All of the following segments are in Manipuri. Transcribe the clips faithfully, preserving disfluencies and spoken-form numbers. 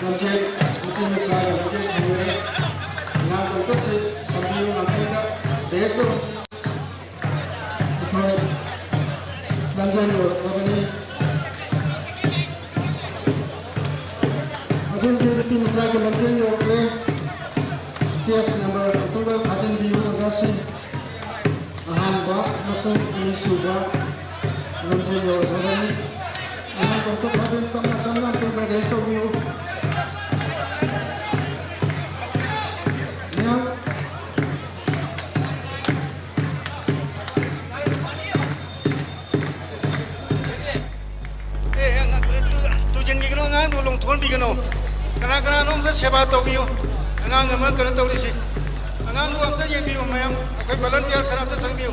ꯂꯝꯖꯦꯜ, ꯅꯨꯄꯤ ꯃꯆꯥꯒꯤ ꯂꯝꯖꯦꯜ ꯊꯝꯂꯦ꯫ ꯑꯉꯥꯡ ꯈꯛꯇꯁꯨ ꯁꯝꯕꯤꯌꯨ ꯉꯥꯛꯇꯪꯗ꯫ ꯔꯦꯁ ꯇꯧ꯫ ꯑꯩꯈꯣꯏ ꯂꯝꯖꯦꯜ ꯌꯧꯔꯛꯂꯕꯅꯤ꯫ ꯑꯗꯨꯗꯤ ꯅꯨꯄꯤ ꯃꯆꯥꯒꯤ ꯂꯝꯖꯦꯜ ꯌꯧꯔꯛꯂꯦ꯫ ꯆꯦꯁ ꯅꯝꯕꯔ ꯑꯗꯨꯒ ꯊꯥꯖꯤꯟꯕꯤꯌꯨ ꯑꯣꯖꯥꯁꯤꯡ꯫ ꯑꯍꯥꯟꯕ ꯑꯃꯁꯨꯡ ꯑꯅꯤꯁꯨꯕ ꯂꯝꯖꯦꯜ ꯌꯧꯔꯛꯂꯕꯅꯤ꯫ ꯑꯉꯥꯡ ꯈꯛꯇ ꯐꯖꯅ ꯇꯞꯅ ꯇꯞꯅ ꯑꯝꯇꯪꯒ ꯔꯦꯁ ꯇꯧꯕꯤꯌꯨ꯫ ꯃꯌꯥꯝ ꯑꯦ, ꯑꯉꯥꯡ, ꯇꯨ-, ꯇꯨꯁꯤꯟꯈꯤꯒꯅꯨ, ꯑꯉꯥꯡꯗꯨ ꯂꯣꯡꯊꯣꯛꯍꯟꯕꯤꯒꯅꯨ꯫ ꯀꯅꯥ ꯀꯅꯥꯅꯣ ꯑꯝꯇ ꯁꯦꯕꯥ ꯇꯧꯕꯤꯌꯨ꯫ ꯑꯉꯥꯡ ꯑꯃ ꯀꯩꯅꯣ ꯇꯧꯔꯤꯁꯤ꯫ ꯑꯉꯥꯡꯗꯨ ꯑꯝꯇ ꯌꯦꯡꯕꯤꯌꯨ ꯃꯌꯥꯝ꯫ ꯑꯩꯈꯣꯏ ꯚꯣꯂꯟꯇꯤꯌꯔ ꯈꯔ ꯑꯝꯇ ꯆꯪꯕꯤꯌꯨ꯫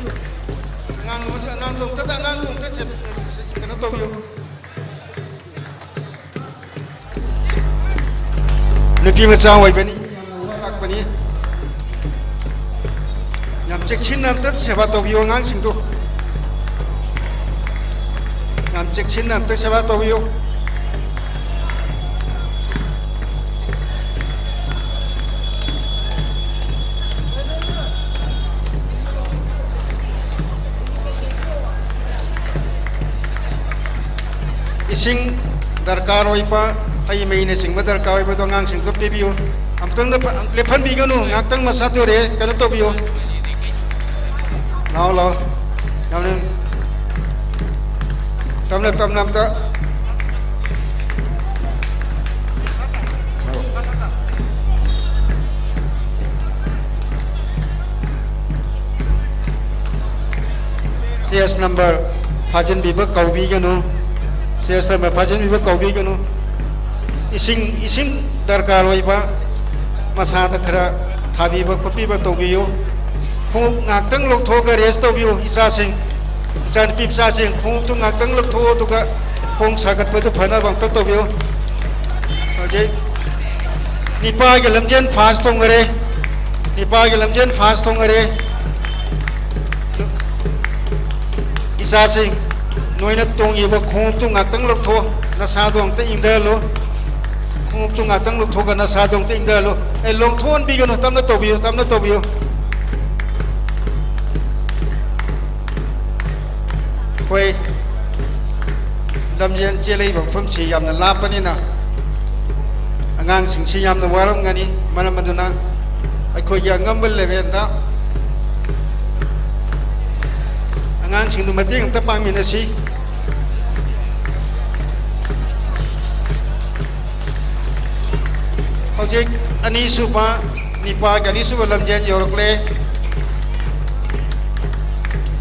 ꯑꯉꯥꯡ ꯑꯃꯁꯨ, ꯑꯉꯥꯡꯗꯨ ꯑꯝꯇ, ꯑꯉꯥꯡꯗꯨ ꯑꯝꯇ ꯆꯦ-, ꯀꯩꯅꯣ ꯇꯧꯕꯤꯌꯨ꯫ ꯅꯨꯄꯤ ꯃꯆꯥ ꯑꯣꯏꯕꯅꯤ, ꯌꯥꯝꯅ ꯋꯥꯔꯛꯄꯅꯤ꯫ ꯌꯥꯝ ꯆꯦꯛꯁꯤꯟꯅ ꯑꯝꯇ ꯁꯦꯕꯥ ꯇꯧꯕꯤꯌꯨ ꯑꯉꯥꯡꯁꯤꯡꯗꯨ꯫ ꯌꯥꯝ ꯆꯦꯛꯁꯤꯟꯅ ꯑꯝꯇ ꯁꯦꯕꯥ ꯇꯧꯕꯤꯌꯨ꯫ ꯏꯁꯤꯡ ꯗꯔꯀꯥꯔ ꯑꯣꯏꯕ, ꯍꯩ ꯃꯍꯤꯅꯆꯤꯡꯕ ꯗꯔꯀꯥꯔ ꯑꯣꯏꯕꯗꯣ ꯑꯉꯥꯡꯁꯤꯡꯗꯣ ꯄꯤꯕꯤꯌꯨ꯫ ꯑꯃꯨꯛꯇꯪꯗ ꯐ-, ꯂꯦꯞꯍꯟꯕꯤꯒꯅꯨ, ꯉꯥꯛꯇꯪ ꯃꯁꯥꯗꯣ ꯔꯦ-, ꯀꯩꯅꯣ ꯇꯧꯕꯤꯌꯨ꯫ ꯂꯥꯛꯑꯣ, ꯂꯥꯛꯑꯣ꯫ ꯌꯥꯝꯅ ꯇꯞꯅ, ꯇꯞꯅ ꯑꯝꯇ꯫ ꯆꯦꯁ ꯅꯝꯕꯔ ꯐꯥꯖꯤꯟꯕꯤꯕ ꯀꯧꯕꯤꯒꯅꯨ꯫ ꯆꯦꯁ ꯅꯝꯕꯔ ꯐꯥꯖꯤꯟꯕꯤꯕ ꯀꯧꯕꯤꯒꯅꯨ꯫ ꯏꯁꯤꯡ, ꯏꯁꯤꯡ ꯗꯔꯀꯥꯔ ꯑꯣꯏꯕ ꯃꯁꯥꯗ ꯈꯔ ꯊꯥꯕꯤꯕ ꯈꯣꯠꯄꯤꯕ ꯇꯧꯕꯤꯌꯨ꯫ ꯈꯣꯡꯎꯞ ꯉꯥꯏꯍꯥꯛꯇꯪ ꯂꯧꯊꯣꯛꯑꯒ ꯔꯦꯁ ꯇꯧꯕꯤꯌꯨ ꯏꯆꯥꯁꯤꯡ꯫ ꯏꯆꯥꯅꯨꯄꯤ ꯃꯆꯥꯁꯤꯡ ꯈꯣꯡꯎꯞꯇꯨ ꯉꯥꯛꯇꯪ ꯂꯧꯊꯣꯛꯑꯣ, ꯑꯗꯨꯒ ꯈꯣꯡ ꯁꯥꯒꯠꯄꯗꯨ ꯐꯅꯕ ꯑꯝꯇ ꯇꯧꯕꯤꯌꯨ꯫ ꯍꯧꯖꯤꯛ ꯅꯤꯄꯥꯒꯤ ꯂꯝꯖꯦꯟ ꯐꯥꯁ ꯊꯣꯡꯈꯔꯦ꯫ ꯅꯤꯄꯥꯒꯤ ꯂꯝꯖꯦꯟ ꯐꯥꯁ ꯊꯣꯡꯈꯔꯦ꯫ ꯏꯆꯥꯁꯤꯡ, ꯅꯣꯏꯅ ꯇꯣꯡꯉꯤꯕ ꯈꯣꯡꯎꯞꯇꯨ ꯉꯥꯛꯇꯪ ꯂꯧꯊꯣꯛꯑꯣ, ꯅꯁꯥꯗꯣ ꯑꯝꯇ ꯏꯪꯊꯍꯜꯂꯨ꯫ ꯈꯣꯡꯎꯞꯇꯨ ꯉꯥꯛꯇꯪ ꯂꯧꯊꯣꯛꯑꯒ ꯅꯁꯥꯗꯣ ꯑꯝꯇ ꯏꯪꯊꯍꯜꯂꯨ꯫ ꯑꯦ, ꯂꯣꯡꯊꯣꯛꯍꯟꯕꯤꯒꯅꯨ, ꯇꯞꯅ ꯇꯧꯕꯤꯌꯨ, ꯇꯞꯅ ꯇꯧꯕꯤꯌꯨ꯫ ꯑꯩꯈꯣꯏ ꯂꯝꯖꯦꯟ ꯆꯦꯜꯂꯛꯏꯕ ꯃꯐꯝꯁꯤ ꯌꯥꯝꯅ ꯂꯥꯞꯄꯅꯤꯅ ꯑꯉꯥꯡꯁꯤꯡꯁꯤ ꯌꯥꯝꯅ ꯋꯥꯔꯝꯒꯅꯤ꯫ ꯃꯔꯝ ꯑꯗꯨꯅ ꯑꯩꯈꯣꯏꯒꯤ ꯑꯉꯝꯕ ꯂꯦꯚꯦꯜꯗ ꯑꯉꯥꯡꯁꯤꯡꯗꯨ ꯃꯇꯦꯡ ꯑꯝꯇ ꯄꯥꯡꯃꯤꯟꯅꯁꯤ꯫ ꯍꯧꯖꯤꯛ ꯑꯅꯤꯁꯨꯕ, ꯅꯤꯄꯥꯒꯤ ꯑꯅꯤꯁꯨꯕ ꯂꯝꯖꯦꯟ ꯌꯧꯔꯛꯂꯦ꯫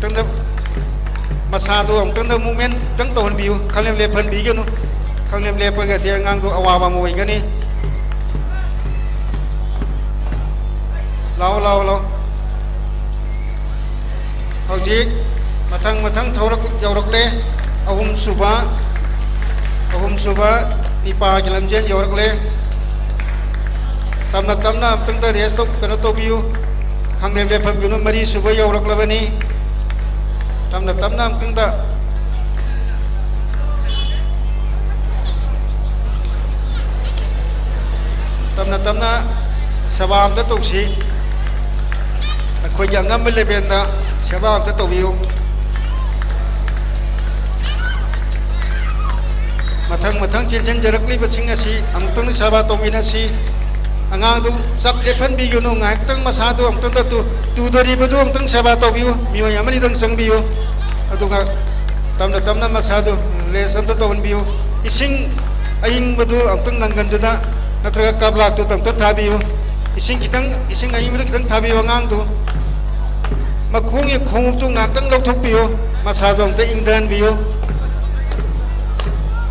ꯑꯃꯨꯛꯇꯪꯗ ꯃꯁꯥꯗꯨ ꯑꯃꯨꯛꯇꯪꯗ movement ꯈꯤꯇꯪ ꯇꯧꯍꯟꯕꯤꯌꯨ꯫ ꯈꯪꯂꯦꯞ ꯂꯦꯞꯍꯟꯕꯤꯒꯅꯨ꯫ ꯈꯪꯂꯦꯞ ꯂꯦꯞꯄꯒꯗꯤ ꯑꯉꯥꯡꯗꯨ ꯑꯋꯥꯕ ꯑꯃ ꯑꯣꯏꯒꯅꯤ꯫ ꯂꯥꯛꯑꯣ, ꯂꯥꯛꯑꯣ, ꯂꯥꯛꯑꯣ꯫ ꯍꯧꯖꯤꯛ ꯃꯊꯪ ꯃꯊꯪ ꯊꯧꯔꯛ-, ꯌꯧꯔꯛꯂꯦ꯫ ꯑꯍꯨꯝꯁꯨꯕ, ꯑꯍꯨꯝꯁꯨꯕ ꯅꯤꯄꯥꯒꯤ ꯂꯝꯖꯦꯟ ꯌꯧꯔꯛꯂꯦ꯫ ꯇꯞꯅ ꯇꯞꯅ ꯑꯃꯨꯛꯇꯪꯗ rest ꯇꯧ-, ꯀꯩꯅꯣ ꯇꯧꯕꯤꯌꯨ꯫ ꯈꯪꯂꯦꯞ ꯂꯦꯞꯍꯟꯕꯤꯌꯨ꯫ ꯃꯔꯤꯁꯨꯕ ꯌꯧꯔꯛꯂꯕꯅꯤ꯫ ꯇꯞꯅ ꯇꯞꯅ ꯑꯃꯨꯛꯇꯪꯗ, ꯇꯞꯅ ꯇꯞꯅ ꯁꯦꯕꯥ ꯑꯝꯇ ꯇꯧꯁꯤ꯫ ꯑꯩꯈꯣꯏꯒꯤ ꯑꯉꯝꯕ ꯂꯦꯚꯦꯜꯗ ꯁꯦꯕꯥ ꯑꯝꯇ ꯇꯧꯕꯤꯌꯨ꯫ ꯃꯊꯪ ꯃꯊꯪ ꯆꯦꯟꯁꯤꯟꯖꯔꯛꯂꯤꯕꯁꯤꯡ ꯑꯁꯤ ꯑꯃꯨꯛꯇꯪ ꯁꯦꯕꯥ ꯇꯧꯃꯤꯟꯅꯁꯤ꯫ ꯑꯉꯥꯡꯗꯨ ꯆꯞ ꯂꯦꯞꯍꯟꯕꯤꯒꯅꯨ, ꯉꯥꯏꯍꯥꯛꯇꯪ ꯃꯁꯥꯗꯨ ꯑꯃꯨꯛꯇꯪꯗ ꯇꯨ-, ꯇꯨꯗꯣꯔꯤꯕꯗꯨ ꯑꯃꯨꯛꯇꯪ ꯁꯦꯕꯥ ꯇꯧꯕꯤꯌꯨ꯫ ꯃꯤꯑꯣꯏ ꯑꯃꯅꯤꯗꯪ ꯆꯪꯕꯤꯌꯨ꯫ ꯑꯗꯨꯒ ꯇꯞꯅ ꯇꯞꯅ ꯃꯁꯥꯗꯨ rest ꯑꯝꯇ ꯇꯧꯍꯟꯕꯤꯌꯨ꯫ ꯏꯁꯤꯡ ꯑꯏꯪꯕꯗꯨ ꯑꯃꯨꯛꯇꯪ ꯅꯪꯒꯟꯗꯨꯗ ꯅꯠꯇ꯭ꯔꯒ ꯀꯞꯂꯥꯛꯇꯨꯗ ꯑꯃꯨꯛꯇ ꯊꯥꯕꯤꯌꯨ꯫ ꯏꯁꯤꯡ ꯈꯤꯇꯪ, ꯏꯁꯤꯡ ꯑꯏꯪꯕꯗꯨ ꯈꯤꯇꯪ ꯊꯥꯕꯤꯌꯨ ꯑꯉꯥꯡꯗꯨ꯫ ꯃꯈꯣꯡꯒꯤ ꯈꯣꯡꯎꯞꯇꯨ ꯉꯥꯛꯇꯪ ꯂꯧꯊꯣꯛꯄꯤꯌꯨ, ꯃꯁꯥꯗꯣ ꯑꯝꯇ ꯏꯪꯊꯍꯟꯕꯤꯌꯨ꯫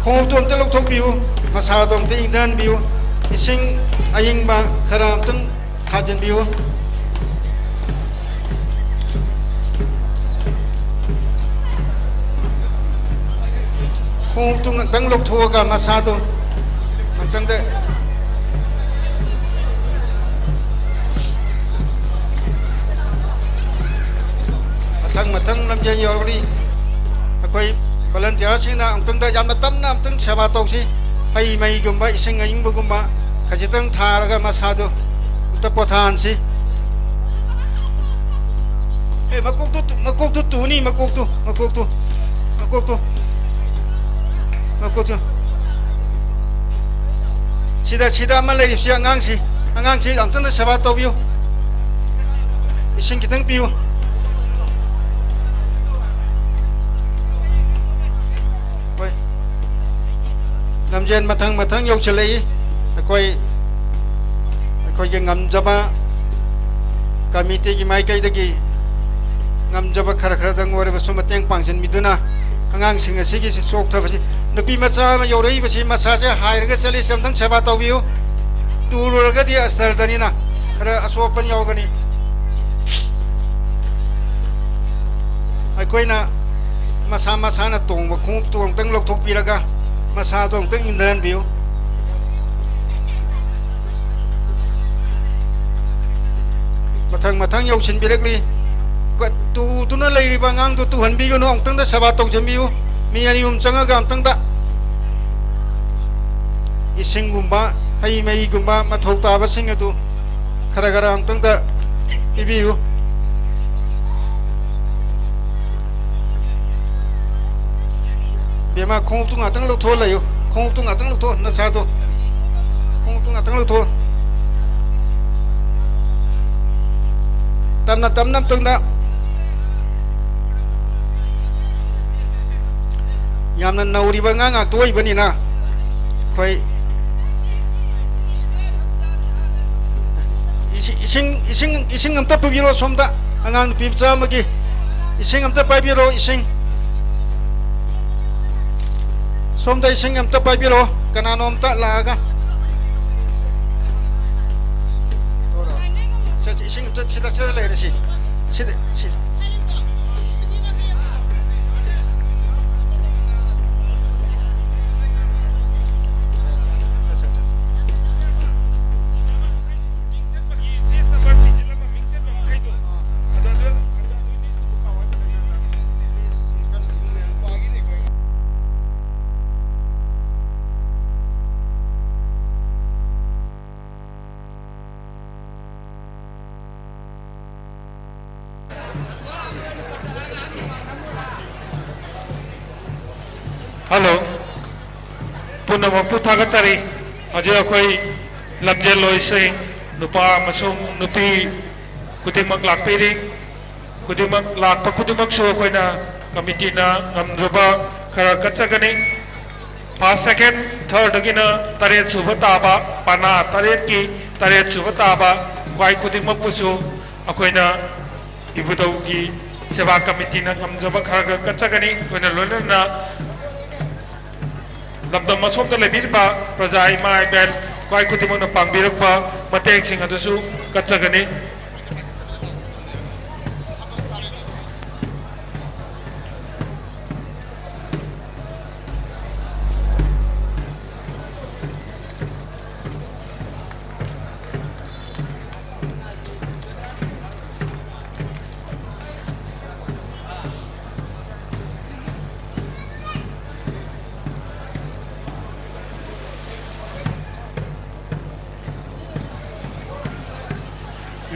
ꯈꯣꯡꯎꯞꯇꯨ ꯑꯝꯇ ꯂꯧꯊꯣꯛꯄꯤꯌꯨ, ꯃꯁꯥꯗꯣ ꯑꯝꯇ ꯏꯪꯊꯍꯟꯕꯤꯌꯨ꯫ ꯏꯁꯤꯡ ꯑꯏꯪꯕ ꯈꯔ ꯑꯝꯇꯪ ꯊꯥꯖꯤꯟꯕꯤꯌꯨ꯫ ꯈꯣꯡꯎꯞꯇꯨ ꯉꯥꯛꯇꯪ ꯂꯧꯊꯣꯛꯑꯒ ꯃꯁꯥꯗꯣ ꯉꯥꯛꯇꯪꯗ ꯃꯊꯪ ꯃꯊꯪ ꯂꯝꯖꯦꯟ ꯌꯧꯔꯛꯂꯤ꯫ ꯑꯩꯈꯣꯏ volunteerꯁꯤꯡꯅ ꯑꯃꯨꯛꯇꯪꯗ ꯌꯥꯝꯅ ꯇꯞꯅ ꯑꯃꯨꯛꯇꯪ ꯁꯦꯕꯥ ꯇꯧꯁꯤ꯫ ꯍꯩ ꯃꯍꯤꯒꯨꯝꯕ, ꯏꯁꯤꯡ ꯑꯏꯪꯕꯒꯨꯝꯕ ꯈꯖꯤꯛꯇꯪ ꯊꯥꯔꯒ ꯃꯁꯥꯗꯨ ꯑꯝꯇ ꯄꯣꯊꯥꯍꯟꯁꯤ꯫ ꯑꯦ, ꯃꯀꯣꯛꯇꯨ ꯇꯨ-, ꯃꯀꯣꯛꯇꯨ ꯇꯨꯅꯤ, ꯃꯀꯣꯛꯇꯨ, ꯃꯀꯣꯛꯇꯨ, ꯃꯀꯣꯛꯇꯨ, ꯃꯀꯣꯛꯇꯨ꯫ ꯁꯤꯗ, ꯁꯤꯗ ꯑꯃ ꯂꯩꯔꯤꯕꯁꯤ ꯑꯉꯥꯡꯁꯤ, ꯑꯉꯥꯡꯁꯤ ꯑꯝꯇꯪꯗ ꯁꯦꯕꯥ ꯇꯧꯕꯤꯌꯨ꯫ ꯏꯁꯤꯡ ꯈꯤꯇꯪ ꯄꯤꯌꯨ꯫ ꯍꯣꯏ꯫ ꯂꯝꯖꯦꯟ ꯃꯊꯪ ꯃꯊꯪ ꯌꯧꯁꯤꯜꯂꯛꯏ꯫ ꯑꯩꯈꯣꯏ, ꯑꯩꯈꯣꯏꯒꯤ ꯉꯝꯖꯕ ꯀꯃꯤꯇꯤꯒꯤ ꯃꯥꯏꯀꯩꯗꯒꯤ ꯉꯝꯖꯕ ꯈꯔ ꯈꯔꯗꯪ ꯑꯣꯏꯔꯕꯁꯨ ꯃꯇꯦꯡ ꯄꯥꯡꯁꯤꯟꯕꯤꯗꯨꯅ ꯑꯉꯥꯡꯁꯤꯡ ꯑꯁꯤꯒꯤ ꯆꯣꯛꯊꯕꯁꯤ, ꯅꯨꯄꯤ ꯃꯆꯥ ꯑꯃ ꯌꯧꯔꯛꯏꯕꯁꯤ ꯃꯁꯥꯁꯦ ꯍꯥꯏꯔꯒ ꯆꯠꯂꯤꯁꯦ ꯑꯝꯇꯪ ꯁꯦꯕꯥ ꯇꯧꯕꯤꯌꯨ꯫ ꯇꯨꯔꯨꯔꯒꯗꯤ ꯑꯁꯇꯔꯗꯅꯤꯅ ꯈꯔ ꯑꯁꯣꯛ ꯑꯄꯟ ꯌꯥꯎꯒꯅꯤ꯫ ꯑꯩꯈꯣꯏꯅ ꯃꯁꯥ ꯃꯁꯥꯅ ꯇꯣꯡꯕ ꯈꯣꯡꯎꯞꯇꯨ ꯑꯃꯨꯛꯇꯪ ꯂꯧꯊꯣꯛꯄꯤꯔꯒ ꯃꯁꯥꯗꯣ ꯑꯃꯨꯛꯇꯪ ꯏꯟꯊꯍꯟꯕꯤꯌꯨ꯫ ꯃꯊꯪ ꯃꯊꯪ ꯌꯧꯁꯤꯟꯕꯤꯔꯛꯂꯤ꯫ ꯀ-, ꯇꯨꯗꯨꯅ ꯂꯩꯔꯤꯕ ꯑꯉꯥꯡꯗꯨ ꯇꯨꯍꯟꯕꯤꯒꯅꯨ, ꯑꯃꯨꯛꯇꯪꯗ ꯁꯦꯕꯥ ꯇꯧꯁꯤꯟꯕꯤꯌꯨ꯫ ꯃꯤ ꯑꯅꯤ ꯑꯍꯨꯝ ꯆꯪꯉꯒ ꯑꯃꯨꯛꯇꯪꯗ ꯏꯁꯤꯡꯒꯨꯝꯕ, ꯍꯩ ꯃꯍꯤꯒꯨꯝꯕ ꯃꯊꯧ ꯇꯥꯕꯁꯤꯡ ꯑꯗꯨ ꯈꯔ ꯈꯔ ꯑꯃꯨꯛꯇꯪꯗ ꯄꯤꯕꯤꯌꯨ꯫ ꯕꯦꯝꯃ, ꯈꯣꯡꯎꯞꯇꯨ ꯉꯥꯛꯇꯪ ꯂꯧꯊꯣꯛꯑ ꯂꯩꯌꯨ꯫ ꯈꯣꯡꯎꯞꯇꯨ ꯉꯥꯛꯇꯪ ꯂꯧꯊꯣꯛꯑꯣ, ꯅꯁꯥꯗꯣ꯫ ꯈꯣꯡꯎꯞꯇꯨ ꯉꯥꯛꯇꯪ ꯂꯧꯊꯣꯛꯑꯣ꯫ ꯇꯞꯅ, ꯇꯞꯅ, ꯑꯃꯨꯛꯇꯪꯗ꯫ ꯌꯥꯝꯅ ꯅꯧꯔꯤꯕ ꯑꯉꯥꯡ ꯉꯥꯛꯇ ꯑꯣꯏꯕꯅꯤꯅ, ꯑꯩꯈꯣꯏ ꯏꯁꯤ-, ꯏꯁꯤꯡ, ꯏꯁꯤꯡ, ꯏꯁꯤꯡ ꯑꯝꯇ ꯄꯨꯕꯤꯔꯣ ꯁꯣꯝꯗ, ꯑꯉꯥꯡ ꯅꯨꯄꯤ ꯃꯆꯥ ꯑꯃꯒꯤ ꯏꯁꯤꯡ ꯑꯝꯇ ꯄꯥꯏꯕꯤꯔꯣ, ꯏꯁꯤꯡ꯫ ꯁꯣꯝꯗ ꯏꯁꯤꯡ ꯑꯝꯇ ꯄꯥꯏꯕꯤꯔꯣ, ꯀꯅꯥꯅꯣ ꯑꯝꯇ ꯂꯥꯛꯑꯒ꯫ ꯁꯦ, ꯁꯦ, ꯏꯁꯤꯡ ꯑꯝꯇ ꯁꯤꯗ, ꯁꯤꯗ ꯂꯩꯔꯦ, ꯁꯤ꯫ ꯁꯤꯗ, ꯁꯤ꯫ ꯁꯦ, ꯁꯦ, ꯁꯦ꯫ ꯍꯜꯂꯣ꯫ ꯄꯨꯝꯅꯃꯛꯄꯨ ꯊꯥꯒꯠꯆꯔꯤ꯫ ꯍꯧꯖꯤꯛ ꯑꯩꯈꯣꯏ ꯂꯝꯖꯦꯜꯂꯣꯏꯁꯤꯡ, ꯅꯨꯄꯥ ꯑꯃꯁꯨꯡ ꯅꯨꯄꯤ ꯈꯨꯗꯤꯡꯃꯛ ꯂꯥꯛꯄꯤꯔꯤ꯫ ꯈꯨꯗꯤꯡꯃꯛ ꯂꯥꯛꯄ ꯈꯨꯗꯤꯡꯃꯛꯁꯨ ꯑꯩꯈꯣꯏꯅ ꯀꯃꯤꯇꯤꯅ ꯉꯝꯖꯕ ꯈꯔ ꯀꯠꯆꯒꯅꯤ꯫ First, second, thirdꯗꯒꯤꯅ ꯇꯔꯦꯠ ꯁꯨꯕ ꯇꯥꯕ, ꯄꯅꯥ ꯇꯔꯦꯠꯀꯤ ꯇꯔꯦꯠ ꯁꯨꯕ ꯇꯥꯕ ꯈ꯭ꯋꯥꯏ ꯈꯨꯗꯤꯡꯃꯛꯄꯨꯁꯨ ꯑꯩꯈꯣꯏꯅ ꯏꯕꯨꯙꯧꯒꯤ ꯁꯦꯕꯥ ꯀꯃꯤꯇꯤꯅ ꯉꯝꯖꯕ ꯈꯔ ꯈꯔ ꯀꯠꯆꯒꯅꯤ꯫ ꯑꯩꯈꯣꯏꯅ ꯂꯣꯏꯅꯅ ꯂꯝꯗꯝ ꯑꯁꯣꯝꯗ ꯂꯩꯕꯤꯔꯤꯕ ꯄ꯭ꯔꯖꯥ ꯏꯃꯥ ꯏꯕꯦꯟ ꯈ꯭ꯋꯥꯏ ꯈꯨꯗꯤꯡꯃꯛꯅ ꯄꯥꯡꯕꯤꯔꯛꯄ ꯃꯇꯦꯡꯁꯤꯡ ꯑꯗꯨꯁꯨ ꯀꯠꯆꯒꯅꯤ꯫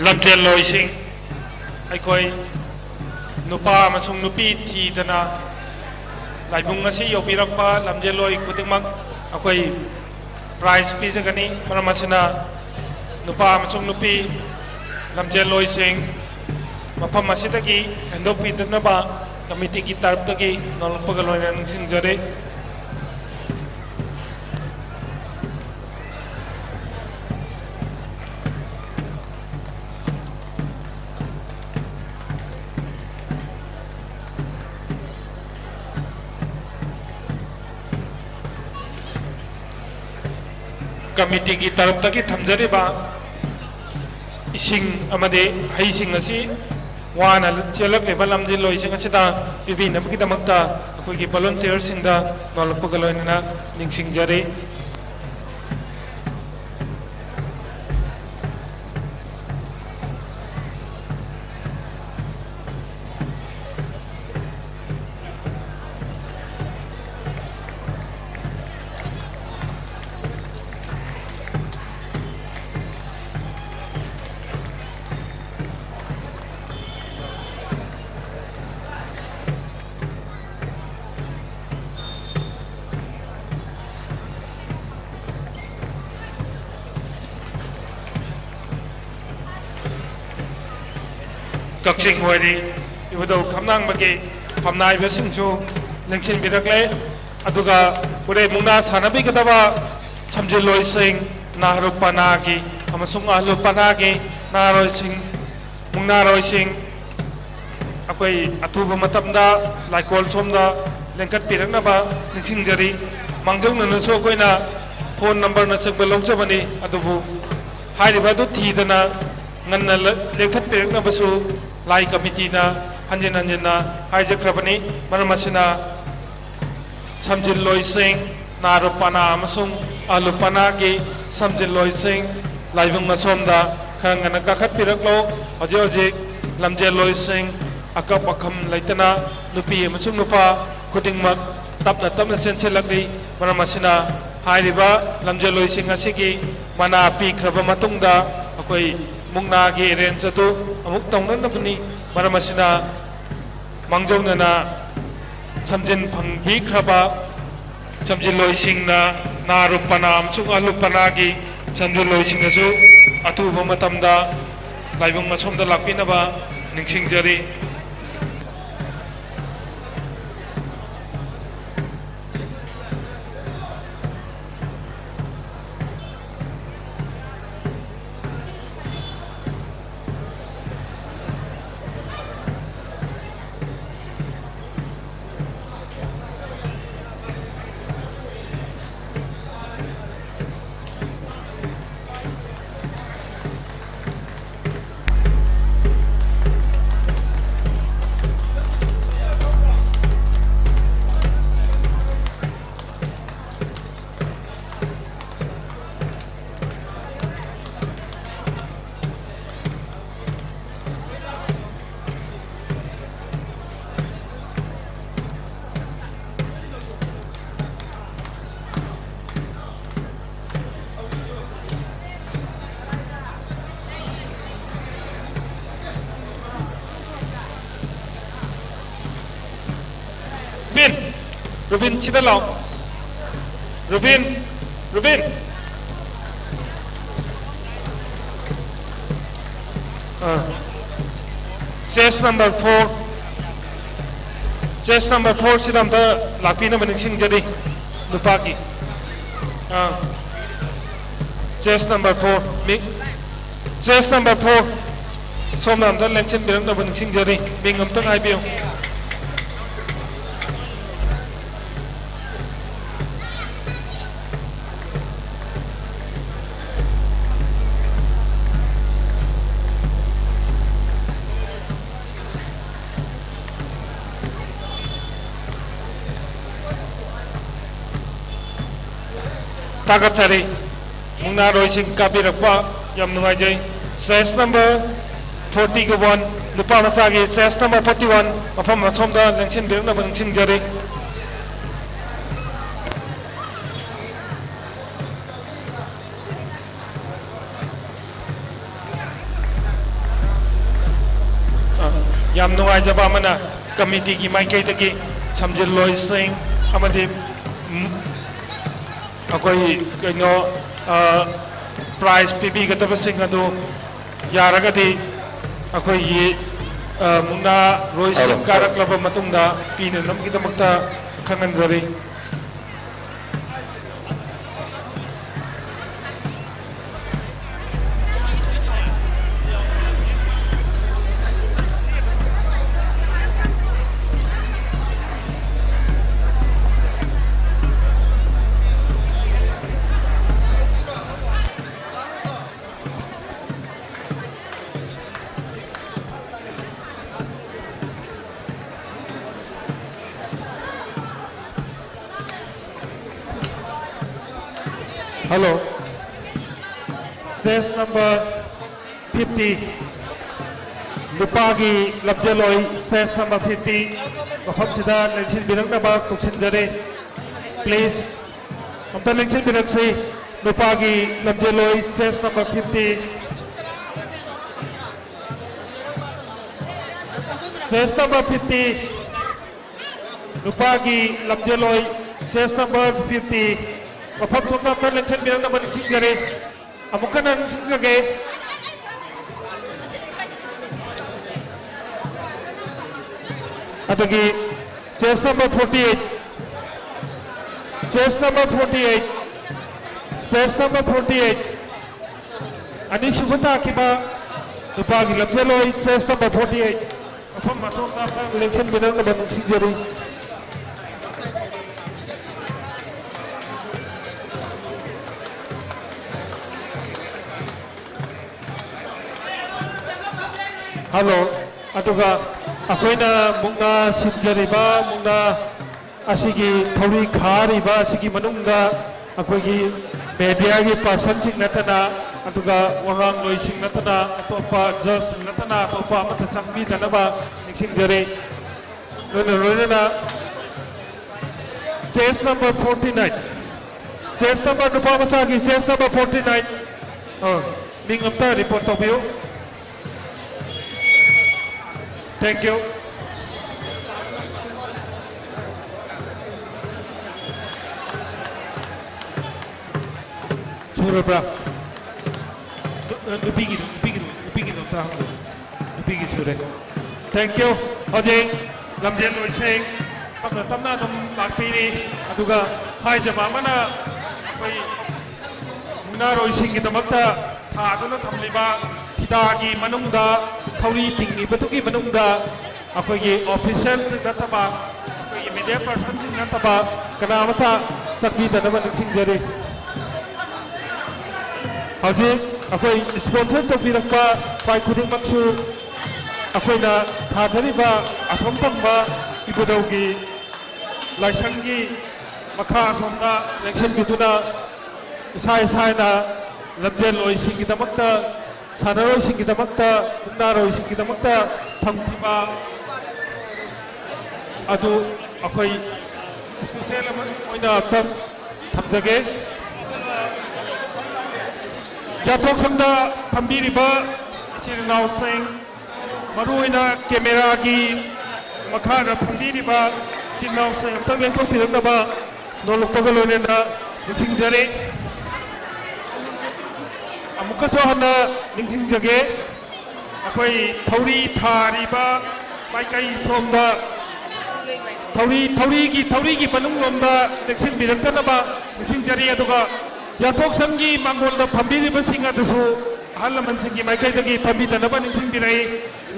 ꯂꯝꯖꯦꯜꯂꯣꯏꯁꯤꯡ, ꯑꯩꯈꯣꯏ ꯅꯨꯄꯥ ꯑꯃꯁꯨꯡ ꯅꯨꯄꯤ ꯊꯤꯗꯅ ꯂꯥꯏꯕꯨꯡ ꯑꯁꯤ ꯌꯧꯕꯤꯔꯛꯄ ꯂꯝꯖꯦꯜꯂꯣꯏ ꯈꯨꯗꯤꯡꯃꯛ ꯑꯩꯈꯣꯏ prize ꯄꯤꯖꯒꯅꯤ꯫ ꯃꯔꯝ ꯑꯁꯤꯅ, ꯅꯨꯄꯥ ꯑꯃꯁꯨꯡ ꯅꯨꯄꯤ ꯂꯝꯖꯦꯜꯂꯣꯏꯁꯤꯡ ꯃꯐꯝ ꯑꯁꯤꯗꯒꯤ ꯍꯦꯟꯗꯣꯛꯄꯤꯗꯅꯕ ꯀꯃꯤꯇꯤꯒꯤ ꯇꯔꯞꯇꯒꯤ ꯅꯣꯜꯂꯛꯄꯒ ꯂꯣꯏꯅꯅ ꯅꯤꯡꯁꯤꯡꯖꯔꯤ꯫ ꯀꯃꯤꯇꯤꯒꯤ ꯇꯔꯞꯇꯒꯤ ꯊꯝꯖꯔꯤꯕ ꯏꯁꯤꯡ ꯑꯃꯗꯤ ꯍꯩꯁꯤꯡ ꯑꯁꯤ ꯋꯥꯅ ꯆꯦꯜꯂꯛꯂꯤꯕ ꯂꯝꯖꯦꯜꯂꯣꯏꯁꯤꯡ ꯑꯁꯤꯗ ꯄꯤꯕꯤꯅꯕꯒꯤꯗꯃꯛꯇ ꯑꯩꯈꯣꯏꯒꯤ volunteerꯁꯤꯡꯗ ꯅꯣꯜꯂꯛꯄꯒ ꯂꯣꯏꯅꯅ ꯅꯤꯡꯁꯤꯡꯖꯔꯤ꯫ ꯀꯛꯆꯤꯡ ꯑꯣꯏꯔꯤ꯫ ꯏꯕꯨꯙꯧ ꯈꯝꯂꯥꯡꯕꯒꯤ ꯐꯝꯅꯥꯏꯕꯁꯤꯡꯁꯨ ꯂꯦꯡꯁꯤꯟꯕꯤꯔꯛꯂꯦ꯫ ꯑꯗꯨꯒ ꯍꯣꯔꯦꯟ ꯃꯨꯛꯅꯥ ꯁꯥꯟꯅꯕꯤꯒꯗꯕ ꯁꯝꯖꯤꯜꯂꯣꯏꯁꯤꯡ, ꯅꯥꯍꯔꯨ ꯄꯅꯥꯒꯤ ꯑꯃꯁꯨꯡ ꯑꯍꯂꯨ ꯄꯅꯥꯒꯤ ꯅꯍꯥꯔꯣꯏꯁꯤꯡ, ꯃꯨꯛꯅꯥꯔꯣꯏꯁꯤꯡ, ꯑꯩꯈꯣꯏ ꯑꯊꯨꯕ ꯃꯇꯝꯗ ꯂꯥꯏꯀꯣꯜ ꯁꯣꯝꯗ ꯂꯦꯡꯈꯠꯄꯤꯔꯛꯅꯕ ꯅꯤꯡꯁꯤꯡꯖꯔꯤ꯫ ꯃꯥꯡꯖꯧꯅꯅꯁꯨ ꯑꯩꯈꯣꯏꯅ ꯐꯣꯟ ꯅꯝꯕꯔꯅꯆꯤꯡꯕ ꯂꯧꯖꯕꯅꯤ, ꯑꯗꯨꯕꯨ ꯍꯥꯏꯔꯤꯕ ꯑꯗꯨ ꯊꯤꯗꯅ ꯉꯟꯅ ꯂ-, ꯂꯦꯡꯈꯠꯄꯤꯔꯛꯅꯕꯁꯨ ꯂꯥꯏ ꯀꯃꯤꯇꯤꯅ ꯍꯟꯖꯤꯟ ꯍꯟꯖꯤꯟꯅ ꯍꯥꯏꯖꯈ꯭ꯔꯕꯅꯤ꯫ ꯃꯔꯝ ꯑꯁꯤꯅ ꯁꯝꯖꯤꯜꯂꯣꯏꯁꯤꯡ, ꯅꯥꯔꯨꯄꯥꯅꯥ ꯑꯃꯁꯨꯡ ꯑꯂꯨꯄꯥꯅꯥꯒꯤ ꯁꯝꯖꯤꯜꯂꯣꯏꯁꯤꯡ, ꯂꯥꯏꯕꯨꯡ ꯑꯁꯣꯝꯗ ꯈꯔ ꯉꯟꯅ ꯀꯥꯈꯠꯄꯤꯔꯛꯂꯣ꯫ ꯍꯧꯖꯤꯛ ꯍꯧꯖꯤꯛ ꯂꯝꯖꯦꯜꯂꯣꯏꯁꯤꯡ ꯑꯀꯛ ꯑꯈꯝ ꯂꯩꯇꯅ ꯅꯨꯄꯤ ꯑꯃꯁꯨꯡ ꯅꯨꯄꯥ ꯈꯨꯗꯤꯡꯃꯛ ꯇꯞꯅ ꯇꯞꯅ ꯆꯦꯟꯁꯤꯜꯂꯛꯂꯤ꯫ ꯃꯔꯝ ꯑꯁꯤꯅ ꯍꯥꯏꯔꯤꯕ ꯂꯝꯖꯦꯜꯂꯣꯏꯁꯤꯡ ꯑꯁꯤꯒꯤ ꯃꯅꯥ ꯄꯤꯈ꯭ꯔꯕ ꯃꯇꯨꯡꯗ ꯑꯩꯈꯣꯏ ꯃꯨꯛꯅꯥꯒꯤ ꯑꯦꯔꯦꯟꯖ ꯑꯗꯨ ꯑꯃꯨꯛ ꯇꯧꯅꯅꯕꯅꯤ꯫ ꯃꯔꯝ ꯑꯁꯤꯅ ꯃꯥꯡꯖꯧꯅꯅ ꯁꯝꯖꯤꯟ ꯐꯪꯕꯤꯈ꯭ꯔꯕ ꯁꯝꯖꯤꯜꯂꯣꯏꯁꯤꯡꯅ ꯅꯥꯔꯨꯄꯅꯥ ꯑꯃꯁꯨꯡ ꯑꯂꯨꯄꯅꯥꯒꯤ ꯁꯝꯖꯤꯜꯂꯣꯏꯁꯤꯡꯅꯁꯨ ꯑꯊꯨꯕ ꯃꯇꯝꯗ ꯂꯥꯏꯕꯨꯡ ꯑꯁꯣꯝꯗ ꯂꯥꯛꯄꯤꯅꯕ ꯅꯤꯡꯁꯤꯡꯖꯔꯤ꯫ ꯔꯨꯕꯤꯟ, ꯔꯨꯕꯤꯟ, ꯁꯤꯗ ꯂꯥꯛꯑꯣ꯫ ꯔꯨꯕꯤꯟ, ꯔꯨꯕꯤꯟ꯫ ꯑꯥ꯫ Chest number four, chest number four ꯁꯤꯗ ꯑꯝꯇ ꯂꯥꯛꯄꯤꯅꯕ ꯅꯤꯡꯁꯤꯡꯖꯔꯤ, ꯅꯨꯄꯥꯒꯤ꯫ ꯑꯥ, chest number four, ꯃꯤ, chest number four, ꯁꯣꯝꯅ ꯑꯝꯇ ꯂꯦꯡꯁꯤꯟꯕꯤꯔꯛꯅꯕ ꯅꯤꯡꯁꯤꯡꯖꯔꯤ꯫ ꯃꯤꯡ ꯑꯝꯇꯪ ꯍꯥꯏꯕꯤꯌꯨ꯫ ꯊꯥꯒꯠꯆꯔꯤ꯫ ꯃꯨꯛꯅꯥꯔꯣꯏꯁꯤꯡ ꯀꯥꯕꯤꯔꯛꯄ ꯌꯥꯝ ꯅꯨꯡꯉꯥꯏꯖꯩ꯫ Chest number forty-one, ꯅꯨꯄꯥ ꯃꯆꯥꯒꯤ chest number forty-one, ꯃꯐꯝ ꯑꯁꯣꯝꯗ ꯂꯦꯡꯁꯤꯟꯕꯤꯔꯛꯅꯕ ꯅꯤꯡꯁꯤꯡꯖꯔꯤ꯫ ꯑ, ꯌꯥꯝ ꯅꯨꯡꯉꯥꯏꯖꯕ ꯑꯃꯅ, ꯀꯃꯤꯇꯤꯒꯤ ꯃꯥꯏꯀꯩꯗꯒꯤ ꯁꯝꯖꯤꯜꯂꯣꯏꯁꯤꯡ ꯑꯃꯗꯤ, ꯎꯝ, ꯑꯩꯈꯣꯏ ꯀꯩꯅꯣ, ꯑ, prize ꯄꯤꯕꯤꯒꯗꯕꯁꯤꯡ ꯑꯗꯨ ꯌꯥꯔꯒꯗꯤ ꯑꯩꯈꯣꯏꯒꯤ, ꯑ, ꯃꯨꯛꯅꯥꯔꯣꯏꯁꯤꯡ ꯍꯥꯏꯔꯣ, ꯍꯥꯏꯔꯣ꯫ ꯀꯥꯔꯛꯂꯕ ꯃꯇꯨꯡꯗ ꯄꯤꯅꯅꯕꯒꯤꯗꯃꯛꯇ ꯈꯪꯍꯟꯖꯔꯤ꯫ Hello. Chest number fifty, ꯅꯨꯄꯥꯒꯤ ꯂꯝꯖꯦꯜꯂꯣꯏ, chest number fifty, ꯃꯐꯝꯁꯤꯗ ꯂꯦꯡꯁꯤꯟꯕꯤꯔꯛꯅꯕ ꯀꯧꯁꯤꯟꯖꯔꯤ꯫ Please, ꯑꯝꯇ ꯂꯦꯡꯁꯤꯟꯕꯤꯔꯛꯁꯤ꯫ ꯅꯨꯄꯥꯒꯤ ꯂꯝꯖꯦꯜꯂꯣꯏ, chest number fifty, chest number fifty, ꯅꯨꯄꯥꯒꯤ ꯂꯝꯖꯦꯜꯂꯣꯏ, chest number fifty, ꯃꯐꯝ ꯁꯣꯝꯗ ꯑꯝꯇ ꯂꯦꯡꯁꯤꯟꯕꯤꯔꯛꯅꯕ ꯅꯤꯡꯁꯤꯡꯖꯔꯤ꯫ ꯑꯃꯨꯛ ꯍꯟꯅ ꯅꯤꯡꯁꯤꯡꯖꯒꯦ꯫ ꯑꯗꯒꯤ chess number forty eight, chess number forty eight, chess number forty eight, ꯑꯅꯤꯁꯨꯕ ꯇꯥꯈꯤꯕ ꯅꯨꯄꯥꯒꯤ ꯂꯝꯖꯦꯜ ꯑꯣꯏ, ꯆꯦꯁ ꯅꯝꯕꯔ ꯐꯣꯔꯇꯤ ꯑꯩꯠ꯫ ꯃꯐꯝ ꯑꯁꯣꯝꯗ ꯑꯝꯇ ꯂꯦꯡꯁꯤꯟꯕꯤꯅꯕ ꯅꯤꯡꯁꯤꯡꯖꯔꯤ꯫ ꯍꯜꯂꯣ꯫ ꯑꯗꯨꯒ ꯑꯩꯈꯣꯏꯅ ꯃꯨꯛꯅꯥ ꯁꯤꯟꯖꯔꯤꯕ, ꯃꯨꯛꯅꯥ ꯑꯁꯤꯒꯤ ꯊꯧꯔꯤ ꯈꯥꯔꯤꯕ ꯑꯁꯤꯒꯤ ꯃꯅꯨꯡꯗ ꯑꯩꯈꯣꯏꯒꯤ ꯃꯦꯗꯤꯌꯥꯒꯤ ꯄꯥꯔꯁꯟꯁꯤꯡ ꯅꯠꯇꯅ, ꯑꯗꯨꯒ ꯋꯥꯉꯥꯡꯂꯣꯏꯁꯤꯡ ꯅꯠꯇꯅ, ꯑꯇꯣꯞꯄ ꯖꯖꯁꯤꯡ ꯅꯠꯇꯅ ꯑꯇꯣꯞꯄ ꯑꯃꯠꯇ ꯆꯪꯕꯤꯗꯅꯕ ꯅꯤꯡꯁꯤꯡꯖꯔꯤ꯫ ꯂꯣꯏꯅ ꯂꯣꯏꯅꯅ chess number forty nine, chess number, ꯅꯨꯄꯥ ꯃꯆꯥꯒꯤ ꯆꯦꯁ ꯅꯝꯕꯔ ꯐꯣꯔꯇꯤ ꯅꯥꯏꯟ, ꯑ, ꯃꯤꯡ ꯑꯝꯇ ꯔꯤꯄꯣꯔꯠ ꯇꯧꯕꯤꯌꯨ꯫ Thank you. ꯁꯨꯔꯕ꯭ꯔꯥ? ꯅꯨ-, ꯅꯨꯄꯤꯒꯤꯗꯣ, ꯅꯨꯄꯤꯒꯤꯗꯣ, ꯅꯨꯄꯤꯒꯤꯗꯣ ꯑꯝꯇ ꯍꯪꯉꯣ꯫ ꯅꯨꯄꯤꯒꯤ ꯁꯨꯔꯦ꯫ Thank you. ꯍꯧꯖꯤꯛ ꯂꯝꯖꯦꯜ ꯂꯣꯏꯁꯦꯡ ꯇꯞꯅ ꯇꯞꯅ ꯑꯗꯨꯝ ꯂꯥꯛꯄꯤꯔꯤ꯫ ꯑꯗꯨꯒ ꯍꯥꯏꯖꯕ ꯑꯃꯅ, ꯑꯩꯈꯣꯏ ꯃꯨꯛꯅꯥꯔꯣꯏꯁꯤꯡꯒꯤꯗꯃꯛꯇ ꯊꯥꯗꯨꯅ ꯊꯝꯂꯤꯕ ꯐꯤꯗꯥꯒꯤ ꯃꯅꯨꯡꯗ, ꯊꯧꯔꯤ ꯇꯤꯡꯂꯤꯕꯗꯨꯒꯤ ꯃꯅꯨꯡꯗ ꯑꯩꯈꯣꯏꯒꯤ ꯑꯣꯐꯤꯁꯤꯌꯦꯜꯁꯤꯡ ꯅꯠꯇꯕ, ꯑꯩꯈꯣꯏꯒꯤ ꯃꯦꯗꯤꯌꯥ ꯄꯥꯔꯁꯟꯁꯤꯡ ꯅꯠꯇꯕ ꯀꯅꯥ ꯑꯃꯠꯇ ꯆꯪꯕꯤꯗꯅꯕ ꯅꯤꯡꯁꯤꯡꯖꯔꯤ꯫ ꯍꯧꯖꯤꯛ ꯑꯩꯈꯣꯏ ꯏꯁꯄꯣꯟꯁꯔ ꯇꯧꯕꯤꯔꯛꯄ ꯈ꯭ꯋꯥꯏ ꯈꯨꯗꯤꯡꯃꯛꯁꯨ ꯑꯩꯈꯣꯏꯅ ꯊꯥꯖꯔꯤꯕ ꯑꯁꯣꯝ ꯊꯪꯕ ꯏꯕꯨꯙꯧꯒꯤ ꯂꯥꯏꯁꯪꯒꯤ ꯃꯈꯥ ꯑꯁꯣꯝꯗ ꯂꯦꯡꯁꯤꯟꯕꯤꯗꯨꯅ ꯏꯁꯥ ꯏꯁꯥꯅ ꯂꯝꯖꯦꯜꯂꯣꯏꯁꯤꯡꯒꯤꯗꯃꯛꯇ, ꯁꯥꯟꯅꯔꯣꯏꯁꯤꯡꯒꯤꯗꯃꯛꯇ, ꯃꯨꯛꯅꯥꯔꯣꯏꯁꯤꯡꯒꯤꯗꯃꯛꯇ ꯊꯝꯈꯤꯕ ꯑꯗꯨ ꯑꯩꯈꯣꯏ ꯏꯁꯄꯤꯁꯦꯜ ꯑꯃ ꯑꯣꯏꯅ ꯑꯝꯇꯪ ꯊꯝꯖꯒꯦ꯫ ꯌꯥꯊꯣꯛꯁꯪꯗ ꯐꯝꯕꯤꯔꯤꯕ ꯏꯆꯤꯜ ꯏꯅꯥꯎꯁꯤꯡ, ꯃꯔꯨꯑꯣꯏꯅ ꯀꯦꯃꯦꯔꯥꯒꯤ ꯃꯈꯥꯗ ꯐꯝꯕꯤꯔꯤꯕ ꯏꯆꯤꯜ ꯏꯅꯥꯎꯁꯤꯡ ꯑꯝꯇꯪ ꯂꯦꯡꯊꯣꯛꯄꯤꯔꯛꯅꯕ ꯅꯣꯜꯂꯛꯄꯒ ꯂꯣꯏꯅꯅ ꯅꯤꯡꯁꯤꯡꯖꯔꯤ꯫ ꯑꯃꯨꯛꯀꯁꯨ ꯍꯟꯅ ꯅꯤꯡꯁꯤꯡꯖꯒꯦ꯫ ꯑꯩꯈꯣꯏ ꯊꯧꯔꯤ ꯊꯥꯔꯤꯕ ꯃꯥꯏꯀꯩ ꯁꯣꯝꯗ ꯊꯧꯔꯤ, ꯊꯧꯔꯤꯒꯤ, ꯊꯧꯔꯤꯒꯤ ꯃꯅꯨꯡꯂꯣꯝꯗ ꯆꯦꯛꯁꯤꯟꯕꯤꯔꯛꯇꯅꯕ ꯅꯤꯡꯁꯤꯡꯖꯔꯤ꯫ ꯑꯗꯨꯒ ꯌꯥꯊꯣꯛꯁꯪꯒꯤ ꯃꯥꯡꯒꯣꯜꯗ ꯐꯝꯕꯤꯔꯤꯕꯁꯤꯡ ꯑꯗꯨꯁꯨ ꯑꯍꯜ ꯂꯃꯟꯁꯤꯡꯒꯤ ꯃꯥꯏꯀꯩꯗꯒꯤ ꯐꯝꯕꯤꯗꯅꯕ ꯅꯤꯡꯁꯤꯡꯕꯤꯔꯛꯏ꯫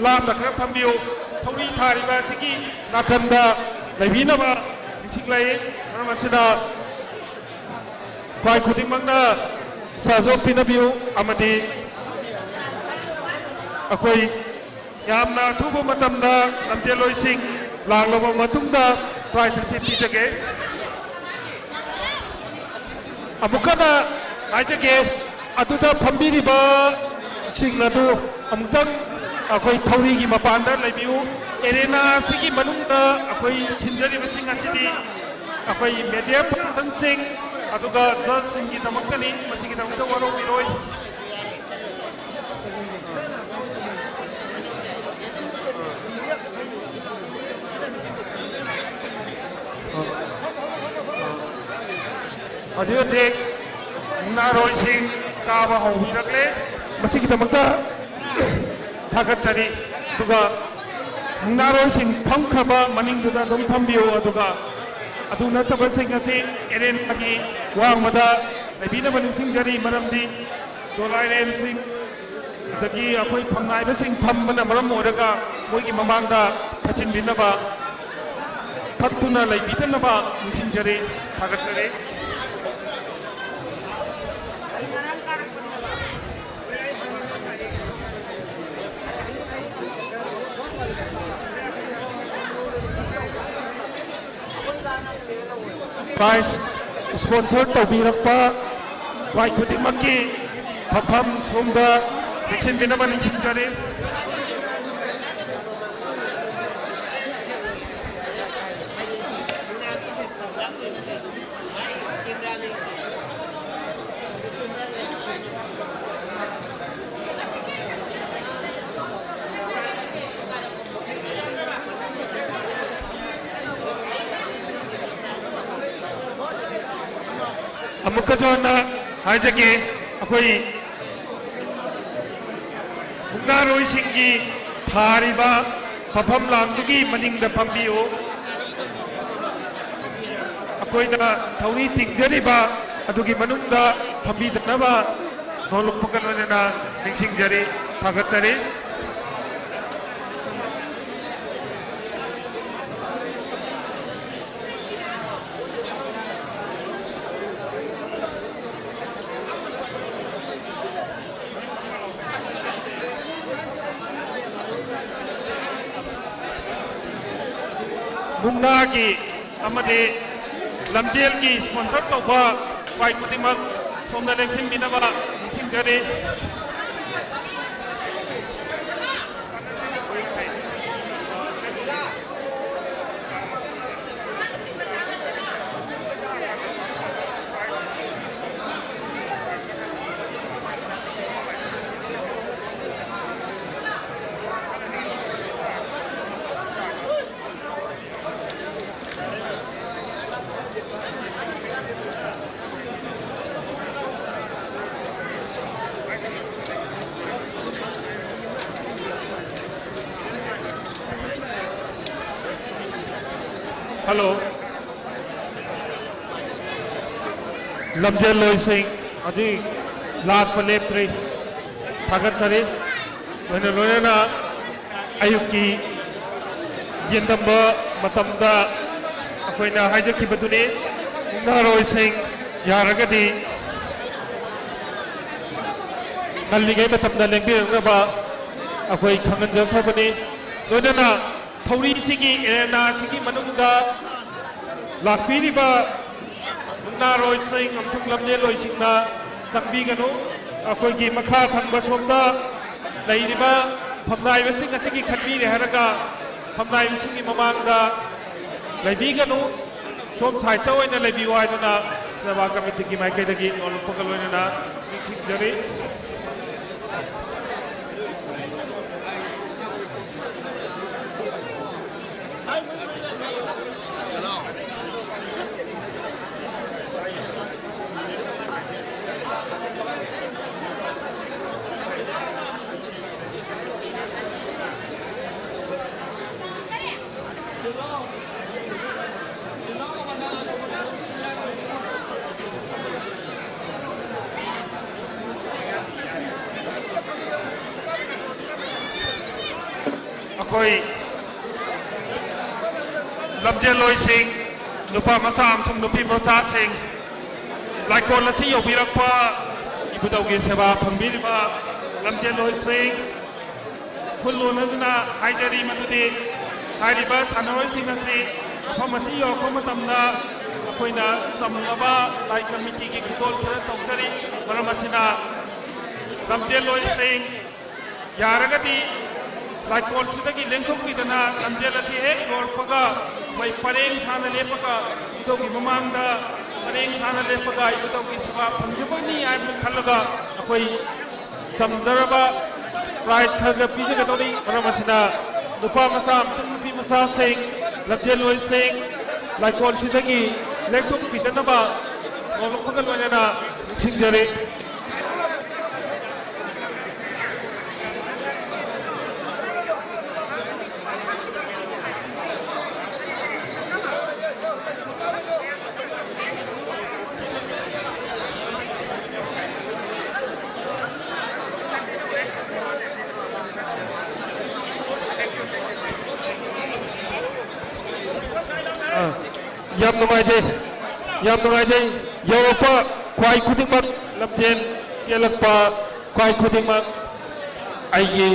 ꯂꯥꯞꯅ ꯈꯔ ꯐꯝꯕꯤꯌꯨ꯫ ꯊꯧꯔꯤ ꯊꯥꯔꯤꯕ ꯑꯁꯤꯒꯤ ꯅꯥꯀꯟꯗ ꯂꯩꯕꯤꯅꯕ ꯅꯤꯡꯁꯤꯡꯂꯛꯏ꯫ ꯃꯔꯝ ꯑꯁꯤꯅ ꯈ꯭ꯋꯥꯏ ꯈꯨꯗꯤꯡꯃꯛꯅ ꯁꯍꯖꯣꯛ ꯄꯤꯅꯕꯤꯌꯨ ꯑꯃꯗꯤ ꯑꯩꯈꯣꯏ ꯌꯥꯝꯅ ꯑꯊꯨꯕ ꯃꯇꯝꯗ ꯂꯝꯖꯦꯜꯂꯣꯏꯁꯤꯡ ꯂꯥꯛꯂꯕ ꯃꯇꯨꯡꯗ prize ꯑꯁꯤ ꯄꯤꯖꯒꯦ꯫ ꯑꯃꯨꯛꯀꯅ ꯍꯥꯏꯖꯒꯦ, ꯑꯗꯨꯗ ꯐꯝꯕꯤꯔꯤꯕꯁꯤꯡ ꯑꯗꯨ ꯑꯃꯨꯛꯇꯪ ꯑꯩꯈꯣꯏ ꯊꯧꯔꯤꯒꯤ ꯃꯄꯥꯟꯗ ꯂꯩꯕꯤꯌꯨ꯫ Arena ꯑꯁꯤꯒꯤ ꯃꯅꯨꯡꯗ ꯑꯩꯈꯣꯏ ꯁꯤꯟꯖꯔꯤꯕꯁꯤꯡ ꯑꯁꯤꯗꯤ ꯑꯩꯈꯣꯏ media personꯁꯤꯡ ꯑꯗꯨꯒ judgeꯁꯤꯡꯒꯤꯗꯃꯛꯇꯅꯤ, ꯃꯁꯤꯒꯤꯗꯃꯛꯇ ꯋꯥꯔꯧꯕꯤꯔꯣꯏ꯫ ꯍꯧꯖꯤꯛ ꯍꯧꯖꯤꯛ ꯃꯨꯛꯅꯥꯔꯣꯏꯁꯤꯡ ꯀꯥꯕ ꯍꯧꯕꯤꯔꯛꯂꯦ꯫ ꯃꯁꯤꯒꯤꯗꯃꯛꯇ ꯊꯥꯒꯠꯆꯔꯤ꯫ ꯑꯗꯨꯒ ꯃꯨꯛꯅꯥꯔꯣꯏꯁꯤꯡ ꯐꯝꯈ꯭ꯔꯕ ꯃꯅꯤꯡꯗꯨꯗ ꯑꯗꯨꯝ ꯐꯝꯕꯤꯌꯨ꯫ ꯑꯗꯨꯒ ꯑꯗꯨ ꯅꯠꯇꯕꯁꯤꯡ ꯑꯁꯤ arenaꯒꯤ ꯋꯥꯡꯃꯗ ꯂꯩꯕꯤꯅꯕ ꯅꯤꯡꯁꯤꯡꯖꯔꯤ꯫ ꯃꯔꯝꯗꯤ ꯗꯣꯂꯥꯏꯔꯦꯟꯁꯤꯡ ꯑꯗꯒꯤ ꯑꯩꯈꯣꯏ ꯐꯝꯅꯥꯏꯕꯁꯤꯡ ꯐꯝꯕꯅ ꯃꯔꯝ ꯑꯣꯏꯔꯒ ꯃꯣꯏꯒꯤ ꯃꯃꯥꯡꯗ ꯊꯠꯆꯤꯟꯕꯤꯅꯕ ꯊꯠꯇꯨꯅ ꯂꯩꯕꯤꯗꯅꯕ ꯅꯤꯡꯁꯤꯡꯖꯔꯤ, ꯊꯥꯒꯠꯆꯔꯤ꯫ Prize sponsor ꯇꯧꯕꯤꯔꯛꯄ ꯈ꯭ꯋꯥꯏ ꯈꯨꯗꯤꯡꯃꯛꯀꯤ ꯐꯝꯐꯝ ꯁꯣꯝꯗ ꯂꯦꯡꯁꯤꯟꯕꯤꯅꯕ ꯅꯤꯡꯁꯤꯡꯖꯔꯤ꯫ ꯑꯃꯨꯛꯀꯁꯨ ꯍꯟꯅ ꯍꯥꯏꯖꯒꯦ, ꯑꯩꯈꯣꯏ ꯃꯨꯛꯅꯥꯔꯣꯏꯁꯤꯡꯒꯤ ꯊꯥꯔꯤꯕ ꯐꯝꯐꯝ ꯂꯥꯡꯗꯨꯒꯤ ꯃꯅꯤꯡꯗ ꯐꯝꯕꯤꯌꯨ꯫ ꯑꯩꯈꯣꯏꯅ ꯊꯧꯔꯤ ꯇꯤꯡꯖꯔꯤꯕ ꯑꯗꯨꯒꯤ ꯃꯅꯨꯡꯗ ꯐꯝꯕꯤꯗꯅꯕ ꯅꯣꯡꯂꯨꯛꯄꯒ ꯂꯣꯏꯅꯅ ꯅꯤꯡꯁꯤꯡꯖꯔꯤ, ꯊꯥꯒꯠꯆꯔꯤ꯫ ꯃꯨꯛꯅꯥꯒꯤ ꯑꯃꯗꯤ ꯂꯝꯖꯦꯜꯒꯤ sponsor ꯇꯧꯕ ꯎꯄꯥꯏ ꯈꯨꯗꯤꯡꯃꯛ ꯁꯣꯝꯗ ꯂꯦꯡꯁꯤꯟꯕꯤꯅꯕ ꯅꯤꯡꯁꯤꯡꯖꯔꯤ꯫ Hello. ꯂꯝꯖꯦꯜꯂꯣꯏꯁꯤꯡ ꯍꯧꯖꯤꯛ ꯂꯥꯛꯄ ꯂꯦꯞꯇ꯭ꯔꯤ꯫ ꯊꯥꯒꯠꯆꯔꯤ꯫ ꯂꯣꯏꯅ ꯂꯣꯏꯅꯅ ꯑꯌꯨꯛꯀꯤ ꯌꯦꯟꯗꯝꯕ ꯃꯇꯝꯗ ꯑꯩꯈꯣꯏꯅ ꯍꯥꯏꯖꯈꯤꯕꯗꯨꯅꯤ, ꯃꯨꯛꯅꯥꯔꯣꯏꯁꯤꯡ ꯌꯥꯔꯒꯗꯤ ꯉꯜꯂꯤꯉꯩ ꯃꯇꯝꯗ ꯂꯦꯡꯕꯤꯔꯛꯅꯕ ꯑꯩꯈꯣꯏ ꯈꯪꯍꯟꯖꯈ꯭ꯔꯕꯅꯤ꯫ ꯂꯣꯏꯅꯅ ꯊꯧꯔꯤꯁꯤꯒꯤ ꯑꯦꯔꯦꯅꯥꯁꯤꯒꯤ ꯃꯅꯨꯡꯗ ꯂꯥꯛꯄꯤꯔꯤꯕ ꯃꯨꯛꯅꯥꯔꯣꯏꯁꯤꯡ ꯑꯃꯁꯨꯡ ꯂꯝꯖꯦꯜꯂꯣꯏꯁꯤꯡꯅ ꯆꯪꯕꯤꯒꯅꯨ꯫ ꯑꯩꯈꯣꯏꯒꯤ ꯃꯈꯥ ꯊꯪꯕ ꯁꯣꯝꯗ ꯂꯩꯔꯤꯕ ꯐꯝꯅꯥꯏꯕꯁꯤꯡ ꯑꯁꯤꯒꯤ ꯈꯟꯕꯤꯔꯦ ꯍꯥꯏꯔꯒ ꯐꯝꯅꯥꯏꯕꯁꯤꯡꯒꯤ ꯃꯃꯥꯡꯗ ꯂꯩꯕꯤꯒꯅꯨ꯫ ꯁꯣꯝ ꯁꯥꯏꯠꯇ ꯑꯣꯏꯅ ꯂꯩꯕꯤꯌꯨ ꯍꯥꯏꯗꯨꯅ ꯁꯦꯕꯥ ꯀꯃꯤꯇꯤꯒꯤ ꯃꯥꯏꯀꯩꯗꯒꯤ ꯅꯣꯜꯂꯛꯄꯒ ꯂꯣꯏꯅꯅ ꯅꯤꯡꯁꯤꯡꯖꯔꯤ꯫ ꯑꯩꯈꯣꯏ ꯂꯝꯖꯦꯜꯂꯣꯏꯁꯤꯡ, ꯅꯨꯄꯥ ꯃꯆꯥ ꯑꯃꯁꯨꯡ ꯅꯨꯄꯤ ꯃꯆꯥꯁꯤꯡ, ꯂꯥꯏꯀꯣꯜ ꯑꯁꯤ ꯌꯧꯕꯤꯔꯛꯄ ꯏꯕꯨꯙꯧꯒꯤ ꯁꯦꯕꯥ ꯐꯪꯕꯤꯔꯤꯕ ꯂꯝꯖꯦꯜꯂꯣꯏꯁꯤꯡ, ꯈꯨꯜ ꯂꯣꯟꯅꯗꯨꯅ ꯍꯥꯏꯖꯔꯤ ꯃꯗꯨꯗꯤ ꯍꯥꯏꯔꯤꯕ ꯁꯥꯟꯅꯔꯣꯏꯁꯤꯡ ꯑꯁꯤ ꯃꯐꯝ ꯑꯁꯤ ꯌꯧꯔꯛꯄ ꯃꯇꯝꯗ ꯑꯩꯈꯣꯏꯅ ꯆꯝꯂꯕ ꯂꯥꯏ ꯀꯃꯤꯇꯤꯒꯤ ꯈꯨꯗꯣꯜ ꯈꯔ ꯇꯧꯖꯔꯤ꯫ ꯃꯔꯝ ꯑꯁꯤꯅ ꯂꯝꯖꯦꯜꯂꯣꯏꯁꯤꯡ ꯌꯥꯔꯒꯗꯤ ꯂꯥꯏꯀꯣꯜꯁꯤꯗꯒꯤ ꯂꯦꯡꯊꯣꯛꯄꯤꯗꯅ ꯂꯝꯖꯦꯜ ꯑꯁꯤ ꯍꯦꯛ ꯂꯣꯏꯔꯛꯄꯒ ꯑꯩꯈꯣꯏ ꯄꯔꯦꯡ ꯁꯥꯅ ꯂꯦꯞꯄꯒ ꯏꯕꯨꯙꯧꯒꯤ ꯃꯃꯥꯡꯗ ꯄꯔꯦꯡ ꯁꯥꯅ ꯂꯦꯞꯄꯒ ꯏꯕꯨꯙꯧꯒꯤ ꯁꯦꯕꯥ ꯐꯪꯖꯕꯅꯤ ꯍꯥꯏꯕ ꯈꯜꯂꯒ ꯑꯩꯈꯣꯏ ꯆꯝꯖꯔꯕ ꯄ꯭ꯔꯥꯏꯖ ꯈꯔ ꯈꯔ ꯄꯤꯖꯒꯗꯧꯔꯤ꯫ ꯃꯔꯝ ꯑꯁꯤꯅ ꯅꯨꯄꯥ ꯃꯆꯥ ꯑꯃꯁꯨꯡ ꯅꯨꯄꯤ ꯃꯆꯥꯁꯤꯡ, ꯂꯝꯖꯦꯜꯂꯣꯏꯁꯤꯡ ꯂꯥꯏꯀꯣꯜꯁꯤꯗꯒꯤ ꯂꯦꯡꯊꯣꯛꯄꯤꯗꯅꯕ ꯅꯣꯂꯨꯛꯄꯒ ꯂꯣꯏꯅꯅ ꯅꯤꯡꯁꯤꯡꯖꯔꯤ꯫ ꯑꯥ, ꯌꯥꯝ ꯅꯨꯡꯉꯥꯏꯖꯩ, ꯌꯥꯝ ꯅꯨꯡꯉꯥꯏꯖꯩ꯫ ꯌꯧꯔꯛꯄ ꯈ꯭ꯋꯥꯏ ꯈꯨꯗꯤꯡꯃꯛ, ꯂꯝꯖꯦꯜ ꯆꯦꯜꯂꯛꯄ ꯈ꯭ꯋꯥꯏ ꯈꯨꯗꯤꯡꯃꯛ, ꯑꯩꯒꯤ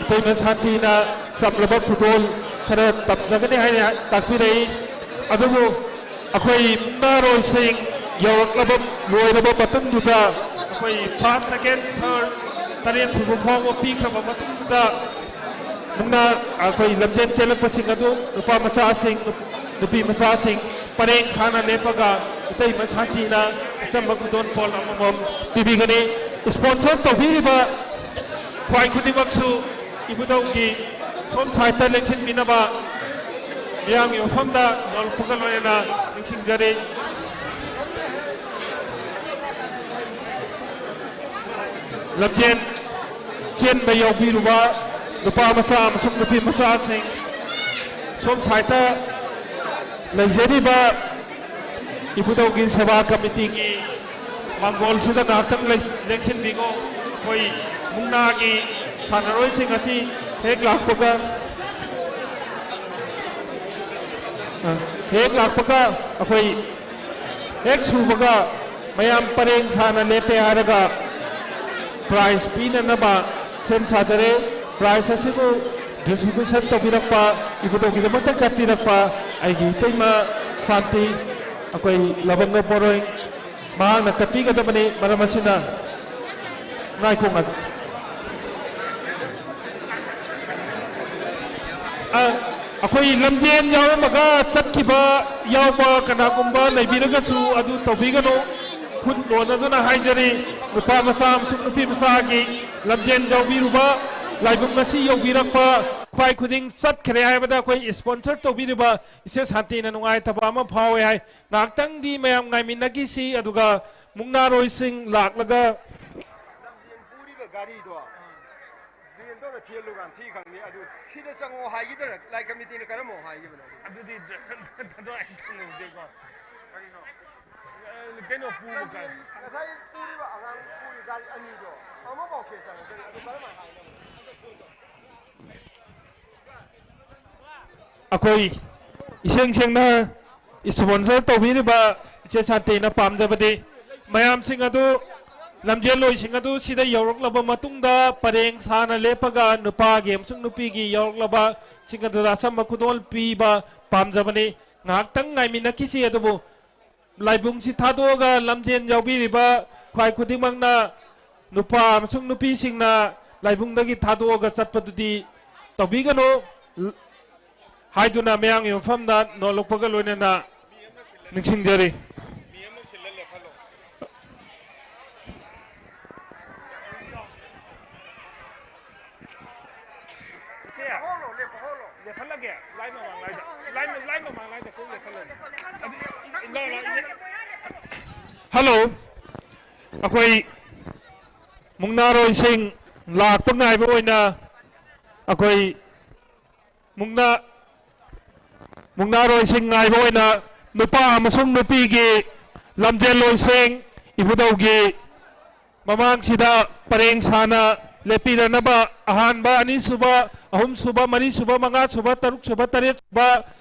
ꯏꯇꯩꯃ ꯁꯥꯟꯇꯤꯅ ꯆꯝꯂꯕ ꯈꯨꯗꯣꯜ ꯈꯔ ꯇꯝꯖꯒꯅꯤ ꯍꯥꯏꯅ ꯇꯥꯛꯄꯤꯔꯛꯏ꯫ ꯑꯗꯨꯕꯨ ꯑꯩꯈꯣꯏ ꯃꯨꯛꯅꯥꯔꯣꯜꯁꯤꯡ ꯌꯧꯔꯛꯂꯕ, ꯂꯣꯏꯔꯕ ꯃꯇꯨꯡꯗꯨꯗ ꯑꯩꯈꯣꯏ first, second, third, ꯇꯔꯦꯠ ꯁꯨꯕ ꯐꯥꯎꯕ ꯄꯤꯈ꯭ꯔꯕ ꯃꯇꯨꯡꯗꯨꯗ ꯃꯨꯛꯅꯥ, ꯑꯩꯈꯣꯏ ꯂꯝꯖꯦꯜ ꯆꯦꯜꯂꯛꯄꯁꯤꯡ ꯑꯗꯨ ꯅꯨꯄꯥ ꯃꯆꯥꯁꯤꯡ, ꯅꯨꯄꯤ ꯃꯆꯥꯁꯤꯡ ꯄꯔꯦꯡ ꯁꯥꯅ ꯂꯦꯞꯄꯒ ꯏꯇꯩꯃ ꯁꯥꯟꯇꯤꯅ ꯑꯆꯝꯕ ꯈꯨꯗꯣꯜ ꯄꯣꯠ ꯑꯃꯃꯝ ꯄꯤꯕꯤꯒꯅꯤ꯫ Sponsor ꯇꯧꯕꯤꯔꯤꯕ ꯈ꯭ꯋꯥꯏ ꯈꯨꯗꯤꯡꯃꯛꯁꯨ ꯏꯕꯨꯙꯧꯒꯤ ꯁꯣꯝ side ꯇ ꯂꯦꯡꯁꯤꯟꯕꯤꯅꯕ ꯃꯤꯌꯥꯝꯒꯤ ꯃꯐꯝꯗ ꯅꯣꯂꯨꯛꯄꯒ ꯂꯣꯏꯅꯅ ꯅꯤꯡꯁꯤꯡꯖꯔꯤ꯫ ꯂꯝꯖꯦꯟ ꯆꯦꯟꯕ ꯌꯥꯎꯕꯤꯔꯨꯕ ꯅꯨꯄꯥ ꯃꯆꯥ ꯑꯃꯁꯨꯡ ꯅꯨꯄꯤ ꯃꯆꯥꯁꯤꯡ, ꯁꯣꯝ side ꯇ ꯂꯩꯖꯔꯤꯕ ꯏꯕꯨꯙꯧꯒꯤ ꯁꯦꯕꯥ ꯀꯃꯤꯇꯤꯒꯤ ꯃꯥꯡꯒꯣꯜꯁꯤꯗ ꯉꯥꯏꯍꯥꯛꯇꯪ ꯂꯩ-, ꯂꯦꯡꯁꯤꯟꯕꯤꯈꯣ꯫ ꯑꯩꯈꯣꯏ ꯃꯨꯛꯅꯥꯒꯤ ꯁꯥꯟꯅꯔꯣꯏꯁꯤꯡ ꯑꯁꯤ ꯍꯦꯛ ꯂꯥꯛꯄꯒ, ꯑ, ꯍꯦꯛ ꯂꯥꯛꯄꯒ ꯑꯩꯈꯣꯏ ꯍꯦꯛ ꯁꯨꯕꯒ ꯃꯌꯥꯝ ꯄꯔꯦꯡ ꯁꯥꯅ ꯂꯦꯞꯄꯦ ꯍꯥꯏꯔꯒ prize ꯄꯤꯅꯅꯕ ꯁꯦꯝ ꯁꯥꯖꯔꯦ꯫ Prize ꯑꯁꯤꯕꯨ distribution ꯇꯧꯕꯤꯔꯛꯄ, ꯏꯕꯨꯙꯧꯒꯤꯗꯃꯛꯇ ꯀꯠꯄꯤꯔꯛꯄ ꯑꯩꯒꯤ ꯏꯇꯩꯃ ꯁꯥꯟꯇꯤ, ꯑꯩꯈꯣꯏ ꯂꯕꯪꯒ ꯄꯣꯔꯣꯏ, ꯃꯍꯥꯛꯅ ꯀꯠꯄꯤꯒꯗꯕꯅꯤ꯫ ꯃꯔꯝ ꯑꯁꯤꯅ, ꯉꯥꯏꯈꯣ, ꯉꯥꯏꯈꯣ꯫ ꯑ, ꯑꯩꯈꯣꯏ ꯂꯝꯖꯦꯟ ꯌꯥꯎꯔꯝꯃꯒ ꯆꯠꯈꯤꯕ ꯌꯥꯎꯕ ꯀꯅꯥꯒꯨꯝꯕ ꯂꯩꯕꯤꯔꯒꯁꯨ ꯑꯗꯨ ꯇꯧꯕꯤꯒꯅꯨ꯫ ꯈꯨꯠ ꯅꯣꯟꯅꯗꯨꯅ ꯍꯥꯏꯖꯔꯤ, ꯅꯨꯄꯥ ꯃꯆꯥ ꯑꯃꯁꯨꯡ ꯅꯨꯄꯤ ꯃꯆꯥꯒꯤ ꯂꯝꯖꯦꯟ ꯌꯥꯎꯕꯤꯔꯨꯕ, ꯂꯥꯏꯕꯨꯡ ꯉꯁꯤ ꯌꯧꯕꯤꯔꯛꯄ, ꯈ꯭ꯋꯥꯏ ꯈꯨꯗꯤꯡ ꯆꯠꯈ꯭ꯔꯦ ꯍꯥꯏꯕꯗ ꯑꯩꯈꯣꯏ sponsor ꯇꯧꯕꯤꯔꯤꯕ ꯏꯆꯦ ꯁꯥꯟꯇꯤꯅ ꯅꯨꯡꯉꯥꯏꯇꯕ ꯑꯃ ꯐꯥꯎꯋꯦ ꯍꯥꯏ꯫ ꯉꯥꯏꯍꯥꯛꯇꯪꯗꯤ ꯃꯌꯥꯝ ꯉꯥꯏꯃꯤꯟꯅꯈꯤꯁꯤ, ꯑꯗꯨꯒ ꯃꯨꯛꯅꯥꯔꯣꯏꯁꯤꯡ ꯂꯥꯛꯂꯒ ꯂꯝꯖꯦꯟ ꯄꯨꯔꯤꯕ ꯒꯥꯔꯤꯗꯣ ꯗ꯭ꯔꯦꯟꯗꯧꯅ ꯊꯦꯜꯂꯨꯀꯥꯟ ꯊꯤ ꯈꯪꯅꯤ꯫ ꯑꯗꯨ ꯁꯤꯗ ꯆꯪꯉꯣ ꯍꯥꯏꯈꯤꯗ꯭ꯔꯥ? ꯂꯥꯏ ꯀꯃꯤꯇꯤꯅ ꯀꯔꯝꯕ ꯍꯥꯏꯈꯤꯕꯅꯣ? ꯑꯗꯨꯗꯤ ꯑꯗꯨ ꯑꯩ ꯈꯪꯍꯧꯗꯦꯀꯣ꯫ ꯀꯔꯤꯅꯣ? ꯑ, ꯀꯩꯅꯣ ꯄꯨꯕ ꯀꯥꯟ- ꯉꯁꯥꯏ ꯄꯨꯔꯤꯕ ꯑꯉꯥꯡ ꯄꯨꯔꯤ ꯒꯥꯔꯤ ꯑꯅꯤꯗꯣ ꯑꯃꯐꯥꯎ ꯁꯤꯗ ꯆꯪꯉꯛꯇ꯭ꯔꯤ꯫ ꯑꯗꯨ ꯀꯔꯝꯍꯥꯏꯅ ꯍꯥꯏꯅꯕꯅꯣ? ꯑꯩꯈꯣꯏ ꯏꯁꯦꯡ ꯁꯦꯡꯅ sponsor ꯇꯧꯕꯤꯔꯤꯕ ꯏꯆꯦ ꯁꯥꯟꯇꯤꯅ ꯄꯥꯝꯖꯕꯗꯤ ꯃꯌꯥꯝꯁꯤꯡ ꯑꯗꯨ, ꯂꯝꯖꯦꯜꯂꯣꯏꯁꯤꯡ ꯑꯗꯨ ꯁꯤꯗ ꯌꯧꯔꯛꯂꯕ ꯃꯇꯨꯡꯗ ꯄꯔꯦꯡ ꯁꯥꯅ ꯂꯦꯞꯄꯒ ꯅꯨꯄꯥꯒꯤ ꯑꯃꯁꯨꯡ ꯅꯨꯄꯤꯒꯤ ꯌꯧꯔꯛꯂꯕꯁꯤꯡ ꯑꯗꯨꯗ ꯑꯆꯝꯕ ꯈꯨꯗꯣꯜ ꯄꯤꯕ ꯄꯥꯝꯖꯕꯅꯤ꯫ ꯉꯥꯏꯍꯥꯛꯇꯪ ꯉꯥꯏꯃꯤꯟꯅꯈꯤꯁꯤ꯫ ꯑꯗꯨꯕꯨ ꯂꯥꯏꯕꯨꯡꯁꯤ ꯊꯥꯗꯣꯛꯑꯒ ꯂꯝꯖꯦꯟ ꯌꯥꯎꯕꯤꯔꯤꯕ ꯈ꯭ꯋꯥꯏ ꯈꯨꯗꯤꯡꯃꯛꯅ ꯅꯨꯄꯥ ꯑꯃꯁꯨꯡ ꯅꯨꯄꯤꯁꯤꯡꯅ ꯂꯥꯏꯕꯨꯡꯗꯒꯤ ꯊꯥꯗꯣꯛꯑꯒ ꯆꯠꯄꯗꯨꯗꯤ ꯇꯧꯕꯤꯒꯅꯨ ꯍꯥꯏꯗꯨꯅ ꯃꯌꯥꯝꯒꯤ ꯃꯐꯝꯗ ꯅꯣꯜꯂꯛꯄꯒ ꯂꯣꯏꯅꯅ ꯅꯤꯡꯁꯤꯡꯖꯔꯤ꯫ ꯏꯆꯦ, ꯂꯦꯞꯍꯜꯂꯒꯦ꯫ ꯂꯥꯏ ꯃꯃꯥꯡ ꯂꯥꯏꯗ꯫ ꯂꯥꯏ, ꯂꯥꯏ ꯃꯃꯥꯡ ꯂꯥꯏꯗ ꯀꯣꯛ ꯂꯦꯞꯍꯜꯂꯒꯦ꯫ ꯑꯗꯨ, ꯏ-, ꯏ-, ꯂꯥꯎ, ꯂꯥꯎ, ꯏ-, ꯍꯜꯂꯣ꯫ ꯑꯩꯈꯣꯏ ꯃꯨꯛꯅꯥꯔꯣꯏꯁꯤꯡ ꯂꯥꯛꯄ ꯉꯥꯏꯕ ꯑꯣꯏꯅ ꯑꯩꯈꯣꯏ ꯃꯨꯛꯅꯥ, ꯃꯨꯛꯅꯥꯔꯣꯏꯁꯤꯡ ꯉꯥꯏꯕ ꯑꯣꯏꯅ ꯅꯨꯄꯥ ꯑꯃꯁꯨꯡ ꯅꯨꯄꯤꯒꯤ ꯂꯝꯖꯦꯜꯂꯣꯏꯁꯤꯡ ꯏꯕꯨꯙꯧꯒꯤ ꯃꯃꯥꯡꯁꯤꯗ ꯄꯔꯦꯡ ꯁꯥꯅ ꯂꯦꯞꯄꯤꯔꯅꯕ ꯑꯍꯥꯟꯕ, ꯑꯅꯤꯁꯨꯕ, ꯑꯍꯨꯝꯁꯨꯕ, ꯃꯔꯤꯁꯨꯕ, ꯃꯉꯥꯁꯨꯕ, ꯇꯔꯨꯛꯁꯨꯕ, ꯇꯔꯦꯠꯁꯨꯕ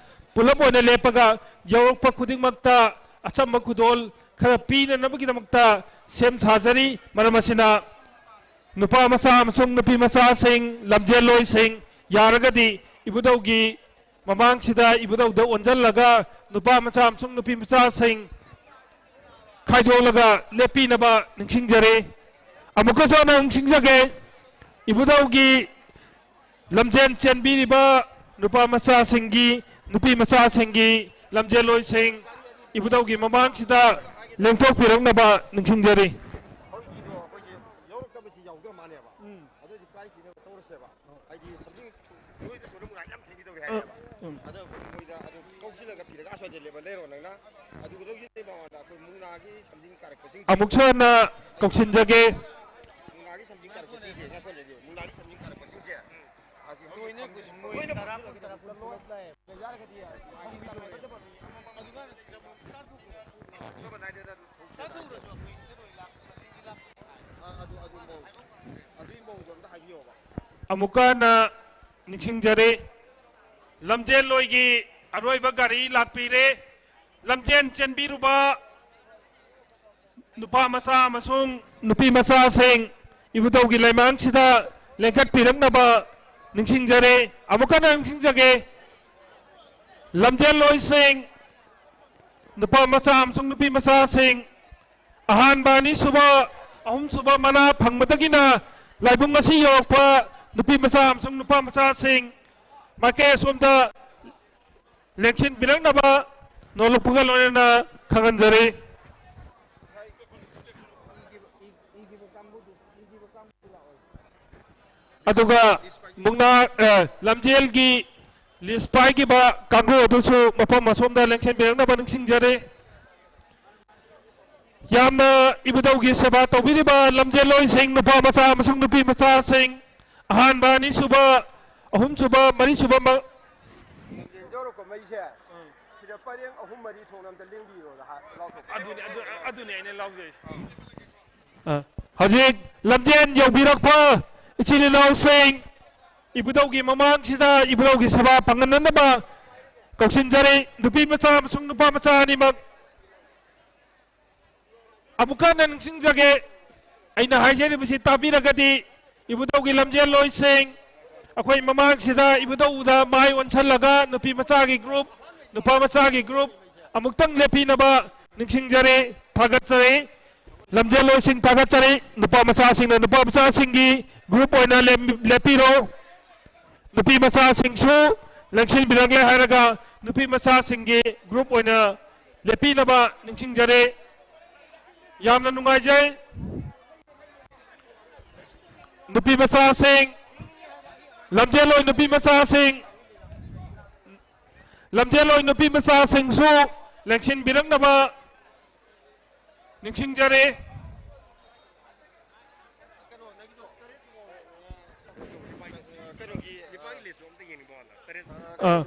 ꯄꯨꯂꯞ ꯑꯣꯏꯅ ꯂꯦꯞꯄꯒ ꯌꯧꯔꯛꯄ ꯈꯨꯗꯤꯡꯃꯛꯇ ꯑꯆꯝꯕ ꯈꯨꯗꯣꯜ ꯈꯔ ꯄꯤꯅꯅꯕꯒꯤꯗꯃꯛꯇ ꯁꯦꯝ ꯁꯥꯖꯔꯤ꯫ ꯃꯔꯝ ꯑꯁꯤꯅ ꯅꯨꯄꯥ ꯃꯆꯥ ꯑꯃꯁꯨꯡ ꯅꯨꯄꯤ ꯃꯆꯥꯁꯤꯡ, ꯂꯝꯖꯦꯜꯂꯣꯏꯁꯤꯡ, ꯌꯥꯔꯒꯗꯤ ꯏꯕꯨꯙꯧꯒꯤ ꯃꯃꯥꯡꯁꯤꯗ ꯏꯕꯨꯙꯧꯗ ꯑꯣꯟꯁꯤꯜꯂꯒ ꯅꯨꯄꯥ ꯃꯆꯥ ꯑꯃꯁꯨꯡ ꯅꯨꯄꯤ ꯃꯆꯥꯁꯤꯡ ꯈꯥꯏꯗꯣꯛꯂꯒ ꯂꯦꯞꯄꯤꯅꯕ ꯅꯤꯡꯁꯤꯡꯖꯔꯤ꯫ ꯑꯃꯨꯛꯀꯁꯨ ꯍꯟꯅ ꯅꯤꯡꯁꯤꯡꯖꯒꯦ, ꯏꯕꯨꯙꯧꯒꯤ ꯂꯝꯖꯦꯟ ꯆꯦꯟꯕꯤꯔꯤꯕ ꯅꯨꯄꯥ ꯃꯆꯥꯁꯤꯡꯒꯤ, ꯅꯨꯄꯤ ꯃꯆꯥꯁꯤꯡꯒꯤ ꯂꯝꯖꯦꯜꯂꯣꯏꯁꯤꯡ ꯏꯕꯨꯙꯧꯒꯤ ꯃꯃꯥꯡꯁꯤꯗ ꯂꯦꯡꯊꯣꯛꯄꯤꯔꯛꯅꯕ ꯅꯤꯡꯁꯤꯡꯖꯔꯤ꯫ ꯍꯧꯖꯤꯛꯀꯤꯗꯣ ꯑꯩꯈꯣꯏꯁꯦ ꯌꯧꯔꯛꯇꯕꯁꯤ ꯌꯥꯎꯗ꯭ꯔ ꯃꯥꯜꯂꯦꯕ꯫ ꯎꯝ꯫ ꯑꯗꯨ ꯑꯣꯏꯗꯤ ꯄ꯭ꯔꯥꯏꯖ ꯄꯤꯅꯕ ꯇꯧꯔꯁꯦꯕ꯫ ꯍꯥꯏꯗꯤ ꯁꯝꯊꯤꯡ ꯅꯣꯏꯗ ꯁꯣꯟꯗ ꯃꯨꯛꯅꯥ ꯌꯥꯝ ꯊꯦꯡꯈꯤꯗꯧꯔꯦ ꯍꯥꯏꯌꯦꯕ꯫ ꯎꯝ꯫ ꯑꯗꯣ ꯃꯣꯏꯗ ꯑꯗꯨ ꯀꯧꯁꯤꯜꯂꯒ ꯄꯤꯔꯒ ꯑꯁ꯭ꯋꯥꯏꯗ ꯂꯦꯞꯄ ꯂꯩꯔꯣ ꯅꯪꯅ꯫ ꯑꯗꯨꯒ ꯂꯧꯁꯤꯟꯕꯒꯤ ꯃꯃꯥꯡꯗ ꯑꯩꯈꯣꯏ ꯃꯨꯛꯅꯥꯒꯤ ꯁꯝꯊꯤꯡ ꯀꯥꯔꯛꯄꯁꯤꯡꯁꯦ꯫ ꯑꯃꯨꯛꯁꯨ ꯍꯟꯅ ꯀꯧꯁꯤꯟꯖꯒꯦ꯫ ꯃꯨꯛꯅꯥꯒꯤ ꯁꯝꯊꯤꯡ ꯀꯥꯔꯛꯄꯁꯤꯡꯁꯦ ꯉꯥꯏꯈꯣ ꯂꯩꯕꯤꯌꯨ꯫ ꯃꯨꯛꯅꯥꯒꯤ ꯁꯝꯊꯤꯡ ꯀꯥꯔꯛꯄꯁꯤꯡꯁꯦ ꯑꯁꯤ ꯍꯧꯖꯤꯛ ꯂꯣꯏꯅ ꯇꯔꯥ ꯀꯨꯟ ꯇꯔꯥ ꯀꯨꯟ ꯄꯨꯂꯞ ꯂꯥꯛꯑꯦ꯫ ꯌꯥꯔꯒꯗꯤ ꯍꯪꯕꯤꯗꯣ꯫ ꯑꯗꯨꯒ ꯅꯥꯏꯗꯦꯗ ꯑꯗꯨꯝ ꯊꯣꯛꯁꯦ꯫ ꯑ, ꯑꯗꯨ, ꯑꯗꯨ ꯃꯑꯣꯡ-, ꯑꯗꯨꯒꯤ ꯃꯑꯣꯡꯗꯣ ꯑꯝꯇ ꯍꯥꯏꯕꯤꯌꯣꯕ꯫ ꯑꯃꯨꯛꯀ ꯍꯟꯅ ꯅꯤꯡꯁꯤꯡꯖꯔꯤ, ꯂꯝꯖꯦꯜꯂꯣꯏꯒꯤ ꯑꯔꯣꯏꯕ ꯒꯥꯔꯤ ꯂꯥꯛꯄꯤꯔꯦ꯫ ꯂꯝꯖꯦꯟ ꯆꯦꯟꯕꯤꯔꯨꯕ ꯅꯨꯄꯥ ꯃꯆꯥ ꯑꯃꯁꯨꯡ ꯅꯨꯄꯤ ꯃꯆꯥꯁꯤꯡ ꯏꯕꯨꯙꯧꯒꯤ ꯂꯩꯃꯥꯡꯁꯤꯗ ꯂꯦꯡꯈꯠꯄꯤꯔꯛꯅꯕ ꯅꯤꯡꯁꯤꯡꯖꯔꯤ꯫ ꯑꯃꯨꯛꯀ ꯍꯟꯅ ꯅꯤꯡꯁꯤꯡꯖꯒꯦ, ꯂꯝꯖꯦꯜꯂꯣꯏꯁꯤꯡ, ꯅꯨꯄꯥ ꯃꯆꯥ ꯑꯃꯁꯨꯡ ꯅꯨꯄꯤ ꯃꯆꯥꯁꯤꯡ, ꯑꯍꯥꯟꯕ, ꯑꯅꯤꯁꯨꯕ, ꯑꯍꯨꯝꯁꯨꯕ ꯃꯅꯥ ꯐꯪꯕꯗꯒꯤꯅ ꯂꯥꯏꯕꯨꯡ ꯑꯁꯤ ꯌꯧꯔꯛꯄ ꯅꯨꯄꯤ ꯃꯆꯥ ꯑꯃꯁꯨꯡ ꯅꯨꯄꯥ ꯃꯆꯥꯁꯤꯡ ꯃꯥꯏꯀꯩ ꯑꯁꯣꯝꯗ ꯂꯦꯡꯁꯤꯟꯕꯤꯔꯛꯅꯕ ꯅꯣꯂꯨꯛꯄꯒ ꯂꯣꯏꯅꯅ ꯈꯪꯍꯟꯖꯔꯤ꯫ ꯑꯗꯨꯒ ꯃꯨꯛꯅꯥ, ꯑ, ꯂꯝꯖꯦꯜꯒꯤ ꯂꯤꯁ ꯄꯥꯏꯈꯤꯕ ꯀꯥꯡꯕꯨ ꯑꯗꯨꯁꯨ ꯃꯐꯝ ꯑꯁꯣꯝꯗ ꯂꯦꯡꯁꯤꯟꯕꯤꯔꯛꯅꯕ ꯅꯤꯡꯁꯤꯡꯖꯔꯤ꯫ ꯌꯥꯝꯅ ꯏꯕꯨꯙꯧꯒꯤ ꯁꯦꯕꯥ ꯇꯧꯕꯤꯔꯤꯕ ꯂꯝꯖꯦꯜꯂꯣꯏꯁꯤꯡ, ꯅꯨꯄꯥ ꯃꯆꯥ ꯑꯃꯁꯨꯡ ꯅꯨꯄꯤ ꯃꯆꯥꯁꯤꯡ, ꯑꯍꯥꯟꯕ, ꯑꯅꯤꯁꯨꯕ, ꯑꯍꯨꯝꯁꯨꯕ, ꯃꯔꯤꯁꯨꯕ ꯃ-, ꯂꯝꯖꯦꯜ ꯌꯧꯔꯛꯄ ꯃꯩꯁꯦ ꯁꯤꯗ ꯄꯔꯦꯡ ꯑꯍꯨꯝ ꯃꯔꯤ ꯊꯣꯛꯅ ꯑꯝꯇ ꯂꯦꯡꯕꯤꯔꯣꯅ ꯍꯥꯏ-, ꯂꯥꯎꯊꯣꯛꯄ꯫ ꯑꯗꯨꯅꯤ, ꯑꯗꯨ-, ꯑꯗꯨꯅꯤ ꯑꯩꯅ ꯂꯥꯎꯖꯩꯁꯦ꯫ ꯑ, ꯍꯧꯖꯤꯛ ꯂꯝꯖꯦꯟ ꯌꯧꯕꯤꯔꯛꯄ ꯏꯆꯤꯜ ꯏꯅꯥꯎꯁꯤꯡ, ꯏꯕꯨꯙꯧꯒꯤ ꯃꯃꯥꯡꯁꯤꯗ ꯏꯕꯨꯙꯧꯒꯤ ꯁꯦꯕꯥ ꯐꯪꯍꯟꯅꯅꯕ ꯀꯧꯁꯤꯟꯖꯔꯤ꯫ ꯅꯨꯄꯤ ꯃꯆꯥ ꯑꯃꯁꯨꯡ ꯅꯨꯄꯥ ꯃꯆꯥ ꯑꯅꯤꯃꯛ ꯑꯃꯨꯛꯀ ꯍꯟꯅ ꯅꯤꯡꯁꯤꯡꯖꯒꯦ, ꯑꯩꯅ ꯍꯥꯏꯖꯔꯤꯕꯁꯤ ꯇꯥꯕꯤꯔꯒꯗꯤ ꯏꯕꯨꯙꯧꯒꯤ ꯂꯝꯖꯦꯜꯂꯣꯏꯁꯤꯡ ꯑꯩꯈꯣꯏ ꯃꯃꯥꯡꯁꯤꯗ ꯏꯕꯨꯙꯧꯗ ꯃꯥꯏ ꯑꯣꯟꯁꯤꯜꯂꯒ ꯅꯨꯄꯤ ꯃꯆꯥꯒꯤ group, ꯅꯨꯄꯥ ꯃꯆꯥꯒꯤ group ꯑꯃꯨꯛꯇꯪ ꯂꯦꯞꯄꯤꯅꯕ ꯅꯤꯡꯁꯤꯡꯖꯔꯤ, ꯊꯥꯒꯠꯆꯔꯤ꯫ ꯂꯝꯖꯦꯜꯂꯣꯏꯁꯤꯡ ꯊꯥꯒꯠꯆꯔꯤ꯫ ꯅꯨꯄꯥ ꯃꯆꯥꯁꯤꯡꯅ ꯅꯨꯄꯥ ꯃꯆꯥꯁꯤꯡꯒꯤ group ꯑꯣꯏꯅ ꯂꯦꯝ-, ꯂꯦꯞꯄꯤꯔꯣ꯫ ꯅꯨꯄꯤ ꯃꯆꯥꯁꯤꯡꯁꯨ ꯂꯦꯡꯁꯤꯟꯕꯤꯔꯛꯂꯦ ꯍꯥꯏꯔꯒ ꯅꯨꯄꯤ ꯃꯆꯥꯁꯤꯡꯒꯤ group ꯑꯣꯏꯅ ꯂꯦꯞꯄꯤꯅꯕ ꯅꯤꯡꯁꯤꯡꯖꯔꯤ꯫ ꯌꯥꯝꯅ ꯅꯨꯡꯉꯥꯏꯖꯩ꯫ ꯅꯨꯄꯤ ꯃꯆꯥꯁꯤꯡ, ꯂꯝꯖꯦꯜꯂꯣꯏ ꯅꯨꯄꯤ ꯃꯆꯥꯁꯤꯡ, ꯂꯝꯖꯦꯜꯂꯣꯏ ꯅꯨꯄꯤ ꯃꯆꯥꯁꯤꯡꯁꯨ ꯂꯦꯡꯁꯤꯟꯕꯤꯔꯛꯅꯕ ꯅꯤꯡꯁꯤꯡꯖꯔꯤ꯫ ꯑ,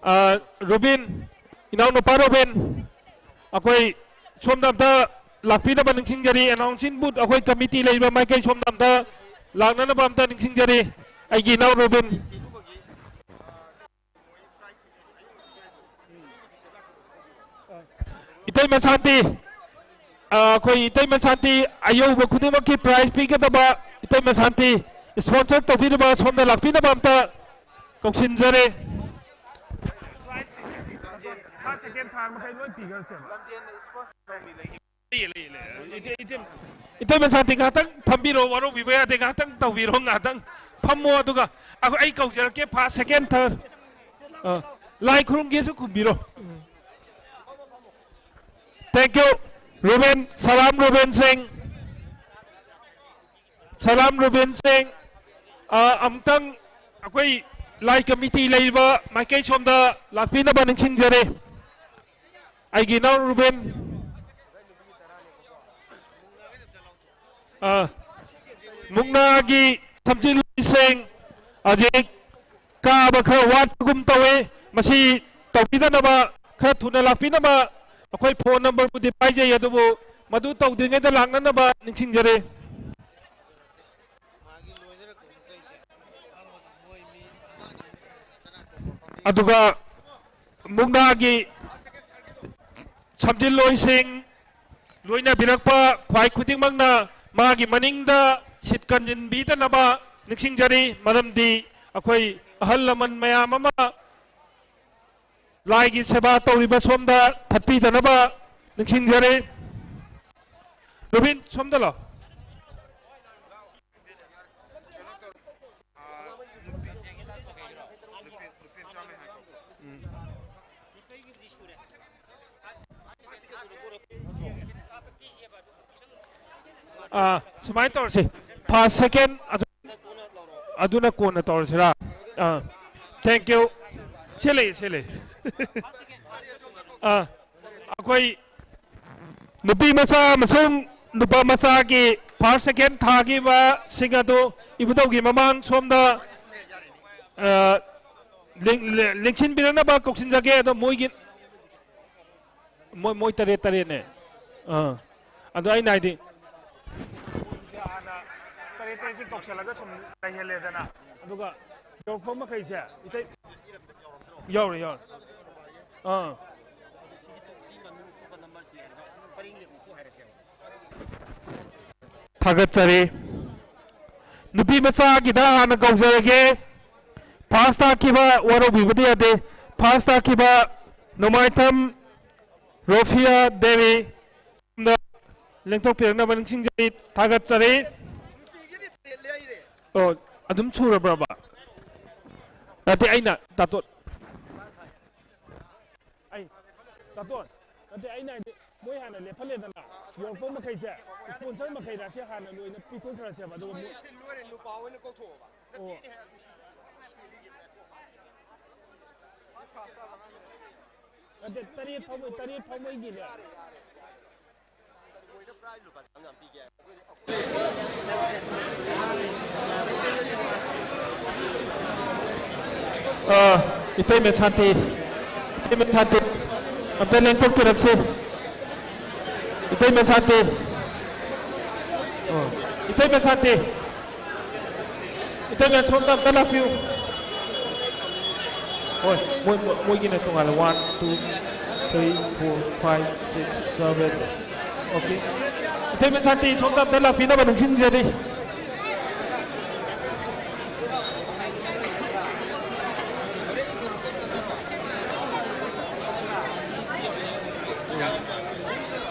ꯑ, ꯔꯣꯕꯤꯟ, ꯏꯅꯥꯎꯅꯨꯄꯥ ꯔꯣꯕꯤꯟ, ꯑꯩꯈꯣꯏ ꯁꯣꯝꯗ ꯑꯝꯇ ꯂꯥꯛꯄꯤꯅꯕ ꯅꯤꯡꯁꯤꯡꯖꯔꯤ꯫ Announcing booth ꯑꯩꯈꯣꯏ committee ꯂꯩꯔꯤꯕ ꯃꯥꯏꯀꯩ ꯁꯣꯝꯗ ꯑꯝꯇ ꯂꯥꯛꯅꯅꯕ ꯑꯝꯇ ꯅꯤꯡꯁꯤꯡꯖꯔꯤ꯫ ꯑꯩꯒꯤ ꯏꯅꯥꯎ ꯔꯣꯕꯤꯟ꯫ ꯏꯇꯩꯃ ꯁꯥꯟꯇꯤ, ꯑ, ꯑꯩꯈꯣꯏ ꯏꯇꯩꯃ ꯁꯥꯟꯇꯤ ꯑꯌꯧꯕ ꯈꯨꯗꯤꯡꯃꯛꯀꯤ prize ꯄꯤꯒꯗꯕ ꯏꯇꯩꯃ ꯁꯥꯟꯇꯤ sponsor ꯇꯧꯕꯤꯅꯕ ꯁꯣꯝꯗ ꯂꯥꯛꯄꯤꯅꯕ ꯑꯝꯇ ꯀꯧꯁꯤꯟꯖꯔꯤ꯫ ꯂꯩꯌꯦ, ꯂꯩꯌꯦ, ꯂꯩꯌꯦ꯫ ꯏꯇꯩ-, ꯏꯇꯩ-, ꯏꯇꯩꯃ ꯁꯥꯟꯇꯤ ꯉꯥꯏꯍꯥꯛꯇꯪ ꯐꯝꯕꯤꯔꯣ, ꯋꯥꯔꯧꯕꯤꯕ ꯌꯥꯗꯦ, ꯉꯥꯏꯍꯥꯛꯇꯪ ꯇꯧꯕꯤꯔꯣ, ꯉꯥꯏꯍꯥꯛꯇꯪ ꯐꯝꯃꯣ, ꯑꯗꯨꯒ ꯑꯩꯈꯣꯏ, ꯑꯩ ꯀꯧꯖꯔꯛꯀꯦ, first, second, third꯫ ꯑ, ꯂꯥꯏ ꯈꯨꯔꯨꯝꯒꯦꯁꯨ ꯈꯨꯝꯕꯤꯔꯣ꯫ Thank you, ꯔꯨꯕꯦꯟ, ꯁꯂꯥꯝ ꯔꯨꯕꯦꯟ ꯁꯤꯡ, ꯁꯂꯥꯝ ꯔꯨꯕꯦꯟ ꯁꯤꯡ, ꯑ, ꯑꯃꯨꯛꯇꯪ ꯑꯩꯈꯣꯏ ꯂꯥꯏ committee ꯂꯩꯔꯤꯕ ꯃꯥꯏꯀꯩ ꯁꯣꯝꯗ ꯂꯥꯛꯄꯤꯅꯕ ꯅꯤꯡꯁꯤꯡꯖꯔꯤ꯫ ꯑꯩꯒꯤ ꯏꯅꯥꯎ ꯔꯨꯕꯦꯟ, ꯑ, ꯃꯨꯛꯅꯥꯒꯤ ꯁꯝꯖꯤꯜꯂꯨꯁꯤꯡ ꯍꯧꯖꯤꯛ ꯀꯥꯕ ꯈꯔ ꯋꯥꯠꯄꯒꯨꯝ ꯇꯧꯏ꯫ ꯃꯁꯤ ꯇꯧꯕꯤꯗꯅꯕ ꯈꯔ ꯊꯨꯅ ꯂꯥꯛꯄꯤꯅꯕ ꯑꯩꯈꯣꯏ phone number ꯕꯨꯗꯤ ꯄꯥꯏꯖꯩ, ꯑꯗꯨꯕꯨ ꯃꯗꯨ ꯇꯧꯗ꯭ꯔꯤꯉꯩꯗ ꯂꯥꯛꯅꯅꯕ ꯅꯤꯡꯁꯤꯡꯖꯔꯤ꯫ ꯑꯗꯨꯒ ꯃꯨꯛꯅꯥꯒꯤ ꯁꯝꯖꯤꯜꯂꯣꯏꯁꯤꯡ ꯂꯣꯏꯅꯕꯤꯔꯛꯄ ꯈ꯭ꯋꯥꯏ ꯈꯨꯗꯤꯡꯃꯛꯅ ꯃꯥꯒꯤ ꯃꯅꯤꯡꯗ ꯁꯤꯠ ꯀꯟꯁꯤꯟꯕꯤꯗꯅꯕ ꯅꯤꯡꯁꯤꯡꯖꯔꯤ꯫ ꯃꯔꯝꯗꯤ ꯑꯩꯈꯣꯏ ꯑꯍꯜ ꯂꯃꯟ ꯃꯌꯥꯝ ꯑꯃ ꯂꯥꯏꯒꯤ ꯁꯦꯕꯥ ꯇꯧꯔꯤꯕ ꯁꯣꯝꯗ ꯊꯠꯄꯤꯗꯅꯕ ꯅꯤꯡꯁꯤꯡꯖꯔꯤ꯫ ꯔꯨꯕꯤꯟ, ꯁꯣꯝꯗ ꯂꯥꯛꯑꯣ꯫ ꯑꯥ, ꯁꯨꯃꯥꯏꯅ ꯇꯧꯔꯁꯤ꯫ First, second, ꯑꯗꯨ, ꯑꯗꯨꯅ ꯀꯣꯟꯅ ꯇꯧꯔꯁꯤꯔꯥ? ꯑꯥ, thank you꯫ ꯁꯤ ꯂꯩ, ꯁꯤ ꯂꯩ꯫ ꯑꯥ, ꯑꯩꯈꯣꯏ ꯅꯨꯄꯤ ꯃꯆꯥ ꯑꯃꯁꯨꯡ ꯅꯨꯄꯥ ꯃꯆꯥꯒꯤ first, second ꯊꯥꯈꯤꯕꯁꯤꯡ ꯑꯗꯨ ꯏꯕꯨꯙꯧꯒꯤ ꯃꯃꯥꯡ ꯁꯣꯝꯗ, ꯑꯥ, ꯂꯦꯡ-, ꯂꯦꯡ-, ꯂꯦꯡꯁꯤꯟꯕꯤꯔꯛꯅꯕ ꯀꯧꯁꯤꯟꯖꯒꯦ꯫ ꯑꯗꯣ ꯃꯣꯏꯒꯤ ꯃꯣꯏ, ꯃꯣꯏ ꯇꯔꯦꯠ ꯇꯔꯦꯠꯅꯦ꯫ ꯑꯥ꯫ ꯑꯗꯣ ꯑꯩꯅ ꯍꯥꯏꯗꯤ, ꯍꯥꯟꯅ ꯇꯔꯦꯠ ꯇꯔꯦꯠꯁꯦ ꯀꯧꯁꯜꯂꯒ ꯁꯨꯝ ꯂꯩꯍꯜꯂꯦꯗꯅ꯫ ꯑꯗꯨꯒ ꯌꯧꯔꯛꯄ ꯃꯈꯩꯁꯦ ꯏꯇꯩ-, ꯌꯧꯔꯦ, ꯌꯧꯔꯦ꯫ ꯑꯥ꯫ ꯊꯥꯒꯠꯆꯔꯤ꯫ ꯅꯨꯄꯤ ꯃꯆꯥꯒꯤꯗ ꯍꯥꯟꯅ ꯀꯧꯖꯔꯒꯦ꯫ First ꯇꯥꯈꯤꯕ ꯋꯥꯔꯧꯕꯤꯕꯗꯤ ꯌꯥꯗꯦ꯫ First ꯇꯥꯈꯤꯕ ꯅꯣꯡꯃꯥꯏꯊꯦꯝ ꯔꯣꯐꯤꯌꯥ ꯗꯦꯕꯤ꯫ ꯁꯣꯝꯗ ꯂꯦꯡꯊꯣꯛꯄꯤꯔꯛꯅꯕ ꯅꯤꯡꯁꯤꯡꯖꯔꯤ, ꯊꯥꯒꯠꯆꯔꯤ꯫ ꯑꯣ, ꯑꯗꯨꯝ ꯁꯨꯔꯕ꯭ꯔꯕ? ꯅꯠꯇꯦ, ꯑꯩꯅ ꯇꯥꯇꯣꯟ꯫ ꯑꯩ, ꯇꯥꯇꯣꯟ, ꯅꯠꯇꯦ, ꯑꯩꯅ ꯍꯥꯏꯗꯤ ꯃꯣꯏ ꯍꯥꯟꯅ ꯂꯦꯞꯍꯜꯂꯦꯗꯅ, ꯌꯧꯔꯛꯄ ꯃꯈꯩꯁꯦ, sponsor ꯃꯈꯩꯗ ꯁꯤ ꯍꯥꯟꯅ ꯂꯣꯏꯅ ꯄꯤꯊꯣꯛꯈ꯭ꯔꯁꯦꯕ, ꯑꯗꯨꯒ ꯃꯣꯏ ꯁꯤꯜ ꯂꯣꯏꯔꯦ, ꯅꯨꯄꯥ ꯍꯣꯏꯅ ꯀꯧꯊꯣꯛꯑꯣꯕ꯫ ꯑꯣ꯫ ꯅꯠꯇꯦ, ꯇꯔꯦꯠ ꯐꯥꯎꯕ, ꯇꯔꯦꯠ ꯐꯥꯎꯕꯒꯤꯅꯦ꯫ ꯑ, ꯏꯇꯩꯃ ꯁꯥꯟꯇꯤ, ꯏꯇꯩꯃ ꯁꯥꯟꯇꯤ, ꯑꯝꯇ ꯂꯦꯡꯊꯣꯛꯄꯤꯔꯛꯁꯤ꯫ ꯏꯇꯩꯃ ꯁꯥꯟꯇꯤ, ꯑ, ꯏꯇꯩꯃ ꯁꯥꯟꯇꯤ, ꯏꯇꯩꯃ ꯁꯣꯝꯗ ꯑꯝꯇ ꯂꯥꯛꯄꯤꯌꯨ꯫ ꯍꯣꯏ, ꯃꯣꯏ, ꯃꯣꯏ, ꯃꯣꯏꯒꯤꯅ ꯇꯣꯉꯥꯟꯅ one, two, three, four, five, six, seven. Okay. ꯏꯇꯩꯃ ꯁꯥꯟꯇꯤ, ꯁꯣꯝꯗ ꯑꯝꯇ ꯂꯥꯛꯄꯤꯅꯕ ꯅꯤꯡꯁꯤꯡꯖꯔꯤ꯫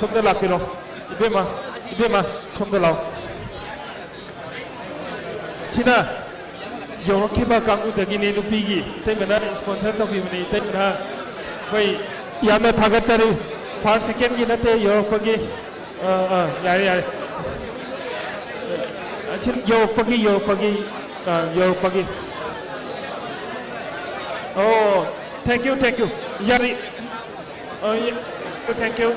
ꯁꯣꯝꯗ ꯂꯥꯛꯄꯤꯔꯣ꯫ ꯏꯕꯦꯝꯃ, ꯏꯕꯦꯝꯃ, ꯁꯣꯝꯗ ꯂꯥꯛꯑꯣ꯫ ꯁꯤꯅ ꯌꯧꯔꯛꯈꯤꯕ ꯀꯥꯡꯕꯨꯗꯒꯤꯅꯤ, ꯅꯨꯄꯤꯒꯤ꯫ ꯏꯇꯩꯃꯅ sponsor ꯇꯧꯕꯤꯕꯅꯤ꯫ ꯏꯇꯩꯃꯅ ꯑꯩꯈꯣꯏ ꯌꯥꯝꯅ ꯊꯥꯒꯠꯆꯔꯤ꯫ First, secondꯒꯤ ꯅꯠꯇꯦ, ꯌꯧꯔꯛꯄꯒꯤ꯫ ꯑꯥ, ꯑꯥ, ꯌꯥꯔꯦ, ꯌꯥꯔꯦ꯫ ꯑꯁꯤ ꯌꯧꯔꯛꯄꯒꯤ, ꯌꯧꯔꯛꯄꯒꯤ, ꯑꯥ, ꯌꯧꯔꯛꯄꯒꯤ꯫ ꯑꯣ, thank you, thank you꯫ ꯌꯥꯔꯤ꯫ ꯑ, ꯌꯦ-, thank you꯫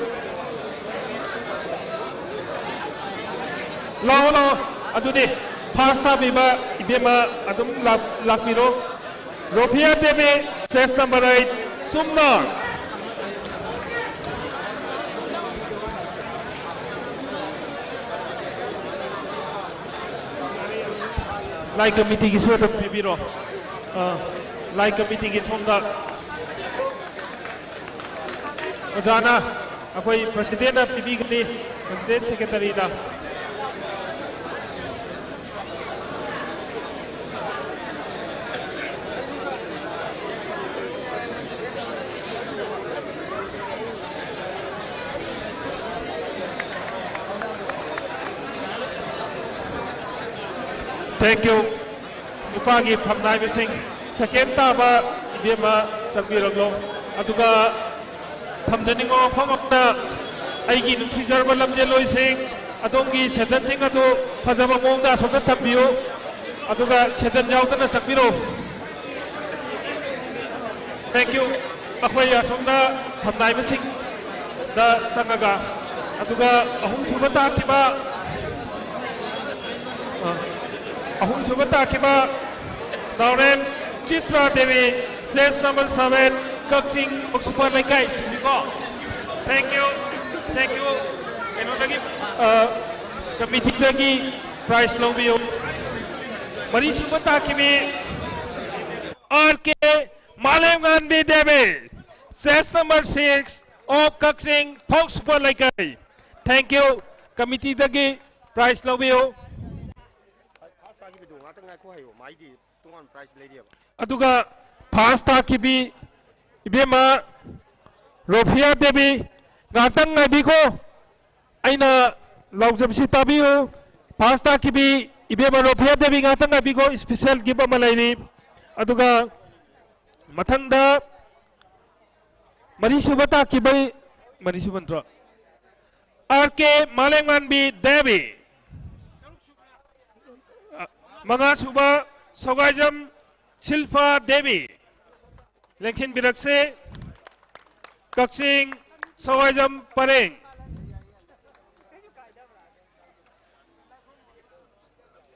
ꯂꯥꯛꯑꯣ, ꯂꯥꯛꯑꯣ꯫ ꯑꯗꯨꯗꯤ first ꯇꯥꯕꯤꯕ ꯏꯕꯦꯝꯃ ꯑꯗꯨꯝ ꯂꯥꯛ-, ꯂꯥꯛꯄꯤꯔꯣ꯫ ꯔꯣꯐꯤꯌꯥ ꯗꯦꯕꯤ, six number eight, ꯆꯨꯝꯅ꯫ ꯂꯥꯏ ꯀꯃꯤꯇꯤꯒꯤꯁꯨ ꯑꯗꯨꯝ ꯄꯤꯕꯤꯔꯣ꯫ ꯑ, ꯂꯥꯏ ꯀꯃꯤꯇꯤꯒꯤ ꯁꯣꯝꯗ꯫ ꯑꯣꯖꯥꯅ ꯑꯩꯈꯣꯏ presidentꯅ ꯄꯤꯕꯤꯒꯅꯤ, president secretaryꯗ꯫ Thank you꯫ ꯅꯨꯄꯥꯒꯤ ꯐꯝꯅꯥꯏꯕꯁꯤꯡ, second ꯇꯥꯕ ꯏꯕꯦꯝꯃ ꯆꯪꯕꯤꯔꯛꯂꯣ꯫ ꯑꯗꯨꯒ ꯊꯝꯖꯅꯤꯡꯕ ꯋꯥꯐꯝ ꯑꯃꯅ, ꯑꯩꯒꯤ ꯅꯨꯡꯁꯤꯖꯔꯕ ꯂꯝꯖꯦꯜꯂꯣꯏꯁꯤꯡ, ꯑꯗꯣꯝꯒꯤ ꯁꯦꯟꯗꯟꯁꯤꯡ ꯑꯗꯨ ꯐꯖꯕ ꯃꯑꯣꯡꯗ ꯑꯁꯣꯝꯗ ꯊꯝꯕꯤꯌꯨ, ꯑꯗꯨꯒ ꯁꯦꯟꯗꯟ ꯌꯥꯎꯗꯅ ꯆꯪꯕꯤꯔꯛꯎ꯫ Thank you꯫ ꯑꯩꯈꯣꯏ ꯑꯁꯣꯝꯗ ꯐꯝꯅꯥꯏꯕꯁꯤꯡꯗ ꯆꯪꯉꯒ, ꯑꯗꯨꯒ ꯑꯍꯨꯝꯁꯨꯕ ꯇꯥꯈꯤꯕ, ꯑ, ꯑꯍꯨꯝꯁꯨꯕ ꯇꯥꯈꯤꯕ ꯅꯥꯎꯔꯦꯝ Chitra Devi, series number seven, ꯀꯛꯆꯤꯡ ꯃꯨꯅꯤꯁꯤꯄꯥꯜ ꯂꯩꯀꯥꯏ, ꯆꯨꯝꯃꯤꯀꯣ? Thank you, thank you꯫ ꯀꯩꯅꯣꯗꯒꯤ, ꯑ, ꯀꯃꯤꯇꯤꯗꯒꯤ prize ꯂꯧꯕꯤꯌꯨ꯫ ꯃꯔꯤꯁꯨꯕ ꯇꯥꯈꯤꯕꯤ R K Malemnganbi Devi, chest number six of Kakching Phou super Leikai. Thank you꯫ ꯀꯃꯤꯇꯤꯗꯒꯤ ꯄ꯭ꯔꯥꯏꯖ ꯂꯧꯕꯤꯌꯨ꯫ ꯐꯥꯔꯁ ꯇꯥꯈꯤꯕꯗꯣ ꯉꯥꯛꯇꯪ ꯉꯥꯏꯈꯣ ꯍꯥꯏꯌꯣ, ꯃꯥꯏꯗꯤ ꯇꯣꯉꯥꯟꯕ ꯄ꯭ꯔꯥꯏꯖ ꯂꯩꯔꯤꯑꯕ꯫ ꯑꯗꯨꯒ ꯐꯥꯔꯁ ꯇꯥꯈꯤꯕꯤ ꯏꯕꯦꯝꯃ ꯔꯣꯐꯤꯌꯥ ꯗꯦꯕꯤ, ꯉꯥꯛꯇꯪ ꯉꯥꯏꯕꯤꯈꯣ꯫ ꯑꯩꯅ ꯂꯥꯎꯖꯕꯁꯤ ꯇꯥꯕꯤꯌꯨ꯫ ꯐꯥꯔꯁ ꯇꯥꯈꯤꯕꯤ ꯏꯕꯦꯝꯃ ꯔꯣꯐꯤꯌꯥ ꯗꯦꯕꯤ, ꯉꯥꯛꯇꯪ ꯉꯥꯏꯕꯤꯈꯣ, ꯏꯁꯄꯤꯁꯦꯜ ꯒꯤꯐ ꯑꯃ ꯂꯩꯔꯤ꯫ ꯑꯗꯨꯒ ꯃꯊꯪꯗ ꯃꯔꯤꯁꯨꯕ ꯇꯥꯈꯤꯕ, ꯃꯔꯤꯁꯨꯕ ꯅꯠꯇ꯭ꯔꯣ? R K Malemnganbi Devi. ꯃꯉꯥꯁꯨꯕ ꯁꯧꯒꯥꯏꯖꯝ ꯁꯤꯜꯐꯥ ꯗꯦꯕꯤ꯫ ꯂꯦꯡꯁꯤꯟꯕꯤꯔꯛꯁꯤ꯫ ꯀꯛꯆꯤꯡ ꯁꯧꯒꯥꯏꯖꯝ ꯄꯔꯦꯡ꯫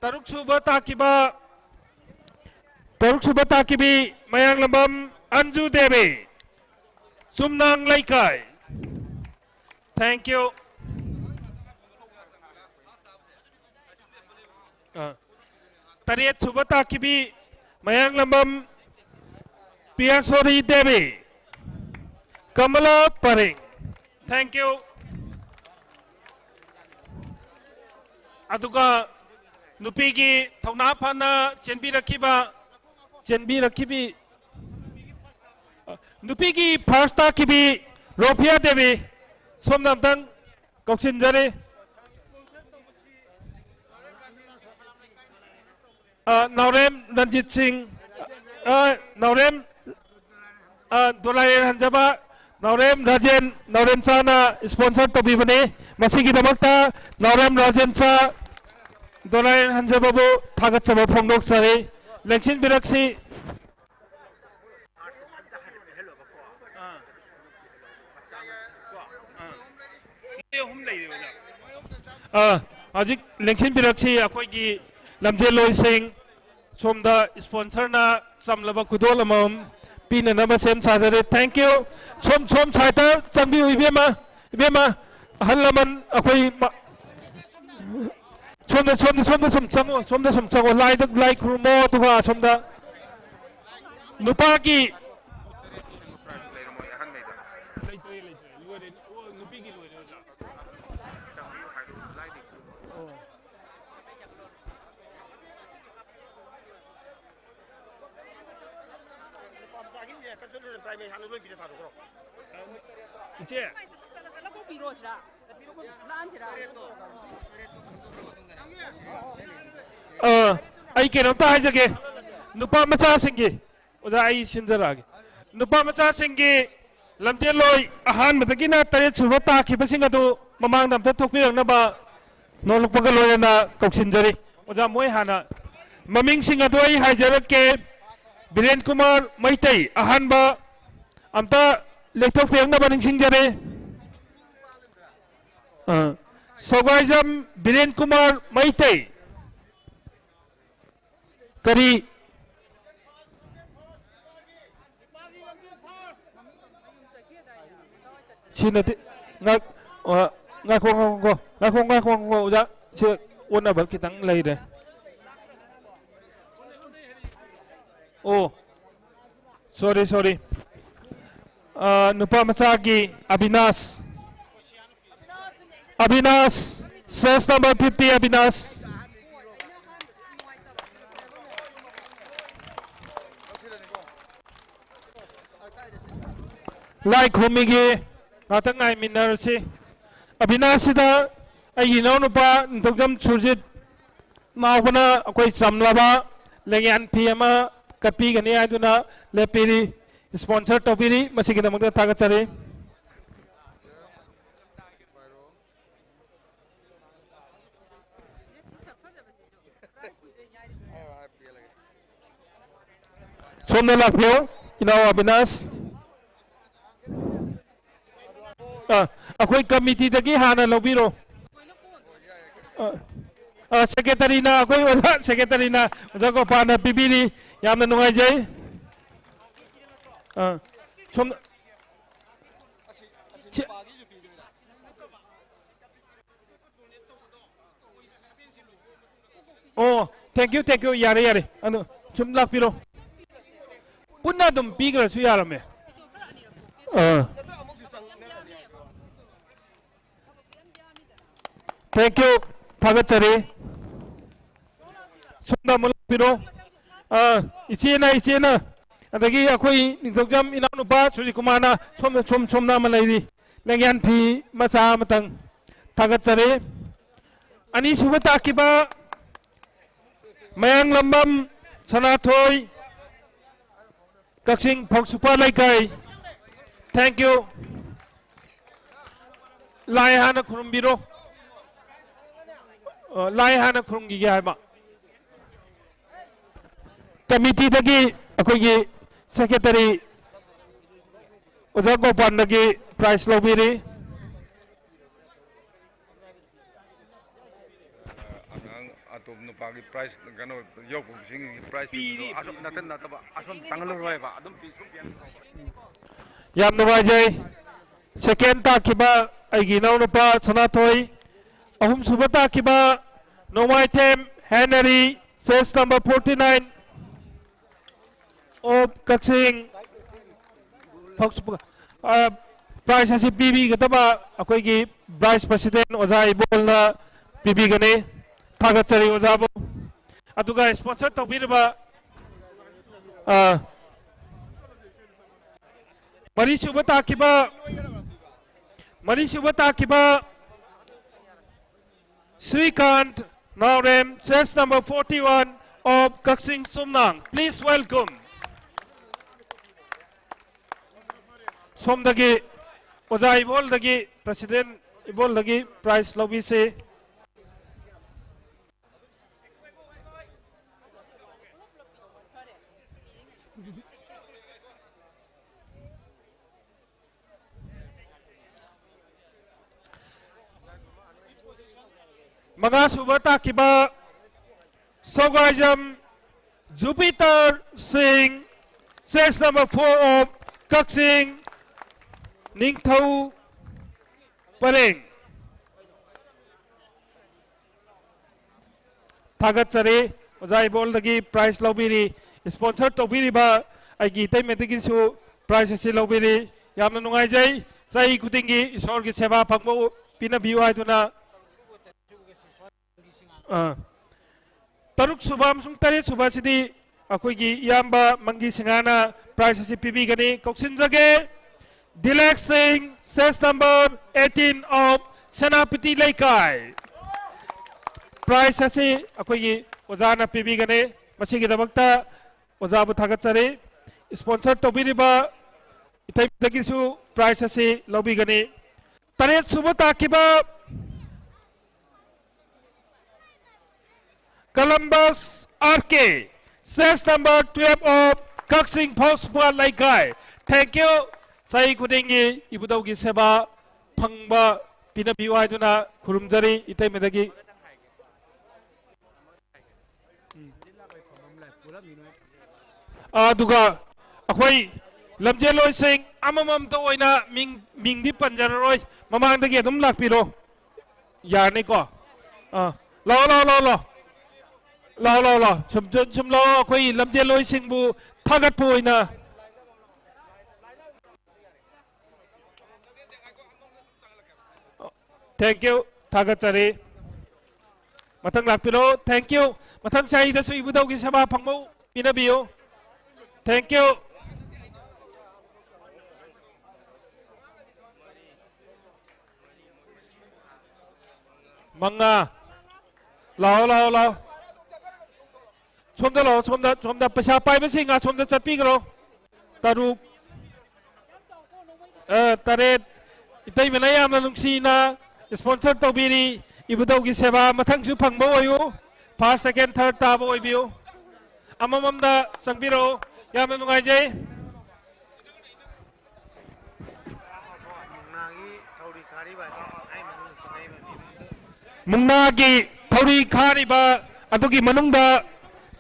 ꯇꯔꯨꯛ ꯁꯨꯕ ꯇꯥꯈꯤꯕ, ꯇꯔꯨꯛ ꯁꯨꯕ ꯇꯥꯈꯤꯕꯤ ꯃꯌꯥꯡꯂꯝꯕꯝ ꯑꯟꯖꯨ ꯗꯦꯕꯤ, ꯆꯨꯝꯅꯥꯡ ꯂꯩꯀꯥꯏ꯫ Thank you꯫ ꯑ, ꯇꯔꯦꯠ ꯁꯨꯕ ꯇꯥꯈꯤꯕꯤ ꯃꯌꯥꯡꯂꯝꯕꯝ ꯄꯤꯌꯥꯁꯣꯔꯤ ꯗꯦꯕꯤ, ꯀꯃꯂꯥ ꯄꯔꯦꯡ꯫ Thank you꯫ ꯑꯗꯨꯒ ꯅꯨꯄꯤꯒꯤ ꯊꯧꯅꯥ ꯐꯅ ꯆꯦꯟꯕꯤꯔꯛꯈꯤꯕ, ꯆꯦꯟꯕꯤꯔꯛꯈꯤꯕꯤ, ꯅꯨꯄꯤꯒꯤ ꯐꯥꯔꯁ ꯇꯥꯈꯤꯕꯤ ꯔꯣꯐꯤꯌꯥ ꯗꯦꯕꯤ, ꯁꯣꯝꯗ ꯑꯝꯇꯪ ꯀꯧꯁꯤꯟꯖꯔꯤ꯫ ꯑ, ꯅꯥꯎꯔꯦꯝ ꯔꯟꯖꯤꯠ ꯁꯤꯡ, ꯑ, ꯅꯥꯎꯔꯦꯝ, ꯑ, ꯗꯣꯂꯥꯏꯔꯦꯟ ꯍꯟꯖꯕ, ꯅꯥꯎꯔꯦꯝ ꯔꯥꯖꯦꯟ, ꯅꯥꯎꯔꯦꯝ ꯆꯥꯅ ꯏꯁꯄꯣꯟꯁꯔ ꯇꯧꯕꯤꯕꯅꯤ꯫ ꯃꯁꯤꯒꯤꯗꯃꯛꯇ ꯅꯥꯎꯔꯦꯝ ꯔꯥꯖꯦꯟ ꯆꯥ, ꯗꯣꯂꯥꯏꯔꯦꯟ ꯍꯟꯖꯕꯕꯨ ꯊꯥꯒꯠꯆꯕ ꯐꯣꯡꯗꯣꯛꯆꯔꯤ꯫ ꯂꯦꯡꯁꯤꯟꯕꯤꯔꯛꯁꯤ꯫ ꯑꯥ꯫ ꯑꯥ꯫ ꯑꯥ, ꯍꯧꯖꯤꯛ ꯂꯦꯡꯁꯤꯟꯕꯤꯔꯛꯁꯤ ꯑꯩꯈꯣꯏꯒꯤ ꯂꯝꯖꯦꯜꯂꯣꯏꯁꯤꯡ꯫ ꯁꯣꯝꯗ ꯏꯁꯄꯣꯟꯁꯔꯅ ꯆꯝꯂꯕ ꯈꯨꯗꯣꯜ ꯑꯃꯃꯝ ꯄꯤꯅꯅꯕ ꯁꯦꯝ ꯁꯥꯖꯔꯦ꯫ Thank you꯫ ꯁꯣꯝ, ꯁꯣꯝ ꯁꯥꯏꯠꯇ ꯆꯪꯕꯤꯌꯨ, ꯏꯕꯦꯝꯃ, ꯏꯕꯦꯝꯃ, ꯑꯍꯜ ꯂꯃꯟ ꯑꯩꯈꯣꯏ ꯃ-, ꯁꯣꯝꯗ, ꯁꯣꯝꯗ, ꯁꯣꯝꯗ ꯁꯨꯝ ꯆꯪꯉꯣ, ꯁꯣꯝꯗ ꯁꯨꯝ ꯆꯪꯉꯣ꯫ ꯂꯥꯏꯗ, ꯂꯥꯏ ꯈꯨꯔꯨꯝꯃꯣ, ꯑꯗꯨꯒ ꯁꯣꯝꯗ꯫ ꯅꯨꯄꯥꯒꯤ ꯂꯩꯇ꯭ꯔꯦ, ꯂꯩꯇ꯭ꯔꯦ꯫ ꯂꯣꯏꯔꯦ꯫ ꯑꯣ, ꯅꯨꯄꯤꯒꯤ ꯂꯣꯏꯔꯦ, ꯑꯣꯖꯥ꯫ ꯑꯣ꯫ ꯏꯆꯦ꯫ ꯑ, ꯑꯩ ꯀꯩꯅꯣꯝꯇ ꯍꯥꯏꯖꯒꯦ꯫ ꯅꯨꯄꯥ ꯃꯆꯥꯁꯤꯡꯒꯤ, ꯑꯣꯖꯥ, ꯑꯩ ꯁꯤꯟꯖꯔꯛꯑꯒꯦ꯫ ꯅꯨꯄꯥ ꯃꯆꯥꯁꯤꯡꯒꯤ ꯂꯝꯖꯦꯜꯂꯣꯏ ꯑꯍꯥꯟꯕꯗꯒꯤꯅ ꯇꯔꯦꯠ ꯁꯨꯕ ꯇꯥꯈꯤꯕꯁꯤꯡ ꯑꯗꯨ ꯃꯃꯥꯡꯗ ꯑꯝꯇ ꯊꯣꯛꯄꯤꯔꯛꯅꯕ ꯅꯣꯛꯂꯛꯄꯒ ꯂꯣꯏꯅꯅ ꯀꯧꯁꯤꯟꯖꯔꯤ꯫ ꯑꯣꯖꯥ, ꯃꯣꯏ ꯍꯥꯟꯅ ꯃꯃꯤꯡꯁꯤꯡ ꯑꯗꯨ ꯑꯩ ꯍꯥꯏꯖꯔꯛꯀꯦ꯫ ꯕꯤꯔꯦꯟ ꯀꯨꯃꯥꯔ ꯃꯩꯇꯩ, ꯑꯍꯥꯟꯕ, ꯑꯝꯇ ꯂꯦꯞꯊꯣꯛꯄꯤꯔꯛꯅꯕ ꯅꯤꯡꯁꯤꯡꯖꯔꯤ꯫ ꯑ, ꯁꯧꯒꯥꯏꯖꯝ ꯕꯤꯔꯦꯟ ꯀꯨꯃꯥꯔ ꯃꯩꯇꯩ꯫ ꯀꯔꯤ? ꯁꯤ ꯅꯠꯇꯦ꯫ ꯉꯥꯏ-, ꯑ, ꯉꯥꯏꯈꯣ, ꯉꯥꯏꯈꯣ, ꯉꯥꯏꯈꯣ, ꯉꯥꯏꯈꯣ, ꯉꯥꯏꯈꯣ, ꯑꯣꯖꯥ꯫ ꯁꯤ ꯑꯣꯟꯅꯕ ꯈꯤꯇꯪ ꯂꯩꯔꯦ꯫ ꯑꯣ, sorry, sorry꯫ ꯑ, ꯅꯨꯄꯥ ꯃꯆꯥꯒꯤ Abinash. Abinash, series number fifty, Abinash. ꯂꯥꯏ ꯈꯨꯔꯨꯝꯃꯤꯒꯦ, ꯉꯥꯛꯇꯪ ꯉꯥꯏꯃꯤꯟꯅꯔꯁꯤ꯫ ꯑꯕꯤꯅꯥꯁꯁꯤꯗ ꯑꯩꯒꯤ ꯏꯅꯥꯎꯅꯨꯄꯥ ꯅꯤꯡꯊꯧꯖꯝ ꯁꯨꯔꯖꯤꯠ ꯅꯥꯎꯕꯅ ꯑꯩꯈꯣꯏ ꯆꯝꯂꯕ ꯂꯦꯡꯌꯥꯟ ꯐꯤ ꯑꯃ ꯀꯠꯄꯤꯒꯅꯤ ꯍꯥꯏꯗꯨꯅ ꯂꯦꯞꯄꯤꯔꯤ, sponsor ꯇꯧꯕꯤꯔꯤ, ꯃꯁꯤꯒꯤꯗꯃꯛꯇ ꯊꯥꯒꯠꯆꯔꯤ꯫ ꯁꯣꯝꯗ ꯂꯥꯛꯄꯤꯌꯨ, ꯏꯅꯥꯎ ꯑꯕꯤꯅꯥꯁ꯫ ꯑ, ꯑꯩꯈꯣꯏ committee ꯗꯒꯤ ꯍꯥꯟꯅ ꯂꯧꯕꯤꯔꯣ꯫ ꯑ, ꯑ, secretary ꯅ, ꯑꯩꯈꯣꯏ ꯑꯣꯖꯥ secretary ꯅ, ꯑꯣꯖꯥ ꯒꯣꯄꯥꯜꯅ ꯄꯤꯕꯤꯔꯤ꯫ ꯌꯥꯝꯅ ꯅꯨꯡꯉꯥꯏꯖꯩ꯫ ꯑ, ꯁꯣꯝ-, ꯁꯤ-, ꯑꯣ, thank you, thank you꯫ ꯌꯥꯔꯦ, ꯌꯥꯔꯦ꯫ ꯑꯗꯨ ꯁꯨꯝ ꯂꯥꯛꯄꯤꯔꯣ꯫ ꯄꯨꯟꯅ ꯑꯗꯨꯝ ꯄꯤꯈ꯭ꯔꯁꯨ ꯌꯥꯔꯝꯃꯦ꯫ ꯑꯥ꯫ Thank you꯫ ꯊꯥꯒꯠꯆꯔꯤ꯫ ꯁꯣꯝꯗ ꯑꯃꯨꯛ ꯂꯥꯛꯄꯤꯔꯣ꯫ ꯑꯥ, ꯏꯆꯦꯅ, ꯏꯆꯦꯅ꯫ ꯑꯗꯒꯤ ꯑꯩꯈꯣꯏ ꯅꯤꯡꯊꯧꯖꯝ ꯏꯅꯥꯎꯅꯨꯄꯥ ꯁꯨꯖꯤꯀꯨꯃꯥꯔꯅ ꯁꯣꯝꯗ, ꯁꯣꯝ, ꯁꯣꯝꯗ ꯑꯃ ꯂꯩꯔꯤ꯫ ꯂꯦꯡꯌꯥꯟ ꯐꯤ ꯃꯆꯥ ꯑꯃꯇꯪ꯫ ꯊꯥꯒꯠꯆꯔꯤ꯫ ꯑꯅꯤꯁꯨꯕ ꯇꯥꯈꯤꯕ ꯃꯌꯥꯡꯂꯝꯕꯝ ꯁꯅꯥꯊꯣꯏ, ꯀꯛꯆꯤꯡ ꯐꯧꯁꯨꯄꯥ ꯂꯩꯀꯥꯏ꯫ Thank you꯫ ꯂꯥꯏ ꯍꯥꯟꯅ ꯈꯨꯔꯨꯝꯕꯤꯔꯣ꯫ ꯑ, ꯂꯥꯏ ꯍꯥꯟꯅ ꯈꯨꯔꯨꯝꯈꯤꯒꯦ ꯍꯥꯏꯕ꯫ Committeeꯗꯒꯤ ꯑꯩꯈꯣꯏꯒꯤ secretary ꯑꯣꯖꯥ ꯒꯣꯄꯥꯟꯗꯒꯤ prize ꯂꯧꯕꯤꯔꯤ꯫ ꯑꯉꯥꯡ ꯑꯇꯣꯞ ꯅꯨꯄꯥꯒꯤ prize, ꯀꯩꯅꯣ, ꯌꯧꯔꯛꯄꯁꯤꯡꯒꯤ prize ꯄꯤꯕꯗꯣ ꯄꯤꯔꯤ, ꯑꯁꯣꯝ ꯄꯤꯔꯤ꯫ ꯅꯠꯇ-, ꯅꯠꯇꯕ, ꯑꯁꯣꯝ ꯆꯪꯍꯜꯂꯔꯣꯏꯕ, ꯑꯗꯨꯝ ꯄꯤ-, ꯁꯨꯝ ꯄꯤꯍꯟꯈ꯭ꯔꯣ꯫ ꯌꯥꯝ ꯅꯨꯡꯉꯥꯏꯖꯩ꯫ Second ꯇꯥꯈꯤꯕ ꯑꯩꯒꯤ ꯏꯅꯥꯎꯅꯨꯄꯥ ꯁꯅꯥꯊꯣꯏ, ꯑꯍꯨꯝꯁꯨꯕ ꯇꯥꯈꯤꯕ Nongmaithem Henry, chest number forty nine of Kakching. Phou-, ꯑ, prize ꯑꯁꯤ ꯄꯤꯕꯤꯒꯗꯕ ꯑꯩꯈꯣꯏꯒꯤ vice president ꯑꯣꯖꯥ ꯏꯕꯣꯜꯅ ꯄꯤꯕꯤꯒꯅꯤ꯫ ꯊꯥꯒꯠꯆꯔꯤ ꯑꯣꯖꯥꯕꯨ꯫ ꯑꯗꯨꯒ sponsor ꯇꯧꯕꯤꯔꯤꯕ, ꯑ, ꯃꯔꯤꯁꯨꯕ ꯇꯥꯈꯤꯕ, ꯃꯔꯤꯁꯨꯕ ꯇꯥꯈꯤꯕ ꯁ꯭ꯔꯤꯀꯥꯟꯠ ꯅꯥꯎꯔꯦꯝ, chest number forty one of Kakching ꯆꯨꯝꯅꯥꯡ꯫ Please welcome꯫ ꯁꯣꯝꯗꯒꯤ ꯑꯣꯖꯥ ꯏꯕꯣꯜꯗꯒꯤ, president ꯏꯕꯣꯜꯗꯒꯤ prize ꯂꯧꯕꯤꯁꯤ꯫ ꯃꯉꯥꯁꯨꯕ ꯇꯥꯈꯤꯕ ꯁꯣꯒꯥꯏꯖꯝ ꯖꯨꯄꯤꯇꯔ ꯁꯤꯡ, chest number four of ꯀꯛꯆꯤꯡ ꯅꯤꯡꯊꯧ ꯄꯔꯦꯡ꯫ ꯊꯥꯒꯠꯆꯔꯤ꯫ ꯑꯣꯖꯥ ꯏꯕꯣꯜꯗꯒꯤ prize ꯂꯧꯕꯤꯔꯤ, sponsor ꯇꯧꯕꯤꯔꯤꯕ ꯑꯩꯒꯤ ꯏꯇꯩꯃꯗꯒꯤꯁꯨ prize ꯑꯁꯤ ꯂꯧꯕꯤꯔꯤ꯫ ꯌꯥꯝꯅ ꯅꯨꯡꯉꯥꯏꯖꯩ꯫ ꯆꯍꯤ ꯈꯨꯗꯤꯡꯒꯤ ꯏꯁꯣꯔꯒꯤ ꯁꯦꯕꯥ ꯐꯪꯕ ꯄꯤꯅꯕꯤꯌꯨ ꯍꯥꯏꯗꯨꯅ꯫ ꯑꯥ꯫ ꯇꯔꯨꯛ ꯁꯨꯕ ꯑꯃꯁꯨꯡ ꯇꯔꯦꯠ ꯁꯨꯕ ꯑꯁꯤꯗꯤ ꯑꯩꯈꯣꯏꯒꯤ ꯏꯌꯥꯝꯕ ꯃꯪꯒꯤ ꯁꯤꯡꯍꯥꯅ prize ꯑꯁꯤ ꯄꯤꯕꯤꯒꯅꯤ꯫ ꯀꯧꯁꯤꯟꯖꯒꯦ꯫ ꯗꯤꯂꯦꯛ ꯁꯤꯡ, series number eighteen of Senapati ꯂꯩꯀꯥꯏ꯫ Prize ꯑꯁꯤ ꯑꯩꯈꯣꯏꯒꯤ ꯑꯣꯖꯥꯅ ꯄꯤꯕꯤꯒꯅꯤ꯫ ꯃꯁꯤꯒꯤꯗꯃꯛꯇ ꯑꯣꯖꯥꯕꯨ ꯊꯥꯒꯠꯆꯔꯤ꯫ Sponsor ꯇꯧꯕꯤꯔꯤꯕ ꯏꯊꯩꯗꯒꯤꯁꯨ prize ꯑꯁꯤ ꯂꯧꯕꯤꯒꯅꯤ꯫ ꯇꯔꯦꯠ ꯁꯨꯕ ꯇꯥꯈꯤꯕ Columbus R K, series number twelve of ꯀꯛꯆꯤꯡ ꯐꯥꯎꯁꯄꯥ ꯂꯩꯀꯥꯏ꯫ Thank you꯫ ꯆꯍꯤ ꯈꯨꯗꯤꯡꯒꯤ ꯏꯕꯨꯙꯧꯒꯤ ꯁꯦꯕꯥ ꯐꯪꯕ ꯄꯤꯅꯕꯤꯌꯨ ꯍꯥꯏꯗꯨꯅ ꯈꯨꯔꯨꯝꯖꯔꯤ ꯏꯇꯩꯃꯗꯒꯤ꯫ ꯑꯗꯨꯒ ꯑꯩꯈꯣꯏ ꯂꯝꯖꯦꯜꯂꯣꯏꯁꯤꯡ ꯑꯃꯃꯝꯇ ꯑꯣꯏꯅ ꯃꯤꯡ, ꯃꯤꯡꯗꯤ ꯄꯟꯖꯔꯔꯣꯏ, ꯃꯃꯥꯡꯗꯒꯤ ꯑꯗꯨꯝ ꯂꯥꯛꯄꯤꯔꯣ꯫ ꯌꯥꯔꯅꯤꯀꯣ? ꯑꯥ, ꯂꯥꯛꯑꯣ, ꯂꯥꯛꯑꯣ, ꯂꯥꯛꯑꯣ, ꯂꯥꯛꯑꯣ꯫ ꯂꯥꯛꯑꯣ, ꯂꯥꯛꯑꯣ, ꯂꯥꯛꯑꯣ꯫ ꯁꯨꯝ, ꯁꯨꯝ, ꯁꯨꯝ ꯂꯥꯛꯑꯣ, ꯑꯩꯈꯣꯏ ꯂꯝꯖꯦꯜꯂꯣꯏꯁꯤꯡꯕꯨ ꯊꯥꯒꯠꯄ ꯑꯣꯏꯅ꯫ Thank you꯫ ꯊꯥꯒꯠꯆꯔꯤ꯫ ꯃꯊꯪ ꯂꯥꯛꯄꯤꯔꯣ꯫ Thank you꯫ ꯃꯊꯪ ꯆꯍꯤꯗꯁꯨ ꯏꯕꯨꯙꯧꯒꯤ ꯁꯦꯕꯥ ꯐꯪꯕ ꯄꯤꯅꯕꯤꯌꯨ꯫ Thank you꯫ ꯃꯉꯥ꯫ ꯂꯥꯛꯑꯣ, ꯂꯥꯛꯑꯣ, ꯂꯥꯛꯑꯣ꯫ ꯁꯣꯝꯗ ꯂꯥꯛꯑꯣ, ꯁꯣꯝꯗ, ꯁꯣꯝꯗ꯫ ꯄꯩꯁꯥ ꯄꯥꯏꯕꯁꯤꯡ ꯑꯁꯣꯝꯗ ꯆꯠꯄꯤꯈ꯭ꯔꯣ꯫ ꯇꯔꯨꯛ꯫ ꯑ, ꯇꯔꯦꯠ꯫ ꯏꯇꯩꯃꯅ ꯌꯥꯝꯅ ꯅꯨꯡꯁꯤꯅ sponsor ꯇꯧꯕꯤꯔꯤ꯫ ꯏꯕꯨꯙꯧꯒꯤ ꯁꯦꯕꯥ ꯃꯊꯪꯁꯨ ꯐꯪꯕ ꯑꯣꯏꯌꯨ꯫ First, second, third ꯇꯥꯕ ꯑꯣꯏꯕꯤꯌꯨ꯫ ꯑꯃꯃꯝꯗ ꯆꯪꯕꯤꯔꯛꯎ꯫ ꯌꯥꯝꯅ ꯅꯨꯡꯉꯥꯏꯖꯩ꯫ ꯃꯨꯛꯅꯥꯒꯤ ꯊꯧꯔꯤ ꯈꯥꯔꯤꯕ ꯑꯁꯦ ꯑꯩ ꯃꯅꯨꯡꯗ ꯆꯪꯉꯛꯏꯕ ꯃꯤꯅꯤ꯫ ꯃꯨꯛꯅꯥꯒꯤ ꯊꯧꯔꯤ ꯈꯥꯔꯤꯕ ꯑꯗꯨꯒꯤ ꯃꯅꯨꯡꯗ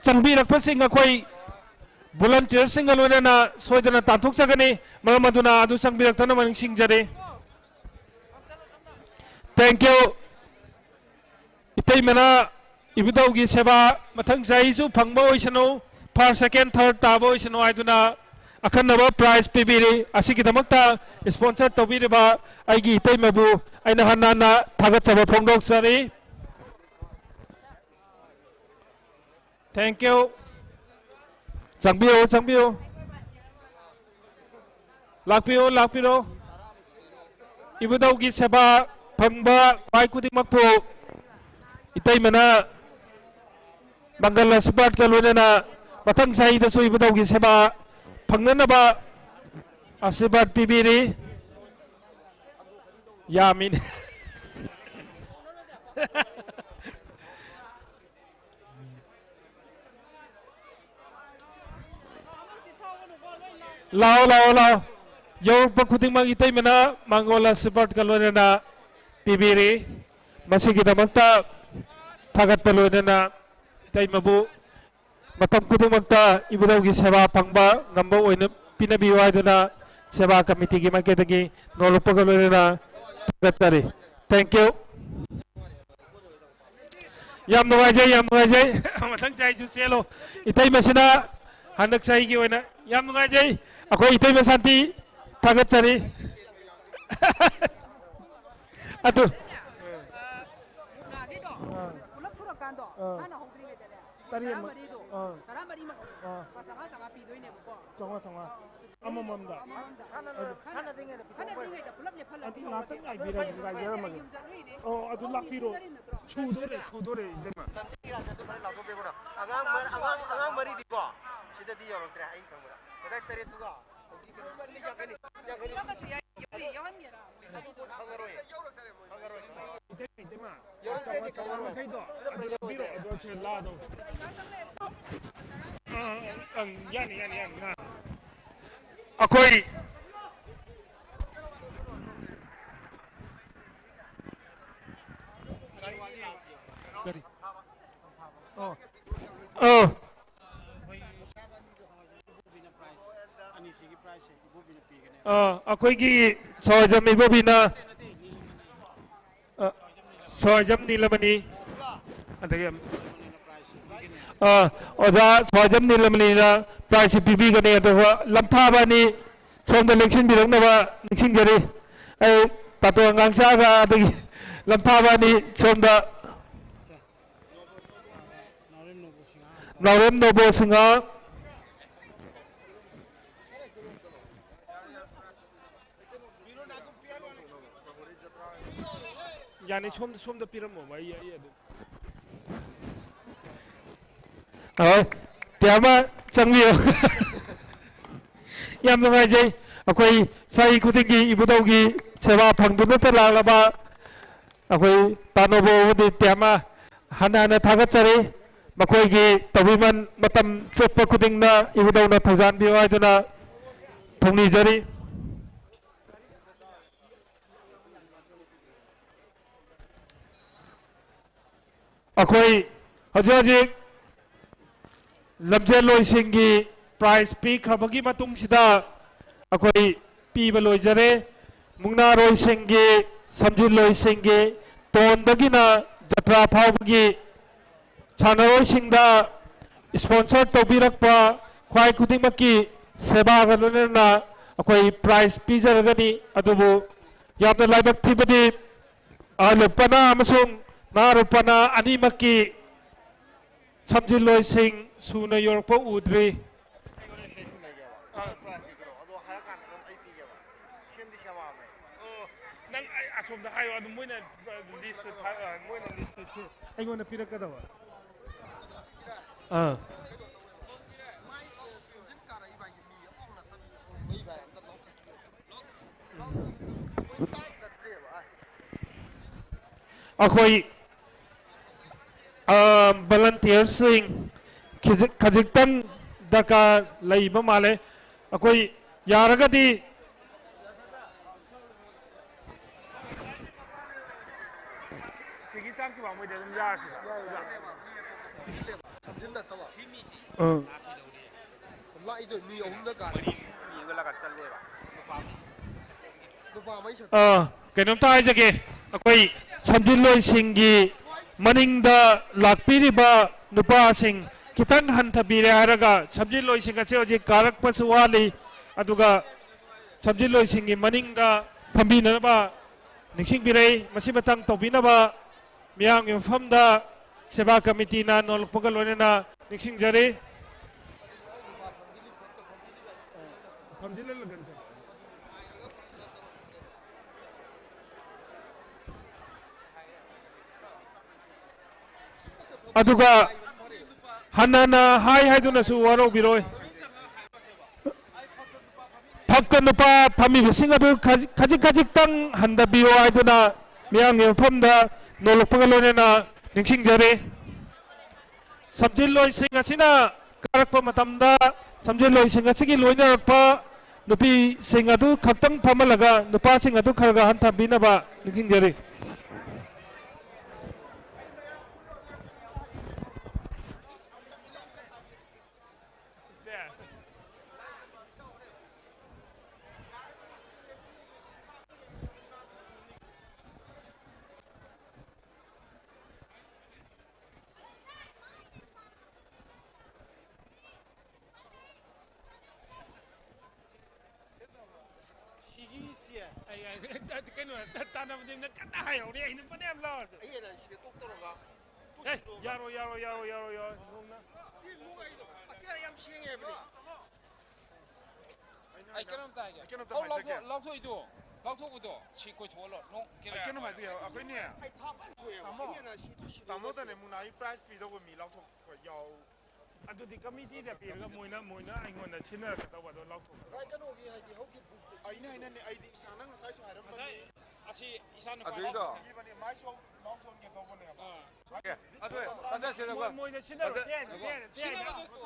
ꯆꯪꯕꯤꯔꯛꯄꯁꯤꯡ ꯑꯩꯈꯣꯏ volunteerꯁꯤꯡꯒ ꯂꯣꯏꯅꯅ ꯁꯣꯏꯗꯅ ꯇꯥꯟꯊꯣꯛꯆꯒꯅꯤ꯫ ꯃꯔꯝ ꯑꯗꯨꯅ ꯑꯗꯨ ꯆꯪꯕꯤꯔꯛꯇꯅꯕ ꯅꯤꯡꯁꯤꯡꯖꯔꯤ꯫ Thank you꯫ ꯏꯇꯩꯃꯅ ꯏꯕꯨꯙꯧꯒꯤ ꯁꯦꯕꯥ ꯃꯊꯪ ꯆꯍꯤꯁꯨ ꯐꯪꯕ ꯑꯣꯏꯁꯅꯨ꯫ first, second, third ꯇꯥꯕ ꯑꯣꯏꯁꯅꯨ ꯍꯥꯏꯗꯨꯅ ꯑꯈꯟꯅꯕ prize ꯄꯤꯕꯤꯔꯤ꯫ ꯑꯁꯤꯒꯤꯗꯃꯛꯇ sponsor ꯇꯧꯕꯤꯔꯤꯕ ꯑꯩꯒꯤ ꯏꯇꯩꯃꯕꯨ ꯑꯩꯅ ꯍꯟꯅ ꯍꯟꯅ ꯊꯥꯒꯠꯆꯕ ꯐꯣꯡꯗꯣꯛꯆꯔꯤ꯫ Thank you. ꯆꯪꯕꯤꯌꯨ, ꯆꯪꯕꯤꯌꯨ꯫ ꯂꯥꯛꯄꯤꯌꯨ, ꯂꯥꯛꯄꯤꯔꯣ꯫ ꯏꯕꯨꯙꯧꯒꯤ ꯁꯦꯕꯥ ꯐꯪꯕ ꯈ꯭ꯋꯥꯏ ꯈꯨꯗꯤꯡꯃꯛꯄꯨ ꯏꯇꯩꯃꯅ ꯃꯪꯒꯜ ꯑꯁꯤꯔꯕꯥꯗꯀ ꯂꯣꯏꯅꯅ ꯃꯊꯪ ꯆꯍꯤꯗꯁꯨ ꯏꯕꯨꯙꯧꯒꯤ ꯁꯦꯕꯥ ꯐꯪꯅꯅꯕ ꯑꯁꯤꯔꯕꯥꯗ ꯄꯤꯕꯤꯔꯤ꯫ ꯌꯥꯝꯃꯤꯅꯦ꯫ ꯂꯥꯛꯑꯣ, ꯂꯥꯛꯑꯣ, ꯂꯥꯛꯑꯣ꯫ ꯌꯧꯔꯛꯄ ꯈꯨꯗꯤꯡꯃꯛ ꯏꯇꯩꯃꯅ ꯃꯪꯒꯣꯜ ꯑꯁꯤꯔꯕꯥꯗꯀ ꯂꯣꯏꯅꯅ ꯄꯤꯕꯤꯔꯤ꯫ ꯃꯁꯤꯒꯤꯗꯃꯛꯇ ꯊꯥꯒꯠꯄ ꯂꯣꯏꯅꯅ ꯏꯇꯩꯃꯕꯨ ꯃꯇꯝ ꯈꯨꯗꯤꯡꯃꯛꯇ ꯏꯕꯨꯙꯧꯒꯤ ꯁꯦꯕꯥ ꯐꯪꯕ ꯉꯝꯕ ꯑꯣꯏꯅ ꯄꯤꯅꯕꯤꯌꯨ ꯍꯥꯏꯗꯨꯅ ꯁꯦꯕꯥ ꯀꯃꯤꯇꯤꯒꯤ ꯃꯥꯏꯀꯩꯗꯒꯤ ꯅꯣꯡꯂꯨꯛꯄꯒ ꯂꯣꯏꯅꯅ ꯊꯥꯒꯠꯆꯔꯤ꯫ Thank you꯫ ꯌꯥꯝ ꯅꯨꯡꯉꯥꯏꯖꯩ, ꯌꯥꯝ ꯅꯨꯡꯉꯥꯏꯖꯩ꯫ ꯃꯊꯪ ꯆꯍꯤꯁꯨ ꯆꯦꯜꯂꯣ꯫ ꯏꯇꯩꯃꯁꯤꯅ ꯍꯟꯗꯛ ꯆꯍꯤꯒꯤ ꯑꯣꯏꯅ ꯌꯥꯝ ꯅꯨꯡꯉꯥꯏꯖꯩ꯫ ꯑꯩꯈꯣꯏ ꯏꯇꯩꯃ ꯁꯥꯟꯇꯤ ꯊꯥꯒꯠꯆꯔꯤ꯫ ꯑꯗꯨ ꯃꯨꯛꯅꯥꯒꯤꯗꯣ ꯄꯨꯂꯞ ꯁꯨꯔꯀꯥꯟꯗꯣ ꯑꯥ꯫ ꯁꯥꯟꯅꯍꯧꯗ꯭ꯔꯤꯉꯩꯗꯅꯦ ꯇꯔꯦꯠꯃꯛ꯫ ꯇꯔꯥꯃꯔꯤꯗꯣ ꯑꯥ꯫ ꯇꯔꯥꯃꯔꯤꯃꯛ ꯑꯥ꯫ ꯂꯨꯄꯥ ꯆꯥꯝꯃꯉꯥ ꯆꯥꯝꯃꯉꯥ ꯄꯤꯗꯣꯏꯅꯦꯕꯀꯣ꯫ ꯆꯥꯝꯃꯉꯥ ꯆꯥꯝꯃꯉꯥ꯫ ꯑꯥ꯫ ꯑꯃꯃꯝꯗ꯫ ꯁꯥꯟꯅ-, ꯑꯗꯨ ꯁꯥꯟꯅꯗ꯭ꯔꯤꯉꯩꯗ ꯄꯤꯊꯣꯛꯄ ꯑꯣꯏꯔꯗꯤ꯫ ꯁꯥꯟꯅꯗ꯭ꯔꯤꯉꯩꯗ ꯄꯨꯂꯞ ꯂꯦꯞꯍꯜꯂꯗꯤ ꯑꯗꯨ ꯉꯥꯛꯇꯪ ꯉꯥꯏꯕꯤꯔꯝꯃꯨ, ꯉꯥꯏꯖꯔꯝꯃꯒꯦ꯫ ꯑꯩ ꯌꯨꯝ ꯆꯠꯂꯨꯏꯅꯦ꯫ ꯑꯣ, ꯑꯗꯨ ꯑꯩꯈꯣꯏ ꯂꯥꯛꯄꯤꯔꯣ꯫ ꯁꯤꯖꯤꯟꯅꯔꯤꯕ ꯅꯠꯇ꯭ꯔꯣ? ꯁꯨꯗꯣꯔꯦ, ꯁꯨꯗꯣꯔꯦ, ꯏꯇꯩꯃ꯫ ꯑꯉꯥꯡ ꯃ-, ꯑꯉꯥꯡ, ꯑꯉꯥꯡ ꯃꯔꯤꯗꯤꯀꯣ ꯁꯤꯗꯗꯤ ꯌꯧꯔꯛꯇ꯭ꯔꯦ, ꯑꯩ ꯈꯪꯕꯗ꯫ ꯀꯗꯥꯏ ꯇꯔꯦꯠꯇꯨꯒ? ꯍꯧꯖꯤꯛꯀꯤ ꯌꯥꯡꯈꯩꯅꯤ, ꯌꯥꯡꯈꯩꯅꯤ꯫ ꯌꯥꯎꯍꯟꯒꯦꯔꯥ? ꯑꯗꯨ ꯃꯣꯏ ꯈꯪꯉꯔꯣꯏ꯫ ꯈꯪꯉꯔꯣꯏ, ꯈꯪꯉꯔꯣꯏ꯫ ꯏꯇꯩꯃ, ꯏꯇꯩꯃ꯫ ꯌꯥꯡꯈꯩꯗꯤ ꯈꯪꯉꯔꯣꯏ꯫ ꯌꯥꯡꯈꯩꯗꯣ ꯑꯗꯨ ꯂꯧꯕꯤꯔꯣ, ꯑꯗꯣ ꯁꯦ ꯂꯥꯗꯣ꯫ ꯑꯥ, ꯑꯪ, ꯌꯥꯅꯤ, ꯌꯥꯅꯤ, ꯌꯥꯅꯤ, ꯉꯥ꯫ ꯑꯩꯈꯣꯏ ꯀꯔꯤ? ꯑꯣ꯫ ꯑꯣ꯫ ꯑꯅꯤꯁꯤꯒꯤ prizeꯁꯦ ꯏꯕꯣꯕꯤꯅ ꯄꯤꯒꯅꯤ꯫ ꯑ, ꯑꯩꯈꯣꯏꯒꯤ ꯁꯣꯏꯖꯝ ꯏꯕꯣꯕꯤꯅ, ꯑ, ꯁꯣꯏꯖꯝ ꯅꯤꯂꯃꯅꯤ, ꯑꯗꯒꯤ ꯑ, ꯑꯣꯖꯥ ꯁ꯭ꯋꯥꯏꯖꯝ ꯅꯤꯂꯃꯅꯤꯅ prize ꯁꯤ ꯄꯤꯕꯤꯒꯅꯤ꯫ ꯑꯗꯨꯒ ꯂꯝꯊꯥꯕ ꯑꯅꯤ ꯁꯣꯝꯗ ꯂꯦꯡꯁꯤꯟꯕꯤꯔꯛꯅꯕ ꯅꯤꯡꯁꯤꯡꯖꯔꯤ꯫ ꯑꯩ ꯇꯥꯇꯣꯟ ꯉꯥꯡꯆꯥꯒ ꯑꯗꯒꯤ ꯂꯝꯊꯥꯕ ꯑꯅꯤ ꯁꯣꯝꯗ꯫ ꯅꯥꯎꯔꯦꯝ ꯅꯣꯕꯣ ꯁꯤꯡꯍ꯫ ꯌꯥꯅꯤ, ꯁꯣꯝꯗ, ꯁꯣꯝꯗ ꯄꯤꯔꯝꯃꯣꯕ, ꯑꯩ, ꯑꯩ ꯑꯗꯨꯝ꯫ ꯍꯣꯏ, ꯇꯤꯌꯥꯃ ꯆꯪꯕꯤꯌꯨ꯫ ꯌꯥꯝ ꯅꯨꯡꯉꯥꯏꯖꯩ꯫ ꯑꯩꯈꯣꯏ ꯆꯍꯤ ꯈꯨꯗꯤꯡꯒꯤ ꯏꯕꯨꯙꯧꯒꯤ ꯁꯦꯕꯥ ꯐꯪꯗꯨꯅꯇ ꯂꯥꯛꯂꯕ ꯑꯩꯈꯣꯏ ꯇꯥꯅꯣꯕꯨ ꯑꯃꯗꯤ ꯇꯦꯃ ꯍꯟꯅ ꯍꯟꯅ ꯊꯥꯒꯠꯆꯔꯤ꯫ ꯃꯈꯣꯏꯒꯤ ꯇꯧꯕꯤꯃꯜ ꯃꯇꯝ ꯆꯠꯄ ꯈꯨꯗꯤꯡꯗ ꯏꯕꯨꯙꯧꯅ ꯊꯧꯖꯥꯟꯕꯤꯌꯨ ꯍꯥꯏꯗꯨꯅ ꯊꯧꯅꯤꯖꯔꯤ꯫ ꯑꯩꯈꯣꯏ ꯍꯧꯖꯤꯛ ꯍꯧꯖꯤꯛ ꯂꯝꯖꯦꯜꯂꯣꯏꯁꯤꯡꯒꯤ prize ꯄꯤꯈ꯭ꯔꯕꯒꯤ ꯃꯇꯨꯡꯁꯤꯗ ꯑꯩꯈꯣꯏ ꯄꯤꯕ ꯂꯣꯏꯖꯔꯦ꯫ ꯃꯨꯛꯅꯥꯔꯣꯏꯁꯤꯡꯒꯤ, ꯁꯝꯖꯤꯜꯂꯣꯏꯁꯤꯡꯒꯤ, ꯇꯣꯟꯗꯒꯤꯅ ꯖꯇ꯭ꯔꯥ ꯐꯥꯎꯕꯒꯤ ꯁꯥꯟꯅꯔꯣꯏꯁꯤꯡꯗ sponsor ꯇꯧꯕꯤꯔꯛꯄ ꯈ꯭ꯋꯥꯏ ꯈꯨꯗꯤꯡꯃꯛꯀꯤ ꯁꯦꯕꯥꯒ ꯂꯣꯏꯅꯅ ꯑꯩꯈꯣꯏ prize ꯄꯤꯖꯔꯒꯅꯤ꯫ ꯑꯗꯨꯕꯨ ꯌꯥꯝꯅ ꯂꯥꯏꯕꯛ ꯊꯤꯕꯗꯤ ꯑꯍꯜ ꯂꯨꯄꯥꯅ ꯑꯃꯁꯨꯡ ꯅꯍꯥ ꯂꯨꯄꯥꯅ ꯑꯅꯤꯃꯛꯀꯤ ꯁꯝꯖꯤꯜꯂꯣꯏꯁꯤꯡ ꯁꯨꯅ ꯌꯧꯔꯛꯄ ꯎꯗ꯭ꯔꯤ꯫ ꯑꯣ, ꯅꯪ ꯑꯩ ꯑꯁꯣꯝꯗ ꯍꯥꯏꯌꯣ, ꯑꯗꯨ ꯃꯣꯏꯅ list ꯊꯥ-, ꯑ, ꯃꯣꯏꯅ list ꯁꯦ ꯑꯩꯉꯣꯟꯗ ꯄꯤꯔꯛꯀꯗꯕ꯫ ꯑꯥ꯫ ꯑꯩꯈꯣꯏ ꯑ, volunteerꯁꯤꯡ ꯈꯖꯤꯛ-, ꯈꯖꯤꯛꯇꯪ ꯗꯔꯀꯥꯔ ꯂꯩꯕ ꯃꯥꯜꯂꯦ꯫ ꯑꯩꯈꯣꯏ ꯌꯥꯔꯒꯗꯤ ꯁꯤꯒꯤ ꯆꯥꯛꯁꯤ ꯋꯥꯡꯃꯩꯗ ꯑꯗꯨꯝ ꯌꯥꯔꯁꯤꯗ꯫ ꯑꯥ꯫ ꯂꯥꯛꯏꯗꯣ ꯃꯤ ꯑꯍꯨꯝꯗ ꯀꯥꯔꯦ꯫ ꯅꯨꯄꯥ ꯑꯃ ꯑꯩ ꯁꯛ- ꯑꯥ, ꯀꯩꯅꯣꯝꯇ ꯍꯥꯏꯖꯒꯦ꯫ ꯑꯩꯈꯣꯏ ꯁꯝꯖꯤꯜꯂꯣꯏꯁꯤꯡꯒꯤ ꯃꯅꯤꯡꯗ ꯂꯥꯛꯄꯤꯔꯤꯕ ꯅꯨꯄꯥꯁꯤꯡ ꯈꯤꯇꯪ ꯍꯟꯊꯕꯤꯔꯦ ꯍꯥꯏꯔꯒ ꯁꯝꯖꯤꯜꯂꯣꯏꯁꯤꯡ ꯑꯁꯤ ꯍꯧꯖꯤꯛ ꯀꯥꯔꯛꯄꯁꯨ ꯋꯥꯠꯂꯤ꯫ ꯑꯗꯨꯒ ꯁꯝꯖꯤꯜꯂꯣꯏꯁꯤꯡꯒꯤ ꯃꯅꯤꯡꯗ ꯐꯝꯕꯤꯅꯅꯕ ꯅꯤꯡꯁꯤꯡꯕꯤꯔꯛꯏ꯫ ꯃꯁꯤ ꯃꯇꯥꯡ ꯇꯧꯕꯤꯅꯕ ꯃꯤꯌꯥꯝꯒꯤ ꯃꯐꯝꯗ ꯁꯦꯕꯥ ꯀꯃꯤꯇꯤꯅ ꯅꯣꯜꯂꯛꯄꯒ ꯂꯣꯏꯅꯅ ꯅꯤꯡꯁꯤꯡꯖꯔꯤ꯫ ꯑꯗꯨꯒ ꯍꯟꯅ ꯍꯟꯅ ꯍꯥꯏ ꯍꯥꯏꯗꯨꯅꯁꯨ ꯋꯥꯔꯧꯕꯤꯔꯣꯏ꯫ ꯐꯛꯇ ꯅꯨꯄꯥ ꯐꯝꯃꯤꯕꯁꯤꯡ ꯑꯗꯨ ꯈꯖꯤꯛ ꯈꯖꯤꯛꯇꯪ ꯍꯟꯊꯕꯤꯌꯨ ꯍꯥꯏꯗꯨꯅ ꯃꯤꯌꯥꯝꯒꯤ ꯃꯐꯝꯗ ꯅꯣꯜꯂꯛꯄꯒ ꯂꯣꯏꯅꯅ ꯅꯤꯡꯁꯤꯡꯖꯔꯤ꯫ ꯁꯝꯖꯤꯜꯂꯣꯏꯁꯤꯡ ꯑꯁꯤꯅ ꯀꯥꯔꯛꯄ ꯃꯇꯝꯗ ꯁꯝꯖꯤꯜꯂꯣꯏꯁꯤꯡ ꯑꯁꯤꯒꯤ ꯂꯣꯏꯅꯔꯛꯄ ꯅꯨꯄꯤꯁꯤꯡ ꯑꯗꯨ ꯈꯛꯇꯪ ꯐꯝꯍꯜꯂꯒ ꯅꯨꯄꯥꯁꯤꯡ ꯑꯗꯨ ꯈꯔ ꯈꯔ ꯍꯟꯊꯕꯤꯅꯕ ꯅꯤꯡꯁꯤꯡꯖꯔꯤ꯫ ꯁꯤꯒꯤꯁꯦ ꯑꯩ, ꯑꯩ, ꯀꯩꯅꯣ, ꯇꯥꯟꯅꯕꯗꯤ ꯅꯪ ꯀꯟꯅ ꯍꯥꯏꯍꯧꯔꯦ, ꯑꯩꯅ ꯐꯅꯌꯥꯝ ꯂꯥꯎꯔꯁꯨ꯫ ꯑꯩ ꯑꯦꯟ ꯑꯥꯏ ꯁꯤꯒ ꯇꯣꯛ ꯇꯧꯔꯒ ꯑꯦ, ꯌꯥꯔꯣꯏ, ꯌꯥꯔꯣꯏ, ꯌꯥꯔꯣꯏ, ꯅꯣꯡꯅ꯫ ꯑꯇꯤꯌꯥ ꯌꯥꯝ ꯁꯦꯡꯉꯦ ꯍꯥꯏꯕꯅꯦ꯫ ꯑꯩ ꯀꯩꯅꯣꯝꯇ ꯍꯥꯏꯒꯦ꯫ ꯑꯩ ꯀꯩꯅꯣꯝꯇ ꯍꯧ ꯂꯥꯎꯊꯣꯛ-, ꯍꯥꯏꯖꯒꯦ꯫ ꯂꯥꯎꯊꯣꯛꯏꯗꯣ, ꯂꯥꯎꯊꯣꯛꯄꯗꯣ ꯁꯤ ꯀꯣꯏꯊꯣꯛꯍꯜꯂꯣ꯫ ꯅꯣꯡ ꯑꯩ ꯀꯩꯅꯣꯝ ꯍꯥꯏꯖꯒꯦ꯫ ꯑꯩꯈꯣꯏꯅꯦ, ꯑꯩ ꯊꯥꯞꯅ ꯊꯣꯛꯑꯦꯕ꯫ ꯇꯥꯃꯣ, ꯑꯩ ꯑꯦꯟ ꯑꯥꯏ ꯁꯤ ꯁꯤ ꯇꯥꯃꯣꯗꯅꯦ ꯃꯨꯅꯥꯏ ꯄ꯭ꯔꯥꯏꯖ ꯄꯤꯗꯧꯕ ꯃꯤ ꯂꯥꯎꯊꯣꯛꯄ ꯌꯥꯎ-, ꯑꯗꯨꯗꯤ ꯀꯃꯤꯇꯤꯗ ꯄꯤꯔꯒ ꯃꯣꯏꯅ, ꯃꯣꯏꯅ ꯑꯩꯉꯣꯟꯗ ꯁꯤꯟꯅꯔꯛꯀꯗꯧꯕ ꯑꯗꯣ ꯂꯥꯎꯊꯣꯛ꯫ ꯚꯥꯏ, ꯀꯩꯅꯣꯒꯤ ꯍꯥꯏꯗꯤ ꯍꯧꯖꯤꯛ ꯕꯨꯛ ꯑꯩꯅ ꯍꯥꯏꯅꯅꯦ, ꯑꯩꯗꯤ ꯏꯁꯥꯅ ꯉꯁꯥꯏꯁꯨ ꯍꯥꯏꯔꯝꯕꯅꯤ꯫ ꯉꯁꯥꯏ ꯑꯁꯤ ꯏꯆꯥ ꯅꯨꯄꯥ ꯑꯗꯨꯏꯗꯣ ꯂꯥꯎꯊꯣꯛ-, ꯏꯕꯅꯤ ꯃꯥꯏꯁꯨ ꯂꯥꯎꯊꯣꯛꯍꯟꯒꯦ ꯇꯧꯕꯅꯦꯕ꯫ ꯑꯥ꯫ ꯑꯗꯨ ꯐꯖꯁꯦ ꯃꯣꯏ, ꯃꯣꯏꯅ ꯁꯤꯟꯅꯔꯣ꯫ ꯐꯖ-, ꯇꯦꯟ, ꯇꯦꯟ, ꯇꯦꯟ꯫ ꯁꯤꯟꯅꯕꯗꯨ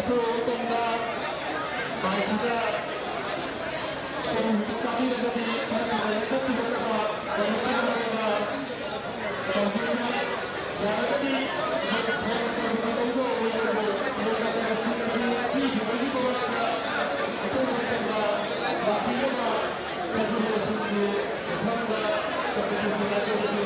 ꯑꯊꯨꯕ ꯃꯇꯝꯗ ꯃꯥꯏꯁꯤꯗ ꯀꯔꯤꯒꯨꯝꯕ ꯇꯥꯕꯤꯔꯒꯗꯤ ꯈꯔ ꯊꯨꯅ ꯂꯦꯞꯊꯣꯛꯄꯤꯔꯛꯅꯕ ꯀꯝꯃꯤꯇꯤꯅ ꯃꯔꯣꯜꯗ ꯇꯧꯕꯤꯔꯤ꯫ ꯌꯥꯔꯒꯗꯤ ꯃꯇꯝ ꯃꯇꯝꯒꯤ ꯃꯇꯧꯗ ꯑꯣꯏꯔꯕ ꯄꯤꯈꯤꯕꯒꯤ ꯃꯃꯥꯡꯗ ꯑꯊꯨꯕ ꯃꯇꯝꯗ ꯂꯥꯛꯄꯤꯅꯕ ꯁꯔꯀꯨꯂꯦꯁꯟꯒꯤ ꯃꯐꯝꯗ ꯀꯝꯃꯤꯇꯤꯒꯤ ꯃꯥꯏꯀꯩꯗꯒꯤ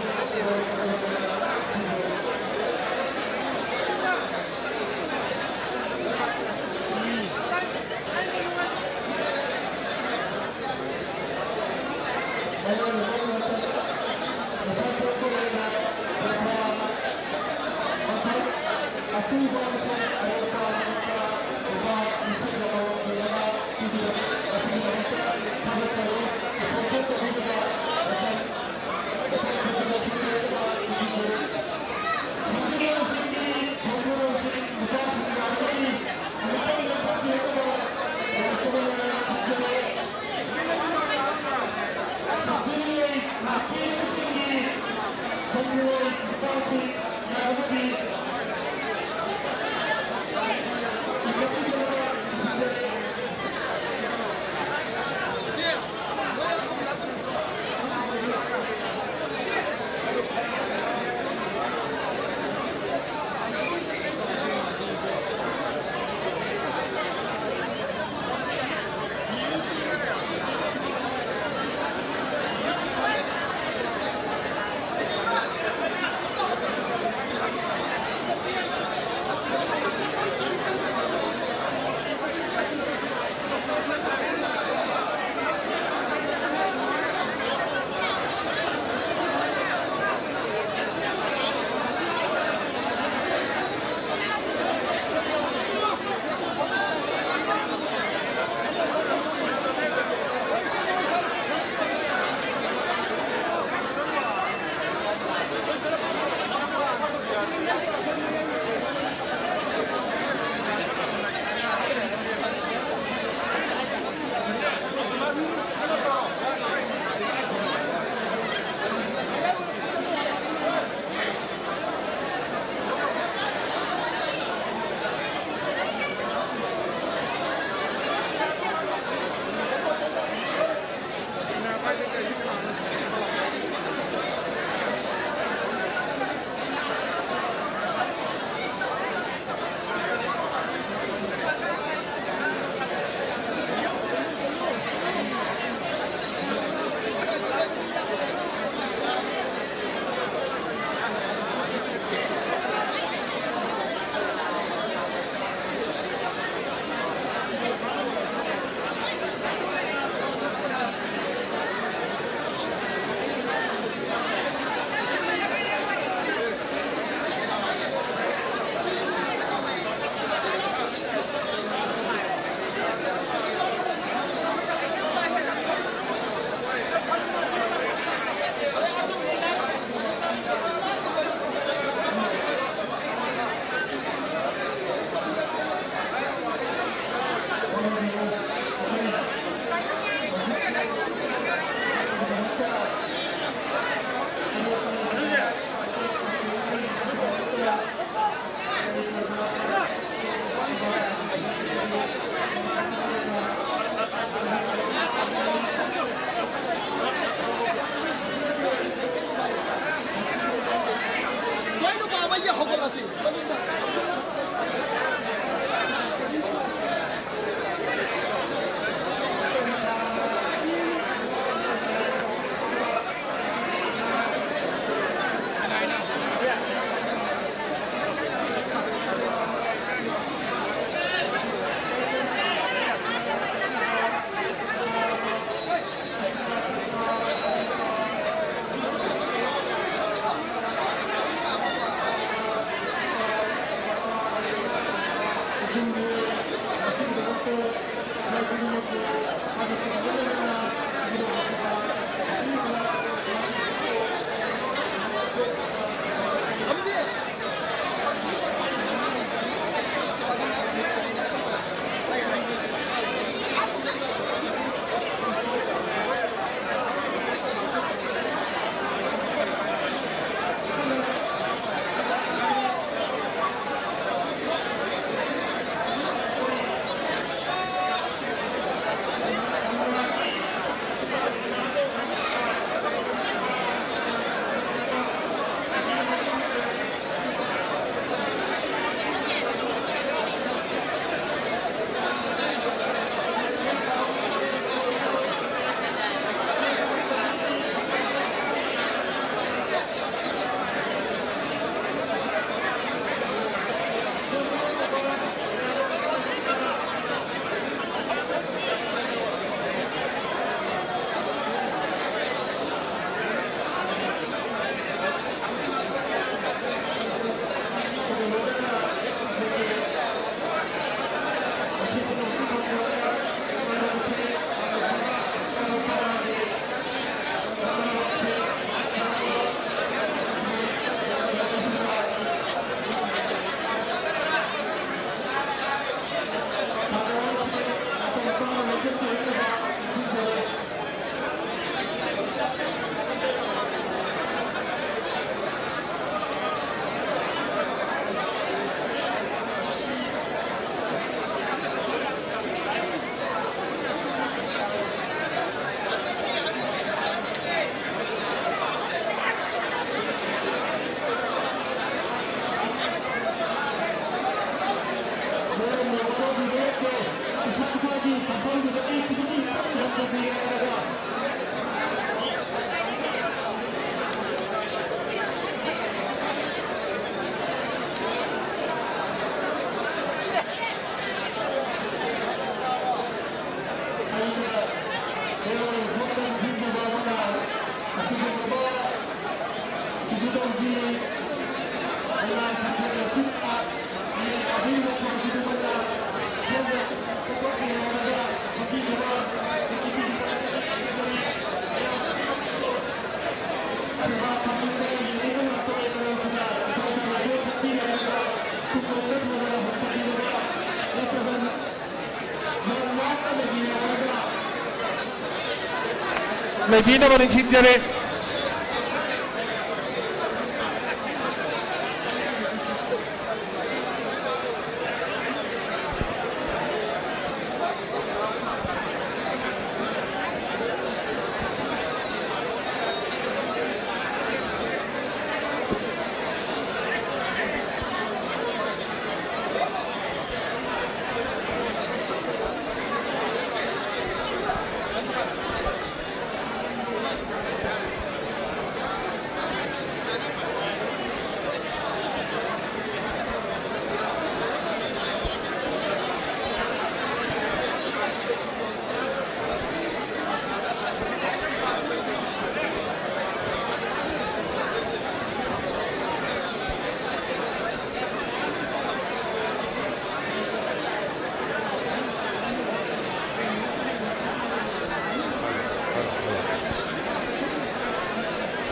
ꯂꯩꯕꯤꯅꯕ ꯅꯤꯡꯁꯤꯡꯖꯔꯤ꯫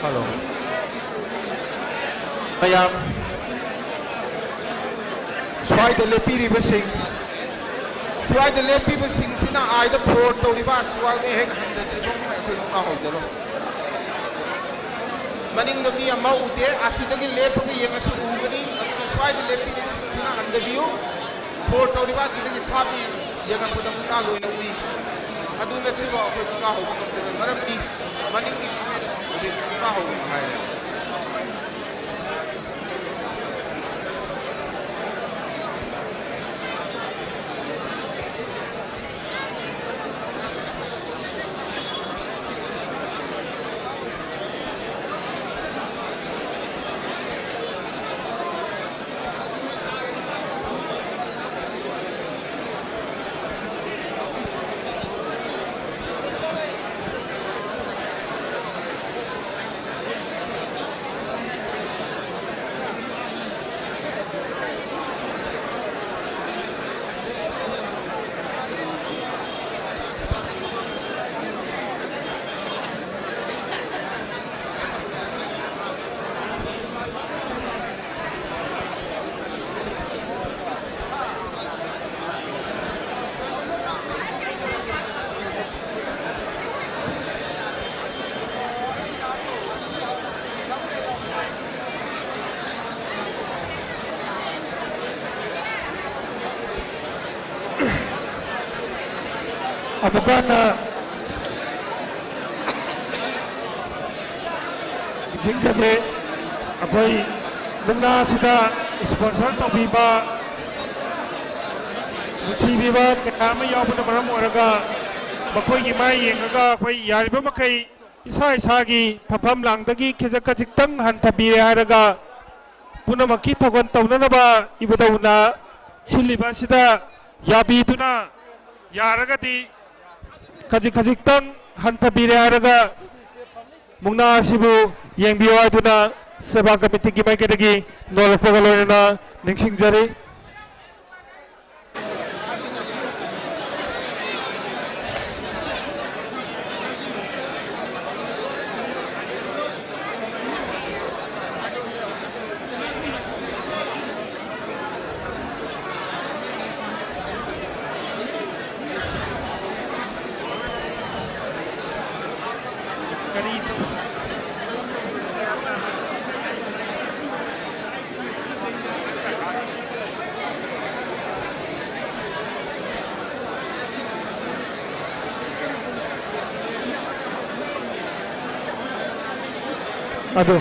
ꯍꯜꯂꯣ꯫ ꯃꯌꯥꯝ, ꯁ꯭ꯋꯥꯏꯗ ꯂꯦꯞꯄꯤꯔꯤꯕꯁꯤꯡ, ꯁ꯭ꯋꯥꯏꯗ ꯂꯦꯞꯄꯤꯕꯁꯤꯡꯁꯤꯅ ꯑꯥꯏꯗ ꯐꯣꯔ ꯇꯧꯔꯤꯕ ꯑꯁꯤꯐꯥꯎꯗ ꯍꯦꯛ ꯍꯟꯊꯗ꯭ꯔꯤꯕ ꯑꯩꯈꯣꯏ ꯃꯨꯛꯅꯥ ꯍꯧꯖꯔꯣ꯫ ꯃꯅꯤꯡꯗ ꯃꯤ ꯑꯃ ꯎꯗꯦ, ꯑꯁꯤꯗꯒꯤ ꯂꯦꯞꯄꯒ ꯌꯦꯡꯉꯁꯨ ꯎꯒꯅꯤ꯫ ꯑꯗꯨꯅ ꯁ꯭ꯋꯥꯏꯗ ꯂꯦꯞꯄꯤꯕꯁꯤꯡꯁꯤꯅ ꯍꯟꯊꯕꯤꯌꯨ꯫ ꯐꯣꯔ ꯇꯧꯔꯤꯕ ꯑꯁꯤꯗꯒꯤ ꯊꯥꯞꯅ ꯌꯦꯡꯉꯛꯄꯗ ꯃꯨꯛꯅꯥ ꯂꯣꯏꯅ ꯎꯏ꯫ ꯑꯗꯨ ꯅꯠꯇ꯭ꯔꯤꯕ ꯑꯩꯈꯣꯏ ꯃꯨꯛꯅꯥ ꯍꯧꯕ ꯉꯝꯗꯕ ꯃꯔꯝꯗꯤ ꯃꯅꯤꯡꯒꯤ ꯃꯤꯑꯣꯏꯅ ꯍꯧꯖꯤꯛ ꯃꯨꯛꯅꯥ ꯍꯧꯕ ꯍꯥꯏꯔꯦ꯫ ꯑꯃꯨꯛꯀ ꯍꯟꯅ ꯅꯤꯡꯁꯤꯡꯖꯒꯦ, ꯑꯩꯈꯣꯏ ꯃꯨꯛꯅꯥ ꯑꯁꯤꯗ sponsor ꯇꯧꯕꯤꯕ ꯅꯨꯡꯁꯤꯕꯤꯕ ꯀꯌꯥ ꯑꯃ ꯌꯥꯎꯕꯅ ꯃꯔꯝ ꯑꯣꯏꯔꯒ, ꯃꯈꯣꯏꯒꯤ ꯃꯥꯏ ꯌꯦꯡꯉꯒ ꯑꯩꯈꯣꯏ ꯌꯥꯔꯤꯕ ꯃꯈꯩ ꯏꯁꯥ ꯏꯁꯥꯒꯤ ꯐꯝꯐꯝ ꯂꯥꯡꯗꯒꯤ ꯈꯖꯤꯛ ꯈꯖꯤꯛꯇꯪ ꯍꯟꯊꯕꯤꯔꯦ ꯍꯥꯏꯔꯒ, ꯄꯨꯝꯅꯃꯛꯀꯤ ꯊꯧꯒꯜ ꯇꯧꯅꯅꯕ ꯏꯕꯨꯙꯧꯅ ꯁꯤꯜꯂꯤꯕ ꯑꯁꯤꯗ ꯌꯥꯕꯤꯗꯨꯅ, ꯌꯥꯔꯒꯗꯤ ꯈꯖꯤꯛ ꯈꯖꯤꯛꯇꯪ ꯍꯟꯊꯕꯤꯔꯦ ꯍꯥꯏꯔꯒ, ꯃꯨꯛꯅꯥ ꯑꯁꯤꯕꯨ ꯌꯦꯡꯕꯤꯌꯨ ꯍꯥꯏꯗꯨꯅ ꯁꯦꯕꯥ ꯀꯃꯤꯇꯤꯒꯤ ꯃꯥꯏꯀꯩꯗꯒꯤ ꯅꯣꯜꯂꯛꯄꯒ ꯂꯣꯏꯅꯅ ꯅꯤꯡꯁꯤꯡꯖꯔꯤ꯫ ꯑꯗꯨ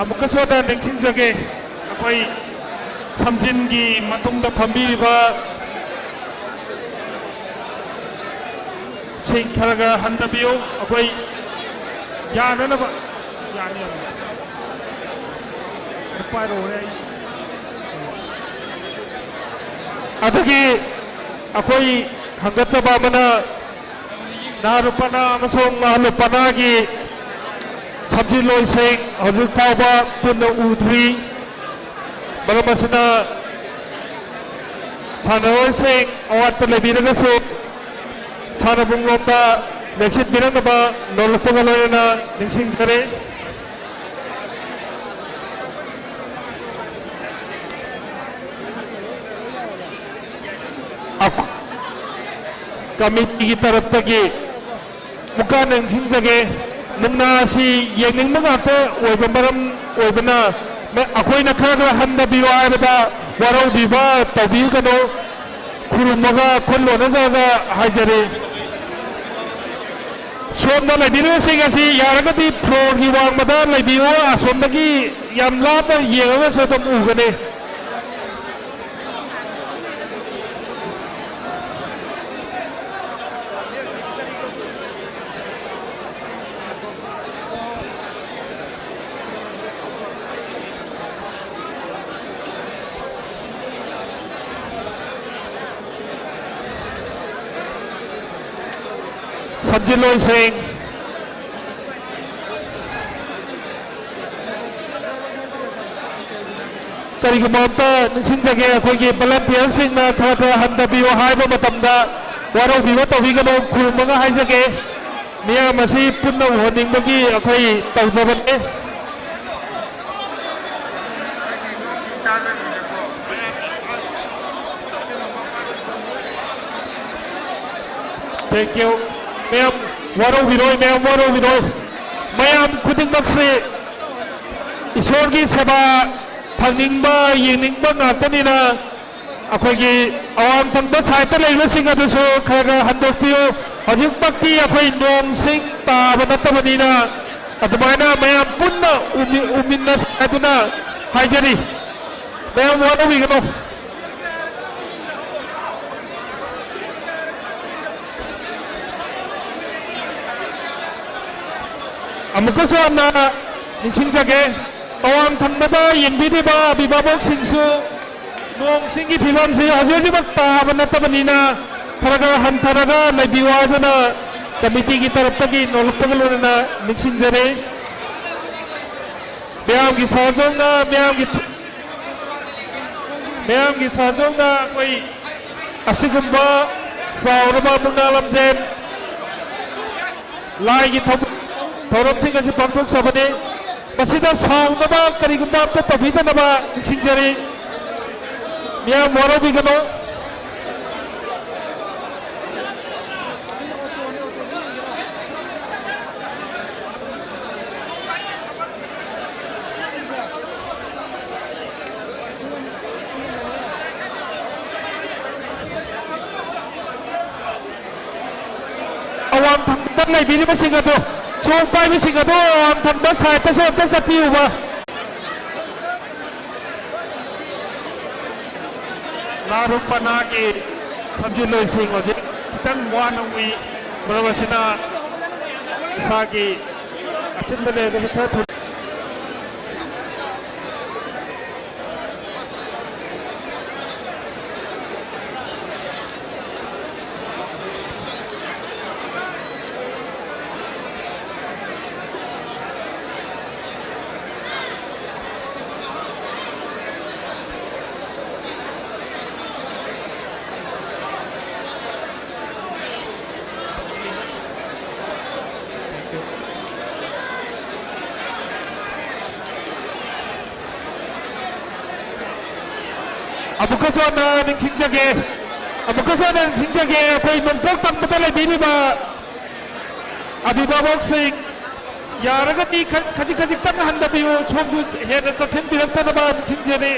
ꯑꯃꯨꯛꯀꯁꯨ ꯍꯟꯅ ꯅꯤꯡꯁꯤꯡꯖꯒꯦ, ꯑꯩꯈꯣꯏ ꯁꯝꯖꯤꯟꯒꯤ ꯃꯇꯨꯡꯗ ꯐꯝꯕꯤꯔꯤꯕ ꯁꯤꯡ ꯈꯔ ꯈꯔ ꯍꯟꯊꯕꯤꯌꯨ, ꯑꯩꯈꯣꯏ ꯌꯥꯅꯅꯕ꯫ ꯌꯥꯅꯤ, ꯌꯥꯅꯤ꯫ ꯄꯥꯏꯔꯛꯑꯣꯍꯦ ꯑꯩ꯫ ꯑꯗꯒꯤ ꯑꯩꯈꯣꯏ ꯍꯪꯒꯠꯆꯕ ꯑꯃꯅ, ꯅꯍꯥꯔꯣꯜ ꯄꯅꯥ ꯑꯃꯁꯨꯡ ꯑꯍꯜ ꯄꯅꯥꯒꯤ ꯁꯝꯖꯤꯜꯂꯣꯏꯁꯤꯡ ꯍꯧꯖꯤꯛ ꯐꯥꯎꯕ ꯄꯨꯟꯅ ꯎꯗ꯭ꯔꯤ꯫ ꯃꯔꯝ ꯑꯁꯤꯅ, ꯁꯥꯟꯅꯔꯣꯏꯁꯤꯡ ꯑꯋꯥꯠꯄ ꯂꯩꯕꯤꯔꯒꯁꯨ ꯁꯥꯟꯅꯕꯨꯡꯂꯣꯝꯗ ꯂꯦꯡꯁꯤꯟꯕꯤꯔꯛꯅꯕ ꯅꯣꯜꯂꯛꯄꯒ ꯂꯣꯏꯅꯅ ꯅꯤꯡꯁꯤꯡꯖꯔꯤ꯫ ꯑꯛ-, ꯀꯃꯤꯇꯤꯒꯤ ꯇꯔꯞꯇꯒꯤ ꯑꯃꯨꯛꯀ ꯅꯤꯡꯁꯤꯡꯖꯒꯦ, ꯃꯨꯛꯅꯥ ꯑꯁꯤ ꯌꯦꯡꯅꯤꯡꯕ ꯉꯥꯛꯇ ꯑꯣꯏꯕ ꯃꯔꯝ ꯑꯣꯏꯕꯅ, ꯃ-, ꯑꯩꯈꯣꯏꯅ ꯈꯔ ꯈꯔ ꯍꯟꯊꯕꯤꯌꯨ ꯍꯥꯏꯕꯗ ꯋꯥꯔꯧꯕꯤꯕ ꯇꯧꯕꯤꯒꯅꯨ, ꯈꯨꯔꯨꯝꯃꯒ ꯈꯨꯠ ꯂꯣꯟꯅꯖꯔꯒ ꯍꯥꯏꯖꯔꯤ꯫ ꯁꯣꯝꯗ ꯂꯩꯕꯤꯔꯤꯕꯁꯤꯡ ꯑꯁꯤ ꯌꯥꯔꯒꯗꯤ ꯐ꯭ꯂꯣꯔꯒꯤ ꯋꯥꯡꯃꯗ ꯂꯩꯕꯤꯌꯨ, ꯑꯁꯣꯝꯗꯒꯤ ꯌꯥꯝ ꯂꯥꯞꯅ ꯌꯦꯡꯉꯒꯁꯨ ꯑꯗꯨꯝ ꯎꯒꯅꯤ꯫ ꯁꯝꯖꯤꯜꯂꯣꯏꯁꯤꯡ, ꯀꯔꯤꯒꯨꯝꯕ ꯑꯝꯇ ꯅꯤꯡꯁꯤꯡꯖꯒꯦ, ꯑꯩꯈꯣꯏꯒꯤ ꯚꯣꯂꯟꯇꯤꯌꯔꯁꯤꯡꯅ ꯈꯔ ꯈꯔ ꯍꯟꯊꯕꯤꯌꯨ ꯍꯥꯏꯕ ꯃꯇꯝꯗ ꯋꯥꯔꯧꯕꯤꯕ ꯇꯧꯕꯤꯒꯅꯨ, ꯈꯨꯔꯨꯝꯃꯒ ꯍꯥꯏꯖꯒꯦ꯫ ꯃꯤꯌꯥꯝ ꯑꯁꯤ ꯄꯨꯟꯅ ꯎꯍꯟꯅꯤꯡꯕꯒꯤ ꯑꯩꯈꯣꯏ ꯇꯧꯖꯕꯅꯤ꯫ Thank you꯫ ꯃꯌꯥꯝ ꯋꯥꯔꯧꯕꯤꯔꯣꯏ, ꯃꯌꯥꯝ ꯋꯥꯔꯧꯕꯤꯔꯣꯏ꯫ ꯃꯌꯥꯝ ꯈꯨꯗꯤꯡꯃꯛꯁꯤ ꯏꯁꯣꯔꯒꯤ ꯁꯦꯕꯥ ꯐꯪꯅꯤꯡꯕ, ꯌꯦꯡꯅꯤꯡꯕ ꯉꯥꯛꯇꯅꯤꯅ, ꯑꯩꯈꯣꯏꯒꯤ ꯑꯋꯥꯡ ꯊꯪꯕ ꯁꯥꯏꯠꯇ ꯂꯩꯕꯁꯤꯡ ꯑꯗꯨꯁꯨ ꯈꯔ ꯈꯔ ꯍꯟꯗꯣꯛꯄꯤꯌꯨ꯫ ꯍꯧꯖꯤꯛꯃꯛꯇꯤ ꯑꯩꯈꯣꯏ ꯅꯣꯡ ꯁꯤꯡ ꯇꯥꯕ ꯅꯠꯇꯕꯅꯤꯅ, ꯑꯗꯨꯃꯥꯏꯅ ꯃꯌꯥꯝ ꯄꯨꯟꯅ ꯎꯃꯤ-, ꯎꯃꯤꯟꯅꯁꯤ ꯍꯥꯏꯗꯨꯅ ꯍꯥꯏꯖꯔꯤ꯫ ꯃꯌꯥꯝ ꯋꯥꯔꯧꯕꯤꯒꯅꯨ꯫ ꯑꯃꯨꯛꯀꯁꯨ ꯍꯟꯅ ꯅꯤꯡꯁꯤꯡꯖꯒꯦ, ꯑꯋꯥꯡ ꯊꯪꯕꯗ ꯌꯦꯡꯕꯤꯔꯤꯕ ꯑꯕꯤꯚꯥꯕꯣꯛꯁꯤꯡꯁꯨ ꯅꯣꯡ ꯆꯤꯡꯒꯤ ꯐꯤꯕꯝꯁꯤ ꯍꯧꯖꯤꯛ ꯍꯧꯖꯤꯛꯃꯛ ꯇꯥꯕ ꯅꯠꯇꯕꯅꯤꯅ ꯈꯔ ꯈꯔ ꯍꯟꯊꯔꯒ ꯂꯩꯕꯤꯌꯨ ꯍꯥꯏꯗꯨꯅ ꯀꯃꯤꯇꯤꯒꯤ ꯇꯔꯞꯇꯒꯤ ꯅꯣꯜꯂꯛꯄꯒ ꯂꯣꯏꯅꯅ ꯅꯤꯡꯁꯤꯡꯖꯔꯤ꯫ ꯃꯌꯥꯝꯒꯤ ꯁꯍꯖꯣꯡꯅ, ꯃꯌꯥꯝꯒꯤ, ꯃꯌꯥꯝꯒꯤ ꯁꯍꯖꯣꯡꯅ ꯑꯩꯈꯣꯏ ꯑꯁꯤꯒꯨꯝꯕ ꯆꯥꯎꯔꯕ ꯃꯨꯛꯅꯥ ꯂꯝꯖꯦꯟ ꯂꯥꯏꯒꯤ ꯊꯧ-, ꯊꯧꯔꯝꯁꯤꯡ ꯑꯁꯤ ꯄꯥꯡꯊꯣꯛꯆꯕꯅꯤ꯫ ꯃꯁꯤꯗ ꯁꯥꯎꯅꯕ ꯀꯔꯤꯒꯨꯝꯕ ꯑꯝꯇ ꯇꯧꯕꯤꯗꯅꯕ ꯅꯤꯡꯁꯤꯡꯖꯔꯤ꯫ ꯃꯤꯌꯥꯝ ꯋꯥꯔꯧꯕꯤꯒꯅꯨ꯫ ꯑꯋꯥꯡ ꯊꯪꯕꯗ ꯂꯩꯕꯤꯔꯤꯕꯁꯤꯡ ꯑꯗꯨ, ꯆꯣꯡ ꯄꯥꯏꯕꯁꯤꯡ ꯑꯗꯨ ꯑꯋꯥꯡ ꯊꯪꯕ ꯁꯥꯏꯠꯇꯁꯨ ꯑꯝꯇ ꯆꯠꯄꯤꯌꯨꯕ꯫ ꯂꯥꯔꯨꯛ ꯄꯅꯥꯒꯤ ꯁꯝꯖꯤꯜꯂꯣꯏꯁꯤꯡ ꯍꯧꯖꯤꯛ ꯈꯤꯇꯪ ꯋꯥꯅ ꯎꯏ꯫ ꯃꯔꯝ ꯑꯁꯤꯅ ꯏꯁꯥꯒꯤ ꯑꯆꯤꯟꯕ ꯂꯩꯔꯒꯁꯨ ꯈꯔ ꯊꯨ- ꯑꯃꯨꯛꯀꯁꯨ ꯍꯟꯅ ꯅꯤꯡꯁꯤꯡꯖꯒꯦ, ꯑꯃꯨꯛꯀꯁꯨ ꯍꯟꯅ ꯅꯤꯡꯁꯤꯡꯖꯒꯦ, ꯑꯩꯈꯣꯏ ꯅꯣꯡꯄꯣꯛ ꯊꯪꯕꯗ ꯂꯩꯕꯤꯔꯤꯕ ꯑꯕꯤꯚꯥꯕꯣꯛꯁꯤꯡ, ꯌꯥꯔꯒꯗꯤ ꯈ-, ꯈꯖꯤꯛ ꯈꯖꯤꯛꯇꯪ ꯍꯟꯊꯕꯤꯌꯨ, ꯁꯣꯝꯁꯨ ꯍꯦꯟꯅ ꯆꯪꯁꯤꯟꯕꯤꯔꯛꯇꯅꯕ ꯅꯤꯡꯁꯤꯡꯖꯔꯤ꯫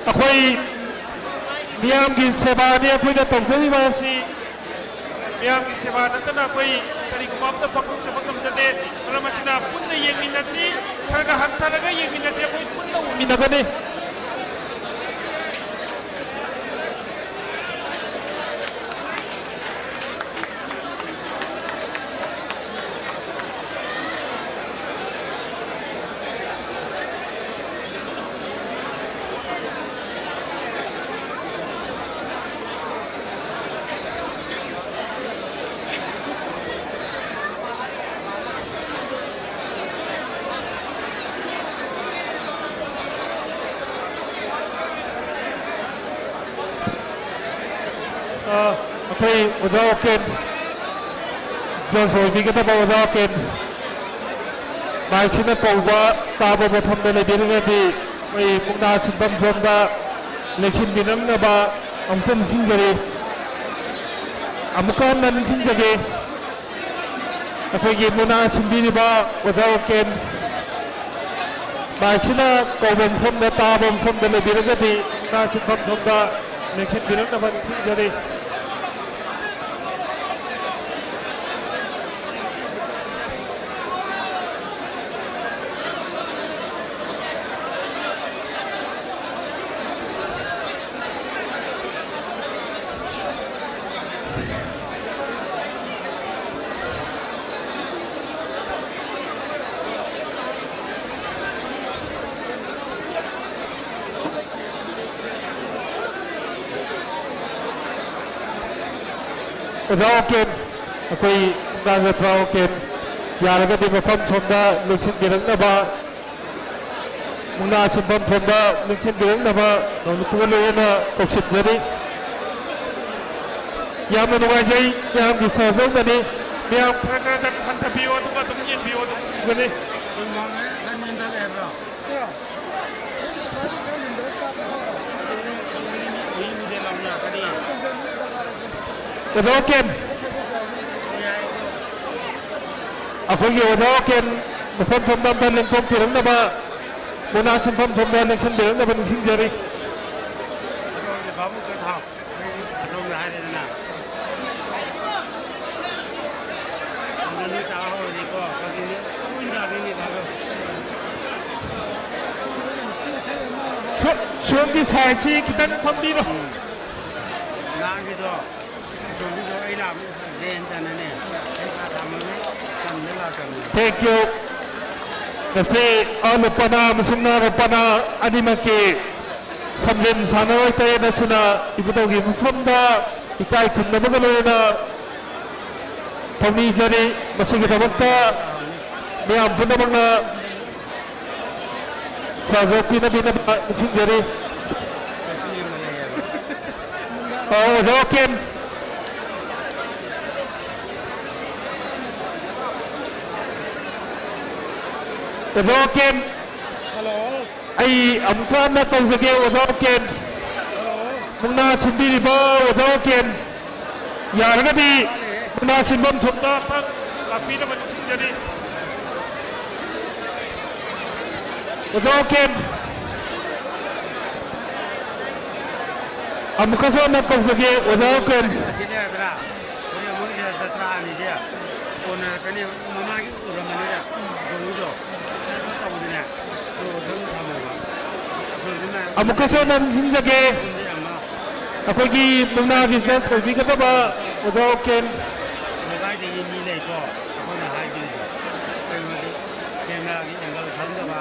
ꯑꯩꯈꯣꯏ ꯃꯤꯌꯥꯝꯒꯤ ꯁꯦꯕꯥꯅꯤ ꯑꯩꯈꯣꯏꯅ ꯇꯧꯖꯔꯤꯕ ꯑꯁꯤ꯫ ꯃꯤꯌꯥꯝꯒꯤ ꯁꯦꯕꯥ ꯅꯠꯇꯅ ꯑꯩꯈꯣꯏ ꯀꯔꯤꯒꯨꯝꯕ ꯑꯝꯇ ꯄꯥꯡꯊꯣꯛꯆꯕ ꯉꯝꯖꯗꯦ꯫ ꯃꯔꯝ ꯑꯁꯤꯅ ꯄꯨꯟꯅ ꯌꯦꯡꯃꯤꯟꯅꯁꯤ, ꯈꯔ ꯈꯔ ꯍꯟꯊꯔꯒ ꯌꯦꯡꯃꯤꯟꯅꯁꯤ, ꯑꯩꯈꯣꯏ ꯄꯨꯟꯅ ꯎꯃꯤꯟꯅꯒꯅꯤ꯫ ꯑ, ꯑꯩꯈꯣꯏ ꯑꯣꯖꯥ ꯋꯥꯀꯦꯟ, ꯖꯖ ꯑꯣꯏꯕꯤꯒꯗꯕ ꯑꯣꯖꯥ ꯋꯥꯀꯦꯟ, ꯃꯥꯏꯛꯁꯤꯅ ꯀꯧꯕ ꯇꯥꯕ ꯃꯐꯝꯗ ꯂꯩꯕꯤꯔꯒꯗꯤ ꯑꯩꯈꯣꯏ ꯃꯨꯛꯅꯥ ꯁꯤꯟꯐꯝ ꯁꯣꯝꯗ ꯂꯦꯡꯁꯤꯟꯕꯤꯔꯛꯅꯕ ꯑꯃꯨꯛꯇ ꯅꯤꯡꯁꯤꯡꯖꯔꯤ꯫ ꯑꯃꯨꯛꯀ ꯍꯟꯅ ꯅꯤꯡꯁꯤꯡꯖꯒꯦ꯫ ꯑꯩꯈꯣꯏꯒꯤ ꯃꯨꯛꯅꯥ ꯁꯤꯟꯕꯤꯔꯤꯕ ꯑꯣꯖꯥ ꯋꯥꯀꯦꯟ, ꯃꯥꯏꯛꯁꯤꯅ ꯀꯧꯕ ꯃꯐꯝꯗ, ꯇꯥꯕ ꯃꯐꯝꯗ ꯂꯩꯕꯤꯔꯒꯗꯤ ꯃꯨꯛꯅꯥ ꯁꯤꯟꯐꯝ ꯁꯣꯝꯗ ꯂꯦꯡꯁꯤꯟꯕꯤꯔꯛꯅꯕ ꯅꯤꯡꯁꯤꯡꯖꯔꯤ꯫ ꯑꯣꯖꯥ ꯋꯥꯀꯦꯟ, ꯑꯩꯈꯣꯏ ꯃꯨꯛꯅꯥ ꯖꯇ꯭ꯔꯥ ꯋꯥꯀꯦꯟ, ꯌꯥꯔꯒꯗꯤ ꯃꯐꯝ ꯁꯣꯝꯗ ꯂꯦꯡꯁꯤꯟꯕꯤꯔꯛꯅꯕ, ꯃꯨꯛꯅꯥ ꯁꯤꯟꯐꯝ ꯁꯣꯝꯗ ꯂꯦꯡꯁꯤꯟꯕꯤꯔꯛꯅꯕ ꯅꯧꯅ ꯂꯣꯏꯅꯅ ꯀꯧꯁꯤꯟꯖꯔꯤ꯫ ꯌꯥꯝꯅ ꯅꯨꯡꯉꯥꯏꯖꯩ ꯃꯌꯥꯝꯒꯤ ꯁꯍꯖꯣꯛꯅꯅꯤ꯫ ꯃꯌꯥꯝ ꯈꯔ ꯈꯔ ꯍꯟꯊꯕꯤꯌꯨ, ꯑꯗꯨꯒ ꯑꯗꯨꯝ ꯌꯦꯡꯕꯤꯌꯨ, ꯑꯗꯨꯝ ꯎꯒꯅꯤ꯫ ꯑꯣꯖꯥ ꯀꯦꯟ, ꯑꯩꯈꯣꯏꯒꯤ ꯑꯣꯖꯥ ꯀꯦꯟ ꯃꯐꯝ ꯁꯣꯝꯗ ꯑꯝꯇ ꯂꯦꯡꯊꯣꯛꯄꯤꯔꯛꯅꯕ, ꯃꯨꯛꯅꯥ ꯁꯤꯟꯐꯝ ꯁꯣꯝꯗ ꯂꯦꯡꯁꯤꯟꯕꯤꯔꯛꯅꯕ ꯅꯤꯡꯁꯤꯡꯖꯔꯤ꯫ ꯑꯗꯣꯝꯅ ꯍꯥꯏꯔꯦꯗꯅ꯫ ꯁꯣꯝꯒꯤ ꯁꯥꯏꯠꯁꯤ ꯈꯤꯇꯪ ꯐꯝꯕꯤꯔꯣ꯫ ꯅꯍꯥꯟꯒꯤꯗꯣ, ꯑꯁꯣꯝꯒꯤꯗꯣ ꯑꯩ ꯂꯥꯛꯄ ꯔꯦꯟ ꯆꯠꯅꯅꯦ꯫ ꯑꯩ ꯄꯩꯁꯥ ꯊꯝꯃꯒꯦ, ꯇꯝꯗ ꯂꯥꯛꯇꯕꯅꯦ꯫ Thank you꯫ ꯉꯁꯤ ꯑ ꯅꯨꯄꯥꯅ ꯑꯃꯁꯨꯡ ꯅ ꯅꯨꯄꯥꯅ ꯑꯅꯤꯃꯛꯀꯤ ꯁꯝꯖꯦꯟ ꯁꯥꯟꯅꯔꯣꯏ ꯇꯔꯦꯠ ꯑꯁꯤꯅ ꯏꯕꯨꯙꯧꯒꯤ ꯃꯐꯝꯗ ꯏꯀꯥꯏ ꯈꯨꯝꯅꯕꯒ ꯂꯣꯏꯅꯅ ꯊꯧꯅꯤꯖꯔꯤ꯫ ꯃꯁꯤꯒꯤꯗꯃꯛꯇ ꯃꯤꯌꯥꯝ ꯄꯨꯝꯅꯃꯛꯅ ꯁꯍꯖꯣꯛ ꯄꯤꯅꯕꯤꯅꯕ ꯅꯤꯡꯁꯤꯡꯖꯔꯤ꯫ ꯑꯣ, ꯑꯣꯖꯥ ꯋꯥꯀꯦꯝ꯫ ꯑꯣꯖꯥ ꯋꯥꯀꯦꯝ꯫ ꯑꯩ ꯑꯃꯨꯛꯀ ꯍꯟꯅ ꯀꯧꯖꯒꯦ, ꯑꯣꯖꯥ ꯋꯥꯀꯦꯝ꯫ ꯃꯨꯛꯅꯥ ꯁꯤꯟꯕꯤꯔꯤꯕ ꯑꯣꯖꯥ ꯋꯥꯀꯦꯝ꯫ ꯌꯥꯔꯒꯗꯤ ꯃꯨꯛꯅꯥ ꯁꯤꯟꯐꯝ ꯊꯣꯛꯇ ꯑꯝꯇꯪ ꯂꯥꯛꯄꯤꯅꯕ ꯅꯤꯡꯁꯤꯡꯖꯔꯤ꯫ ꯑꯣꯖꯥ ꯋꯥꯀꯦꯝ꯫ ꯑꯃꯨꯛꯀꯁꯨ ꯍꯟꯅ ꯀꯧꯖꯒꯦ, ꯑꯣꯖꯥ ꯋꯥꯀꯦꯝ꯫ ꯑꯁꯤꯅꯦ ꯍꯥꯏꯕ꯭ꯔꯥ? ꯍꯣꯔꯦꯟ ꯑꯃꯨꯛ ꯁꯤꯗ ꯖꯇ꯭ꯔꯥ ꯑꯅꯤꯁꯦ ꯀꯣꯟꯅꯔꯛꯀꯅꯤ꯫ ꯃꯃꯥꯡꯒꯤ ꯎꯔꯝꯃꯅꯤꯗ, ꯑꯁꯣꯝꯒꯤꯗꯣ꯫ ꯇꯧꯕꯗꯨꯅꯦ꯫ ꯑꯗꯣ ꯑꯁꯣꯝꯗ ꯊꯝꯃꯣꯕ꯫ ꯑꯁꯣꯝꯗꯅ ꯑꯃꯨꯛꯀꯁꯨ ꯍꯟꯅ ꯅꯤꯡꯁꯤꯡꯖꯒꯦ꯫ ꯑꯁꯣꯝꯗ ꯌꯥꯝꯅ ꯑꯩꯈꯣꯏꯒꯤ ꯃꯨꯛꯅꯥꯒꯤ ꯖꯁ ꯑꯣꯏꯕꯤꯒꯗꯕ ꯑꯣꯖꯥ ꯋꯥꯀꯦꯝ꯫ ꯂꯩꯀꯥꯏꯗꯒꯤ ꯃꯤ ꯂꯩꯀꯣ, ꯑꯩꯈꯣꯏꯅ ꯍꯥꯏꯗꯣꯏꯁꯦ꯫ ꯀꯩꯅꯣꯗꯤ ꯀꯦꯃꯦꯔꯥꯒꯤ ꯑꯦꯡꯒꯜ ꯈꯪꯗꯕ,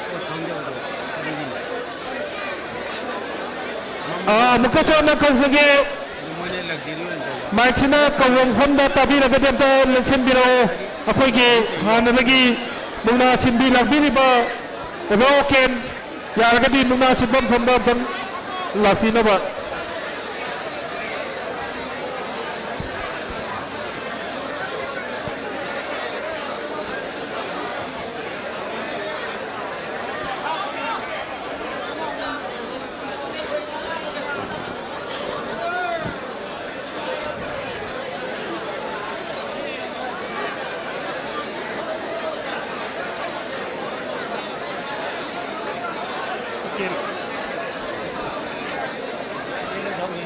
ꯄꯣꯠ ꯈꯪꯗꯕꯗꯣ, ꯑꯗꯨꯒꯤꯅꯤ꯫ ꯑꯥ, ꯑꯃꯨꯛꯀꯁꯨ ꯍꯟꯅ ꯀꯧꯖꯒꯦ꯫ ꯑꯗꯨ ꯃꯣꯏꯅ ꯂꯛꯖꯔꯤ ꯑꯣꯏꯅ ꯇꯧꯕ꯫ ꯃꯥꯏꯛꯁꯤꯅ ꯀꯧꯕ ꯃꯐꯝꯗ ꯇꯥꯕꯤꯔꯒꯗꯤ ꯑꯝꯇ ꯂꯦꯡꯁꯤꯟꯕꯤꯔꯛꯑꯣ꯫ ꯑꯩꯈꯣꯏꯒꯤ ꯍꯥꯟꯅꯗꯒꯤ ꯃꯨꯛꯅꯥ ꯁꯤꯟꯕꯤ ꯂꯥꯡꯕꯤꯔꯤꯕ ꯑꯣꯖꯥ ꯋꯥꯀꯦꯝ꯫ ꯌꯥꯔꯒꯗꯤ ꯃꯨꯛꯅꯥ ꯁꯤꯟꯐꯝ ꯊꯣꯡꯗ ꯑꯝꯇꯪ ꯂꯥꯛꯄꯤꯅꯕ꯫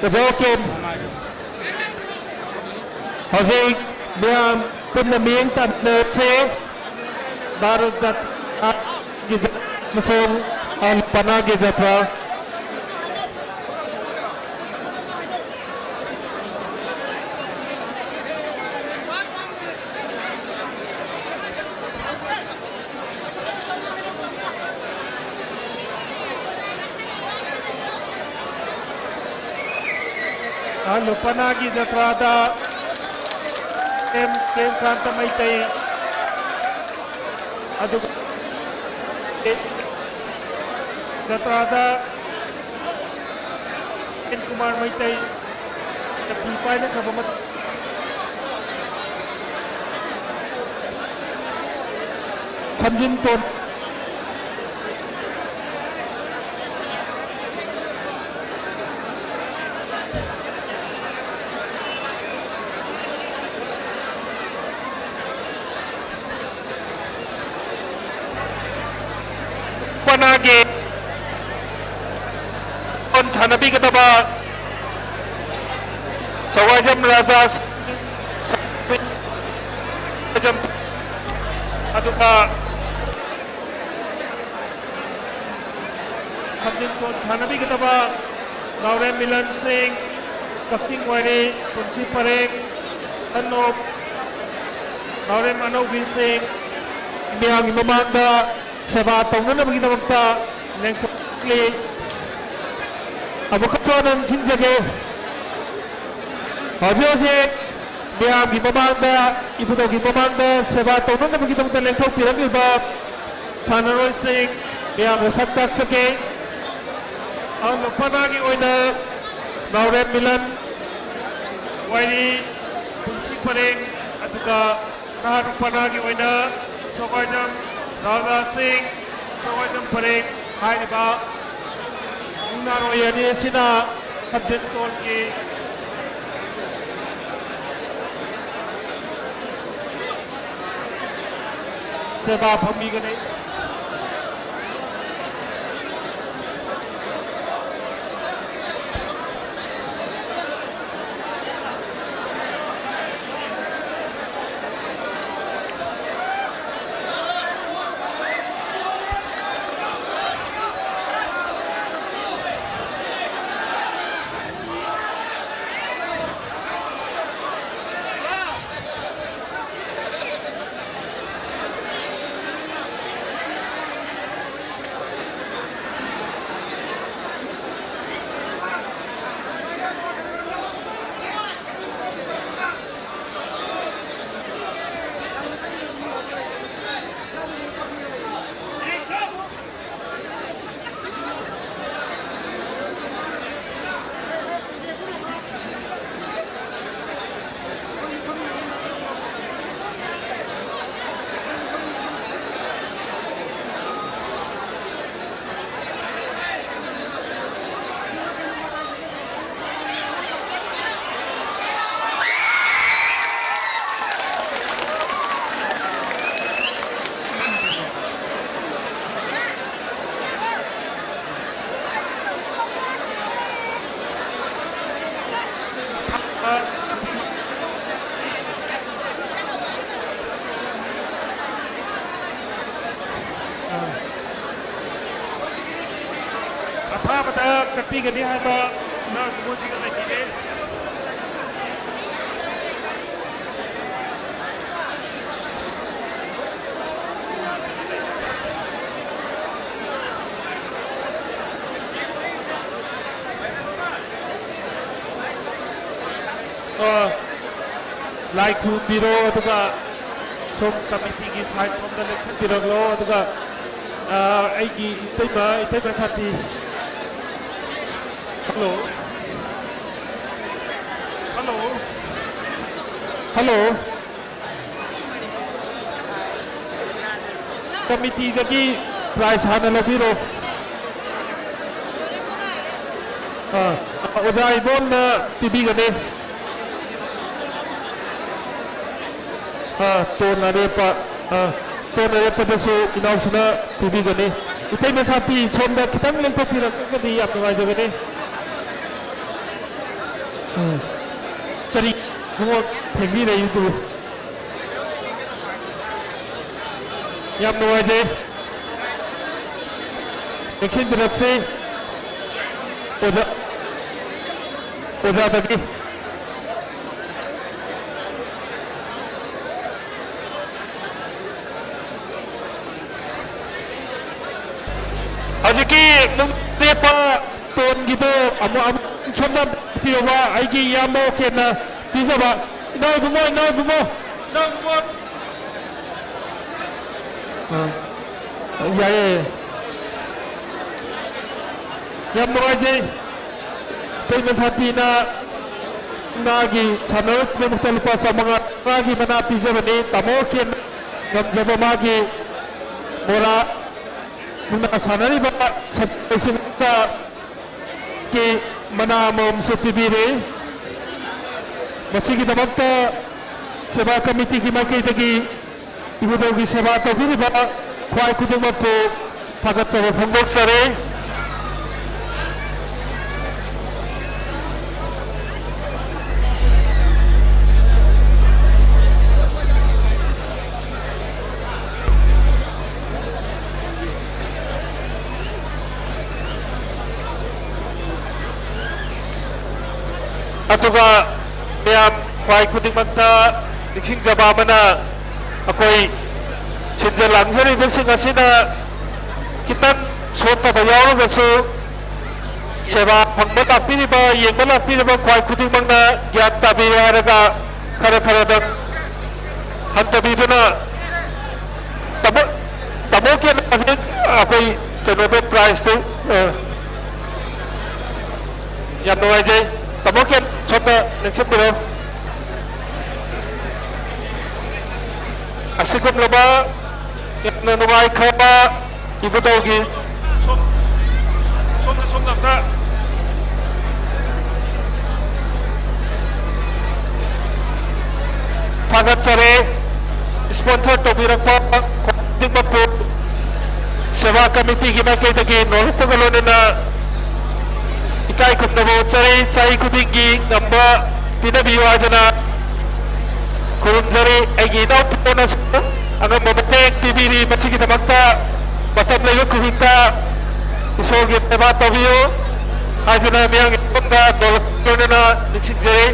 ꯑꯣꯖꯥ ꯀꯦꯝ꯫ ꯍꯧꯖꯤꯛ ꯃꯌꯥꯝ ꯄꯨꯟꯅ ꯃꯤꯠꯌꯦꯡ ꯇꯥꯃꯤꯟꯅꯁꯦ꯫ ꯚꯥꯔꯠ ꯖꯥꯇꯤꯒꯤ ꯑꯃꯁꯨꯡ ꯄꯅꯥꯒꯤ ꯖꯇ꯭ꯔꯥ꯫ ꯑꯍꯜ ꯂꯨꯄꯥꯅꯥꯒꯤ ꯖꯇ꯭ꯔꯥꯗ ꯑꯦꯝ ꯄ꯭ꯔꯦꯝꯀꯥꯟꯇ ꯃꯩꯇꯩ, ꯑꯗꯨꯒ ꯖꯇ꯭ꯔꯥꯗ ꯑꯦꯟ ꯀꯨꯃꯥꯔ ꯃꯩꯇꯩ ꯆꯠꯄꯤ ꯄꯥꯏꯅꯈ꯭ꯔꯕ ꯃꯇꯨꯡ ꯊꯝꯖꯤꯟ ꯇꯣꯟ ꯄꯅꯥꯒꯤ ꯕꯣꯟ ꯁꯥꯟꯅꯕꯤꯒꯗꯕ ꯁꯋꯥꯏꯖꯝ ꯔꯥꯖꯥ, ꯑꯗꯨꯒ ꯁꯝꯖꯤꯟ ꯕꯣꯟ ꯁꯥꯟꯅꯕꯤꯒꯗꯕ ꯅꯥꯎꯔꯦꯝ ꯃꯤꯂꯟ ꯁꯤꯡ, ꯀꯛꯆꯤꯡ ꯋꯥꯏꯔꯤ, ꯄꯨꯟꯁꯤ ꯄꯔꯦꯡ, ꯇꯟꯅꯣꯞ, ꯅꯥꯎꯔꯦꯝ ꯑꯅꯧꯕꯤ ꯁꯤꯡ, ꯃꯤꯌꯥꯝꯒꯤ ꯃꯃꯥꯡꯗ ꯁꯦꯕꯥ ꯇꯧꯅꯅꯕꯒꯤꯗꯃꯛꯇ ꯂꯦꯡꯊꯣꯛꯂꯤ꯫ ꯑꯃꯨꯛꯀꯁꯨ ꯍꯟꯅ ꯅꯤꯡꯁꯤꯡꯖꯒꯦ, ꯍꯧꯖꯤꯛ ꯍꯧꯖꯤꯛ ꯃꯤꯌꯥꯝꯒꯤ ꯃꯃꯥꯡꯗ, ꯏꯕꯨꯙꯧꯒꯤ ꯃꯃꯥꯡꯗ ꯁꯦꯕꯥ ꯇꯧꯅꯅꯕꯒꯤꯗꯃꯛꯇ ꯂꯦꯡꯊꯣꯛꯄꯤꯔꯛꯂꯤꯕ ꯁꯥꯟꯅꯔꯣꯏꯁꯤꯡ ꯃꯌꯥꯝꯗ ꯁꯛ ꯇꯥꯛꯆꯒꯦ꯫ ꯑꯍꯜ ꯂꯨꯄꯥꯅꯥꯒꯤ ꯑꯣꯏꯅ ꯅꯥꯎꯔꯦꯝ ꯃꯤꯂꯟ, ꯋꯥꯏꯔꯤ, ꯄꯨꯟꯁꯤ ꯄꯔꯦꯡ, ꯑꯗꯨꯒ ꯅꯍꯥ ꯂꯨꯄꯥꯅꯥꯒꯤ ꯑꯣꯏꯅ ꯁꯣꯒꯥꯏꯖꯝ ꯔꯥꯙꯥ ꯁꯤꯡ, ꯁꯣꯒꯥꯏꯖꯝ ꯄꯔꯦꯡ ꯍꯥꯏꯔꯤꯕ ꯃꯨꯛꯅꯥꯔꯣꯏ ꯑꯅꯤ ꯑꯁꯤꯅ ꯁꯝꯖꯤꯟ ꯇꯣꯟꯒꯤ ꯁꯦꯕꯥ ꯐꯪꯕꯤꯒꯅꯤ꯫ ꯑꯄꯥꯕꯗ ꯀꯠꯄꯤꯒꯅꯤ ꯍꯥꯏꯕ ꯏꯃꯥ ꯏꯕꯨꯡꯉꯣꯁꯤꯡꯅ ꯂꯩꯕꯤꯔꯦ꯫ ꯑ, ꯂꯥꯏ ꯈꯨꯔꯨꯝꯕꯤꯔꯣ, ꯑꯗꯨꯒ ꯁꯣꯝ ꯀꯃꯤꯇꯤꯒꯤ ꯁꯥꯏꯠ ꯁꯣꯝꯗ ꯂꯦꯡꯁꯤꯟꯕꯤꯔꯛꯂꯣ, ꯑꯗꯨꯒ, ꯑ, ꯑꯩꯒꯤ ꯏꯇꯩꯃ, ꯏꯇꯩꯃ ꯁꯥꯟꯇꯤ꯫ ꯍꯜꯂꯣ꯫ ꯍꯜꯂꯣ꯫ ꯍꯜꯂꯣ꯫ ꯀꯃꯤꯇꯤꯗꯒꯤ ꯄ꯭ꯔꯥꯏꯖ ꯍꯥꯟꯅ ꯂꯧꯕꯤꯔꯣ꯫ ꯑꯥ, ꯑꯣꯖꯥ ꯏꯕꯣꯝꯅ ꯄꯤꯕꯤꯒꯅꯤ꯫ ꯑꯥ, ꯇꯣꯟ ꯑꯔꯦꯞꯄ, ꯑꯥ, ꯇꯣꯟ ꯑꯔꯦꯞꯄꯗꯁꯨ ꯏꯅꯥꯎꯁꯤꯅ ꯄꯤꯕꯤꯒꯅꯤ꯫ ꯏꯇꯩꯃ ꯁꯥꯟꯇꯤ, ꯁꯣꯝꯗ ꯈꯤꯇꯪ ꯂꯦꯡꯊꯣꯛꯄꯤꯔꯛꯂꯒꯗꯤ ꯌꯥꯝ ꯅꯨꯡꯉꯥꯏꯖꯒꯅꯤ꯫ ꯎꯝ꯫ ꯀꯔꯤ ꯈꯣꯡꯎꯞ ꯊꯦꯡꯕꯤꯔꯛꯏꯗꯨꯕꯨ? ꯌꯥꯝ ꯅꯨꯡꯉꯥꯏꯖꯩ꯫ ꯆꯦꯛꯁꯤꯟꯕꯤꯔꯛꯁꯤ꯫ ꯑꯣꯖꯥ, ꯑꯣꯖꯥꯗꯒꯤ꯫ ꯍꯧꯖꯤꯛꯀꯤ ꯅꯨꯡ ꯂꯦꯞꯄ ꯇꯣꯟꯒꯤꯗꯣ ꯑꯃꯨꯛ, ꯑꯃꯨꯛ ꯁꯣꯝꯗ ꯄꯤꯌꯣꯕ, ꯑꯩꯒꯤ ꯏꯌꯥꯝꯕ ꯀꯦꯟꯅ ꯄꯤꯖꯕ꯫ ꯏꯅꯥꯎ ꯏꯕꯨꯡꯉꯣ, ꯏꯅꯥꯎ ꯏꯕꯨꯡꯉꯣ, ꯏꯅꯥꯎ ꯏꯕꯨꯡꯉꯣ꯫ ꯑꯥ, ꯌꯥꯏꯌꯦ, ꯌꯥꯏꯌꯦ꯫ ꯌꯥꯝ ꯅꯨꯡꯉꯥꯏꯖꯩ꯫ ꯏꯇꯩꯃ ꯁꯥꯟꯇꯤꯅ ꯃꯥꯒꯤ ꯁꯥꯟꯅꯔꯣꯏꯒꯤꯗꯃꯛꯇ ꯂꯨꯄꯥ ꯆꯥꯃꯉꯥ ꯃꯉꯥꯒꯤ ꯃꯅꯥ ꯄꯤꯖꯕꯅꯤ꯫ ꯇꯥꯃꯣ ꯀꯦꯟ ꯉꯝꯖꯕ ꯃꯥꯒꯤ ꯃꯣꯔꯥ ꯃꯨꯛꯅꯥ ꯁꯥꯟꯅꯔꯤꯕ ꯁꯥꯇ꯭ꯔꯁꯤꯡꯗ ꯀꯤ ꯃꯅꯥ ꯑꯃꯃꯝꯁꯨ ꯄꯤꯕꯤꯔꯦ꯫ ꯃꯁꯤꯒꯤꯗꯃꯛꯇ ꯁꯦꯕꯥ ꯀꯃꯤꯇꯤꯒꯤ ꯃꯥꯏꯀꯩꯗꯒꯤ ꯏꯕꯨꯙꯧꯒꯤ ꯁꯦꯕꯥ ꯇꯧꯕꯤꯔꯤꯕ ꯈ꯭ꯋꯥꯏ ꯈꯨꯗꯤꯡꯃꯛꯄꯨ ꯊꯥꯒꯠꯆꯕ ꯐꯣꯡꯗꯣꯛꯆꯔꯤ꯫ ꯑꯗꯨꯒ ꯃꯌꯥꯝ ꯈ꯭ꯋꯥꯏ ꯈꯨꯗꯤꯡꯃꯛꯇ ꯅꯤꯡꯁꯤꯡꯖꯕ ꯑꯃꯅ, ꯑꯩꯈꯣꯏ ꯁꯤꯟꯖ ꯂꯥꯡꯖꯔꯤꯕꯁꯤꯡ ꯑꯁꯤꯅ ꯈꯤꯇꯪ ꯁꯣꯠꯊꯕ ꯌꯥꯎꯔꯒꯁꯨ, ꯁꯦꯕꯥ ꯐꯪꯕ ꯂꯥꯛꯄꯤꯔꯤꯕ, ꯌꯦꯡꯕ ꯂꯥꯛꯄꯤꯔꯤꯕ ꯈ꯭ꯋꯥꯏ ꯈꯨꯗꯤꯡꯃꯛꯅ ꯒ꯭ꯌꯥꯟ ꯇꯥꯕꯤꯔꯦ ꯍꯥꯏꯔꯒ ꯈꯔ ꯈꯔꯗꯪ ꯍꯟꯊꯕꯤꯗꯨꯅ, ꯇꯥꯃꯣ, ꯇꯥꯃꯣ ꯀꯦꯟ ꯍꯧꯖꯤꯛ ꯑꯩꯈꯣꯏ ꯀꯩꯅꯣꯗꯣ, ꯄ꯭ꯔꯥꯏꯖꯇꯨ, ꯑ, ꯌꯥꯝ ꯅꯨꯡꯉꯥꯏꯖꯩ꯫ ꯇꯥꯃꯣ ꯀꯦꯟ ꯁꯣꯝꯗ ꯂꯦꯡꯁꯤꯟꯕꯤꯔꯣ꯫ ꯑꯁꯤꯒꯨꯝꯂꯕ ꯌꯥꯝꯅ ꯅꯨꯡꯉꯥꯏꯈ꯭ꯔꯕ ꯏꯕꯨꯙꯧꯒꯤ ꯁꯣꯝ-, ꯁꯣꯝꯗ, ꯁꯣꯝꯗ ꯑꯝꯇ ꯊꯥꯒꯠꯆꯔꯤ꯫ Sponsor ꯇꯧꯕꯤꯔꯛꯄ ꯈꯨꯗꯤꯡꯃꯛꯄꯨ ꯁꯦꯕꯥ ꯀꯃꯤꯇꯤꯒꯤ ꯃꯥꯏꯀꯩꯗꯒꯤ ꯅꯣꯂꯨꯛꯄꯒ ꯂꯣꯏꯅꯅ ꯏꯀꯥꯏ ꯈꯨꯝꯅꯕ ꯎꯠꯆꯔꯤ꯫ ꯆꯍꯤ ꯈꯨꯗꯤꯡꯒꯤ ꯉꯝꯕ ꯄꯤꯅꯕꯤꯌꯨ ꯍꯥꯏꯗꯨꯅ ꯈꯨꯔꯨꯝꯖꯔꯤ꯫ ꯑꯩꯒꯤ ꯏꯅꯥꯎꯄꯤꯅꯁꯨ ꯑꯉꯝꯕ ꯃꯇꯦꯡ ꯄꯤꯕꯤꯔꯤ꯫ ꯃꯁꯤꯒꯤꯗꯃꯛꯇ ꯃꯇꯝ ꯂꯩꯕ ꯈꯨꯗꯤꯡꯗ ꯏꯁꯣꯔꯒꯤ ꯁꯦꯕꯥ ꯇꯧꯕꯤꯌꯨ ꯍꯥꯏꯗꯨꯅ ꯃꯤꯌꯥꯝꯒꯤ ꯃꯐꯝꯗ ꯅꯣꯂꯨꯛꯄꯒ ꯂꯣꯏꯅꯅ ꯅꯤꯡꯁꯤꯡꯖꯔꯤ꯫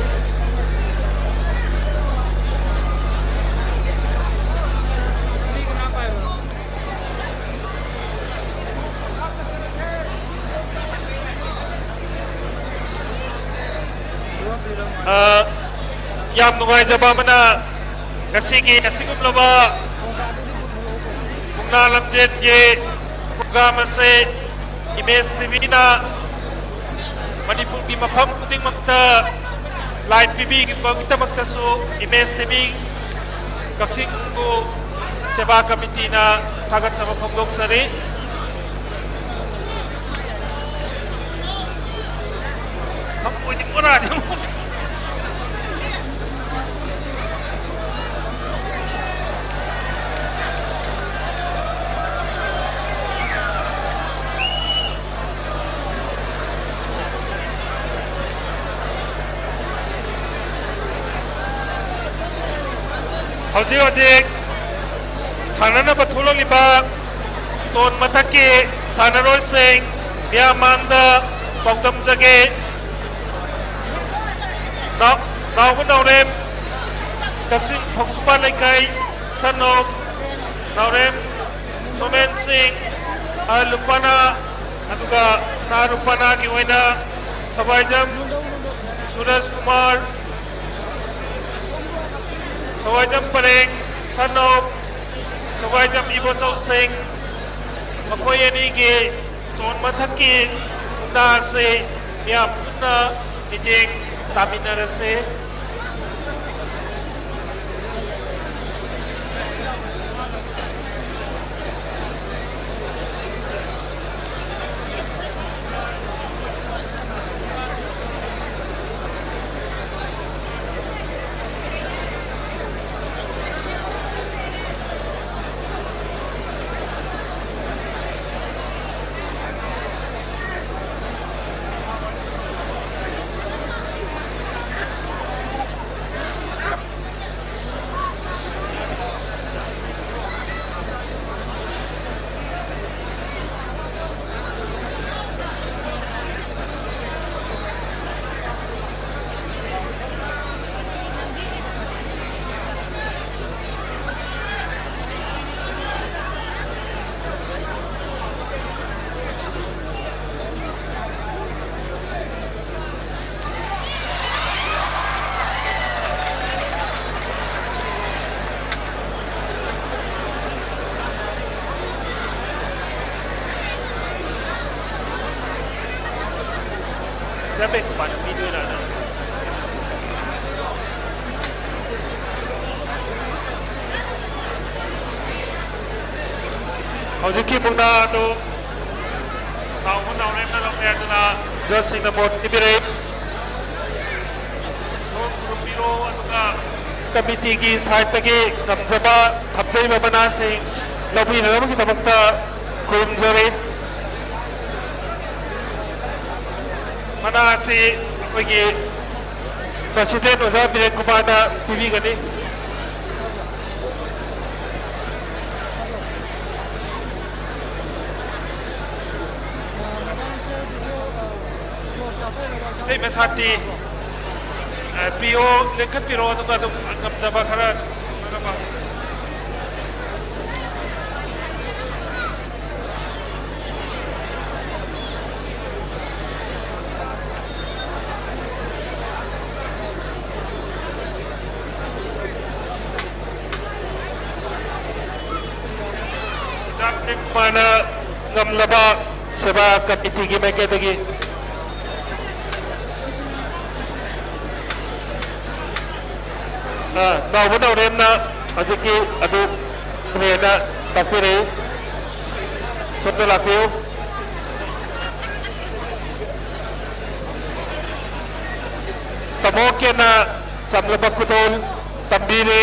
ꯑ, ꯌꯥꯝ ꯅꯨꯡꯉꯥꯏꯖꯕ ꯑꯃꯅ, ꯉꯁꯤꯒꯤ ꯑꯁꯤꯒꯨꯝꯂꯕ ꯃꯨꯛꯅꯥ ꯂꯝꯖꯦꯟꯒꯤ program ꯑꯁꯤ Image TVꯅ ꯃꯅꯤꯄꯨꯔꯒꯤ ꯃꯐꯝ ꯈꯨꯗꯤꯡꯃꯛꯇ live ꯄꯤꯕꯤꯕꯒꯤꯗꯃꯛꯇꯁꯨ Image TV ꯀꯛꯆꯤꯡꯕꯨ ꯁꯦꯕꯥ ꯀꯃꯤꯇꯤꯅ ꯊꯥꯒꯠꯆꯕ ꯐꯣꯡꯗꯣꯛꯆꯔꯤ꯫ ꯊꯝꯃꯣꯏꯗꯤ ꯕꯣꯔꯥꯅꯤ ꯑꯃꯨꯛ꯫ ꯍꯧꯖꯤꯛ ꯍꯧꯖꯤꯛ ꯁꯥꯟꯅꯅꯕ ꯊꯣꯛꯂꯛꯂꯤꯕ ꯇꯣꯟ ꯃꯊꯛꯀꯤ ꯁꯥꯟꯅꯔꯣꯏꯁꯤꯡ ꯃꯤꯌꯥꯝ ꯃꯥꯡꯗ ꯄꯥꯎꯗꯝꯖꯒꯦ꯫ ꯅꯥꯎ-, ꯅꯥꯎꯕ ꯅꯥꯎꯔꯦꯝ, ꯀꯛꯆꯤꯡ ꯐꯧꯁꯨꯄꯥꯠ ꯂꯩꯀꯥꯏ, son of ꯅꯥꯎꯔꯦꯝ ꯁꯣꯃꯦꯟ ꯁꯤꯡ, ꯑꯍꯜ ꯂꯨꯄꯥꯅ, ꯑꯗꯨꯒ ꯅꯍꯥ ꯂꯨꯄꯥꯅꯒꯤ ꯑꯣꯏꯅ ꯁꯋꯥꯏꯖꯝ ꯁꯨꯔꯖ ꯀꯨꯃꯥꯔ, ꯁꯋꯥꯏꯖꯝ ꯄꯔꯦꯡ, son of ꯁꯋꯥꯏꯖꯝ ꯏꯕꯣꯆꯧ ꯁꯤꯡ, ꯃꯈꯣꯏ ꯑꯅꯤꯒꯤ ꯇꯣꯟ ꯃꯊꯛꯀꯤ ꯃꯨꯛꯅꯥ ꯑꯁꯤ ꯃꯤꯌꯥꯝ ꯄꯨꯟꯅ ꯃꯤꯠꯌꯦꯡ ꯇꯥꯃꯤꯟꯅꯔꯁꯦ꯫ ꯍꯧꯖꯤꯛꯀꯤ ꯃꯨꯛꯅꯥ ꯑꯗꯨ ꯅꯥꯎꯕ ꯅꯥꯎꯔꯦꯝꯅ ꯂꯧꯔꯦ, ꯑꯗꯨꯅ ꯖꯖꯁꯤꯡꯅ ꯚꯣꯠ ꯄꯤꯕꯤꯔꯛꯏ꯫ ꯏꯁꯣꯔ ꯈꯨꯔꯨꯝꯕꯤꯔꯣ, ꯑꯗꯨꯒ ꯀꯃꯤꯇꯤꯒꯤ ꯁꯥꯏꯠꯇꯒꯤ ꯉꯝꯖꯕ ꯊꯝꯖꯔꯤꯕ ꯃꯅꯥꯁꯤꯡ ꯂꯧꯕꯤꯅꯅꯕꯒꯤꯗꯃꯛꯇ ꯈꯨꯔꯨꯝꯖꯔꯤ꯫ ꯃꯅꯥ ꯑꯁꯤ ꯑꯩꯈꯣꯏꯒꯤ ꯄ꯭ꯔꯁꯤꯗꯦꯟ ꯑꯣꯖꯥ ꯕꯤꯔꯦꯟ ꯀꯨꯃꯥꯔꯗ ꯄꯤꯕꯤꯒꯅꯤ꯫ ꯏꯇꯩꯃ ꯁꯥꯟꯇꯤ, ꯑ, ꯄꯤꯌꯣ, ꯂꯦꯡꯈꯠꯄꯤꯔꯣ, ꯑꯗꯨꯒ ꯑꯗꯨꯝ ꯉꯝꯖꯕ ꯈꯔ ꯇꯧꯅꯅꯕ꯫ ꯆꯥꯛ ꯃꯥꯅ ꯉꯝꯂꯕ ꯁꯦꯕꯥ ꯀꯃꯤꯇꯤꯒꯤ ꯃꯥꯏꯀꯩꯗꯒꯤ꯫ ꯑ, ꯅꯥꯎꯕ ꯅꯥꯎꯔꯦꯝꯅ ꯍꯧꯖꯤꯛꯀꯤ ꯑꯗꯨ ꯐꯔꯦꯅ ꯇꯥꯛꯄꯤꯔꯛꯏ꯫ ꯁꯣꯝꯗ ꯂꯥꯛꯄꯤꯌꯨ꯫ ꯇꯥꯃꯣ ꯀꯦꯅ ꯆꯝꯂꯕ ꯈꯨꯗꯣꯜ ꯇꯝꯕꯤꯔꯦ꯫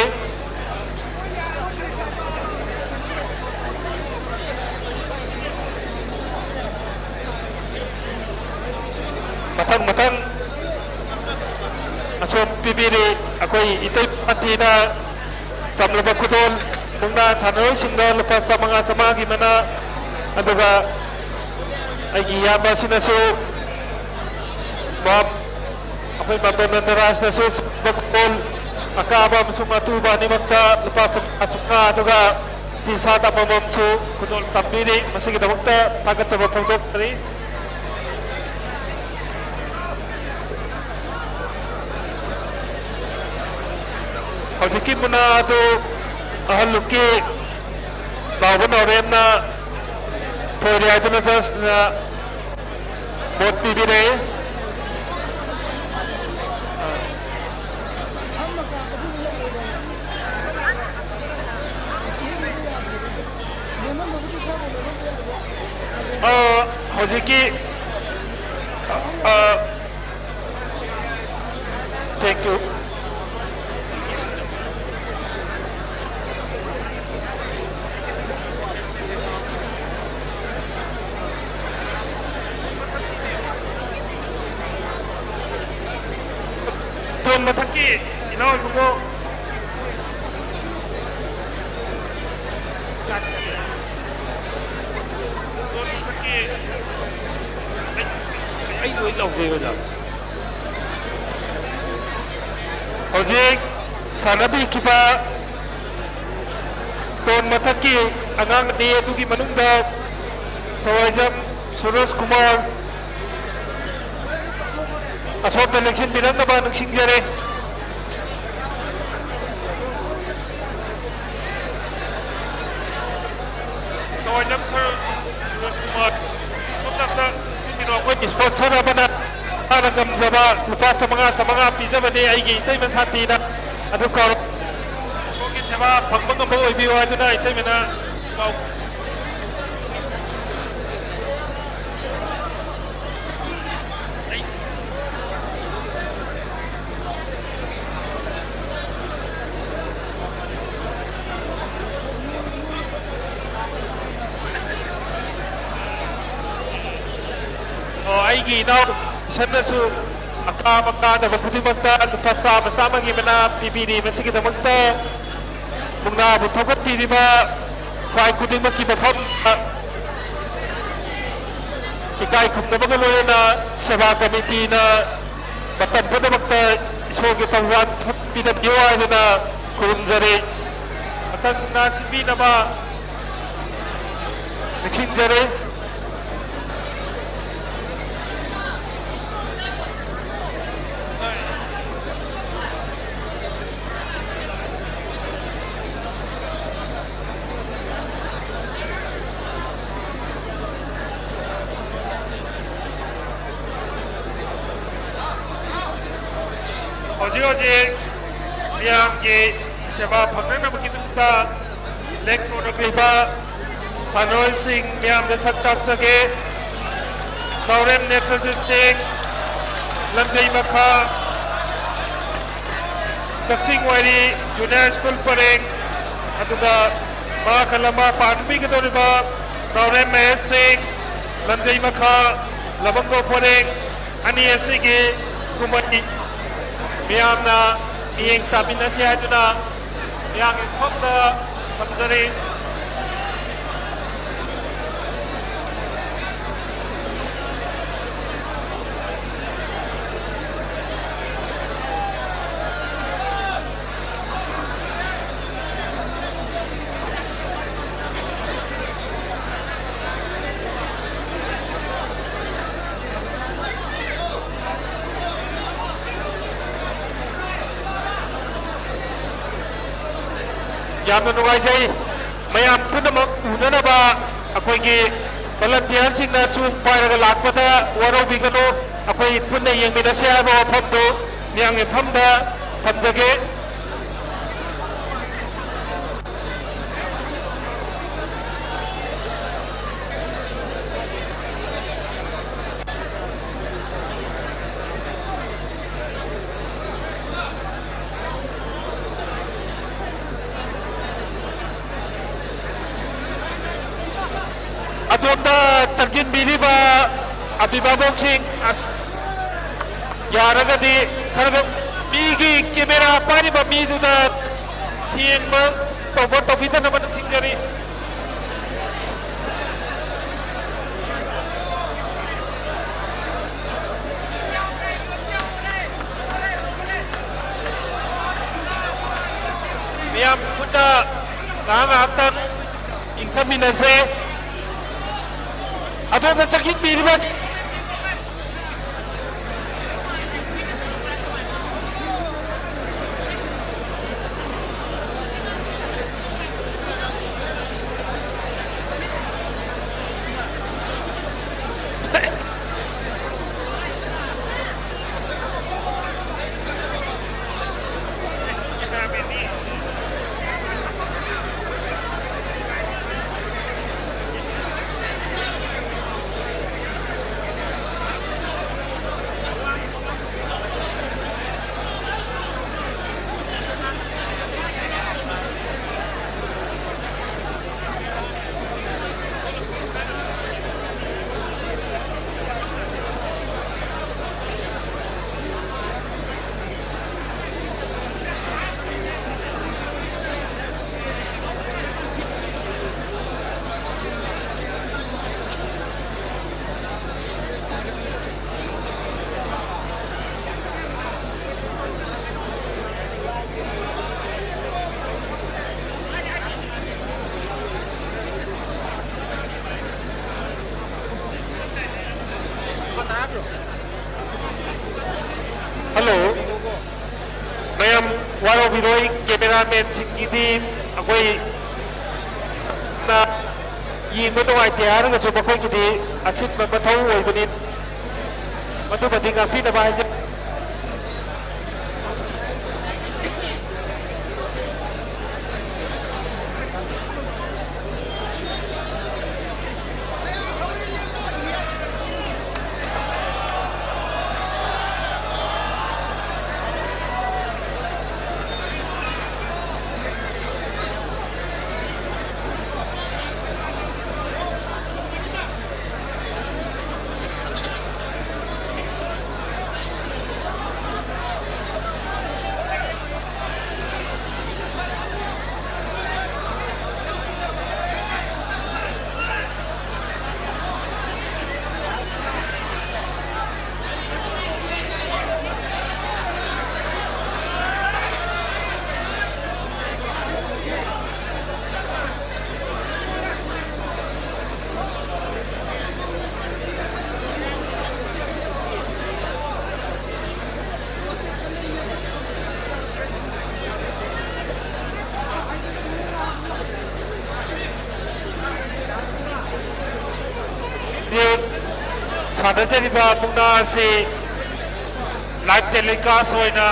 ꯃꯊꯪ ꯃꯊꯪ ꯑꯁꯣꯝ ꯄꯤꯕꯤꯔꯤ꯫ ꯑꯩꯈꯣꯏ ꯏꯇꯩ ꯄꯥꯇꯤꯅ ꯆꯝꯂꯕ ꯈꯨꯗꯣꯜ ꯃꯨꯛꯅꯥ ꯁꯥꯟꯅꯔꯣꯏꯁꯤꯡꯗ ꯂꯨꯄꯥ ꯆꯥꯃꯉꯥ ꯆꯥꯃꯉꯥꯒꯤ ꯃꯅꯥ, ꯑꯗꯨꯒ ꯑꯩꯒꯤ ꯏꯌꯥꯝꯕ ꯑꯁꯤꯅꯁꯨ ꯃꯥ ꯑꯩꯈꯣꯏ ꯃꯥꯝꯇꯣꯟ ꯅꯟꯗꯔꯥꯖꯅꯁꯨ ꯆꯝꯂꯕ ꯈꯨꯗꯣꯜ ꯑꯀꯥꯕ ꯑꯃꯁꯨꯡ ꯑꯇꯨꯕ ꯑꯅꯤꯃꯛꯇ ꯂꯨꯄꯥ ꯆꯥꯃꯉꯥ ꯆꯥꯃꯉꯥ, ꯑꯗꯨꯒ ꯇꯤ ꯁꯥꯔꯠ ꯑꯃꯃꯝꯁꯨ ꯈꯨꯗꯣꯜ ꯇꯝꯕꯤꯔꯤ꯫ ꯃꯁꯤꯒꯤꯗꯃꯛꯇ ꯊꯥꯒꯠꯆꯕ ꯐꯣꯡꯗꯣꯛꯆꯔꯤ꯫ ꯍꯧꯖꯤꯛꯀꯤ ꯃꯨꯛꯅꯥ ꯑꯗꯨ ꯑꯍꯜ ꯂꯨꯞꯀꯤ ꯅꯥꯎꯕ ꯅꯥꯎꯔꯦꯝꯅ ꯊꯣꯏꯔꯦ ꯍꯥꯏꯗꯨꯅ ꯖꯁꯅ ꯚꯣꯠ ꯄꯤꯕꯤꯔꯦ꯫ ꯑ, ꯍꯧꯖꯤꯛꯀꯤ, ꯑ, thank you꯫ ꯇꯣꯟ ꯃꯊꯛꯀꯤ ꯏꯅꯥꯎ ꯏꯕꯨꯡꯉꯣ꯫ ꯇꯣꯟ ꯃꯊꯛꯀꯤ ꯑꯩ, ꯑꯩ ꯂꯣꯏ ꯂꯧꯒꯦ ꯑꯣꯖꯥ꯫ ꯍꯧꯖꯤꯛ ꯁꯥꯟꯅꯕꯤꯈꯤꯕ ꯇꯣꯟ ꯃꯊꯛꯀꯤ ꯑꯉꯥꯡ ꯑꯅꯤ ꯑꯗꯨꯒꯤ ꯃꯅꯨꯡꯗ ꯁꯋꯥꯏꯖꯝ ꯁꯨꯔꯖ ꯀꯨꯃꯥꯔ ꯑꯁꯣꯝꯗ ꯂꯦꯡꯁꯤꯟꯕꯤꯔꯛꯅꯕ ꯅꯤꯡꯁꯤꯡꯖꯔꯤ꯫ ꯁꯋꯥꯏꯖꯝ ꯁꯔ ꯁꯨꯔꯖ ꯀꯨꯃꯥꯔ, ꯁꯣꯝꯗ ꯑꯝꯇ ꯆꯦꯟꯕꯤꯔꯣ꯫ ꯑꯩꯈꯣꯏ sponsor ꯑꯃꯅ ꯃꯥꯅ ꯉꯝꯖꯕ ꯂꯨꯄꯥ ꯆꯥꯃꯉꯥ, ꯆꯥꯃꯉꯥ ꯄꯤꯖꯕꯅꯤ ꯑꯩꯒꯤ ꯏꯇꯩꯃ ꯁꯥꯟꯇꯤꯅ꯫ ꯑꯗꯨ ꯀꯧꯔ-, ꯏꯁꯣꯔꯒꯤ ꯁꯦꯕꯥ ꯐꯪꯕ ꯉꯝꯕ ꯑꯣꯏꯕꯤꯌꯨ ꯍꯥꯏꯗꯨꯅ ꯏꯇꯩꯃꯅ ꯄꯥꯎ꯫ ꯑꯣ, ꯑꯩꯒꯤ ꯏꯅꯥꯎ ꯏꯁꯟꯅꯁꯨ ꯑꯀꯥꯕ ꯀꯥꯗꯕ ꯈꯨꯗꯤꯡꯃꯛꯇ ꯂꯨꯄꯥ ꯆꯥꯝꯃ ꯆꯥꯝꯃꯒꯤ ꯃꯅꯥ ꯄꯤꯕꯤꯔꯤ꯫ ꯃꯁꯤꯒꯤꯗꯃꯛꯇ ꯃꯨꯛꯅꯥꯕꯨ ꯊꯧꯒꯠꯄꯤꯔꯤꯕ ꯈ꯭ꯋꯥꯏ ꯈꯨꯗꯤꯡꯃꯛꯀꯤ ꯃꯐꯝꯗ ꯏꯀꯥꯏ ꯈꯨꯝꯅꯕꯒ ꯂꯣꯏꯅꯅ ꯁꯦꯕꯥ ꯀꯃꯤꯇꯤꯅ ꯃꯇꯝ ꯄꯨꯝꯅꯃꯛꯇ ꯏꯁꯣꯔꯒꯤ ꯊꯧꯖꯥꯜ ꯄꯤꯅꯕꯤꯌꯨ ꯍꯥꯏꯗꯨꯅ ꯈꯨꯔꯨꯝꯖꯔꯤ꯫ ꯃꯊꯪꯅ ꯁꯤꯟꯕꯤꯅꯕ ꯅꯤꯡꯁꯤꯡꯖꯔꯤ꯫ ꯍꯧꯖꯤꯛ ꯍꯧꯖꯤꯛ ꯃꯤꯌꯥꯝꯒꯤ ꯁꯦꯕꯥ ꯐꯪꯅꯅꯕꯒꯤꯗꯃꯛꯇ ꯂꯦꯡꯊꯣꯛꯂꯛꯂꯤꯕ ꯁꯥꯟꯅꯔꯣꯏꯁꯤꯡ ꯃꯌꯥꯝꯗ ꯁꯛ ꯇꯥꯛꯆꯒꯦ꯫ ꯅꯥꯎꯔꯦꯝ ꯅꯦꯇ꯭ꯔꯖꯤꯠ ꯁꯤꯡ, ꯂꯝꯖꯩ ꯃꯈꯥ, ꯀꯛꯆꯤꯡ ꯋꯥꯏꯔꯤ ꯖꯨꯅꯤꯌꯔ ꯁ꯭ꯀꯨꯜ ꯄꯔꯦꯡ, ꯑꯗꯨꯒ ꯃꯍꯥꯛꯀ ꯂꯝꯕꯥ ꯄꯥꯟꯕꯤꯒꯗꯧꯔꯤꯕ ꯅꯥꯎꯔꯦꯝ ꯃꯍꯦꯁ ꯁꯤꯡ, ꯂꯝꯖꯩ ꯃꯈꯥ, ꯂꯕꯪꯒꯣ ꯄꯔꯦꯡ, ꯑꯅꯤ ꯑꯁꯤꯒꯤ ꯀꯨꯝꯍꯩ ꯃꯤꯌꯥꯝꯅ ꯃꯤꯠꯌꯦꯡ ꯇꯥꯃꯤꯟꯅꯁꯤ ꯍꯥꯏꯗꯨꯅ ꯃꯤꯌꯥꯝꯒꯤ ꯁꯣꯝꯗ ꯊꯝꯖꯔꯤ꯫ ꯌꯥꯝꯅ ꯅꯨꯡꯉꯥꯏꯖꯩ꯫ ꯃꯌꯥꯝ ꯄꯨꯝꯅꯃꯛ ꯎꯅꯅꯕ ꯑꯩꯈꯣꯏꯒꯤ ꯚꯣꯂꯟꯇꯤꯌꯔꯁꯤꯡꯅ ꯆꯨꯡ ꯄꯥꯏꯔꯒ ꯂꯥꯛꯄꯗ ꯋꯥꯔꯧꯕꯤꯒꯅꯨ꯫ ꯑꯩꯈꯣꯏ ꯄꯨꯟꯅ ꯌꯦꯡꯃꯤꯟꯅꯁꯦ ꯍꯥꯏꯕ ꯋꯥꯐꯝꯗꯨ ꯃꯤꯌꯥꯝꯒꯤ ꯃꯐꯝꯗ ꯊꯝꯖꯒꯦ꯫ ꯑꯗꯣꯝꯗ ꯆꯪꯁꯤꯟꯕꯤꯔꯤꯕ ꯑꯚꯤꯚꯥꯕꯣꯛꯁꯤꯡ, ꯑꯁ, ꯌꯥꯔꯒꯗꯤ ꯈꯔꯒ ꯃꯤꯒꯤ ꯀꯦꯃꯦꯔꯥ ꯄꯥꯏꯔꯤꯕ ꯃꯤꯗꯨꯗ ꯊꯦꯡꯕ ꯇꯧꯕ ꯇꯧꯕꯤꯗꯅꯕ ꯅꯤꯡꯁꯤꯡꯖꯔꯤ꯫ ꯃꯤꯌꯥꯝ ꯄꯨꯟꯅ ꯉꯥꯏꯍꯥꯛ ꯉꯥꯏꯍꯥꯛꯇꯪ ꯏꯪꯊꯃꯤꯟꯅꯁꯦ꯫ ꯑꯗꯣꯝꯗ ꯆꯪꯁꯤꯟꯕꯤꯔꯤꯕ ꯍꯜꯂꯣ꯫ ꯃꯌꯥꯝ ꯋꯥꯔꯧꯕꯤꯔꯣꯏ, ꯀꯦꯃꯦꯔꯥꯃꯦꯟꯁꯤꯡꯒꯤꯗꯤ ꯑꯩꯈꯣꯏꯅ ꯌꯦꯡꯕ ꯅꯨꯡꯉꯥꯏꯇꯦ ꯍꯥꯏꯔꯒꯁꯨ ꯃꯈꯣꯏꯒꯤꯗꯤ ꯑꯆꯤꯟꯕ ꯃꯊꯧ ꯑꯣꯏꯕꯅꯤ, ꯃꯗꯨꯃꯗꯤ ꯉꯥꯛꯄꯤꯅꯕ ꯍꯥꯏꯖ ꯁꯥꯟꯅꯖꯔꯤꯕ ꯃꯨꯛꯅꯥ ꯑꯁꯤ live telecast ꯑꯣꯏꯅ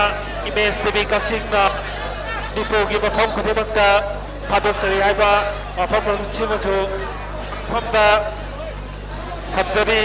ꯏꯃꯦꯖ ꯇꯤ ꯚꯤ ꯀꯛꯆꯤꯡꯅ ꯃꯅꯤꯄꯨꯔꯒꯤ ꯃꯐꯝ ꯈꯨꯗꯤꯡꯃꯛꯇ ꯊꯥꯗꯣꯛꯆꯔꯤ ꯍꯥꯏꯕ ꯋꯥꯐꯝ ꯑꯁꯤꯃꯁꯨ ꯃꯐꯝꯗ ꯊꯝꯖꯔꯤ꯫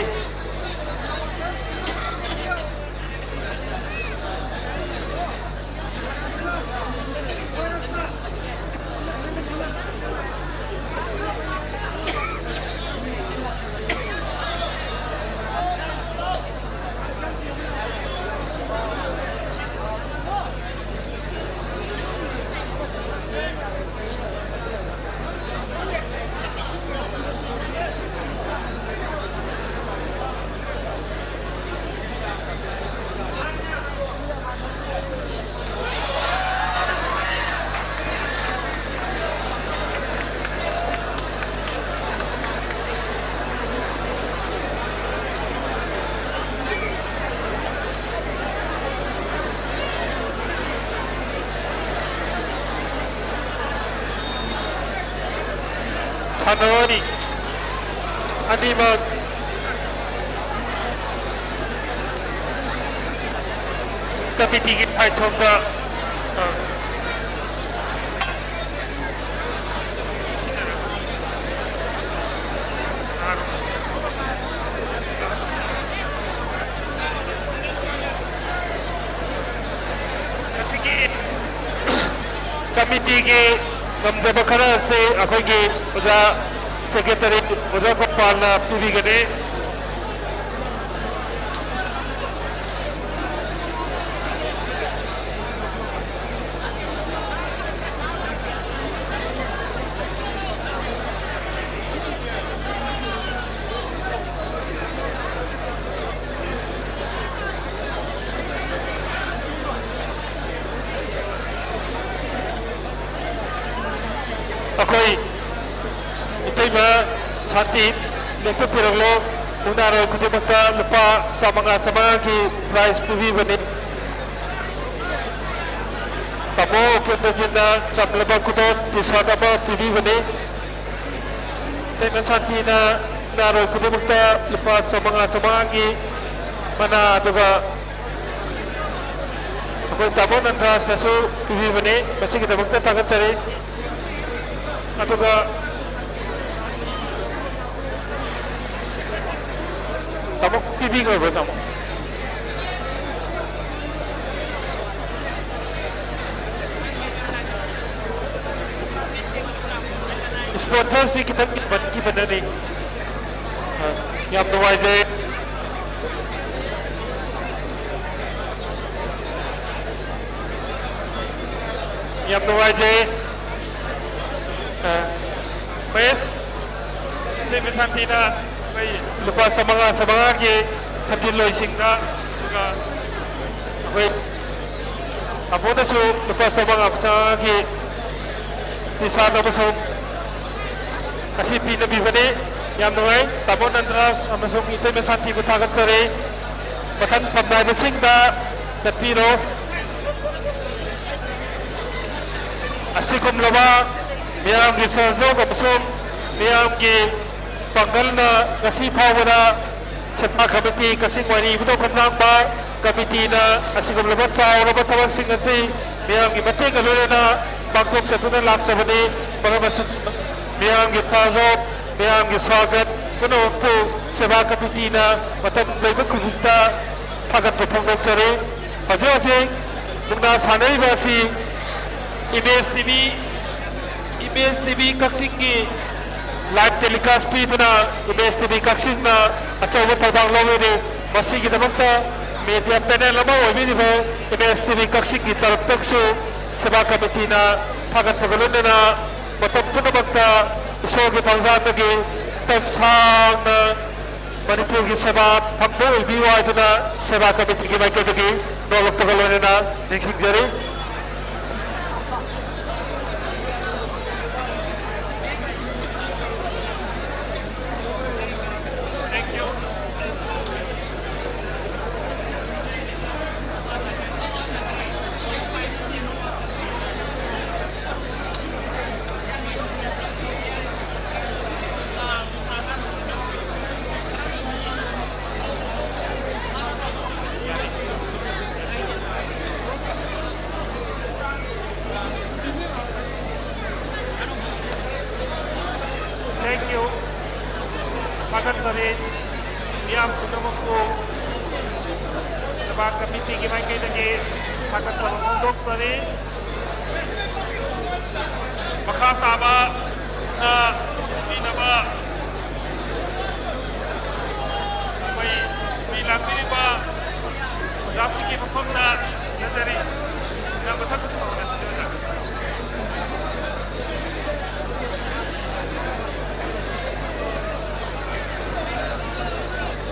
ꯁꯥꯟꯅꯔꯣꯏ ꯑꯅꯤꯃꯛ ꯀꯃꯤꯇꯤꯒꯤ ꯐꯥꯏꯠ ꯁꯣꯝꯗ, ꯑ, ꯃꯁꯤꯒꯤ ꯀꯃꯤꯇꯤꯒꯤ ꯉꯝꯖꯕ ꯈꯔ ꯑꯁꯤ ꯑꯩꯈꯣꯏꯒꯤ ꯑꯣꯖꯥ ꯁꯦꯀ꯭ꯔꯦꯇꯔꯤ ꯑꯣꯖꯥ ꯒꯣꯄꯥꯜꯅ ꯄꯤꯕꯤꯒꯅꯤ꯫ ꯑꯩꯈꯣꯏ ꯏꯇꯩꯃ ꯁꯥꯟꯇꯤ ꯂꯦꯞꯊꯣꯛꯄꯤꯔꯛꯂꯣ꯫ ꯃꯨꯛꯅꯥꯔꯣꯏ ꯈꯨꯗꯤꯡꯃꯛꯇ ꯂꯨꯄꯥ ꯆꯥꯃꯉꯥ ꯆꯥꯃꯉꯥꯒꯤ ꯄ꯭ꯔꯥꯏꯖ ꯄꯤꯕꯤꯕꯅꯤ꯫ ꯇꯥꯃꯣ ꯎꯀꯦꯟꯗ꯭ꯔꯖꯤꯠꯅ ꯆꯝꯂꯕ ꯈꯨꯗꯣꯜ ꯇꯤ ꯁꯥꯔꯠ ꯑꯃ ꯄꯤꯕꯤꯕꯅꯤ꯫ ꯏꯇꯩꯃ ꯁꯥꯟꯇꯤꯅ ꯃꯨꯛꯅꯥꯔꯣꯏ ꯈꯨꯗꯤꯡꯃꯛꯇ ꯂꯨꯄꯥ ꯆꯥꯃꯉꯥ ꯆꯥꯃꯉꯥꯒꯤ ꯃꯅꯥ, ꯑꯗꯨꯒ ꯑꯩꯈꯣꯏ ꯇꯥꯃꯣ ꯅꯟꯗ꯭ꯔꯥꯁꯅꯁꯨ ꯄꯤꯕꯤꯕꯅꯤ꯫ ꯃꯁꯤꯒꯤꯗꯃꯛꯇ ꯊꯥꯒꯠꯆꯔꯤ꯫ ꯑꯗꯨꯒ ꯇꯥꯃꯣ ꯄꯤꯕꯤꯈ꯭ꯔꯕ꯭ꯔꯣ, ꯇꯥꯃꯣ? ꯏꯁꯄꯣꯟꯁꯔꯁꯤ ꯈꯤꯇꯪ ꯄꯟꯈꯤꯕꯅꯅꯤ꯫ ꯑ, ꯌꯥꯝ ꯅꯨꯡꯉꯥꯏꯖꯩ꯫ ꯌꯥꯝ ꯅꯨꯡꯉꯥꯏꯖꯩ꯫ ꯑ, ꯃꯍꯦꯁ, ꯏꯇꯩꯃ ꯁꯥꯟꯇꯤꯅ ꯑꯩꯈꯣꯏ ꯂꯨꯄꯥ ꯆꯥꯃꯉꯥ, ꯆꯥꯃꯉꯥꯒꯤ ꯊꯝꯖꯤꯜꯂꯣꯏꯁꯤꯡꯗ, ꯑꯗꯨꯒ ꯑꯩꯈꯣꯏ ꯇꯥꯃꯣꯅꯁꯨ ꯂꯨꯄꯥ ꯆꯥꯃꯉꯥ, ꯆꯥꯃꯉꯥꯒꯤ ꯇꯤ ꯁꯥꯔꯠ ꯑꯃꯁꯨꯡ ꯑꯁꯤ ꯄꯤꯅꯕꯤꯕꯅꯤ꯫ ꯌꯥꯝ ꯅꯨꯡꯉꯥꯏ꯫ ꯇꯥꯃꯣ ꯅꯟꯗ꯭ꯔꯥꯁ ꯑꯃꯁꯨꯡ ꯏꯇꯩꯃ ꯁꯥꯟꯇꯤꯕꯨ ꯊꯥꯒꯠꯆꯔꯤ꯫ ꯃꯊꯪ ꯐꯝꯅꯥꯏꯕꯁꯤꯡꯗ ꯆꯠꯄꯤꯔꯣ꯫ ꯑꯁꯤꯒꯨꯝꯂꯕ ꯃꯤꯌꯥꯝꯒꯤ ꯁꯍꯖꯣꯛ ꯑꯃꯁꯨꯡ ꯃꯤꯌꯥꯝꯒꯤ ꯄꯥꯡꯒꯜꯅ ꯉꯁꯤ ꯐꯥꯎꯕꯗ ꯁꯦꯕꯥ ꯀꯃꯤꯇꯤ, ꯀꯛꯆꯤꯡ ꯋꯥꯏꯔꯤ ꯏꯕꯨꯙꯧ ꯈꯝꯂꯥꯡꯕ ꯀꯃꯤꯇꯤꯅ ꯑꯁꯤꯒꯨꯝꯂꯕ ꯆꯥꯎꯔꯕ ꯊꯕꯛꯁꯤꯡ ꯑꯁꯤ ꯃꯤꯌꯥꯝꯒꯤ ꯃꯇꯦꯡꯒ ꯂꯣꯏꯅꯅ ꯄꯥꯡꯊꯣꯛꯆꯗꯨꯅ ꯂꯥꯛꯆꯕꯅꯤ꯫ ꯃꯔꯝ ꯑꯁꯤꯅ ꯃꯤꯌꯥꯝꯒꯤ ꯊꯥꯖ, ꯃꯤꯌꯥꯝꯒꯤ ꯁ꯭ꯋꯥꯒꯠ ꯄꯨꯝꯅꯃꯛꯄꯨ ꯁꯦꯕꯥ ꯀꯃꯤꯇꯤꯅ ꯃꯇꯝ ꯂꯩꯕ ꯈꯨꯗꯤꯡꯗ ꯊꯥꯒꯠꯄ ꯐꯣꯡꯗꯣꯛꯆꯔꯤ꯫ ꯍꯧꯖꯤꯛ ꯍꯧꯖꯤꯛ ꯃꯨꯛꯅꯥ ꯁꯥꯟꯅꯔꯤꯕ ꯑꯁꯤ image T V, image T V ꯀꯛꯆꯤꯡꯒꯤ ꯂꯥꯏꯚ ꯇꯦꯂꯤꯀꯥꯁ ꯄꯤꯗꯨꯅ ꯏꯃꯦꯖ ꯇꯤ ꯚꯤ ꯀꯛꯆꯤꯡꯅ ꯑꯆꯧꯕ ꯊꯧꯗꯥꯡ ꯂꯧꯔꯤꯅꯤ꯫ ꯃꯁꯤꯒꯤꯗꯃꯛꯇ ꯃꯦꯗꯤꯌꯥ ꯄꯦꯅꯦꯜ ꯑꯃ ꯑꯣꯏꯕꯤꯔꯤꯕ ꯏꯃꯦꯖ ꯇꯤ ꯚꯤ ꯀꯛꯆꯤꯡꯒꯤ ꯇꯔꯞꯇꯁꯨ ꯁꯦꯕꯥ ꯀꯃꯤꯇꯤꯅ ꯊꯥꯒꯠꯄꯒ ꯂꯣꯏꯅꯅ ꯃꯇꯝ ꯄꯨꯝꯅꯃꯛꯇ ꯏꯁꯣꯔꯒꯤ ꯊꯧꯖꯥꯜꯗꯒꯤ ꯃꯇꯝ ꯁꯥꯡꯅ ꯃꯅꯤꯄꯨꯔꯒꯤ ꯁꯦꯕꯥ ꯐꯪꯕ ꯑꯣꯏꯕꯤꯌꯨ ꯍꯥꯏꯗꯨꯅ ꯁꯦꯕꯥ ꯀꯃꯤꯇꯤꯒꯤ ꯃꯥꯏꯀꯩꯗꯒꯤ ꯅꯣꯛꯂꯛꯄꯒ ꯂꯣꯏꯅꯅ ꯅꯤꯡꯁꯤꯡꯖꯔꯤ꯫ Thank you. ꯊꯥꯒꯠꯆꯔꯤ꯫ ꯃꯤꯌꯥꯝ ꯄꯨꯝꯅꯃꯛꯄꯨ ꯁꯦꯕꯥ ꯀꯃꯤꯇꯤꯒꯤ ꯃꯥꯏꯀꯩꯗꯒꯤ ꯊꯥꯒꯠꯆꯕ ꯐꯣꯡꯗꯣꯛꯆꯔꯤ꯫ ꯃꯈꯥ ꯇꯥꯕ ꯃꯨꯛꯅꯥ ꯁꯤꯟꯕꯤꯅꯕ ꯑꯩꯈꯣꯏ ꯁꯤꯟꯕꯤ ꯂꯥꯡꯕꯤꯔꯤꯕ ꯑꯣꯖꯥꯁꯤꯡꯒꯤ ꯃꯐꯝꯗ ꯁꯤꯟꯅꯖꯔꯤ꯫ ꯃꯊꯪ ꯇꯧꯍꯜꯂꯁꯤ ꯑꯣꯖꯥ꯫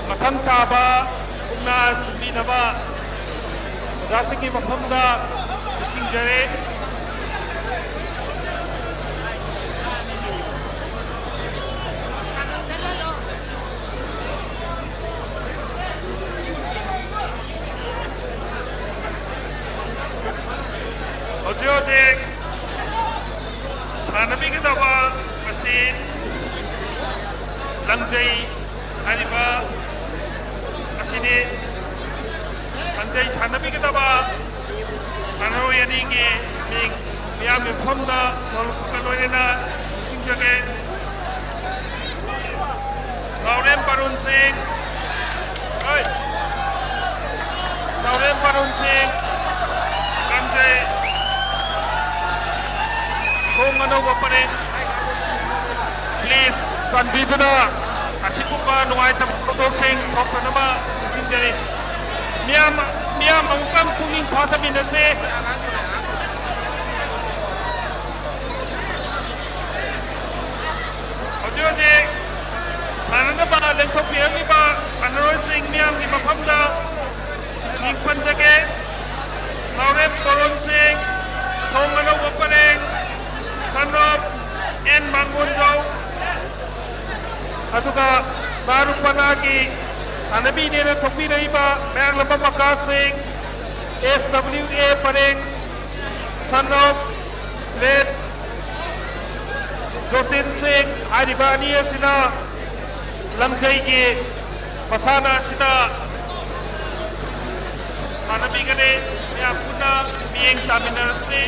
ꯃꯊꯪ ꯇꯥꯕ ꯃꯨꯛꯅꯥ ꯁꯤꯟꯕꯤꯅꯕ ꯑꯣꯖꯥꯁꯤꯡꯒꯤ ꯃꯐꯝꯗ ꯅꯤꯡꯁꯤꯡꯖꯔꯤ꯫ ꯍꯧꯖꯤꯛ ꯍꯧꯖꯤꯛ ꯁꯥꯟꯅꯕꯤꯒꯗꯕ ꯑꯁꯤ ꯂꯪꯖꯩ ꯍꯥꯏꯔꯤꯕ ꯑꯁꯤꯅꯤ꯫ ꯂꯪꯖꯩ ꯁꯥꯟꯅꯕꯤꯒꯗꯕ ꯁꯥꯟꯅꯔꯣꯏ ꯑꯅꯤꯒꯤ ꯃꯤꯡ ꯃꯤꯌꯥꯝꯒꯤ ꯃꯐꯝꯗ ꯂꯣꯏꯅꯅ ꯅꯤꯡꯁꯤꯡꯖꯒꯦ꯫ ꯅꯥꯎꯔꯦꯝ ꯕꯥꯔꯨꯟ ꯁꯤꯡ, ꯍꯣꯏ, ꯅꯥꯎꯔꯦꯝ ꯕꯥꯔꯨꯟ ꯁꯤꯡ, ꯂꯪꯖꯩ, ꯊꯣꯡ ꯑꯅꯧꯕ ꯄꯔꯦꯡ꯫ Please, ꯆꯥꯟꯕꯤꯗꯨꯅ ꯑꯁꯤꯒꯨꯝꯕ ꯅꯨꯡꯉꯥꯏꯇꯕ ꯊꯧꯗꯣꯛꯁꯤꯡ ꯊꯣꯛꯇꯅꯕ ꯅꯤꯡꯁꯤꯡꯖꯔꯤ꯫ ꯃꯤꯌꯥꯝ, ꯃꯤꯌꯥꯝ ꯑꯃꯨꯛꯇꯪ ꯄꯨꯛꯅꯤꯡ ꯐꯥꯊꯃꯤꯟꯅꯁꯤ꯫ ꯍꯧꯖꯤꯛ ꯍꯧꯖꯤꯛ ꯁꯥꯟꯅꯅꯕ ꯂꯦꯡꯊꯣꯛꯄꯤꯔꯛꯂꯤꯕ ꯁꯥꯟꯅꯔꯣꯏꯁꯤꯡ ꯃꯤꯌꯥꯝꯒꯤ ꯃꯐꯝꯗ ꯃꯤꯡ ꯄꯟꯖꯒꯦ꯫ ꯅꯥꯎꯔꯦꯝ ꯕꯥꯔꯨꯟ ꯁꯤꯡ, ꯊꯣꯡ ꯑꯅꯧꯕ ꯄꯔꯦꯡ, son of ꯑꯦꯟ ꯃꯥꯡꯒꯣꯟꯖꯥꯎ, ꯑꯗꯨꯒ ꯗꯥꯔꯨꯄꯅꯥꯒꯤ ꯁꯥꯟꯅꯕꯤꯅꯦꯅ ꯊꯣꯛꯄꯤꯔꯛꯏꯕ ꯃꯌꯥꯡꯂꯝꯕꯝ ꯑꯀꯥꯁ ꯁꯤꯡ, ꯑꯦꯁ ꯗꯕ꯭ꯂꯤꯎ ꯑꯦ ꯄꯔꯦꯡ, son of late ꯖꯣꯇꯤꯟ ꯁꯤꯡ ꯍꯥꯏꯔꯤꯕ ꯑꯅꯤ ꯑꯁꯤꯅ ꯂꯪꯖꯩꯒꯤ ꯃꯁꯥꯟꯅ ꯑꯁꯤꯗ ꯁꯥꯟꯅꯕꯤꯒꯅꯤ꯫ ꯃꯌꯥꯝ ꯄꯨꯟꯅ ꯃꯤꯠꯌꯦꯡ ꯇꯥꯃꯤꯟꯅꯔꯁꯤ꯫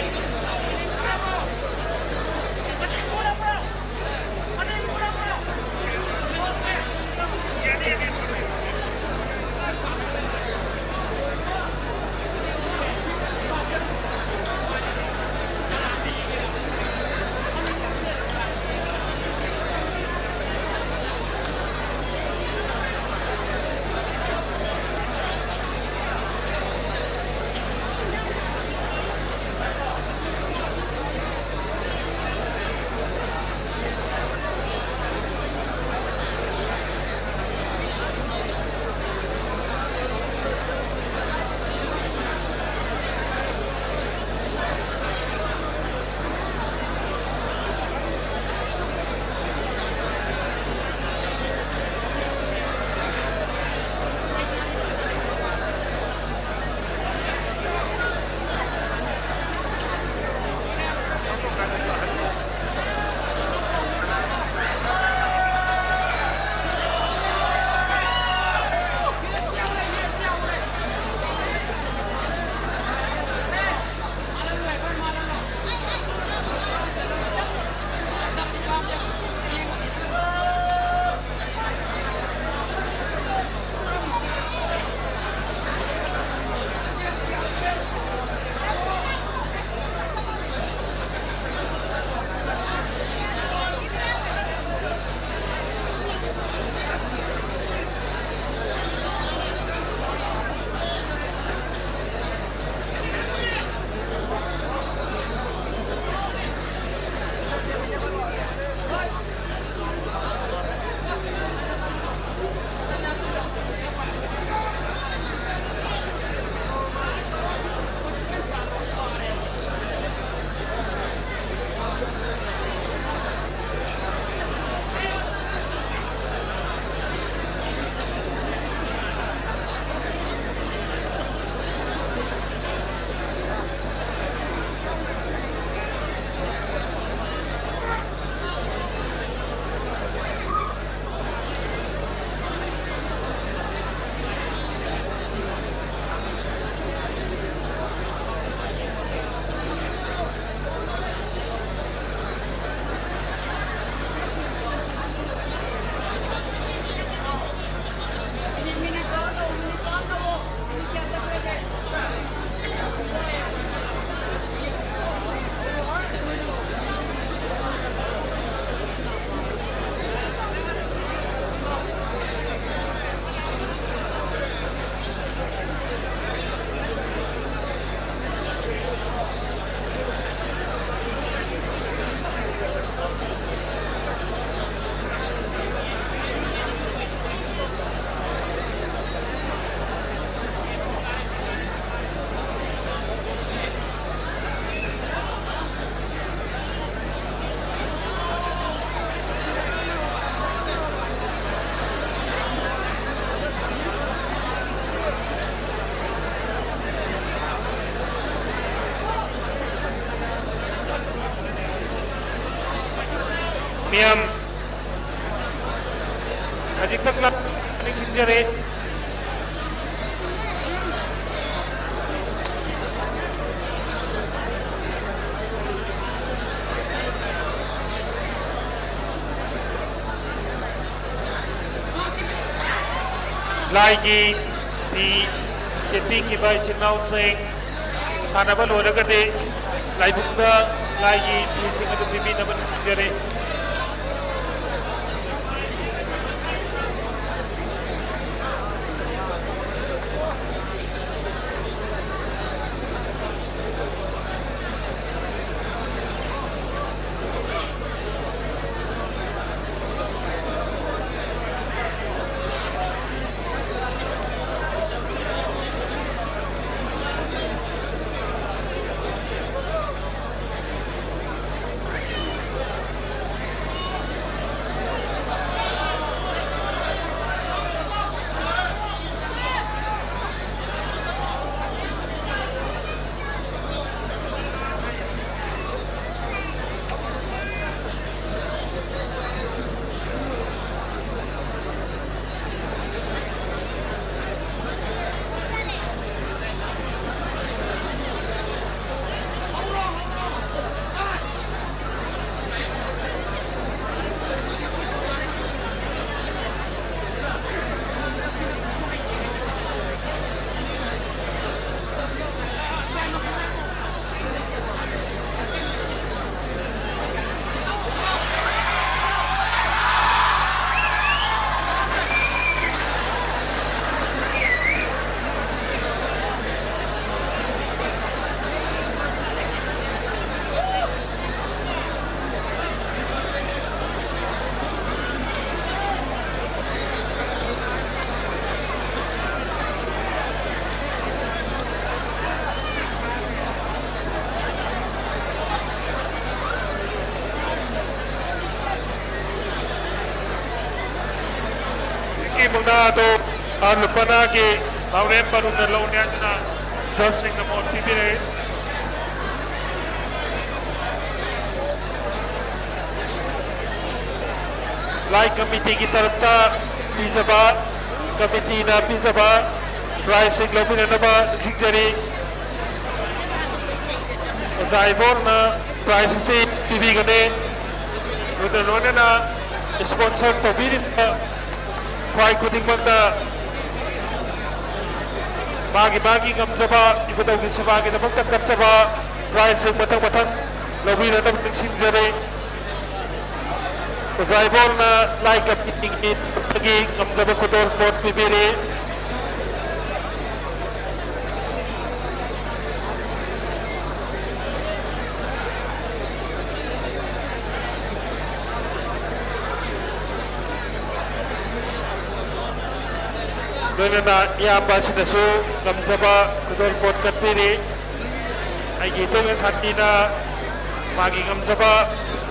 ꯍꯧꯖꯤꯛꯇ ꯀ꯭ꯂꯕ ꯅꯤꯡꯁꯤꯡꯖꯔꯦ꯫ ꯂꯥꯏꯒꯤ ꯐꯤ ꯁꯦꯠꯄꯤꯈꯤꯕ ꯏꯆꯤꯟ ꯏꯅꯥꯎꯁꯤꯡ ꯁꯥꯟꯅꯕ ꯂꯣꯏꯔꯒꯗꯤ ꯂꯥꯏꯕꯨꯡꯗ ꯂꯥꯏꯒꯤ ꯐꯤꯁꯤꯡ ꯑꯗꯨ ꯄꯤꯕꯤꯅꯕ ꯅꯤꯡꯁꯤꯡꯖꯔꯤ꯫ ꯍꯧꯖꯤꯛꯀꯤ ꯃꯨꯛꯅꯥ ꯑꯗꯨ ꯂꯨꯄꯥ ꯇꯔꯥꯒꯤ ꯃꯥꯎꯂꯦꯝ ꯕꯔꯨꯅ ꯂꯧꯅꯤ ꯍꯥꯏꯗꯨꯅ ꯖꯖꯁꯤꯡꯅ ꯃꯣꯠ ꯄꯤꯕꯤꯔꯛꯏ꯫ ꯂꯥꯏ ꯀꯃꯤꯇꯤꯒꯤ ꯇꯔꯞꯇ ꯄꯤꯖꯕ, ꯀꯃꯤꯇꯤꯅ ꯄꯤꯖꯕ prizeꯁꯤꯡ ꯂꯧꯕꯤꯅꯅꯕ ꯅꯤꯡꯁꯤꯡꯖꯔꯤ꯫ ꯑꯣꯖꯥ ꯏꯕꯣꯜꯅ prize ꯑꯁꯤ ꯄꯤꯕꯤꯒꯅꯤ꯫ ꯂꯣꯏꯅ ꯂꯣꯏꯅꯅ sponsor ꯇꯧꯕꯤꯔꯤꯕ ꯈ꯭ꯋꯥꯏ ꯈꯨꯗꯤꯡꯃꯛꯇ ꯃꯥꯒꯤ ꯃꯥꯒꯤ ꯉꯝꯖꯕ ꯏꯕꯨꯙꯧꯒꯤ ꯁꯦꯕꯥꯒꯤꯗꯃꯛꯇ ꯀꯠꯆꯕ prizeꯁꯤꯡ ꯃꯊꯪ ꯃꯊꯪ ꯂꯧꯕꯤꯅꯅꯕ ꯅꯤꯡꯁꯤꯡꯖꯔꯤ꯫ ꯑꯣꯖꯥ ꯏꯕꯣꯜꯅ ꯂꯥꯏ ꯀꯃꯤꯇꯤꯒꯤ ꯇꯔꯞꯇꯒꯤ ꯉꯝꯖꯕ ꯈꯨꯗꯣꯜ ꯄꯣꯠ ꯄꯤꯕꯤꯔꯤ꯫ ꯂꯣꯏꯅꯅ ꯏꯌꯥꯝꯕ ꯑꯁꯤꯅꯁꯨ ꯉꯝꯖꯕ ꯈꯨꯗꯣꯜ ꯄꯣꯠ ꯀꯠꯄꯤꯔꯤ꯫ ꯑꯩꯒꯤ ꯏꯇꯩꯃ ꯁꯥꯟꯇꯤꯅ ꯃꯥꯒꯤ ꯉꯝꯖꯕ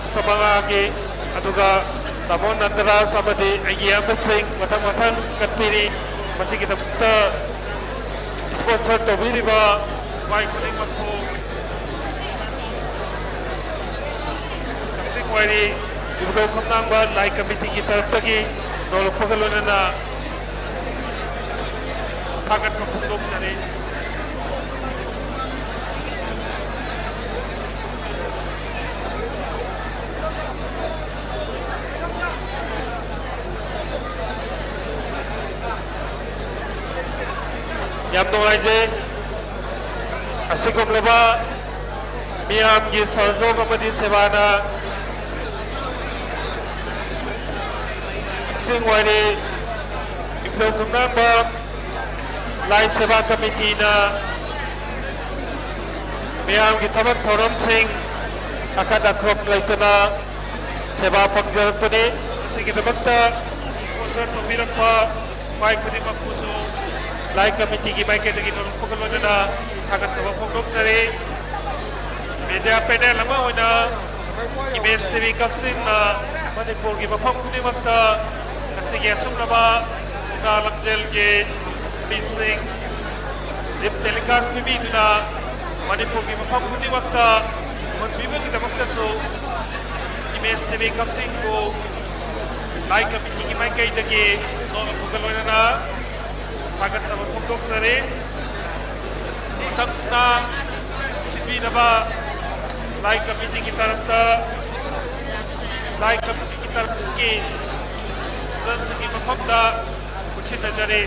ꯆꯥꯃꯉꯥꯒꯤ, ꯑꯗꯨꯒ ꯇꯥꯃꯣ ꯅꯟꯗꯔꯥꯖ ꯑꯃꯗꯤ ꯑꯩꯒꯤ ꯏꯌꯥꯝꯕꯁꯤꯡ ꯃꯊꯪ ꯃꯊꯪ ꯀꯠꯄꯤꯔꯤ꯫ ꯃꯁꯤꯒꯤꯗꯃꯛꯇ sponsor ꯇꯧꯕꯤꯔꯤꯕ ꯃꯥꯏ ꯈꯨꯗꯤꯡꯃꯛꯄꯨ ꯀꯛꯆꯤꯡ ꯋꯥꯏꯔꯤ ꯏꯕꯨꯙꯧ ꯈꯝꯂꯥꯡꯕ ꯂꯥꯏ ꯀꯃꯤꯇꯤꯒꯤ ꯇꯔꯞꯇꯒꯤ ꯅꯣꯂꯨꯛꯄꯒ ꯂꯣꯏꯅꯅ ꯊꯥꯒꯠꯄ ꯐꯣꯡꯗꯣꯛꯆꯔꯤ꯫ ꯌꯥꯝ ꯅꯨꯡꯉꯥꯏꯖꯩ꯫ ꯑꯁꯤꯒꯨꯝꯂꯕ ꯃꯤꯌꯥꯝꯒꯤ ꯁꯍꯖꯣꯒ ꯑꯃꯗꯤ ꯁꯦꯕꯥꯅ ꯀꯛꯆꯤꯡ ꯋꯥꯏꯔꯤ ꯏꯕꯨꯙꯧ ꯈꯝꯂꯥꯡꯕ ꯂꯥꯏ ꯁꯦꯕꯥ ꯀꯃꯤꯇꯤꯅ ꯃꯤꯌꯥꯝꯒꯤ ꯊꯕꯛ ꯊꯧꯔꯝꯁꯤꯡ ꯑꯀꯠ ꯑꯈꯣꯝ ꯂꯩꯇꯅ ꯁꯦꯕꯥ ꯐꯪꯖꯔꯛꯄꯅꯤ꯫ ꯃꯁꯤꯒꯤꯗꯃꯛꯇ sponsor ꯇꯧꯕꯤꯔꯛꯄ ꯃꯥꯏ ꯈꯨꯗꯤꯡꯃꯛꯄꯨꯁꯨ ꯂꯥꯏ ꯀꯃꯤꯇꯤꯒꯤ ꯃꯥꯏꯀꯩꯗꯒꯤ ꯅꯣꯂꯨꯛꯄꯒ ꯂꯣꯏꯅꯅ ꯊꯥꯒꯠꯆꯕ ꯐꯣꯡꯗꯣꯛꯆꯔꯤ꯫ Media panel ꯑꯃ ꯑꯣꯏꯅ Image T V ꯀꯛꯆꯤꯡꯅ ꯃꯅꯤꯄꯨꯔꯒꯤ ꯃꯐꯝ ꯈꯨꯗꯤꯡꯃꯛꯇ ꯉꯁꯤꯒꯤ ꯑꯁꯨꯝꯂꯕ ꯃꯨꯛꯅꯥ ꯂꯝꯖꯦꯜꯒꯤ ꯃꯤꯁꯤꯡ live telecast ꯄꯤꯕꯤꯗꯨꯅ ꯃꯅꯤꯄꯨꯔꯒꯤ ꯃꯐꯝ ꯈꯨꯗꯤꯡꯃꯛꯇ ꯎꯍꯟꯕꯤꯕꯒꯤꯗꯃꯛꯇꯁꯨ Image T V ꯀꯛꯆꯤꯡꯕꯨ ꯂꯥꯏ ꯀꯃꯤꯇꯤꯒꯤ ꯃꯥꯏꯀꯩꯗꯒꯤ ꯅꯣꯡꯃꯒ ꯂꯣꯏꯅꯅ ꯊꯥꯒꯠꯆꯕ ꯐꯣꯡꯗꯣꯛꯆꯔꯤ꯫ ꯃꯊꯪꯅ ꯁꯤꯟꯕꯤꯅꯕ ꯂꯥꯏ ꯀꯃꯤꯇꯤꯒꯤ ꯇꯔꯞꯇ, ꯂꯥꯏ ꯀꯃꯤꯇꯤꯒꯤ ꯇꯔꯞꯀꯤ ꯖꯁꯁꯤꯡꯒꯤ ꯃꯐꯝꯗ ꯈꯨꯠꯁꯤꯟꯅꯖꯔꯤ꯫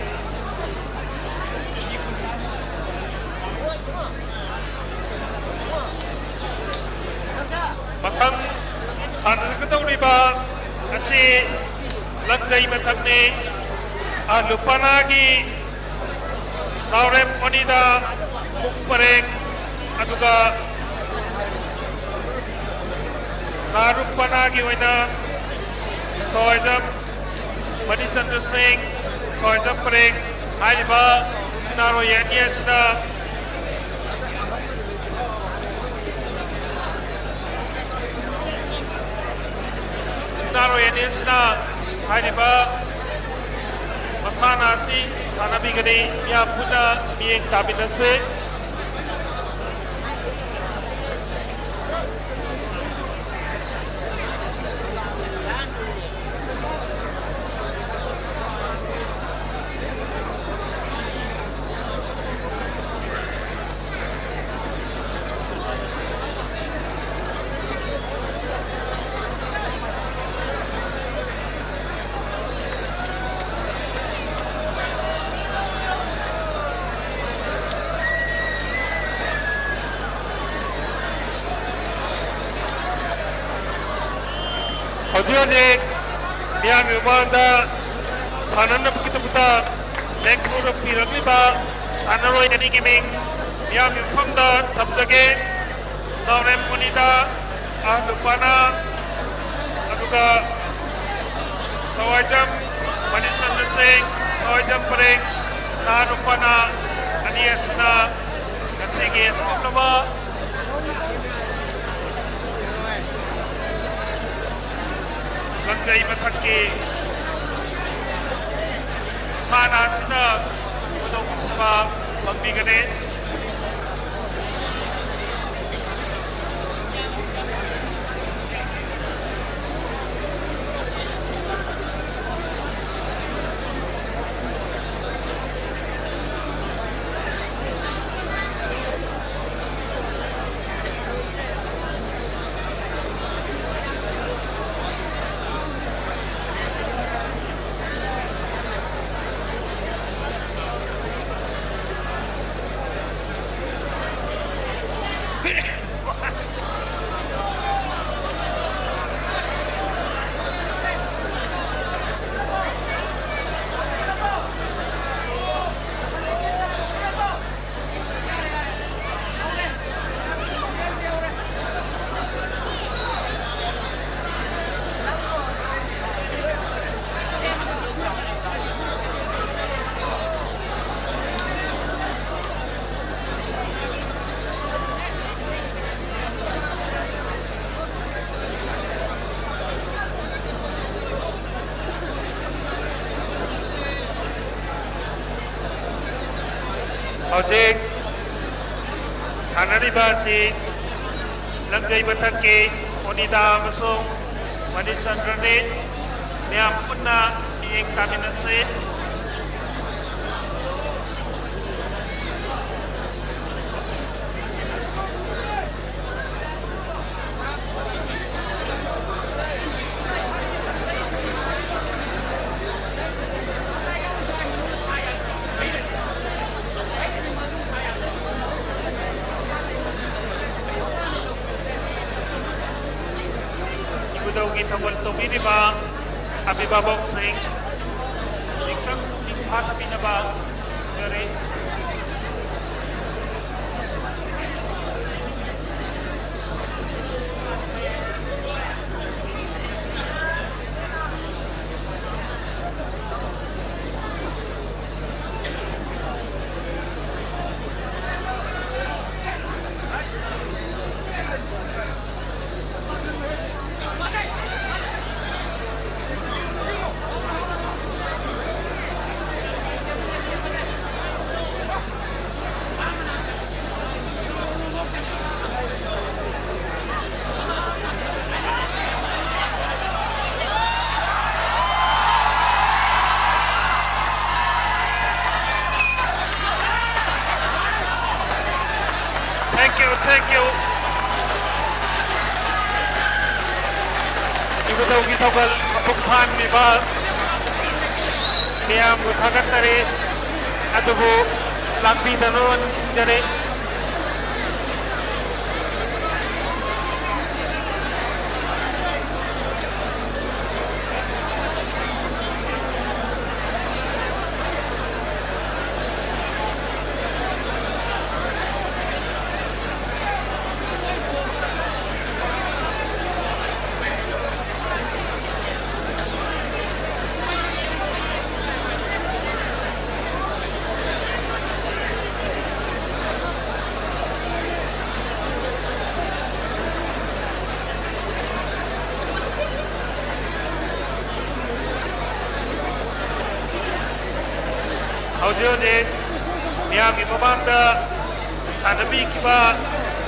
ꯃꯊꯪ ꯁꯥꯟꯅꯒꯗꯧꯔꯤꯕ ꯑꯁꯤ ꯂꯪꯖꯩ ꯃꯊꯛꯅꯤ꯫ ꯑꯍꯂꯨꯄꯥꯅꯥꯒꯤ ꯅꯥꯎꯔꯦꯝ ꯑꯣꯅꯤꯗꯥ ꯃꯨꯛ ꯄꯔꯦꯡ, ꯑꯗꯨꯒ ꯅꯥꯔꯨꯛꯄꯅꯥꯒꯤ ꯑꯣꯏꯅ ꯁꯣꯏꯖꯝ ꯃꯅꯤꯆꯟꯗ꯭ꯔ ꯁꯤꯡ, ꯁꯣꯏꯖꯝ ꯄꯔꯦꯡ ꯍꯥꯏꯔꯤꯕ ꯁꯤꯅꯥꯔꯣꯏ ꯑꯅꯤ ꯑꯁꯤꯅ ꯁꯤꯅꯥꯔꯣꯏ ꯑꯅꯤ ꯑꯁꯤꯅ ꯍꯥꯏꯔꯤꯕ ꯃꯁꯥꯟꯅ ꯑꯁꯤ ꯁꯥꯟꯅꯕꯤꯒꯅꯤ꯫ ꯃꯤꯌꯥꯝ ꯄꯨꯟꯅ ꯃꯤꯠꯌꯦꯡ ꯇꯥꯃꯤꯟꯅꯁꯤ꯫ ꯍꯧꯖꯤꯛ ꯍꯧꯖꯤꯛ ꯃꯤꯌꯥꯝꯒꯤ ꯃꯃꯥꯡꯗ ꯁꯥꯟꯅꯅꯕꯒꯤꯗꯃꯛꯇ ꯂꯦꯡꯊꯣꯔꯛꯄꯤꯔꯛꯂꯤꯕ ꯁꯥꯟꯅꯔꯣꯏ ꯑꯅꯤꯒꯤ ꯃꯤꯡ ꯃꯤꯌꯥꯝꯒꯤ ꯃꯐꯝꯗ ꯊꯝꯖꯒꯦ꯫ ꯅꯥꯎꯔꯦꯝ ꯄꯨꯅꯤꯇꯥ, ꯑꯍꯟ ꯅꯨꯄꯥꯅ, ꯑꯗꯨꯒ ꯁꯋꯥꯏꯖꯝ ꯃꯅꯤꯆꯟꯗ꯭ꯔ ꯁꯤꯡ, ꯁꯋꯥꯏꯖꯝ ꯄꯔꯦꯡ, ꯅꯍꯥ ꯅꯨꯄꯥꯅ ꯑꯅꯤ ꯑꯁꯤꯅ ꯉꯁꯤꯒꯤ ꯑꯁꯤꯒꯨꯝꯂꯕ ꯂꯪꯖꯩ ꯃꯊꯛꯀꯤ ꯃꯁꯥꯟꯅ ꯑꯁꯤꯗ ꯈꯨꯗꯣꯡꯆꯥꯕ ꯐꯪꯕꯤꯒꯅꯤ꯫ ꯍꯧꯖꯤꯛ ꯁꯥꯟꯅꯔꯤꯕ ꯑꯁꯤ ꯂꯪꯖꯩ ꯃꯊꯛꯀꯤ ꯑꯣꯅꯤꯗꯥ ꯑꯃꯁꯨꯡ ꯃꯅꯤꯆꯟꯗ꯭ꯔꯅꯤ꯫ ꯃꯌꯥꯝ ꯄꯨꯟꯅ ꯃꯤꯠꯌꯦꯡ ꯇꯥꯃꯤꯟꯅꯁꯤ꯫ ꯏꯕꯨꯙꯧꯒꯤ ꯊꯧꯒꯜ ꯇꯧꯕꯤꯔꯤꯕ ꯑꯚꯤꯚꯥꯕꯛꯁꯤꯡ, ꯍꯧꯖꯤꯛꯇꯪ ꯄꯨꯛꯅꯤꯡ ꯐꯥꯊꯕꯤꯅꯕ ꯈꯪꯖꯔꯤ꯫ Thank you, thank you. ꯏꯕꯨꯙꯧꯒꯤ ꯊꯧꯒꯜ ꯃꯄꯨꯡ ꯐꯥꯍꯟꯕꯤꯕ ꯃꯤꯌꯥꯝꯕꯨ ꯊꯥꯒꯠꯆꯔꯤ, ꯑꯗꯨꯕꯨ ꯂꯥꯛꯄꯤꯗꯅꯕ ꯅꯤꯡꯁꯤꯡꯖꯔꯤ꯫ ꯍꯧꯖꯤꯛ ꯍꯧꯖꯤꯛ ꯃꯤꯌꯥꯝꯒꯤ ꯃꯃꯥꯡꯗ ꯁꯥꯟꯅꯕꯤꯈꯤꯕ,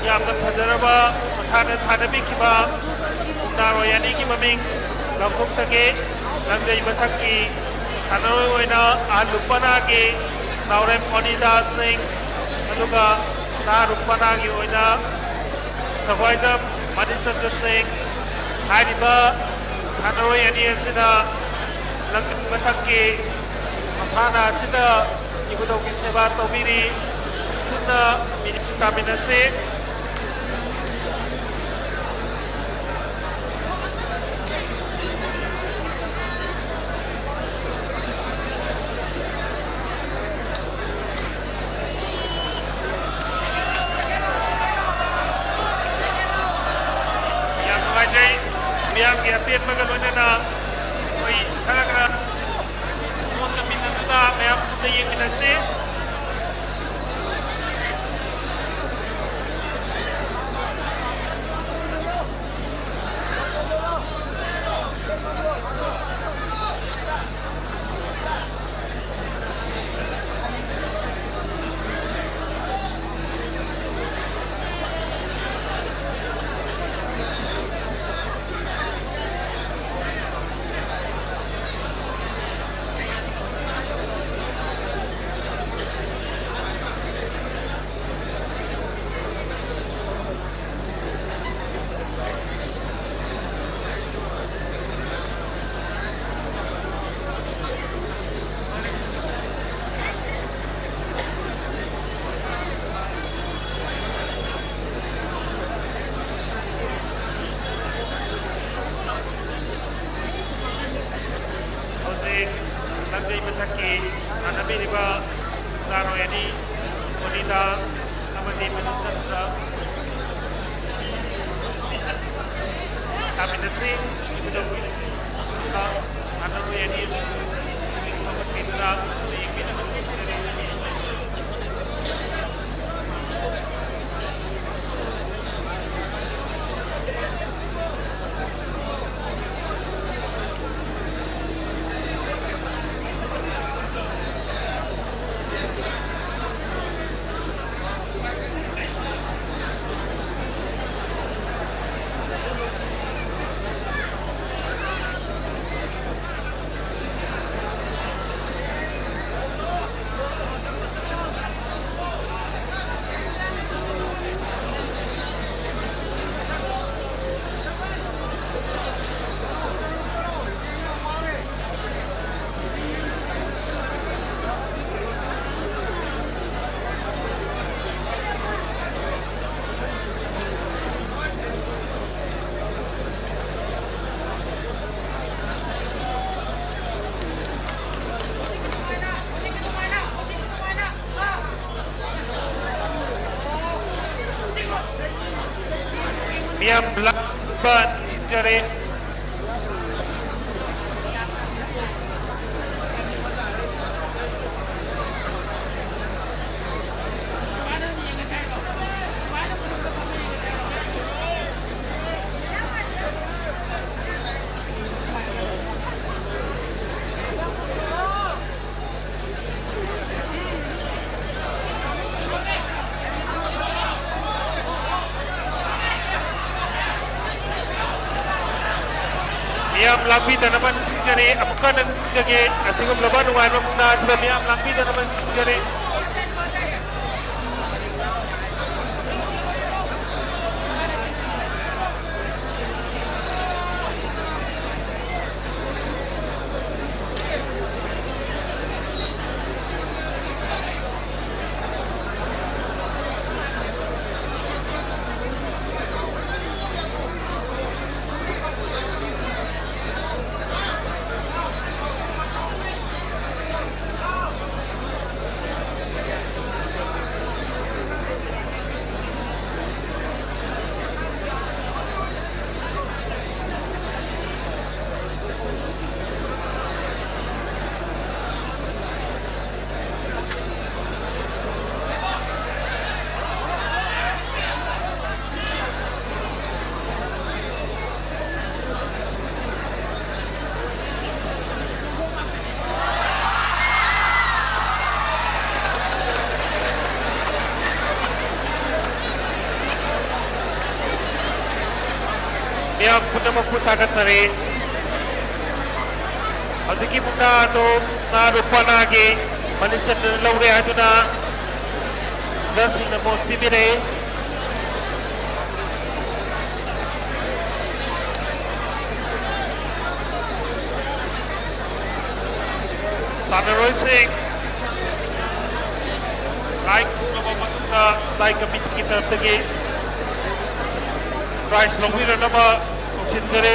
ꯌꯥꯝꯅ ꯐꯖꯔꯕ ꯃꯁꯥꯟꯅ ꯁꯥꯟꯅꯕꯤꯈꯤꯕ ꯃꯨꯛꯅꯥꯔꯣꯏ ꯑꯅꯤꯒꯤ ꯃꯃꯤꯡ ꯂꯥꯎꯊꯣꯛꯆꯒꯦ꯫ ꯂꯝꯖꯩ ꯃꯊꯛꯀꯤ ꯁꯥꯟꯅꯔꯣꯏ ꯑꯣꯏꯅ ꯑꯍꯜ ꯂꯨꯄꯥꯅꯥꯒꯤ ꯅꯥꯎꯔꯦꯝ ꯑꯣꯅꯤꯗꯥꯁ ꯁꯤꯡ, ꯑꯗꯨꯒ ꯅꯍꯥ ꯂꯨꯄꯥꯅꯥꯒꯤ ꯑꯣꯏꯅ ꯁꯒ꯭ꯋꯥꯏꯖꯝ ꯃꯅꯤꯆꯟꯗ꯭ꯔ ꯁꯤꯡ꯫ ꯍꯥꯏꯔꯤꯕ ꯁꯥꯟꯅꯔꯣꯏ ꯑꯅꯤ ꯑꯁꯤꯅ ꯂꯝꯖꯩ ꯃꯊꯛꯀꯤ ꯃꯁꯥꯟꯅ ꯑꯁꯤꯗ ꯏꯕꯨꯙꯧꯒꯤ ꯁꯦꯕꯥ ꯇꯧꯕꯤꯔꯤ꯫ ꯄꯨꯟꯅ ꯃꯤꯅꯤꯠ ꯇꯥꯃꯤꯟꯅꯁꯤ꯫ ꯌꯥꯝ ꯅꯨꯡꯉꯥꯏꯖꯩ꯫ ꯃꯤꯌꯥꯝꯒꯤ ꯑꯄꯦꯟꯕꯒ ꯂꯣꯏꯅꯅ ꯑꯩꯈꯣꯏ ꯈꯔ ꯈꯔ ꯅꯣꯛꯇ ꯃꯤꯟꯅꯗꯨꯅ ꯃꯌꯥꯝ ꯄꯨꯟꯅ ꯌꯦꯡꯃꯤꯟꯅꯁꯤ꯫ ꯍꯧꯖꯤꯛ ꯂꯝꯖꯩ ꯃꯊꯛꯀꯤ ꯁꯥꯟꯅꯕꯤꯔꯤꯕ ꯃꯨꯛꯅꯥꯔꯣꯏ ꯑꯅꯤ, ꯑꯣꯅꯤꯗꯥ ꯑꯃꯗꯤ ꯃꯅꯤꯆꯟꯗ꯭ꯔ, ꯇꯥꯃꯤꯟꯅꯁꯤ꯫ ꯏꯕꯨꯙꯧꯒꯤ ꯁꯥꯟꯅꯔꯣꯏ ꯑꯅꯤ ꯑꯁꯤ ꯊꯧꯒꯠꯄꯤꯗꯨꯅ ꯌꯦꯡꯕꯤꯅꯕ ꯈꯪꯖꯔꯤ꯫ ꯌꯥꯝ ꯂꯥꯡꯕ ꯅꯤꯡꯁꯤꯡꯖꯔꯤ꯫ ꯃꯤꯌꯥꯝ ꯂꯥꯡꯕꯤꯗꯅꯕ ꯅꯤꯡꯁꯤꯡꯖꯔꯤ꯫ ꯑꯃꯨꯛꯀ ꯍꯟꯅ ꯅꯤꯡꯁꯤꯡꯖꯒꯦ, ꯑꯁꯤꯒꯨꯝꯂꯕ ꯅꯨꯡꯉꯥꯏꯕ ꯃꯨꯛꯅꯥ ꯑꯁꯤꯗ ꯃꯤꯌꯥꯝ ꯂꯥꯡꯕꯤꯗꯅꯕ ꯅꯤꯡꯁꯤꯡꯖꯔꯤ꯫ ꯃꯤꯌꯥꯝ ꯄꯨꯝꯅꯃꯛꯄꯨ ꯊꯥꯒꯠꯆꯔꯤ꯫ ꯍꯧꯖꯤꯛꯀꯤ ꯃꯨꯛꯅꯥ ꯑꯗꯨ ꯉꯥ ꯅꯨꯄꯥ ꯅꯥꯒꯤ ꯃꯅꯤꯆꯟꯗ꯭ꯔꯅ ꯂꯧꯔꯦ ꯍꯥꯏꯗꯨꯅ ꯖꯖꯁꯤꯡꯅ ꯃꯣꯠ ꯄꯤꯕꯤꯔꯛꯏ꯫ ꯁꯥꯟꯅꯔꯣꯏꯁꯤꯡ ꯂꯥꯏ ꯈꯨꯔꯨꯝꯂꯕ ꯃꯇꯨꯡꯗ ꯂꯥꯏ ꯀꯃꯤꯇꯤꯒꯤ ꯇꯔꯞꯇꯒꯤ ꯄ꯭ꯔꯥꯏꯖ ꯂꯧꯕꯤꯔꯛꯅꯕ ꯀꯧꯁꯤꯟꯖꯔꯤ꯫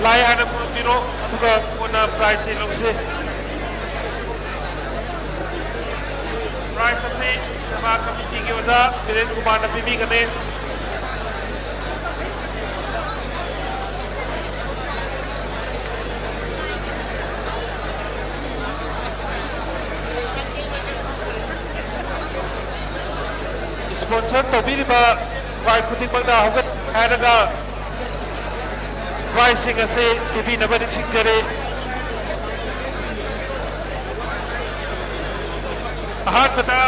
ꯂꯥꯏ ꯍꯥꯟꯅ ꯈꯨꯔꯨꯝꯕꯤꯔꯣ, ꯑꯗꯨꯒ ꯀꯣꯟꯅ ꯄ꯭ꯔꯥꯏꯖꯁꯤ ꯂꯧꯁꯤ꯫ ꯄ꯭ꯔꯥꯏꯖ ꯑꯁꯤ ꯁꯦꯕꯥ ꯀꯃꯤꯇꯤꯒꯤ ꯑꯣꯖꯥ ꯕꯤꯔꯦꯟ ꯀꯨꯃꯥꯔꯅ ꯄꯤꯕꯤꯒꯅꯤ꯫ Sponsor ꯇꯧꯕꯤꯔꯤꯕ ꯈ꯭ꯋꯥꯏ ꯈꯨꯗꯤꯡꯃꯛꯅ ꯍꯧꯒꯠ ꯍꯥꯏꯔꯒ prizeꯁꯤꯡ ꯑꯁꯤ ꯄꯤꯕꯤꯅꯕ ꯅꯤꯡꯁꯤꯡꯖꯔꯤ꯫ ꯑꯍꯥꯟꯕꯗ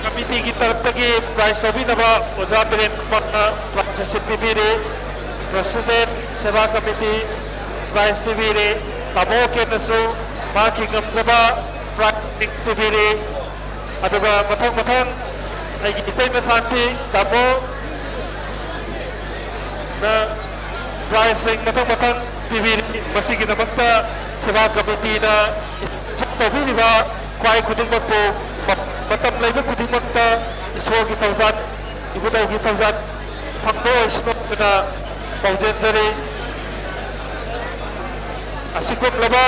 committeeꯒꯤ ꯇꯔꯞꯇꯒꯤ prize ꯂꯧꯕꯤꯅꯕ ꯑꯣꯖꯥ ꯕꯤꯔꯦꯟ ꯀꯨꯃꯥꯔꯅ prize ꯑꯁꯤ ꯄꯤꯕꯤꯔꯤ꯫ President ꯁꯦꯕꯥ committee prize ꯄꯤꯕꯤꯔꯤ꯫ ꯇꯥꯃꯣ ꯀꯦꯟꯅꯁꯨ ꯃꯍꯥꯛꯀꯤ ꯉꯝꯖꯕ prize ꯄꯤꯕꯤꯔꯤ꯫ ꯑꯗꯨꯒ ꯃꯊꯪ ꯃꯊꯪ ꯑꯩꯒꯤ ꯏꯇꯩꯃ ꯁꯥꯟꯇꯤ, ꯇꯥꯃꯣ ꯅ prizeꯁꯤꯡ ꯃꯊꯪ ꯃꯊꯪ ꯄꯤꯕꯤꯔꯤ꯫ ꯃꯁꯤꯒꯤꯗꯃꯛꯇ ꯁꯦꯕꯥ committeeꯅ ꯇꯧꯕꯤꯔꯤꯕ ꯈ꯭ꯋꯥꯏ ꯈꯨꯗꯤꯡꯃꯛꯄꯨ ꯃ-, ꯃꯇꯝ ꯂꯩꯕ ꯈꯨꯗꯤꯡꯃꯛꯇ ꯏꯁꯣꯔꯒꯤ ꯊꯧꯖꯥꯜ, ꯏꯕꯨꯙꯧꯒꯤ ꯊꯧꯖꯥꯜ ꯐꯪꯕ ꯑꯣꯏꯁꯅꯨ ꯍꯥꯏꯅ ꯄꯥꯎꯖꯦꯟꯖꯔꯤ꯫ ꯑꯁꯤꯒꯨꯝꯂꯕ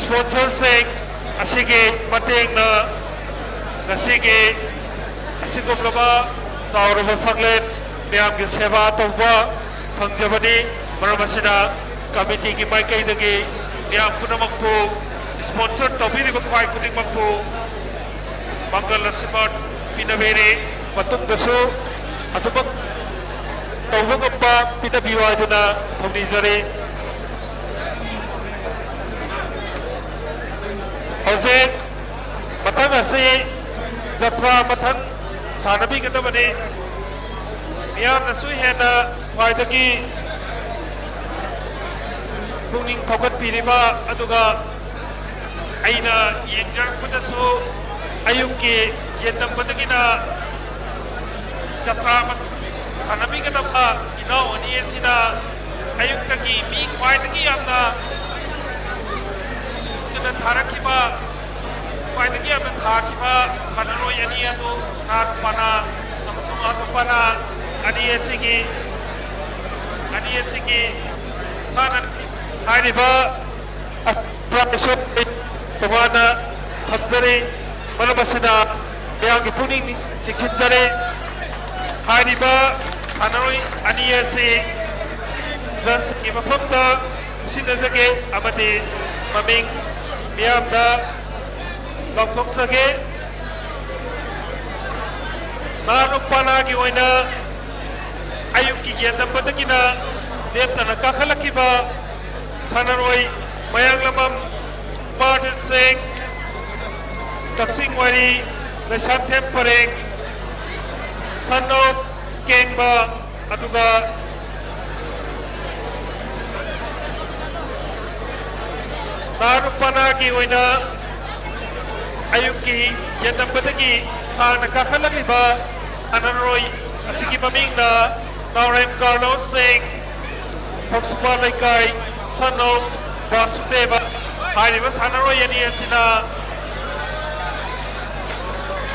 sponsorꯁꯤꯡ ꯑꯁꯤꯒꯤ ꯃꯇꯦꯡꯅ ꯉꯁꯤꯒꯤ ꯑꯁꯤꯒꯨꯝꯂꯕ ꯆꯥꯎꯔꯕ ꯁꯛꯂꯦꯟ ꯃꯌꯥꯝꯒꯤ ꯁꯦꯕꯥ ꯇꯧꯕ ꯐꯪꯖꯕꯅꯤ꯫ ꯃꯔꯝ ꯑꯁꯤꯅ committeeꯒꯤ ꯃꯥꯏꯀꯩꯗꯒꯤ ꯃꯤꯌꯥꯝ ꯄꯨꯝꯅꯃꯛꯄꯨ sponsor ꯇꯧꯕꯤꯔꯤꯕ ꯈ꯭ꯋꯥꯏ ꯈꯨꯗꯤꯡꯃꯛꯄꯨ ꯃꯪꯒꯜ ꯑꯁꯤꯃꯠ ꯄꯤꯅꯕꯤꯔꯤ꯫ ꯃꯇꯨꯡꯗꯁꯨ ꯑꯗꯨꯃꯛ ꯇꯧꯕ ꯉꯝꯕ ꯄꯤꯅꯕꯤꯌꯨ ꯍꯥꯏꯗꯨꯅ ꯊꯧꯅꯤꯖꯔꯤ꯫ ꯍꯧꯖꯤꯛ ꯃꯊꯪ ꯑꯁꯤ ꯖꯇ꯭ꯔꯥ ꯃꯊꯪ ꯁꯥꯟꯅꯕꯤꯒꯗꯕꯅꯤ꯫ ꯃꯤꯌꯥꯝꯅꯁꯨ ꯍꯦꯟꯅ ꯈ꯭ꯋꯥꯏꯗꯒꯤ ꯄꯨꯛꯅꯤꯡ ꯊꯧꯒꯠꯄꯤꯔꯤꯕ, ꯑꯗꯨꯒ ꯑꯩꯅ ꯌꯦꯡꯖꯔꯛꯄꯗꯁꯨ ꯑꯌꯨꯛꯀꯤ ꯌꯦꯟꯗꯝꯕꯗꯒꯤꯅ ꯖꯇ꯭ꯔꯥ ꯁꯥꯟꯅꯕꯤꯒꯗꯕ ꯏꯅꯥꯎ ꯑꯅꯤ ꯑꯁꯤꯅ ꯑꯌꯨꯛꯇꯒꯤ ꯃꯤ ꯈ꯭ꯋꯥꯏꯗꯒꯤ ꯌꯥꯝꯅ ꯄꯨꯗꯨꯅ ꯊꯥꯔꯛꯈꯤꯕ, ꯈ꯭ꯋꯥꯏꯗꯒꯤ ꯌꯥꯝꯅ ꯊꯥꯈꯤꯕ ꯁꯥꯟꯅꯔꯣꯏ ꯑꯅꯤ ꯑꯗꯨ ꯅꯍꯥ ꯅꯨꯄꯥꯅ ꯑꯃꯁꯨꯡ ꯑꯍꯜ ꯅꯨꯄꯥꯅ ꯑꯅꯤ ꯑꯁꯤꯒꯤ, ꯑꯅꯤ ꯑꯁꯤꯒꯤ ꯁꯥꯟꯅ ꯍꯥꯏꯔꯤꯕ prize ꯇꯣꯉꯥꯟꯅ ꯊꯝꯖꯔꯤ꯫ ꯃꯔꯝ ꯑꯁꯤꯅ ꯃꯌꯥꯝꯒꯤ ꯄꯨꯛꯅꯤꯡ ꯆꯤꯡꯁꯤꯟꯖꯔꯤ꯫ ꯍꯥꯏꯔꯤꯕ ꯁꯥꯟꯅꯔꯣꯏ ꯑꯅꯤ ꯑꯁꯤ judgeꯁꯤꯡꯒꯤ ꯃꯐꯝꯗ ꯈꯨꯠꯁꯤꯟꯅꯖꯒꯦ ꯑꯃꯗꯤ ꯃꯃꯤꯡ ꯃꯤꯌꯥꯝꯗ ꯂꯥꯎꯊꯣꯛꯆꯒꯦ꯫ ꯅꯥꯔꯨꯛ ꯄꯅꯥꯒꯤ ꯑꯣꯏꯅ ꯑꯌꯨꯛꯀꯤ ꯌꯦꯟꯗꯝꯕꯗꯒꯤꯅ ꯂꯦꯞꯇꯅ ꯀꯥꯈꯠꯂꯛꯈꯤꯕ ꯁꯥꯟꯅꯔꯣꯏ ꯃꯌꯥꯡꯂꯝꯕꯝ ꯀꯨꯃꯥꯔꯖꯤꯠ ꯁꯤꯡ, ꯀꯛꯆꯤꯡ ꯋꯥꯏꯔꯤ ꯂꯩꯁꯥꯡꯊꯦꯝ ꯄꯔꯦꯡ, son of ꯀꯦꯡꯕ, ꯑꯗꯨꯒ ꯅꯥꯔꯨꯛ ꯄꯅꯥꯒꯤ ꯑꯣꯏꯅ ꯑꯌꯨꯛꯀꯤ ꯌꯦꯟꯗꯝꯕꯗꯒꯤ ꯁꯥꯡꯅ ꯀꯥꯈꯠꯂꯛꯂꯤꯕ ꯁꯥꯟꯅꯔꯣꯏ ꯑꯁꯤꯒꯤ ꯃꯃꯤꯡꯅ ꯅꯥꯎꯔꯦꯝ ꯀꯥꯔꯂꯣꯁ ꯁꯤꯡ, ꯐꯧꯁꯨꯄꯥ ꯂꯩꯀꯥꯏ, son of ꯕꯥꯁꯨꯗꯦꯕ꯫ ꯍꯥꯏꯔꯤꯕ ꯁꯥꯟꯅꯔꯣꯏ ꯑꯅꯤ ꯑꯁꯤꯅ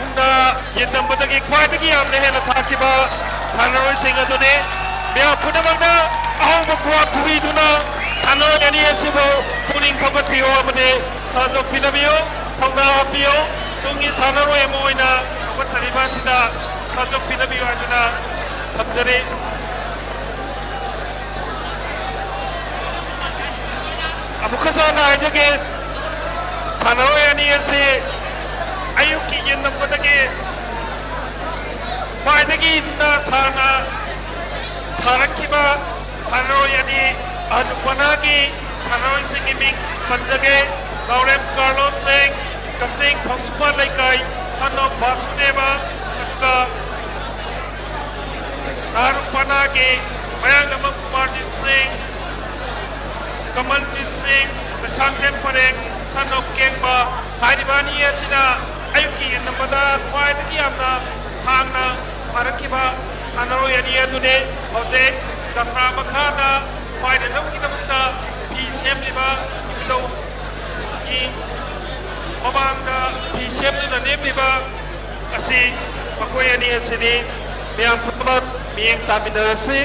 ꯃꯨꯛꯅꯥ ꯌꯦꯟꯗꯝꯕꯗꯒꯤ ꯈ꯭ꯋꯥꯏꯗꯒꯤ ꯌꯥꯝꯅ ꯍꯦꯟꯅ ꯊꯥꯈꯤꯕ ꯁꯥꯟꯅꯔꯣꯏꯁꯤꯡ ꯑꯗꯨꯅꯤ꯫ ꯃꯤꯌꯥꯝ ꯄꯨꯝꯅꯃꯛꯅ ꯑꯍꯧꯕ ꯈꯨꯕꯥꯛ ꯈꯨꯕꯤꯗꯨꯅ ꯁꯥꯟꯅꯔꯣꯏ ꯑꯅꯤ ꯑꯁꯤꯕꯨ ꯄꯨꯛꯅꯤꯡ ꯊꯧꯒꯠꯄꯤꯌꯨ ꯑꯃꯗꯤ ꯁꯍꯖꯣꯛ ꯄꯤꯅꯕꯤꯌꯨ, ꯊꯧꯅꯥ ꯍꯥꯞꯄꯤꯌꯨ꯫ ꯇꯨꯡꯒꯤ ꯁꯥꯟꯅꯔꯣꯏ ꯑꯃ ꯑꯣꯏꯅ ꯍꯧꯒꯠꯆꯔꯤꯕ ꯑꯁꯤꯗ ꯁꯍꯖꯣꯛ ꯄꯤꯅꯕꯤꯌꯨ ꯍꯥꯏꯗꯨꯅ ꯊꯝꯖꯔꯤ꯫ ꯑꯃꯨꯛꯀꯁꯨ ꯍꯟꯅ ꯍꯥꯏꯖꯒꯦ, ꯁꯥꯟꯅꯔꯣꯏ ꯑꯅꯤ ꯑꯁꯤ ꯑꯌꯨꯛꯀꯤ ꯌꯦꯟꯗꯝꯕꯗꯒꯤ ꯈ꯭ꯋꯥꯏꯗꯒꯤ ꯅꯥ ꯁꯥꯡꯅ ꯊꯥꯔꯛꯈꯤꯕ ꯁꯥꯟꯅꯔꯣꯏ ꯑꯅꯤ, ꯑꯍꯜ ꯅꯨꯄꯥꯅꯥꯒꯤ ꯁꯥꯟꯅꯔꯣꯏꯁꯤꯡꯒꯤ ꯃꯤꯡ ꯄꯟꯖꯒꯦ꯫ ꯅꯥꯎꯔꯦꯝ ꯀꯥꯔꯂꯣꯁ ꯁꯤꯡ, ꯀꯛꯆꯤꯡ ꯐꯧꯁꯨꯄꯥ ꯂꯩꯀꯥꯏ, son of ꯕꯥꯁꯨꯗꯦꯕ, ꯑꯗꯨꯒ ꯅꯥꯔꯨꯛ ꯄꯅꯥꯒꯤ ꯃꯌꯥꯡꯂꯝꯕꯝ ꯀꯨꯃꯥꯔꯖꯤꯠ ꯁꯤꯡ, ꯀꯃꯜꯖꯤꯠ ꯁꯤꯡ, ꯂꯩꯁꯥꯡꯊꯦꯝ ꯄꯔꯦꯡ, son of ꯀꯦꯡꯕ꯫ ꯍꯥꯏꯔꯤꯕ ꯑꯅꯤ ꯑꯁꯤꯅ ꯑꯌꯨꯛꯀꯤ ꯌꯦꯟꯗꯝꯕꯗ ꯈ꯭ꯋꯥꯏꯗꯒꯤ ꯌꯥꯝꯅ ꯁꯥꯡꯅ ꯊꯥꯔꯛꯈꯤꯕ ꯁꯥꯟꯅꯔꯣꯏ ꯑꯅꯤ ꯑꯗꯨꯅꯤ꯫ ꯍꯧꯖꯤꯛ ꯖꯇ꯭ꯔꯥ ꯃꯈꯥꯗ ꯄꯥꯏꯅꯅꯕꯒꯤꯗꯃꯛꯇ ꯐꯤ ꯁꯦꯝꯂꯤꯕ ꯏꯕꯨꯙꯧꯒꯤ ꯃꯃꯥꯡꯗ ꯐꯤ ꯁꯦꯝꯗꯨꯅ ꯂꯦꯞꯂꯤꯕ ꯑꯁꯤ ꯃꯈꯣꯏ ꯑꯅꯤ ꯑꯁꯤꯅꯤ꯫ ꯃꯌꯥꯝ ꯄꯨꯝꯅꯃꯛ ꯃꯤꯠꯌꯦꯡ ꯇꯥꯃꯤꯟꯅꯔꯁꯤ꯫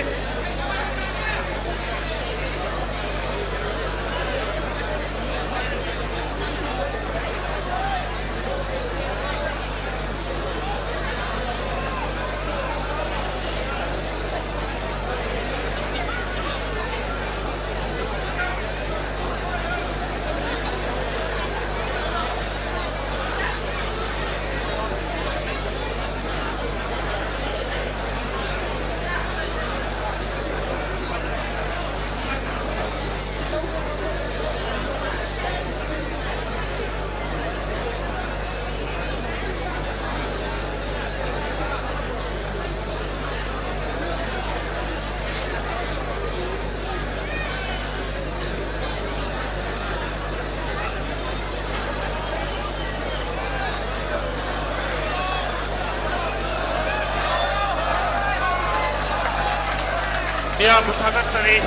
ꯌꯥꯝꯅ ꯊꯥꯒꯠꯆꯔꯤ꯫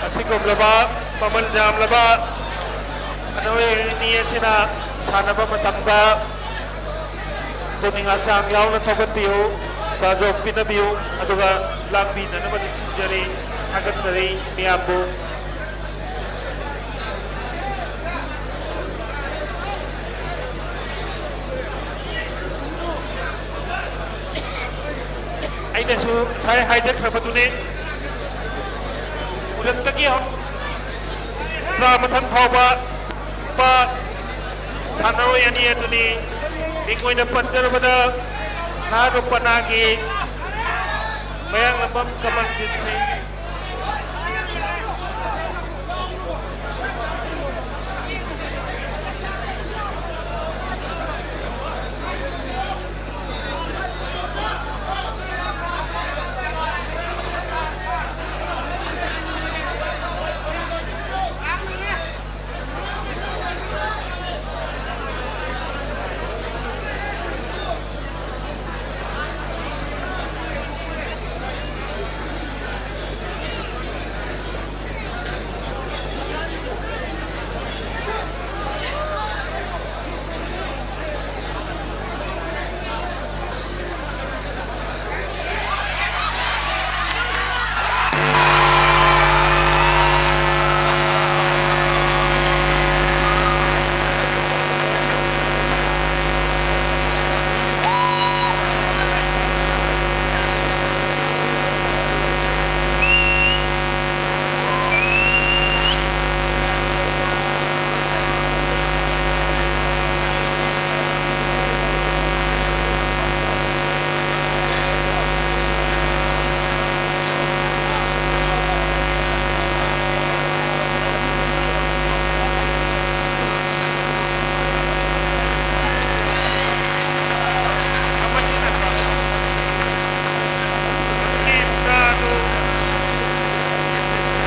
ꯑꯁꯤꯒꯨꯝꯂꯕ ꯃꯃꯜ ꯌꯥꯝꯂꯕ ꯁꯥꯟꯅꯔꯣꯏ ꯑꯅꯤ ꯑꯁꯤꯅ ꯁꯥꯟꯅꯕ ꯃꯇꯝꯗ ꯄꯨꯛꯅꯤꯡ ꯍꯛꯆꯥꯡ ꯌꯥꯎꯅ ꯊꯧꯒꯠꯄꯤꯌꯨ, ꯁꯍꯖꯣꯛ ꯄꯤꯅꯕꯤꯌꯨ, ꯑꯗꯨꯒ ꯂꯥꯡꯕꯤꯅꯅꯕ ꯅꯤꯡꯁꯤꯡꯖꯔꯤ, ꯊꯥꯒꯠꯆꯔꯤ ꯃꯤꯌꯥꯝꯕꯨ꯫ ꯑꯩꯅꯁꯨ ꯉꯁꯥꯏ ꯍꯥꯏꯖꯈ꯭ꯔꯕꯗꯨꯅꯤ, ꯍꯧꯖꯤꯛꯇꯒꯤ ꯍꯧ-, ꯇꯔꯥꯃꯥꯊꯣꯏ ꯐꯥꯎꯕ ꯂꯨꯄꯥ ꯁꯥꯟꯅꯔꯣꯏ ꯑꯅꯤ ꯑꯗꯨꯅꯤ꯫ ꯃꯤꯡ ꯑꯣꯏꯅ ꯄꯟꯖꯔꯕꯗ ꯅꯍꯥꯔꯣꯜ ꯄꯅꯥꯒꯤ ꯃꯌꯥꯡꯂꯝꯕꯝ ꯀꯃꯜꯖꯤꯠ ꯁꯤꯡ,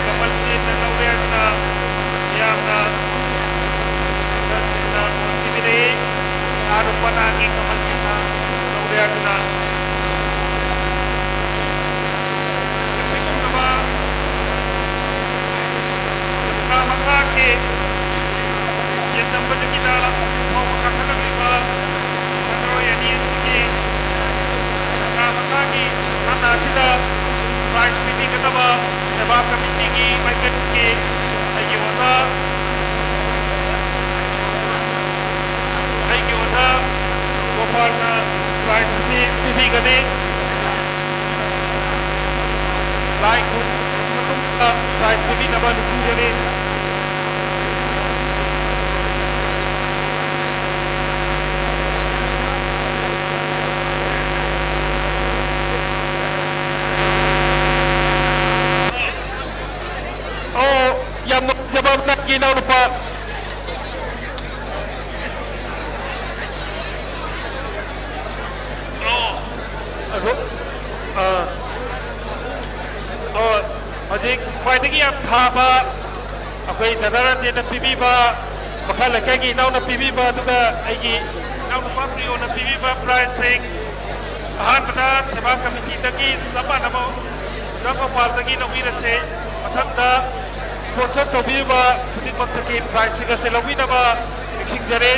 ꯀꯃꯜꯖꯤꯠꯅ ꯂꯧꯔꯦ ꯑꯗꯨꯅ ꯌꯥꯝꯅ ꯖꯁꯁꯤꯡꯅ ꯒꯣꯜ ꯄꯤꯕꯤꯔꯛꯏ꯫ ꯅꯍꯥꯔꯣꯜ ꯄꯅꯥꯒꯤ ꯀꯃꯜꯖꯤꯠꯅ ꯂꯧꯔꯦ ꯑꯗꯨꯅ ꯌꯦꯟꯗꯝꯕꯗꯒꯤꯅ ꯍꯧꯖꯤꯛ ꯐꯥꯎꯕ ꯀꯥꯈꯠꯂꯛꯂꯤꯕ ꯁꯥꯟꯅꯔꯣꯏ ꯑꯅꯤ ꯑꯁꯤꯒꯤ ꯃꯈꯥ ꯃꯈꯥꯒꯤ ꯃꯁꯥꯟꯅ ꯑꯁꯤꯗ prize ꯄꯤꯕꯤꯒꯗꯕ ꯁꯦꯕꯥ ꯀꯃꯤꯇꯤꯒꯤ ꯃꯥꯏꯀꯩꯗꯒꯤ ꯑꯩꯒꯤ ꯑꯣꯖꯥ, ꯑꯩꯒꯤ ꯑꯣꯖꯥ ꯒꯣꯄꯥꯜꯅ prize ꯑꯁꯤ ꯄꯤꯕꯤꯒꯅꯤ꯫ ꯂꯥꯏ ꯈꯨꯔꯨꯝꯕ ꯃꯇꯨꯡꯗ prize ꯄꯤꯕꯤꯅꯕ ꯅꯤꯡꯁꯤꯡꯖꯔꯤ꯫ ꯑꯣ, ꯌꯥꯝ ꯅꯨꯡꯉꯥꯏꯖꯕ ꯑꯃꯅ ꯑꯩꯒꯤ ꯏꯅꯥꯎꯅꯨꯄꯥ꯫ ꯑꯣ, ꯑ, ꯑꯣ, ꯍꯧꯖꯤꯛ ꯈ꯭ꯋꯥꯏꯗꯒꯤ ꯌꯥꯝ ꯊꯥꯕ ꯑꯩꯈꯣꯏ ꯗꯥꯗꯥ ꯔꯥꯖꯦꯟꯅ ꯄꯤꯕꯤꯕ, ꯃꯈꯥ ꯂꯩꯀꯥꯏꯒꯤ ꯏꯅꯥꯎꯅ ꯄꯤꯕꯤꯕ, ꯑꯗꯨꯒ ꯑꯩꯒꯤ ꯏꯅꯥꯎꯅꯨꯄꯥ ꯄ꯭ꯔꯤꯌꯣꯅ ꯄꯤꯕꯤꯕ prizeꯁꯤꯡ, ꯑꯍꯥꯟꯕꯗ ꯁꯦꯕꯥ ꯀꯃꯤꯇꯤꯗꯒꯤ ꯆꯞ ꯃꯥꯟꯅꯕ ꯑꯣꯖꯥ ꯒꯣꯄꯥꯜꯗꯒꯤ ꯂꯧꯕꯤꯔꯁꯦ꯫ ꯃꯊꯪꯗ sponsor ꯇꯧꯕꯤꯔꯤꯕ ꯈꯨꯗꯤꯡꯃꯛꯇꯒꯤ prizeꯁꯤꯡ ꯑꯁꯤ ꯂꯧꯕꯤꯅꯕ ꯅꯤꯡꯁꯤꯡꯖꯔꯤ꯫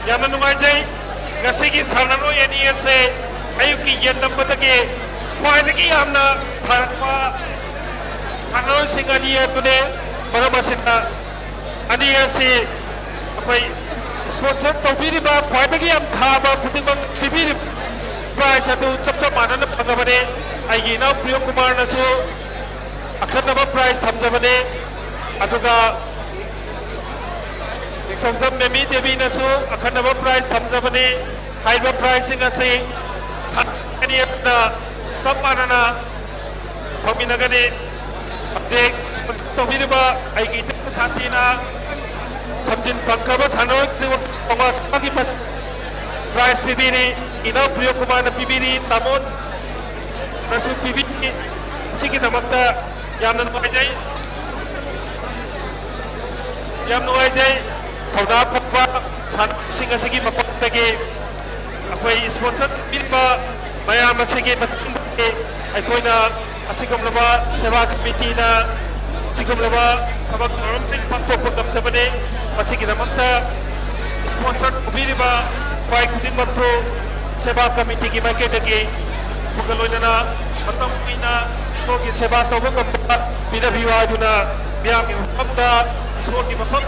ꯌꯥꯝꯅ ꯅꯨꯡꯉꯥꯏꯖꯩ꯫ ꯉꯁꯤꯒꯤ ꯁꯥꯟꯅꯔꯣꯏ ꯑꯅꯤ ꯑꯁꯦ ꯑꯌꯨꯛꯀꯤ ꯌꯦꯟꯗꯝꯕꯗꯒꯤ ꯈ꯭ꯋꯥꯏꯗꯒꯤ ꯌꯥꯝꯅ ꯊꯥꯔꯛꯄ ꯁꯥꯟꯅꯔꯣꯏꯁꯤꯡ ꯑꯅꯤ ꯑꯗꯨꯅꯦ꯫ ꯃꯔꯝ ꯑꯁꯤꯅ ꯑꯅꯤ ꯑꯁꯤ ꯑꯩꯈꯣꯏ sponsor ꯇꯧꯕꯤꯔꯤꯕ ꯈ꯭ꯋꯥꯏꯗꯒꯤ ꯌꯥꯝ ꯊꯥꯕ ꯈꯨꯗꯤꯡꯃꯛ ꯄꯤꯕꯤꯔꯤꯕ prize ꯑꯗꯨ ꯆꯞ ꯆꯞ ꯃꯥꯟꯅꯅ ꯐꯪꯉꯕꯅꯤ꯫ ꯑꯩꯒꯤ ꯏꯅꯥꯎ ꯄ꯭ꯔꯤꯌꯣ ꯀꯨꯃꯥꯔꯅꯁꯨ ꯑꯈꯟꯅꯕ prize ꯊꯝꯖꯕꯅꯤ꯫ ꯑꯗꯨꯒ ꯅꯤꯡꯊꯧꯖꯝ ꯃꯦꯃꯤ ꯗꯦꯕꯤꯅꯁꯨ ꯑꯈꯟꯅꯕ prize ꯊꯝꯖꯕꯅꯤ꯫ ꯍꯥꯏꯔꯤꯕ prizeꯁꯤꯡ ꯑꯁꯤ ꯁꯥꯟꯅꯔꯣꯏ ꯑꯅꯤ ꯑꯗꯨꯅ ꯆꯞ ꯃꯥꯟꯅꯅ ꯐꯪꯃꯤꯟꯅꯒꯅꯤ꯫ ꯍꯧꯖꯤꯛ sponsor ꯇꯧꯕꯤꯔꯤꯕ ꯑꯩꯒꯤ ꯏꯇꯩ ꯁꯥꯟꯇꯤꯅ ꯁꯝꯖꯤꯟ ꯐꯪꯈ꯭ꯔꯕ ꯁꯥꯟꯅꯔꯣꯏ ꯈꯨꯗꯤꯡꯃꯛ ꯆꯥꯝꯃꯉꯥ ꯆꯥꯝꯃꯉꯥꯒꯤ prize ꯄꯤꯕꯤꯔꯤ꯫ ꯏꯅꯥꯎ ꯄ꯭ꯔꯤꯌꯣ ꯀꯨꯃꯥꯔꯅ ꯄꯤꯕꯤꯔꯤ꯫ ꯇꯥꯃꯣꯅꯁꯨ ꯄꯤꯕꯤꯔꯤ꯫ ꯑꯁꯤꯒꯤꯗꯃꯛꯇ ꯌꯥꯝꯅ ꯅꯨꯡꯉꯥꯏꯖꯩ꯫ ꯌꯥꯝ ꯅꯨꯡꯉꯥꯏꯖꯩ꯫ ꯊꯧꯅꯥ ꯐꯕ ꯁꯥꯟꯅꯔꯣꯏꯁꯤꯡ ꯑꯁꯤꯒꯤ ꯃꯄꯥꯟꯗꯒꯤ ꯑꯩꯈꯣꯏ sponsor ꯇꯧꯕꯤꯔꯤꯕ ꯃꯌꯥꯝ ꯑꯁꯤꯒꯤ ꯃꯇꯦꯡꯗꯒꯤ ꯑꯩꯈꯣꯏꯅ ꯑꯁꯤꯒꯨꯝꯂꯕ ꯁꯦꯕꯥ ꯀꯃꯤꯇꯤꯅ ꯑꯁꯤꯒꯨꯝꯂꯕ ꯊꯕꯛ ꯊꯧꯔꯝꯁꯤꯡ ꯄꯥꯡꯊꯣꯛꯄ ꯉꯝꯖꯕꯅꯤ꯫ ꯃꯁꯤꯒꯤꯗꯃꯛꯇ sponsor ꯇꯧꯕꯤꯔꯤꯕ ꯈ꯭ꯋꯥꯏ ꯈꯨꯗꯤꯡꯃꯛꯄꯨ ꯁꯦꯕꯥ ꯀꯃꯤꯇꯤꯒꯤ ꯃꯥꯏꯀꯩꯗꯒꯤ ꯑꯃꯒ ꯂꯣꯏꯅꯅ ꯃꯇꯝ ꯀꯨꯏꯅ ꯏꯁꯣꯔꯒꯤ ꯁꯦꯕꯥ ꯇꯧꯕ ꯉꯝꯕ ꯄꯤꯅꯕꯤꯌꯨ ꯍꯥꯏꯗꯨꯅ ꯃꯤꯌꯥꯝꯒꯤ ꯃꯐꯝꯗ, ꯏꯁꯣꯔꯒꯤ ꯃꯐꯝ,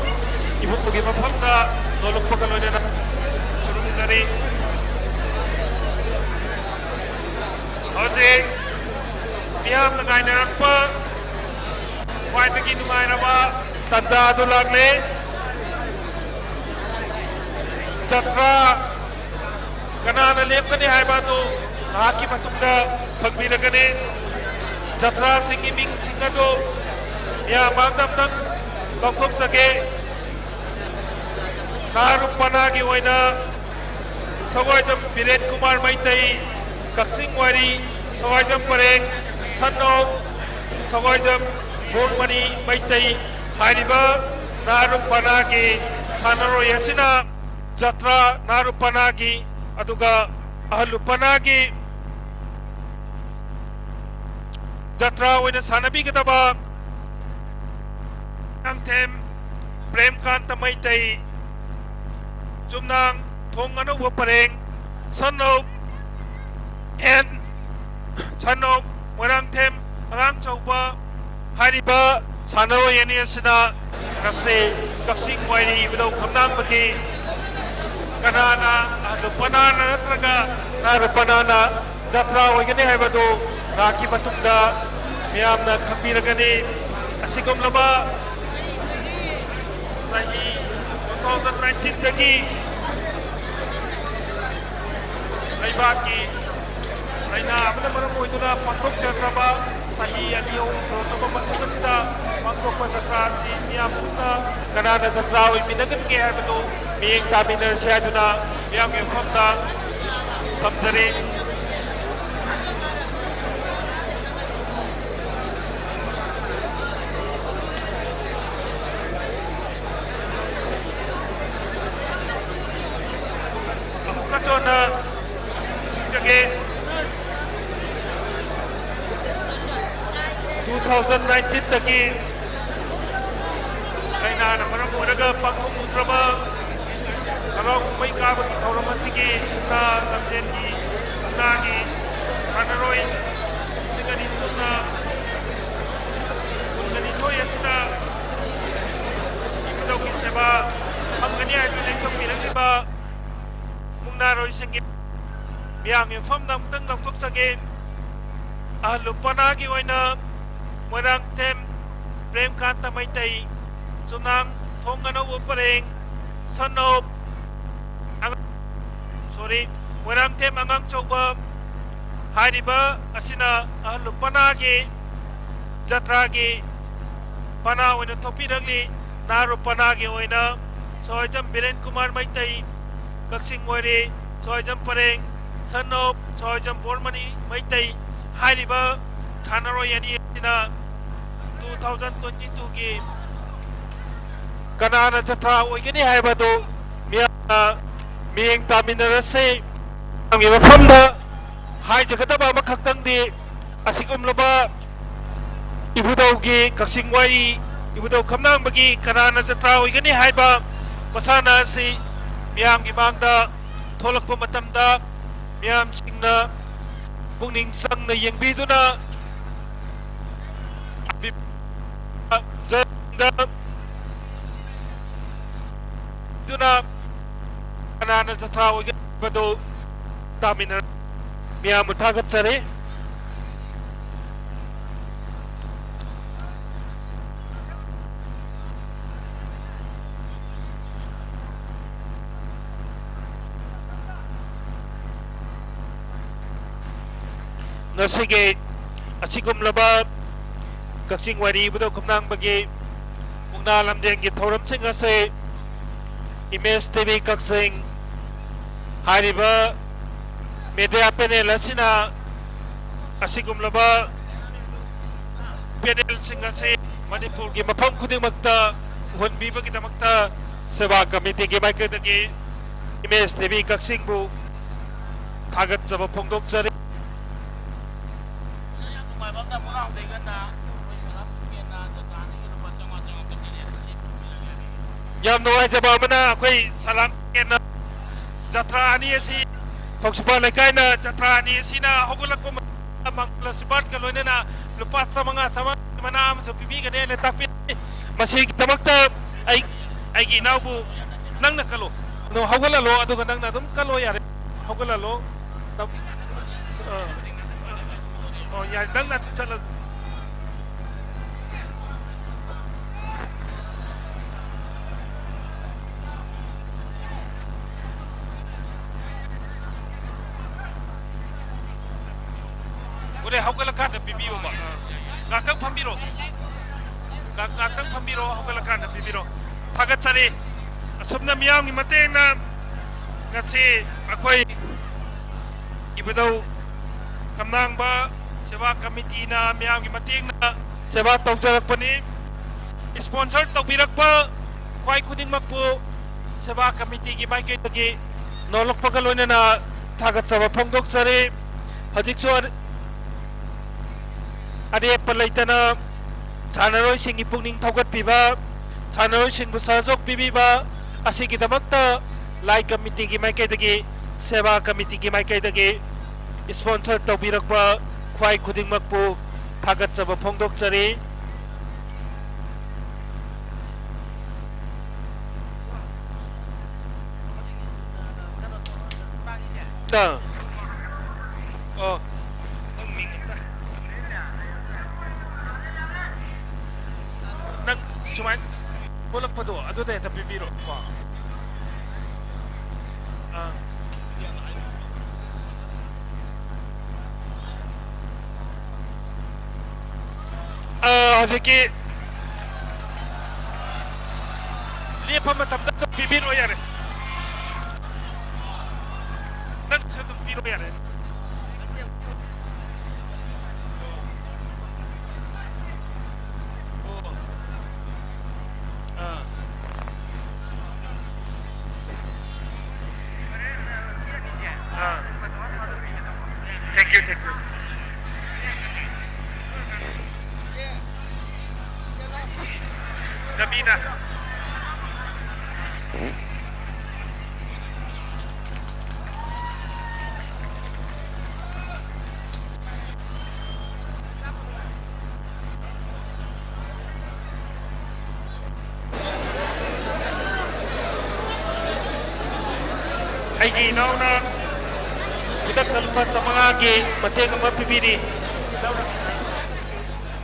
ꯏꯕꯨꯡꯒꯤ ꯃꯐꯝꯗ ꯅꯣꯜꯂꯛꯄꯒ ꯂꯣꯏꯅꯅ ꯈꯨꯔꯨꯝꯖꯔꯤ꯫ ꯍꯧꯖꯤꯛ ꯃꯤꯌꯥꯝꯅ ꯉꯥꯏꯅꯔꯛꯄ ꯈ꯭ꯋꯥꯏꯗꯒꯤ ꯅꯨꯡꯉꯥꯏꯔꯕ ꯇꯥꯟꯖꯥ ꯑꯗꯨ ꯂꯥꯛꯂꯦ꯫ ꯖꯇ꯭ꯔꯥ ꯀꯅꯥꯅ ꯂꯦꯞꯀꯅꯤ ꯍꯥꯏꯕ ꯑꯗꯨ ꯉꯥꯏꯍꯥꯛꯀꯤ ꯃꯇꯨꯡꯗ ꯈꯪꯕꯤꯔꯒꯅꯤ꯫ ꯖꯇ꯭ꯔꯥꯁꯤꯡꯒꯤ ꯃꯤꯡꯁꯤꯡ ꯑꯗꯨ ꯃꯤꯌꯥꯝ ꯃꯥꯡꯗ ꯑꯝꯇꯪ ꯂꯥꯎꯊꯣꯛꯆꯒꯦ꯫ ꯅꯥꯔꯨ ꯄꯅꯥꯒꯤ ꯑꯣꯏꯅ ꯁꯒꯣꯏꯖꯝ ꯕꯤꯔꯦꯟ ꯀꯨꯃꯥꯔ ꯃꯩꯇꯩ, ꯀꯛꯆꯤꯡ ꯋꯥꯏꯔꯤ, ꯁꯒꯣꯏꯖꯝ ꯄꯔꯦꯡ, son of ꯁꯒꯣꯏꯖꯝ ꯕꯣꯔꯃꯅꯤ ꯃꯩꯇꯩ꯫ ꯍꯥꯏꯔꯤꯕ ꯅꯥꯔꯨ ꯄꯅꯥꯒꯤ ꯁꯥꯟꯅꯔꯣꯏ ꯑꯁꯤꯅ ꯖꯇ꯭ꯔꯥ ꯅꯥꯔꯨ ꯄꯅꯥꯒꯤ ꯑꯗꯨꯒ ꯑꯍꯜꯂꯨ ꯄꯅꯥꯒꯤ ꯖꯇ꯭ꯔꯥ ꯑꯣꯏꯅ ꯁꯥꯟꯅꯕꯤꯒꯗꯕ ꯃꯣꯏꯔꯥꯡꯊꯦꯝ ꯄ꯭ꯔꯦꯝꯀꯥꯟꯇ ꯃꯩꯇꯩ, ꯆꯨꯝꯅꯥꯡ ꯊꯣꯡ ꯑꯅꯧꯕ ꯄꯔꯦꯡ, son of N, son of Moirangthem Angangchouba. ꯍꯥꯏꯔꯤꯕ ꯁꯥꯟꯅꯔꯣꯏ ꯑꯅꯤ ꯑꯁꯤꯅ ꯉꯁꯤ ꯀꯛꯆꯤꯡ ꯋꯥꯏꯔꯤ ꯏꯕꯨꯙꯧ ꯈꯝꯂꯥꯡꯕꯒꯤ ꯀꯅꯥꯅ ꯑꯍꯜꯂꯨ ꯄꯅꯥꯅ ꯅꯠꯇ꯭ꯔꯒ ꯅꯥꯔꯨ ꯄꯅꯥꯅ ꯖꯇ꯭ꯔꯥ ꯑꯣꯏꯒꯅꯤ ꯍꯥꯏꯕꯗꯨ ꯉꯥꯏꯍꯥꯛꯀꯤ ꯃꯇꯨꯡꯗ ꯃꯤꯌꯥꯝꯅ ꯈꯪꯕꯤꯔꯒꯅꯤ꯫ ꯑꯁꯤꯒꯨꯝꯂꯕ ꯆꯍꯤ two thousand nineteen ꯗꯒꯤ ꯂꯩꯕꯥꯛꯀꯤ ꯂꯥꯏꯅꯥ ꯑꯃꯅ ꯃꯔꯝ ꯑꯣꯏꯗꯨꯅ ꯄꯥꯡꯊꯣꯛꯆꯗ꯭ꯔꯕ ꯆꯍꯤ ꯑꯅꯤ ꯑꯍꯨꯝ ꯁꯨꯔꯛꯂꯕ ꯃꯇꯨꯡ ꯑꯁꯤꯗ ꯄꯥꯡꯊꯣꯛꯄ ꯖꯇ꯭ꯔꯥ ꯑꯁꯤ ꯃꯤꯌꯥꯝ ꯄꯨꯟꯅ ꯀꯅꯥꯅ ꯖꯇ꯭ꯔꯥ ꯑꯣꯏꯃꯤꯟꯅꯒꯗꯒꯦ ꯍꯥꯏꯕꯗꯨ ꯃꯤꯠꯌꯦꯡ ꯇꯥꯃꯤꯟꯅꯔꯁꯤ ꯍꯥꯏꯗꯨꯅ ꯃꯤꯌꯥꯝꯒꯤ ꯃꯐꯝꯗ ꯊꯝꯖꯔꯤ꯫ ꯑꯃꯨꯛꯀꯁꯨ ꯍꯟꯅ ꯅꯤꯡꯁꯤꯡꯖꯒꯦ꯫ Two thousand nineteen ꯗꯒꯤ ꯑꯣꯏꯔꯒ ꯄꯥꯡꯊꯣꯛꯂꯨꯗ꯭ꯔꯕ ꯍꯔꯥꯎ ꯀꯨꯝꯍꯩ ꯀꯥꯕꯒꯤ ꯊꯧꯔꯝ ꯑꯁꯤꯒꯤ ꯃꯨꯛꯅꯥ ꯂꯝꯖꯦꯟꯒꯤ ꯃꯨꯛꯅꯥꯒꯤ ꯁꯥꯟꯅꯔꯣꯏ ꯂꯤꯁꯤꯡ ꯑꯅꯤ ꯁꯨꯞꯅ ꯀꯨꯟꯒ ꯅꯤꯊꯣꯏ ꯑꯁꯤꯗ ꯏꯕꯨꯙꯧꯒꯤ ꯁꯦꯕꯥ ꯐꯪꯒꯅꯤ ꯍꯥꯏꯗꯨꯅ ꯂꯦꯡꯊꯣꯛꯄꯤꯔꯛꯂꯤꯕ ꯃꯨꯛꯅꯥꯔꯣꯏꯁꯤꯡꯒꯤ ꯃꯤꯌꯥꯝꯒꯤ ꯃꯐꯝꯗ ꯑꯃꯨꯛꯇꯪ ꯂꯥꯎꯊꯣꯛꯆꯒꯦ꯫ ꯑꯍꯜ ꯂꯨꯄꯥꯅꯥꯒꯤ ꯑꯣꯏꯅ ꯃꯣꯏꯔꯥꯡꯊꯦꯝ ꯄ꯭ꯔꯦꯝꯀꯥꯟꯇ ꯃꯩꯇꯩ, ꯆꯨꯝꯅꯥꯡ ꯊꯣꯡ ꯑꯅꯧꯕ ꯄꯔꯦꯡ, son of ꯑꯉꯥꯡ, sorry, ꯃꯣꯏꯔꯥꯡꯊꯦꯝ ꯑꯉꯥꯡꯆꯧꯕ ꯍꯥꯏꯔꯤꯕ ꯑꯁꯤꯅ ꯑꯍꯜ ꯂꯨꯄꯥꯅꯥꯒꯤ ꯖꯇ꯭ꯔꯥꯒꯤ ꯄꯅꯥ ꯑꯣꯏꯅ ꯊꯣꯛꯄꯤꯔꯛꯂꯤ꯫ ꯅꯍꯥꯔꯣꯜ ꯄꯅꯥꯒꯤ ꯑꯣꯏꯅ ꯁꯣꯏꯖꯝ ꯕꯤꯔꯦꯟ ꯀꯨꯃꯥꯔ ꯃꯩꯇꯩ, ꯀꯛꯆꯤꯡ ꯋꯥꯏꯔꯤ, ꯁꯣꯏꯖꯝ ꯄꯔꯦꯡ, son of ꯁꯣꯏꯖꯝ ꯕꯣꯔꯃꯅꯤ ꯃꯩꯇꯩ ꯍꯥꯏꯔꯤꯕ ꯁꯥꯟꯅꯔꯣꯏ ꯑꯅꯤ ꯑꯁꯤꯅ two thousand twenty two ꯒꯤ ꯀꯅꯥꯅ ꯖꯇ꯭ꯔꯥ ꯑꯣꯏꯒꯅꯤ ꯍꯥꯏꯕꯗꯨ ꯃꯤꯌꯥꯝꯅ ꯃꯤꯠꯌꯦꯡ ꯇꯥꯃꯤꯟꯅꯔꯁꯤ꯫ ꯃꯤꯌꯥꯝꯒꯤ ꯃꯐꯝꯗ ꯍꯥꯏꯖꯒꯗꯕ ꯑꯃꯈꯛꯇꯪꯗꯤ, ꯑꯁꯤꯒꯨꯝꯂꯕ ꯏꯕꯨꯙꯧꯒꯤ, ꯀꯛꯆꯤꯡ ꯋꯥꯏꯔꯤ ꯏꯕꯨꯙꯧ ꯈꯝꯂꯥꯡꯕꯒꯤ ꯀꯅꯥꯅ ꯖꯇ꯭ꯔꯥ ꯑꯣꯏꯒꯅꯤ ꯍꯥꯏꯕ ꯃꯁꯥꯟꯅ ꯑꯁꯤ ꯃꯤꯌꯥꯝꯒꯤ ꯃꯥꯡꯗ ꯊꯣꯛꯂꯛꯄ ꯃꯇꯝꯗ ꯃꯤꯌꯥꯝꯁꯤꯡꯅ ꯄꯨꯛꯅꯤꯡ ꯆꯪꯅ ꯌꯦꯡꯕꯤꯗꯨꯅ ꯑꯗꯨꯅ ꯀꯅꯥꯅ ꯖꯇ꯭ꯔꯥ ꯑꯣꯏꯒꯗꯕꯗꯨ ꯇꯥꯃꯤꯟꯅ ꯃꯤꯌꯥꯝꯕꯨ ꯊꯥꯒꯠꯆꯔꯤ꯫ ꯉꯁꯤꯒꯤ ꯑꯁꯤꯒꯨꯝꯂꯕ ꯀꯛꯆꯤꯡ ꯋꯥꯏꯔꯤ ꯏꯕꯨꯙꯧ ꯈꯝꯂꯥꯡꯕꯒꯤ ꯃꯨꯛꯅꯥ ꯂꯝꯖꯦꯟꯒꯤ ꯊꯧꯔꯝꯁꯤꯡ ꯑꯁꯤ ꯏꯃꯦꯖ ꯇꯤ ꯚꯤ ꯀꯛꯆꯤꯡ ꯍꯥꯏꯔꯤꯕ ꯃꯦꯗꯤꯌꯥ ꯄꯦꯅꯦꯜ ꯑꯁꯤꯅ ꯑꯁꯤꯒꯨꯝꯂꯕ ꯄꯦꯅꯦꯜꯁꯤꯡ ꯑꯁꯤ ꯃꯅꯤꯄꯨꯔꯒꯤ ꯃꯐꯝ ꯈꯨꯗꯤꯡꯃꯛꯇ ꯎꯍꯟꯕꯤꯕꯒꯤꯗꯃꯛꯇ ꯁꯦꯕꯥ ꯀꯃꯤꯇꯤꯒꯤ ꯃꯥꯏꯀꯩꯗꯒꯤ ꯏꯃꯦꯖ ꯇꯤ ꯚꯤ ꯀꯛꯆꯤꯡꯕꯨ ꯊꯥꯒꯠꯆꯕ ꯐꯣꯡꯗꯣꯛꯆꯔꯤ꯫ ꯌꯥꯝ ꯅꯨꯡꯉꯥꯏꯕ ꯑꯃꯅ ꯃꯣꯏꯔꯥꯡꯗꯩꯒꯅ ꯑꯩꯈꯣꯏ ꯁꯅꯥ ꯇꯨꯀꯦꯟꯅ ꯖꯄꯥꯟꯗꯒꯤ ꯂꯨꯄꯥ ꯆꯥꯝꯃꯉꯥ ꯆꯥꯝꯃꯉꯥ ꯀꯠꯆꯔꯤ꯫ ꯑꯁꯤꯗꯤ ꯐꯪꯕꯤꯔꯒꯦ ꯍꯥꯏꯕꯤꯒꯦ꯫ ꯌꯥꯝ ꯅꯨꯡꯉꯥꯏꯖꯕ ꯑꯃꯅ, ꯑꯩꯈꯣꯏ ꯁꯂꯥꯝ ꯀꯦꯟꯅ ꯖꯇ꯭ꯔꯥ ꯑꯅꯤ ꯑꯁꯤ, ꯊꯧꯁꯤꯄꯥ ꯂꯩꯀꯥꯏꯅ ꯖꯇ꯭ꯔꯥ ꯑꯅꯤ ꯑꯁꯤꯅ ꯍꯧꯒꯠꯂꯛꯄ ꯃꯇꯝꯗ ꯃꯪꯒꯣꯜ ꯑꯁꯤꯔꯕꯥꯗꯀ ꯂꯣꯏꯅꯅ ꯂꯨꯄꯥ ꯆꯥꯃꯉꯥ, ꯆꯥꯃꯉꯥꯒꯤ ꯃꯅꯥ ꯑꯃꯁꯨ ꯄꯤꯕꯤꯒꯅꯤ ꯍꯥꯏꯅ ꯇꯥꯛꯄꯤ꯫ ꯃꯁꯤꯒꯤꯗꯃꯛꯇ ꯑꯩ, ꯑꯩꯒꯤ ꯏꯅꯥꯎꯕꯨ ꯅꯪꯅ ꯀꯜꯂꯣ꯫ ꯑꯗꯣ ꯍꯧꯒꯠꯍꯜꯂꯣ, ꯑꯗꯨꯒ ꯅꯪꯅ ꯑꯗꯨꯝ ꯀꯜꯂꯣ, ꯌꯥꯔꯦ꯫ ꯍꯧꯒꯠꯍꯜꯂꯣ꯫ ꯇꯞ-, ꯑ, ꯑ, ꯑ, ꯌꯥꯔꯦ, ꯅꯪꯅ ꯑꯗꯨꯝ ꯆꯠꯂ-, ꯍꯣꯔꯦꯟ ꯍꯧꯒꯠꯂꯀꯥꯟꯗ ꯄꯤꯕꯤꯌꯣꯕ꯫ ꯑ, ꯉꯥꯛꯇꯪ ꯐꯝꯕꯤꯔꯣ꯫ ꯉꯥꯛ-, ꯉꯥꯛꯇꯪ ꯐꯝꯕꯤꯔꯣ, ꯍꯧꯒꯠꯂꯀꯥꯟꯗ ꯄꯤꯕꯤꯔꯣ꯫ ꯊꯥꯒꯠꯆꯔꯤ꯫ ꯑꯁꯨꯝꯅ ꯃꯤꯌꯥꯝꯒꯤ ꯃꯇꯦꯡꯅ ꯉꯁꯤ ꯑꯩꯈꯣꯏ ꯏꯕꯨꯙꯧ ꯈꯝꯅꯥꯡꯕ ꯁꯦꯕꯥ ꯀꯃꯤꯇꯤꯅ ꯃꯤꯌꯥꯝꯒꯤ ꯃꯇꯦꯡꯅ ꯁꯦꯕꯥ ꯇꯧꯖꯔꯛꯄꯅꯤ꯫ Sponsor ꯇꯧꯕꯤꯔꯛꯄ ꯈ꯭ꯋꯥꯏ ꯈꯨꯗꯤꯡꯃꯛꯄꯨ ꯁꯦꯕꯥ ꯀꯃꯤꯇꯤꯒꯤ ꯃꯥꯏꯀꯩꯗꯒꯤ ꯅꯣꯂꯛꯄꯒ ꯂꯣꯏꯅꯅ ꯊꯥꯒꯠꯆꯕ ꯐꯣꯡꯗꯣꯛꯆꯔꯤ꯫ ꯍꯧꯖꯤꯛꯁꯨ ꯑꯔꯦꯞꯄ ꯂꯩꯇꯅ ꯁꯥꯟꯅꯔꯣꯏꯁꯤꯡꯒꯤ ꯄꯨꯛꯅꯤꯡ ꯊꯧꯒꯠꯄꯤꯕ, ꯁꯥꯟꯅꯔꯣꯏꯁꯤꯡꯕꯨ ꯁꯍꯖꯣꯛ ꯄꯤꯕꯤꯕ ꯑꯁꯤꯒꯤꯗꯃꯛꯇ ꯂꯥꯏ ꯀꯃꯤꯇꯤꯒꯤ ꯃꯥꯏꯀꯩꯗꯒꯤ, ꯁꯦꯕꯥ ꯀꯃꯤꯇꯤꯒꯤ ꯃꯥꯏꯀꯩꯗꯒꯤ sponsor ꯇꯧꯕꯤꯔꯛꯄ ꯈ꯭ꯋꯥꯏ ꯈꯨꯗꯤꯡꯃꯛꯄꯨ ꯊꯥꯒꯠꯆꯕ ꯐꯣꯡꯗꯣꯛꯆꯔꯤ꯫ ꯑꯥ꯫ ꯑꯣ꯫ ꯅꯪ ꯃꯤꯡ ꯑꯝꯇ꯫ ꯅꯪ ꯁꯨꯃꯥꯏꯅ ꯊꯣꯛꯂꯛꯄꯗꯣ ꯑꯗꯨꯗ ꯍꯦꯛꯇ ꯄꯤꯕꯤꯔꯣ ꯀꯣ꯫ ꯑꯥ꯫ ꯑ, ꯍꯧꯖꯤꯛꯀꯤ ꯂꯦꯞꯄ ꯃꯇꯝꯗ ꯑꯗꯨꯝ ꯄꯤꯕꯤꯔꯛꯑꯣ ꯌꯥꯔꯦ꯫ ꯅꯪꯁꯨ ꯑꯗꯨꯝ ꯄꯤꯔꯛꯑꯣ ꯌꯥꯔꯦ꯫ ꯑꯣ꯫ ꯑꯣ꯫ ꯑꯥ꯫ ꯑꯥ꯫ Thank you, thank you. ꯂꯝꯕꯤꯗ꯫ ꯑꯩꯒꯤ ꯏꯅꯥꯎꯅ ꯈꯨꯗꯛꯇ ꯂꯨꯄꯥ ꯆꯥꯃꯉꯥꯒꯤ ꯃꯇꯦꯡ ꯑꯃ ꯄꯤꯕꯤꯔꯤ꯫ ꯏꯅꯥꯎꯅ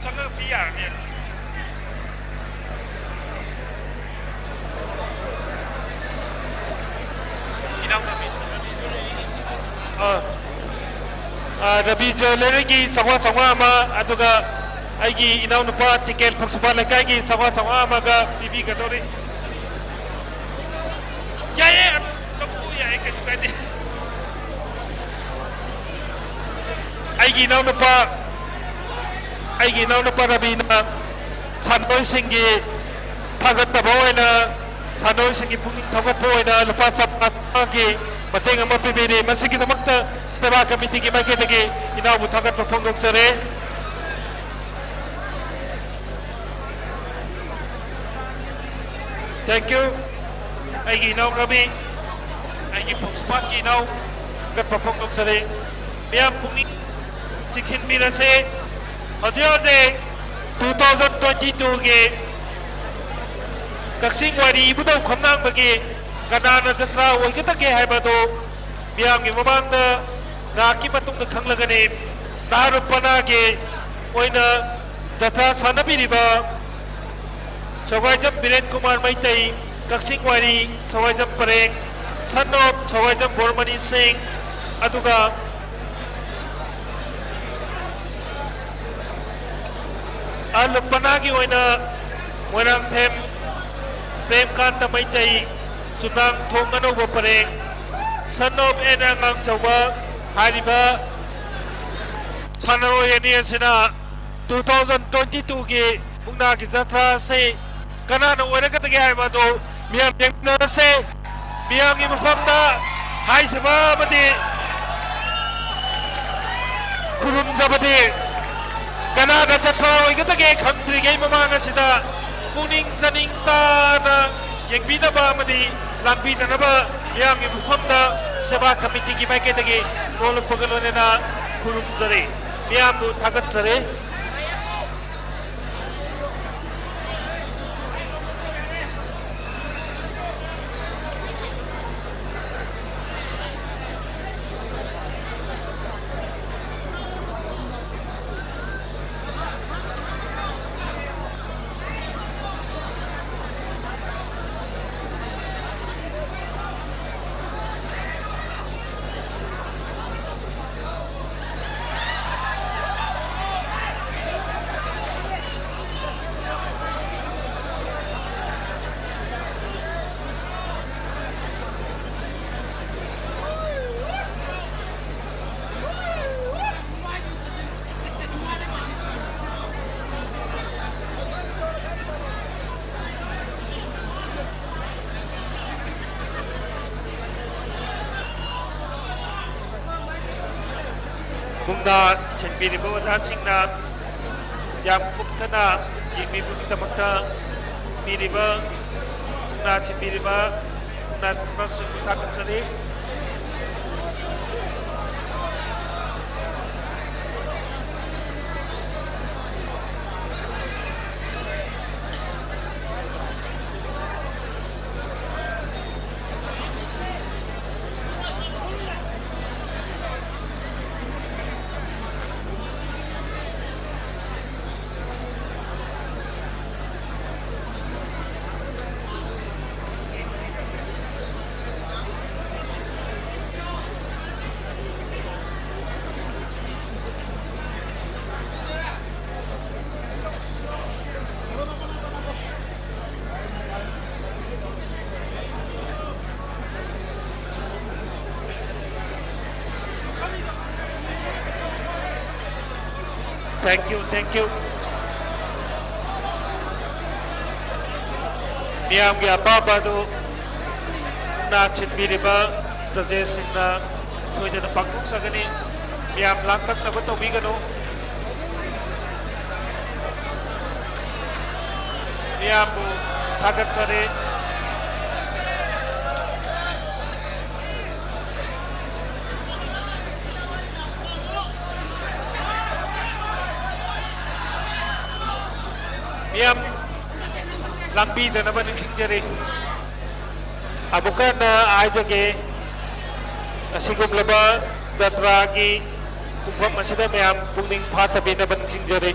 ꯆꯪꯉꯒ ꯄꯤ ꯌꯥꯔꯅꯤ꯫ ꯏꯅꯥꯎꯅ ꯄꯤ꯫ ꯑꯥ꯫ ꯑꯥ, ꯔꯕꯤ ꯖ꯭ꯋꯦꯂꯔꯤꯒꯤ ꯆꯥꯝꯃꯉꯥ ꯆꯥꯝꯃꯉꯥ ꯑꯃ, ꯑꯗꯨꯒ ꯑꯩꯒꯤ ꯏꯅꯥꯎꯅꯨꯄꯥ ꯇꯤꯀꯦꯜ ꯐꯛꯁꯨꯄꯥ ꯂꯩꯀꯥꯏꯒꯤ ꯆꯥꯝꯃꯉꯥ ꯆꯥꯝꯃꯉꯥ ꯑꯃꯒ ꯄꯤꯕꯤꯒꯗꯧꯔꯤ꯫ ꯌꯥꯏꯌꯦ, ꯑꯗꯨ ꯂꯧꯊꯣꯛꯎ ꯌꯥꯏꯌꯦ, ꯀꯩꯁꯨ ꯀꯥꯏꯗꯦ꯫ ꯑꯩꯒꯤ ꯏꯅꯥꯎꯅꯨꯄꯥ, ꯑꯩꯒꯤ ꯏꯅꯥꯎꯅꯨꯄꯥ ꯔꯕꯤꯅ ꯁꯥꯟꯅꯔꯣꯏꯁꯤꯡꯒꯤ ꯊꯥꯒꯠꯇꯕ ꯑꯣꯏꯅ, ꯁꯥꯟꯅꯔꯣꯏꯁꯤꯡꯒꯤ ꯄꯨꯛꯅꯤꯡ ꯊꯧꯒꯠꯄ ꯑꯣꯏꯅ ꯂꯨꯄꯥ ꯆꯥꯝꯃꯉꯥꯒꯤ ꯃꯇꯦꯡ ꯑꯃ ꯄꯤꯕꯤꯔꯤ꯫ ꯃꯁꯤꯒꯤꯗꯃꯛꯇ ꯁꯦꯕꯥ ꯀꯃꯤꯇꯤꯒꯤ ꯃꯥꯏꯀꯩꯗꯒꯤ ꯏꯅꯥꯎꯕꯨ ꯊꯥꯒꯠꯄ ꯐꯣꯡꯗꯣꯛꯆꯔꯤ꯫ Thank you꯫ ꯑꯩꯒꯤ ꯏꯅꯥꯎ ꯔꯕꯤ, ꯑꯩꯒꯤ ꯐꯨꯡꯁꯄꯥꯠꯀꯤ ꯏꯅꯥꯎ, ꯊꯥꯒꯠꯄ ꯐꯣꯡꯗꯣꯛꯆꯔꯤ꯫ ꯃꯤꯌꯥꯝ ꯄꯨꯛꯅꯤꯡ ꯆꯤꯡꯁꯤꯟꯕꯤꯔꯁꯦ꯫ ꯍꯧꯖꯤꯛ ꯍꯧꯖꯤꯛ two thousand twenty twoꯒꯤ ꯀꯛꯆꯤꯡ ꯋꯥꯏꯔꯤ ꯏꯕꯨꯙꯧ ꯈꯝꯂꯥꯡꯕꯒꯤ ꯀꯅꯥꯅ ꯖꯇ꯭ꯔꯥ ꯑꯣꯏꯒꯗꯒꯦ ꯍꯥꯏꯕꯗꯨ ꯃꯤꯌꯥꯝꯒꯤ ꯃꯃꯥꯡꯗ ꯉꯥꯏꯍꯥꯛꯀꯤ ꯃꯇꯨꯡꯗ ꯈꯪꯂꯒꯅꯤ꯫ ꯅꯍꯥꯔꯣꯜ ꯄꯅꯥꯒꯤ ꯑꯣꯏꯅ ꯖꯇ꯭ꯔꯥ ꯁꯥꯟꯅꯕꯤꯔꯤꯕ ꯁꯒꯥꯏꯖꯝ ꯕꯤꯔꯦꯟ ꯀꯨꯃꯥꯔ ꯃꯩꯇꯩ, ꯀꯛꯆꯤꯡ ꯋꯥꯏꯔꯤ, ꯁꯒꯥꯏꯖꯝ ꯄꯔꯦꯡ, son of ꯁꯒꯥꯏꯖꯝ ꯕꯣꯔꯃꯅꯤ ꯁꯤꯡ, ꯑꯗꯨꯒ ꯑꯍꯜ ꯄꯅꯥꯒꯤ ꯑꯣꯏꯅ ꯃꯣꯏꯔꯥꯡꯊꯦꯝ ꯄ꯭ꯔꯦꯝꯀꯥꯟꯇ ꯃꯩꯇꯩ, ꯆꯨꯝꯅꯥꯡꯊꯣꯡ ꯑꯅꯧꯕ ꯄꯔꯦꯡ, son of ꯑꯦꯟ ꯑꯉꯥꯡꯆꯧꯕ ꯍꯥꯏꯔꯤꯕ ꯁꯥꯟꯅꯔꯣꯏ ꯑꯅꯤ ꯑꯁꯤꯅ two thousand twenty twoꯒꯤ ꯃꯨꯛꯅꯥꯒꯤ ꯖꯇ꯭ꯔꯥ ꯑꯁꯤ ꯀꯅꯥꯅ ꯑꯣꯏꯔꯒꯗꯒꯦ ꯍꯥꯏꯕ ꯑꯗꯨ ꯃꯤꯌꯥꯝ ꯌꯦꯡꯃꯤꯟꯅꯔꯁꯦ꯫ ꯃꯤꯌꯥꯝꯒꯤ ꯃꯐꯝꯗ ꯍꯥꯏꯖꯕ ꯑꯃꯗꯤ ꯈꯨꯔꯨꯝꯖꯕꯗꯤ, ꯀꯅꯥꯅ ꯖꯇ꯭ꯔꯥ ꯑꯣꯏꯒꯗꯒꯦ ꯈꯪꯗ꯭ꯔꯤꯉꯩ ꯃꯃꯥꯡ ꯑꯁꯤꯗ ꯄꯨꯛꯅꯤꯡ ꯆꯅꯤꯡ ꯇꯥꯅ ꯌꯦꯡꯕꯤꯅꯕ ꯑꯃꯗꯤ ꯂꯥꯡꯕꯤꯗꯅꯕ ꯃꯤꯌꯥꯝꯒꯤ ꯃꯐꯝꯗ ꯁꯦꯕꯥ ꯀꯃꯤꯇꯤꯒꯤ ꯃꯥꯏꯀꯩꯗꯒꯤ ꯅꯣꯜꯂꯛꯄꯒ ꯂꯣꯏꯅꯅ ꯈꯨꯔꯨꯝꯖꯔꯤ꯫ ꯃꯤꯌꯥꯝꯕꯨ ꯊꯥꯒꯠꯆꯔꯤ꯫ ꯃꯨꯛꯅꯥ ꯁꯤꯟꯕꯤꯔꯤꯕ ꯑꯣꯖꯥꯁꯤꯡꯅ ꯌꯥꯝ ꯀꯨꯞꯊꯅ ꯌꯦꯡꯕꯤꯕꯒꯤꯗꯃꯛꯇ ꯄꯤꯔꯤꯕ, ꯃꯨꯛꯅꯥ ꯁꯤꯟꯕꯤꯔꯤꯕ ꯃꯨꯛꯅꯥ ꯁꯤꯟꯕ ꯊꯥꯒꯠꯆꯔꯤ꯫ Thank you, thank you. ꯃꯤꯌꯥꯝꯒꯤ ꯑꯄꯥꯝꯕ ꯑꯗꯨ ꯃꯨꯛꯅꯥ ꯁꯤꯟꯕꯤꯔꯤꯕ ꯖꯖꯦꯁꯁꯤꯡꯅ ꯁꯣꯏꯗꯅ ꯄꯥꯡꯊꯣꯛꯆꯒꯅꯤ꯫ ꯃꯤꯌꯥꯝ ꯂꯥꯡꯇꯛꯅꯕ ꯇꯧꯕꯤꯒꯅꯨ꯫ ꯃꯤꯌꯥꯝꯕꯨ ꯊꯥꯒꯠꯆꯔꯤ꯫ ꯃꯤꯌꯥꯝ ꯂꯥꯡꯕꯤꯗꯅꯕ ꯅꯤꯡꯁꯤꯡꯖꯔꯤ꯫ ꯑꯃꯨꯛꯀ ꯍꯟꯅ ꯍꯥꯏꯖꯒꯦ, ꯑꯁꯤꯒꯨꯝꯂꯕ ꯖꯇ꯭ꯔꯥꯒꯤ ꯄꯨꯡꯐꯝ ꯑꯁꯤꯗ ꯃꯌꯥꯝ ꯄꯨꯛꯅꯤꯡ ꯐꯥꯊꯕꯤꯅꯕ ꯅꯤꯡꯁꯤꯡꯖꯔꯤ꯫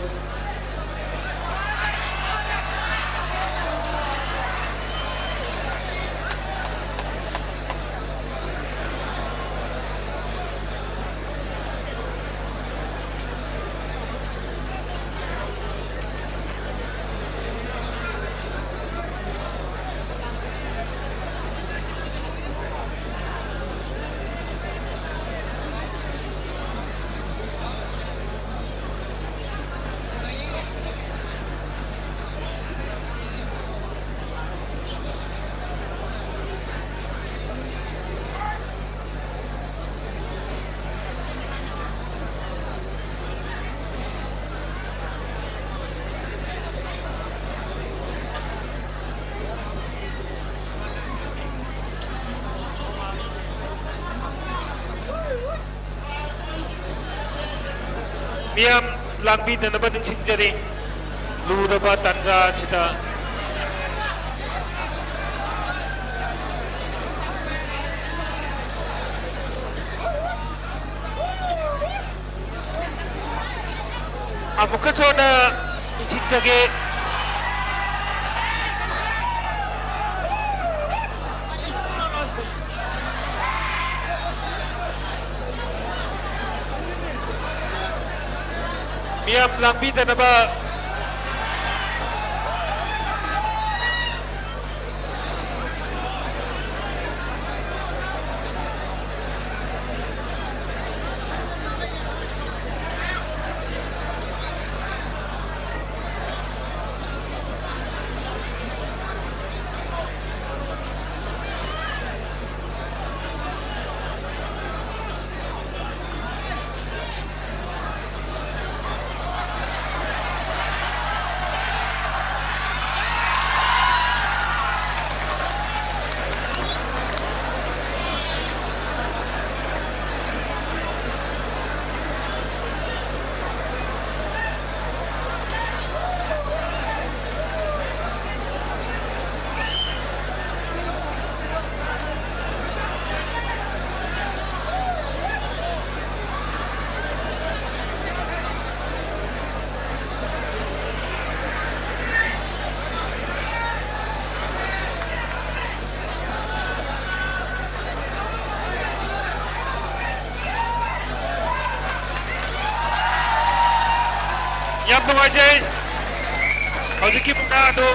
ꯃꯤꯌꯥꯝ ꯂꯥꯡꯕꯤꯗꯅꯕ ꯅꯤꯡꯁꯤꯡꯖꯔꯤ꯫ ꯂꯨꯔꯕ ꯇꯥꯟꯖꯥ ꯑꯁꯤꯗ ꯑꯃꯨꯛꯀꯁꯨ ꯍꯟꯅ ꯅꯤꯡꯁꯤꯡꯖꯒꯦ꯫ ꯃꯤꯌꯥꯝ ꯂꯥꯡꯕꯤꯗꯅꯕ꯫ ꯌꯥꯝ ꯅꯨꯡꯉꯥꯏꯖꯩ꯫ ꯍꯧꯖꯤꯛꯀꯤ ꯃꯨꯛꯅꯥ ꯑꯗꯨ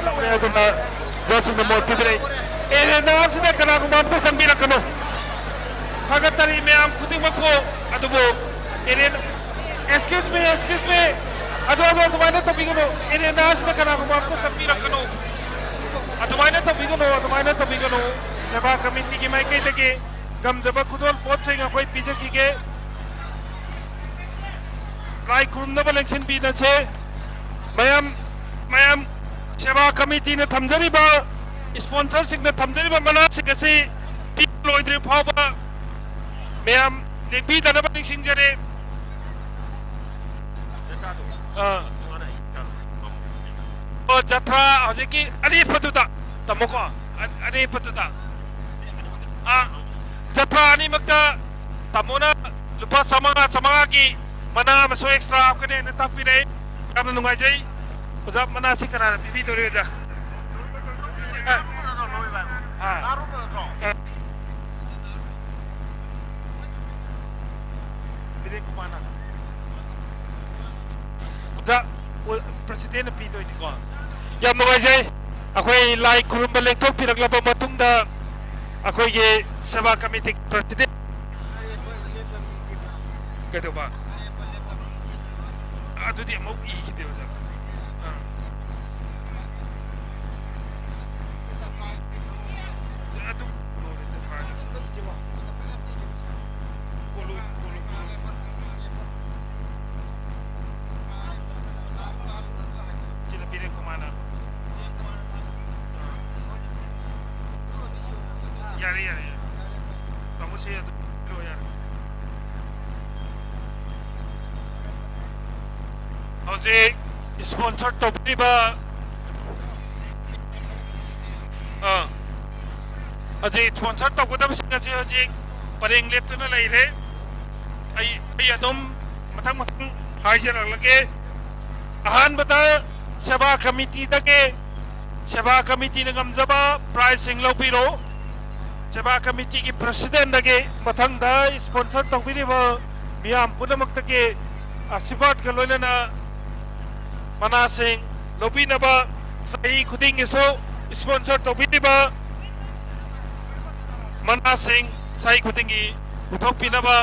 ꯂꯧꯔꯦ, ꯑꯗꯨꯅ ꯖꯖꯁꯤꯡꯅ ꯃꯣꯠ ꯄꯤꯕꯤꯔꯛꯏ꯫ ꯑꯦꯔꯦꯅꯥ ꯑꯁꯤꯗ ꯀꯅꯥꯒꯨꯝꯕ ꯑꯝꯇ ꯆꯪꯕꯤꯔꯛꯀꯅꯨ꯫ ꯊꯥꯒꯠꯆꯔꯤ ꯃꯌꯥꯝ ꯈꯨꯗꯤꯡꯃꯛꯄꯨ꯫ ꯑꯗꯨꯕꯨ arena, excuse me, excuse me, ꯑꯗꯣ, ꯑꯗꯣ, ꯑꯗꯨꯃꯥꯏꯅ ꯇꯧꯕꯤꯒꯅꯨ꯫ ꯑꯦꯔꯦꯅꯥ ꯑꯁꯤꯗ ꯀꯅꯥꯒꯨꯝꯕ ꯑꯝꯇ ꯆꯪꯕꯤꯔꯛꯀꯅꯨ꯫ ꯑꯗꯨꯃꯥꯏꯅ ꯇꯧꯕꯤꯒꯅꯨ, ꯑꯗꯨꯃꯥꯏꯅ ꯇꯧꯕꯤꯒꯅꯨ꯫ ꯁꯦꯕꯥ ꯀꯃꯤꯇꯤꯒꯤ ꯃꯥꯏꯀꯩꯗꯒꯤ ꯉꯝꯖꯕ ꯈꯨꯗꯣꯜ ꯄꯣꯠ ꯆꯩ ꯑꯩꯈꯣꯏ ꯄꯤꯖꯈꯤꯒꯦ꯫ ꯂꯥꯏ ꯈꯨꯔꯨꯝꯅꯕ ꯂꯦꯡꯁꯤꯟꯕꯤꯔꯁꯦ꯫ ꯃꯌꯥꯝ, ꯃꯌꯥꯝ ꯁꯦꯕꯥ ꯀꯃꯤꯇꯤꯅ ꯊꯝꯖꯔꯤꯕ ꯏꯁꯄꯣꯟꯁꯔꯁꯤꯡꯅ ꯊꯝꯖꯔꯤꯕ ꯃꯅꯥꯁꯤꯡ ꯑꯁꯤ ꯄꯤꯕ ꯂꯣꯏꯗ꯭ꯔꯤꯕ ꯐꯥꯎꯕ ꯃꯌꯥꯝ ꯂꯦꯡꯕꯤꯗꯅꯕ ꯅꯤꯡꯁꯤꯡꯖꯔꯤ꯫ ꯑꯥ꯫ ꯑꯣ, ꯖꯊ꯭ꯔꯥ ꯍꯧꯖꯤꯛꯀꯤ ꯑꯔꯦꯞꯄꯗꯨꯗ ꯇꯝꯃꯣꯀꯣ꯫ ꯑ-, ꯑꯔꯦꯞꯄꯗꯨꯗ꯫ ꯑꯥ, ꯖꯊ꯭ꯔꯥ ꯑꯅꯤꯃꯛꯇ ꯇꯥꯃꯣꯅ ꯂꯨꯄꯥ ꯆꯥꯝꯃꯉꯥ, ꯆꯥꯝꯃꯉꯥꯒꯤ ꯃꯅꯥ ꯑꯃꯁꯨ ꯑꯦꯛꯁꯇ꯭ꯔꯥ ꯍꯥꯞꯀꯅꯤ ꯍꯥꯏꯅ ꯇꯥꯛꯄꯤꯔꯛꯏ꯫ ꯌꯥꯝꯅ ꯅꯨꯡꯉꯥꯏꯖꯩ꯫ ꯑꯣꯖꯥ, ꯃꯅꯥꯁꯤ ꯀꯅꯥꯅ ꯄꯤꯕꯤꯗꯣꯔꯤ, ꯑꯣꯖꯥ? ꯑꯥ꯫ ꯑꯥ꯫ ꯕꯤꯔꯦꯟ ꯀꯨꯃꯥꯔꯅ꯫ ꯑꯣꯖꯥ, ꯑꯣ, ꯄ꯭ꯔꯁꯤꯗꯦꯟꯅ ꯄꯤꯗꯣꯏꯅꯤꯀꯣ꯫ ꯌꯥꯝ ꯅꯨꯡꯉꯥꯏꯖꯩ꯫ ꯑꯩꯈꯣꯏ ꯂꯥꯏ ꯈꯨꯔꯨꯝꯕ ꯂꯦꯡꯊꯣꯛꯄꯤꯔꯛꯂꯕ ꯃꯇꯨꯡꯗ ꯑꯩꯈꯣꯏꯒꯤ ꯁꯦꯕꯥ ꯀꯃꯤꯇꯤꯒꯤ ꯄ꯭ꯔꯁꯤꯗꯦꯟ ꯀꯩꯗꯧꯕ? ꯑꯗꯨꯗꯤ ꯑꯃꯨꯛ ꯏꯈꯤꯗꯦ, ꯑꯣꯖꯥ꯫ ꯑꯥ꯫ ꯑꯗꯨ ꯂꯣꯏꯔꯦ, ꯖꯄꯥꯟꯒꯤꯁꯦ꯫ ꯀꯣꯂꯣ-, ꯀꯣꯂꯣ-, ꯀꯣꯂꯣ-, ꯁꯤꯅ ꯕꯤꯔꯦꯟ ꯀꯨꯃꯥꯔꯅ꯫ ꯑꯥ꯫ ꯌꯥꯔꯦ, ꯌꯥꯔꯦ, ꯌꯥꯔꯦ꯫ ꯇꯥꯃꯣ, ꯁꯤ ꯑꯗꯨꯝ ꯄꯤꯔꯛꯑꯣ, ꯌꯥꯔꯦ꯫ ꯍꯧꯖꯤꯛ ꯏꯁꯄꯣꯟꯁꯔ ꯇꯧꯕꯤꯔꯤꯕ, ꯑꯥ, ꯍꯧꯖꯤꯛ ꯏꯁꯄꯣꯟꯁꯔ ꯇꯧꯒꯗꯕꯁꯤꯡ ꯑꯁꯤ ꯍꯧꯖꯤꯛ ꯄꯔꯦꯡ ꯂꯦꯞꯇꯨꯅ ꯂꯩꯔꯦ꯫ ꯑꯩ, ꯑꯩ ꯑꯗꯨꯝ ꯃꯊꯪ ꯃꯊꯪ ꯍꯥꯏꯖꯔꯛꯂꯒꯦ꯫ ꯑꯍꯥꯟꯕꯗ ꯁꯦꯕꯥ ꯀꯃꯤꯇꯤꯗꯒꯤ, ꯁꯦꯕꯥ ꯀꯃꯤꯇꯤꯅ ꯉꯝꯖꯕ ꯄ꯭ꯔꯥꯏꯖꯁꯤꯡ ꯂꯧꯕꯤꯔꯣ꯫ ꯁꯦꯕꯥ ꯀꯃꯤꯇꯤꯒꯤ ꯄ꯭ꯔꯁꯤꯗꯦꯟꯗꯒꯤ ꯃꯊꯪꯗ ꯏꯁꯄꯣꯟꯁꯔ ꯇꯧꯕꯤꯔꯤꯕ ꯃꯤꯌꯥꯝ ꯄꯨꯝꯅꯃꯛꯇꯒꯤ ꯑꯁꯤꯔꯕꯥꯗꯀ ꯂꯣꯏꯅꯅ ꯃꯅꯥꯁꯤꯡ ꯂꯧꯕꯤꯅꯕ, ꯆꯍꯤ ꯈꯨꯗꯤꯡꯒꯤꯁꯨ ꯏꯁꯄꯣꯟꯁꯔ ꯇꯧꯕꯤꯔꯤꯕ ꯃꯅꯥꯁꯤꯡ ꯆꯍꯤ ꯈꯨꯗꯤꯡꯒꯤ ꯄꯨꯊꯣꯛꯄꯤꯅꯕ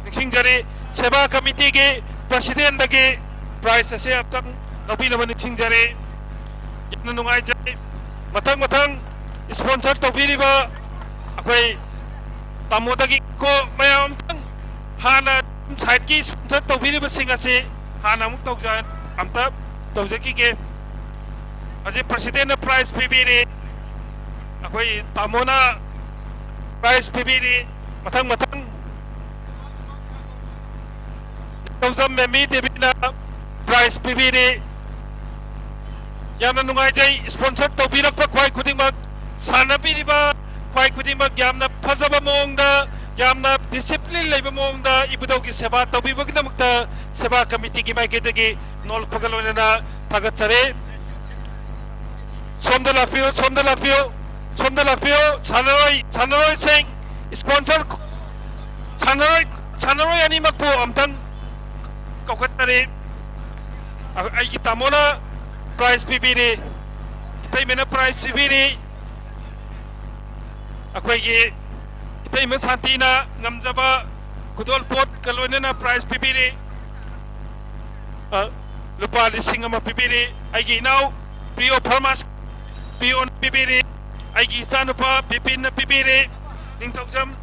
ꯅꯤꯡꯁꯤꯡꯖꯔꯤ꯫ ꯁꯦꯕꯥ ꯀꯃꯤꯇꯤꯒꯤ ꯄ꯭ꯔꯁꯤꯗꯦꯟꯗꯒꯤ ꯄ꯭ꯔꯥꯏꯖ ꯑꯁꯤ ꯑꯝꯇꯪ ꯂꯧꯕꯤꯅꯕ ꯅꯤꯡꯁꯤꯡꯖꯔꯤ꯫ ꯌꯥꯝꯅ ꯅꯨꯡꯉꯥꯏꯖꯩ꯫ ꯃꯊꯪ ꯃꯊꯪ ꯏꯁꯄꯣꯟꯁꯔ ꯇꯧꯕꯤꯔꯤꯕ ꯑꯩꯈꯣꯏ ꯇꯥꯃꯣꯗꯒꯤ ꯀꯣ ꯃꯌꯥꯝ ꯑꯝꯇꯪ ꯍꯥꯟꯅ ꯁꯥꯏꯠꯀꯤ ꯏꯁꯄꯣꯟꯁꯔ ꯇꯧꯕꯤꯔꯤꯕꯁꯤꯡ ꯑꯁꯤ ꯍꯥꯟꯅ ꯑꯃꯨꯛ ꯇꯧꯖ-, ꯑꯝꯇ ꯇꯧꯖꯈꯤꯒꯦ꯫ ꯍꯧꯖꯤꯛ ꯄ꯭ꯔꯁꯤꯗꯦꯟꯅ ꯄ꯭ꯔꯥꯏꯖ ꯄꯤꯕꯤꯔꯤ꯫ ꯑꯩꯈꯣꯏ ꯇꯥꯃꯣꯅ prize ꯄꯤꯕꯤꯔꯤ꯫ ꯃꯊꯪ ꯃꯊꯪ ꯇꯧꯖꯝ ꯃꯦꯃꯤ ꯗꯦꯕꯤꯅ prize ꯄꯤꯕꯤꯔꯤ꯫ ꯌꯥꯝꯅ ꯅꯨꯡꯉꯥꯏꯖꯩ, sponsor ꯇꯧꯕꯤꯔꯛꯄ ꯈ꯭ꯋꯥꯏ ꯈꯨꯗꯤꯡꯃꯛ, ꯁꯥꯟꯅꯕꯤꯔꯤꯕ ꯈ꯭ꯋꯥꯏ ꯈꯨꯗꯤꯡꯃꯛ ꯌꯥꯝꯅ ꯐꯖꯕ ꯃꯑꯣꯡꯗ, ꯌꯥꯝꯅ discipline ꯂꯩꯕ ꯃꯑꯣꯡꯗ ꯏꯕꯨꯙꯧꯒꯤ ꯁꯦꯕꯥ ꯇꯧꯕꯤꯕꯒꯤꯗꯃꯛꯇ ꯁꯦꯕꯥ ꯀꯃꯤꯇꯤꯒꯤ ꯃꯥꯏꯀꯩꯗꯒꯤ ꯅꯣꯜꯂꯛꯄꯒ ꯂꯣꯏꯅꯅ ꯊꯥꯒꯠꯆꯔꯤ꯫ ꯁꯣꯝꯗ ꯂꯥꯛꯄꯤꯌꯨ, ꯁꯣꯝꯗ ꯂꯥꯛꯄꯤꯌꯨ, ꯁꯣꯝꯗ ꯂꯥꯛꯄꯤꯌꯨ꯫ ꯁꯥꯟꯅꯔꯣꯏ, ꯁꯥꯟꯅꯔꯣꯏꯁꯤꯡ, sponsor, ꯁꯥꯟꯅꯔꯣꯏ, ꯁꯥꯟꯅꯔꯣꯏ ꯑꯅꯤꯃꯛꯄꯨ ꯑꯝꯇꯪ ꯀꯧꯈꯠꯆꯔꯤ꯫ ꯑ-, ꯑꯩꯒꯤ ꯇꯥꯃꯣꯅ prize ꯄꯤꯕꯤꯔꯤ, ꯏꯇꯩꯃꯅ prize ꯄꯤꯕꯤꯔꯤ꯫ ꯑꯩꯈꯣꯏꯒꯤ ꯏꯇꯩꯃ ꯁꯥꯟꯇꯤꯅ ꯉꯝꯖꯕ ꯈꯨꯗꯣꯜꯄꯣꯠꯀ ꯂꯣꯏꯅꯅ prize ꯄꯤꯕꯤꯔꯤ꯫ ꯑ, ꯂꯨꯄꯥ ꯂꯤꯁꯤꯡ ꯑꯃ ꯄꯤꯕꯤꯔꯤ꯫ ꯑꯩꯒꯤ ꯏꯅꯥꯎ ꯄ꯭ꯔꯤꯌꯣ ꯐꯥꯔꯃꯥꯁ ꯄꯤꯌꯣꯅ ꯄꯤꯕꯤꯔꯤ꯫ ꯑꯩꯒꯤ ꯏꯆꯥꯅꯨꯄꯥ ꯕꯤꯄꯤꯟꯅ ꯄꯤꯕꯤꯔꯤ꯫ ꯅꯤꯡꯊꯧꯖꯝ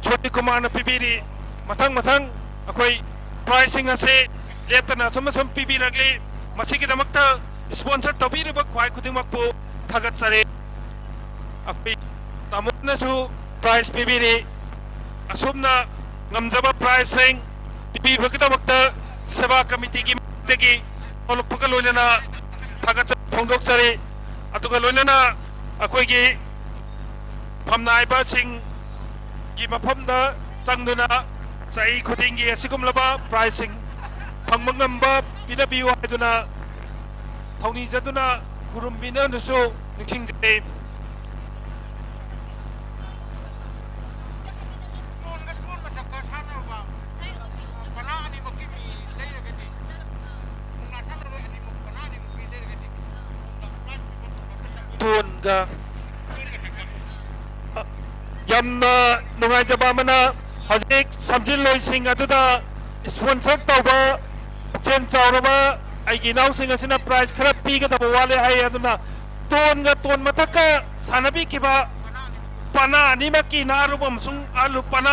ꯁꯣꯅꯤꯀꯨꯃꯥꯔꯅ ꯄꯤꯕꯤꯔꯤ꯫ ꯃꯊꯪ ꯃꯊꯪ ꯑꯩꯈꯣꯏ prizeꯁꯤꯡ ꯑꯁꯤ ꯂꯦꯞꯇꯅ ꯑꯁꯨꯝ ꯑꯁꯨꯝ ꯄꯤꯕꯤꯔꯛꯂꯤ꯫ ꯃꯁꯤꯒꯤꯗꯃꯛꯇ sponsor ꯇꯧꯕꯤꯔꯤꯕ ꯈ꯭ꯋꯥꯏ ꯈꯨꯗꯤꯡꯃꯛꯄꯨ ꯊꯥꯒꯠꯆꯔꯤ꯫ ꯑꯩꯈꯣꯏ ꯇꯥꯃꯣꯅꯁꯨ prize ꯄꯤꯕꯤꯔꯤ꯫ ꯑꯁꯨꯝꯅ ꯉꯝꯖꯕ prizeꯁꯤꯡ ꯄꯤꯕꯤꯕꯒꯤꯗꯃꯛꯇ ꯁꯦꯕꯥ ꯀꯃꯤꯇꯤꯒꯤ ꯃꯥꯏꯀꯩꯗꯒꯤ ꯍꯧꯔꯛꯄꯒ ꯂꯣꯏꯅꯅ ꯊꯥꯒꯠꯆꯕ ꯐꯣꯡꯗꯣꯛꯆꯔꯤ꯫ ꯑꯗꯨꯒ ꯂꯣꯏꯅꯅ ꯑꯩꯈꯣꯏꯒꯤ ꯐꯝꯅꯥꯏꯕꯁꯤꯡꯒꯤ ꯃꯐꯝꯗ ꯆꯪꯗꯨꯅ ꯆꯍꯤ ꯈꯨꯗꯤꯡꯒꯤ ꯑꯁꯤꯒꯨꯝꯂꯕ prizeꯁꯤꯡ ꯐꯪꯕ ꯉꯝꯕ ꯄꯤꯅꯕꯤꯌꯨ ꯍꯥꯏꯗꯨꯅ ꯊꯧꯅꯤꯖꯗꯨꯅ ꯈꯨꯔꯨꯝꯕꯤꯅꯕꯁꯨ ꯅꯤꯡꯁꯤꯡꯖꯔꯤ꯫ ꯇꯣꯟꯒ ꯌꯥꯝꯅ ꯅꯨꯡꯉꯥꯏꯖꯕ ꯑꯃꯅ, ꯍꯧꯖꯤꯛ ꯁꯝꯖꯤꯜꯂꯣꯏꯁꯤꯡ ꯑꯗꯨꯗ sponsor ꯇꯧꯕ ꯄꯨꯛꯆꯦꯜ ꯆꯥꯎꯔꯕ ꯑꯩꯒꯤ ꯏꯅꯥꯎꯁꯤꯡ ꯑꯁꯤꯅ prize ꯈꯔ ꯄꯤꯒꯗꯕ ꯋꯥꯠꯂꯦ ꯍꯥꯏ꯫ ꯑꯗꯨꯅ ꯇꯣꯟꯒ ꯇꯣꯟ ꯃꯊꯛꯀ ꯁꯥꯟꯅꯕꯤꯈꯤꯕ ꯄꯅꯥ ꯑꯅꯤꯃꯛꯀꯤ ꯅꯍꯥꯔꯣꯜ ꯑꯃꯁꯨꯡ ꯑꯍꯜ ꯄꯅꯥ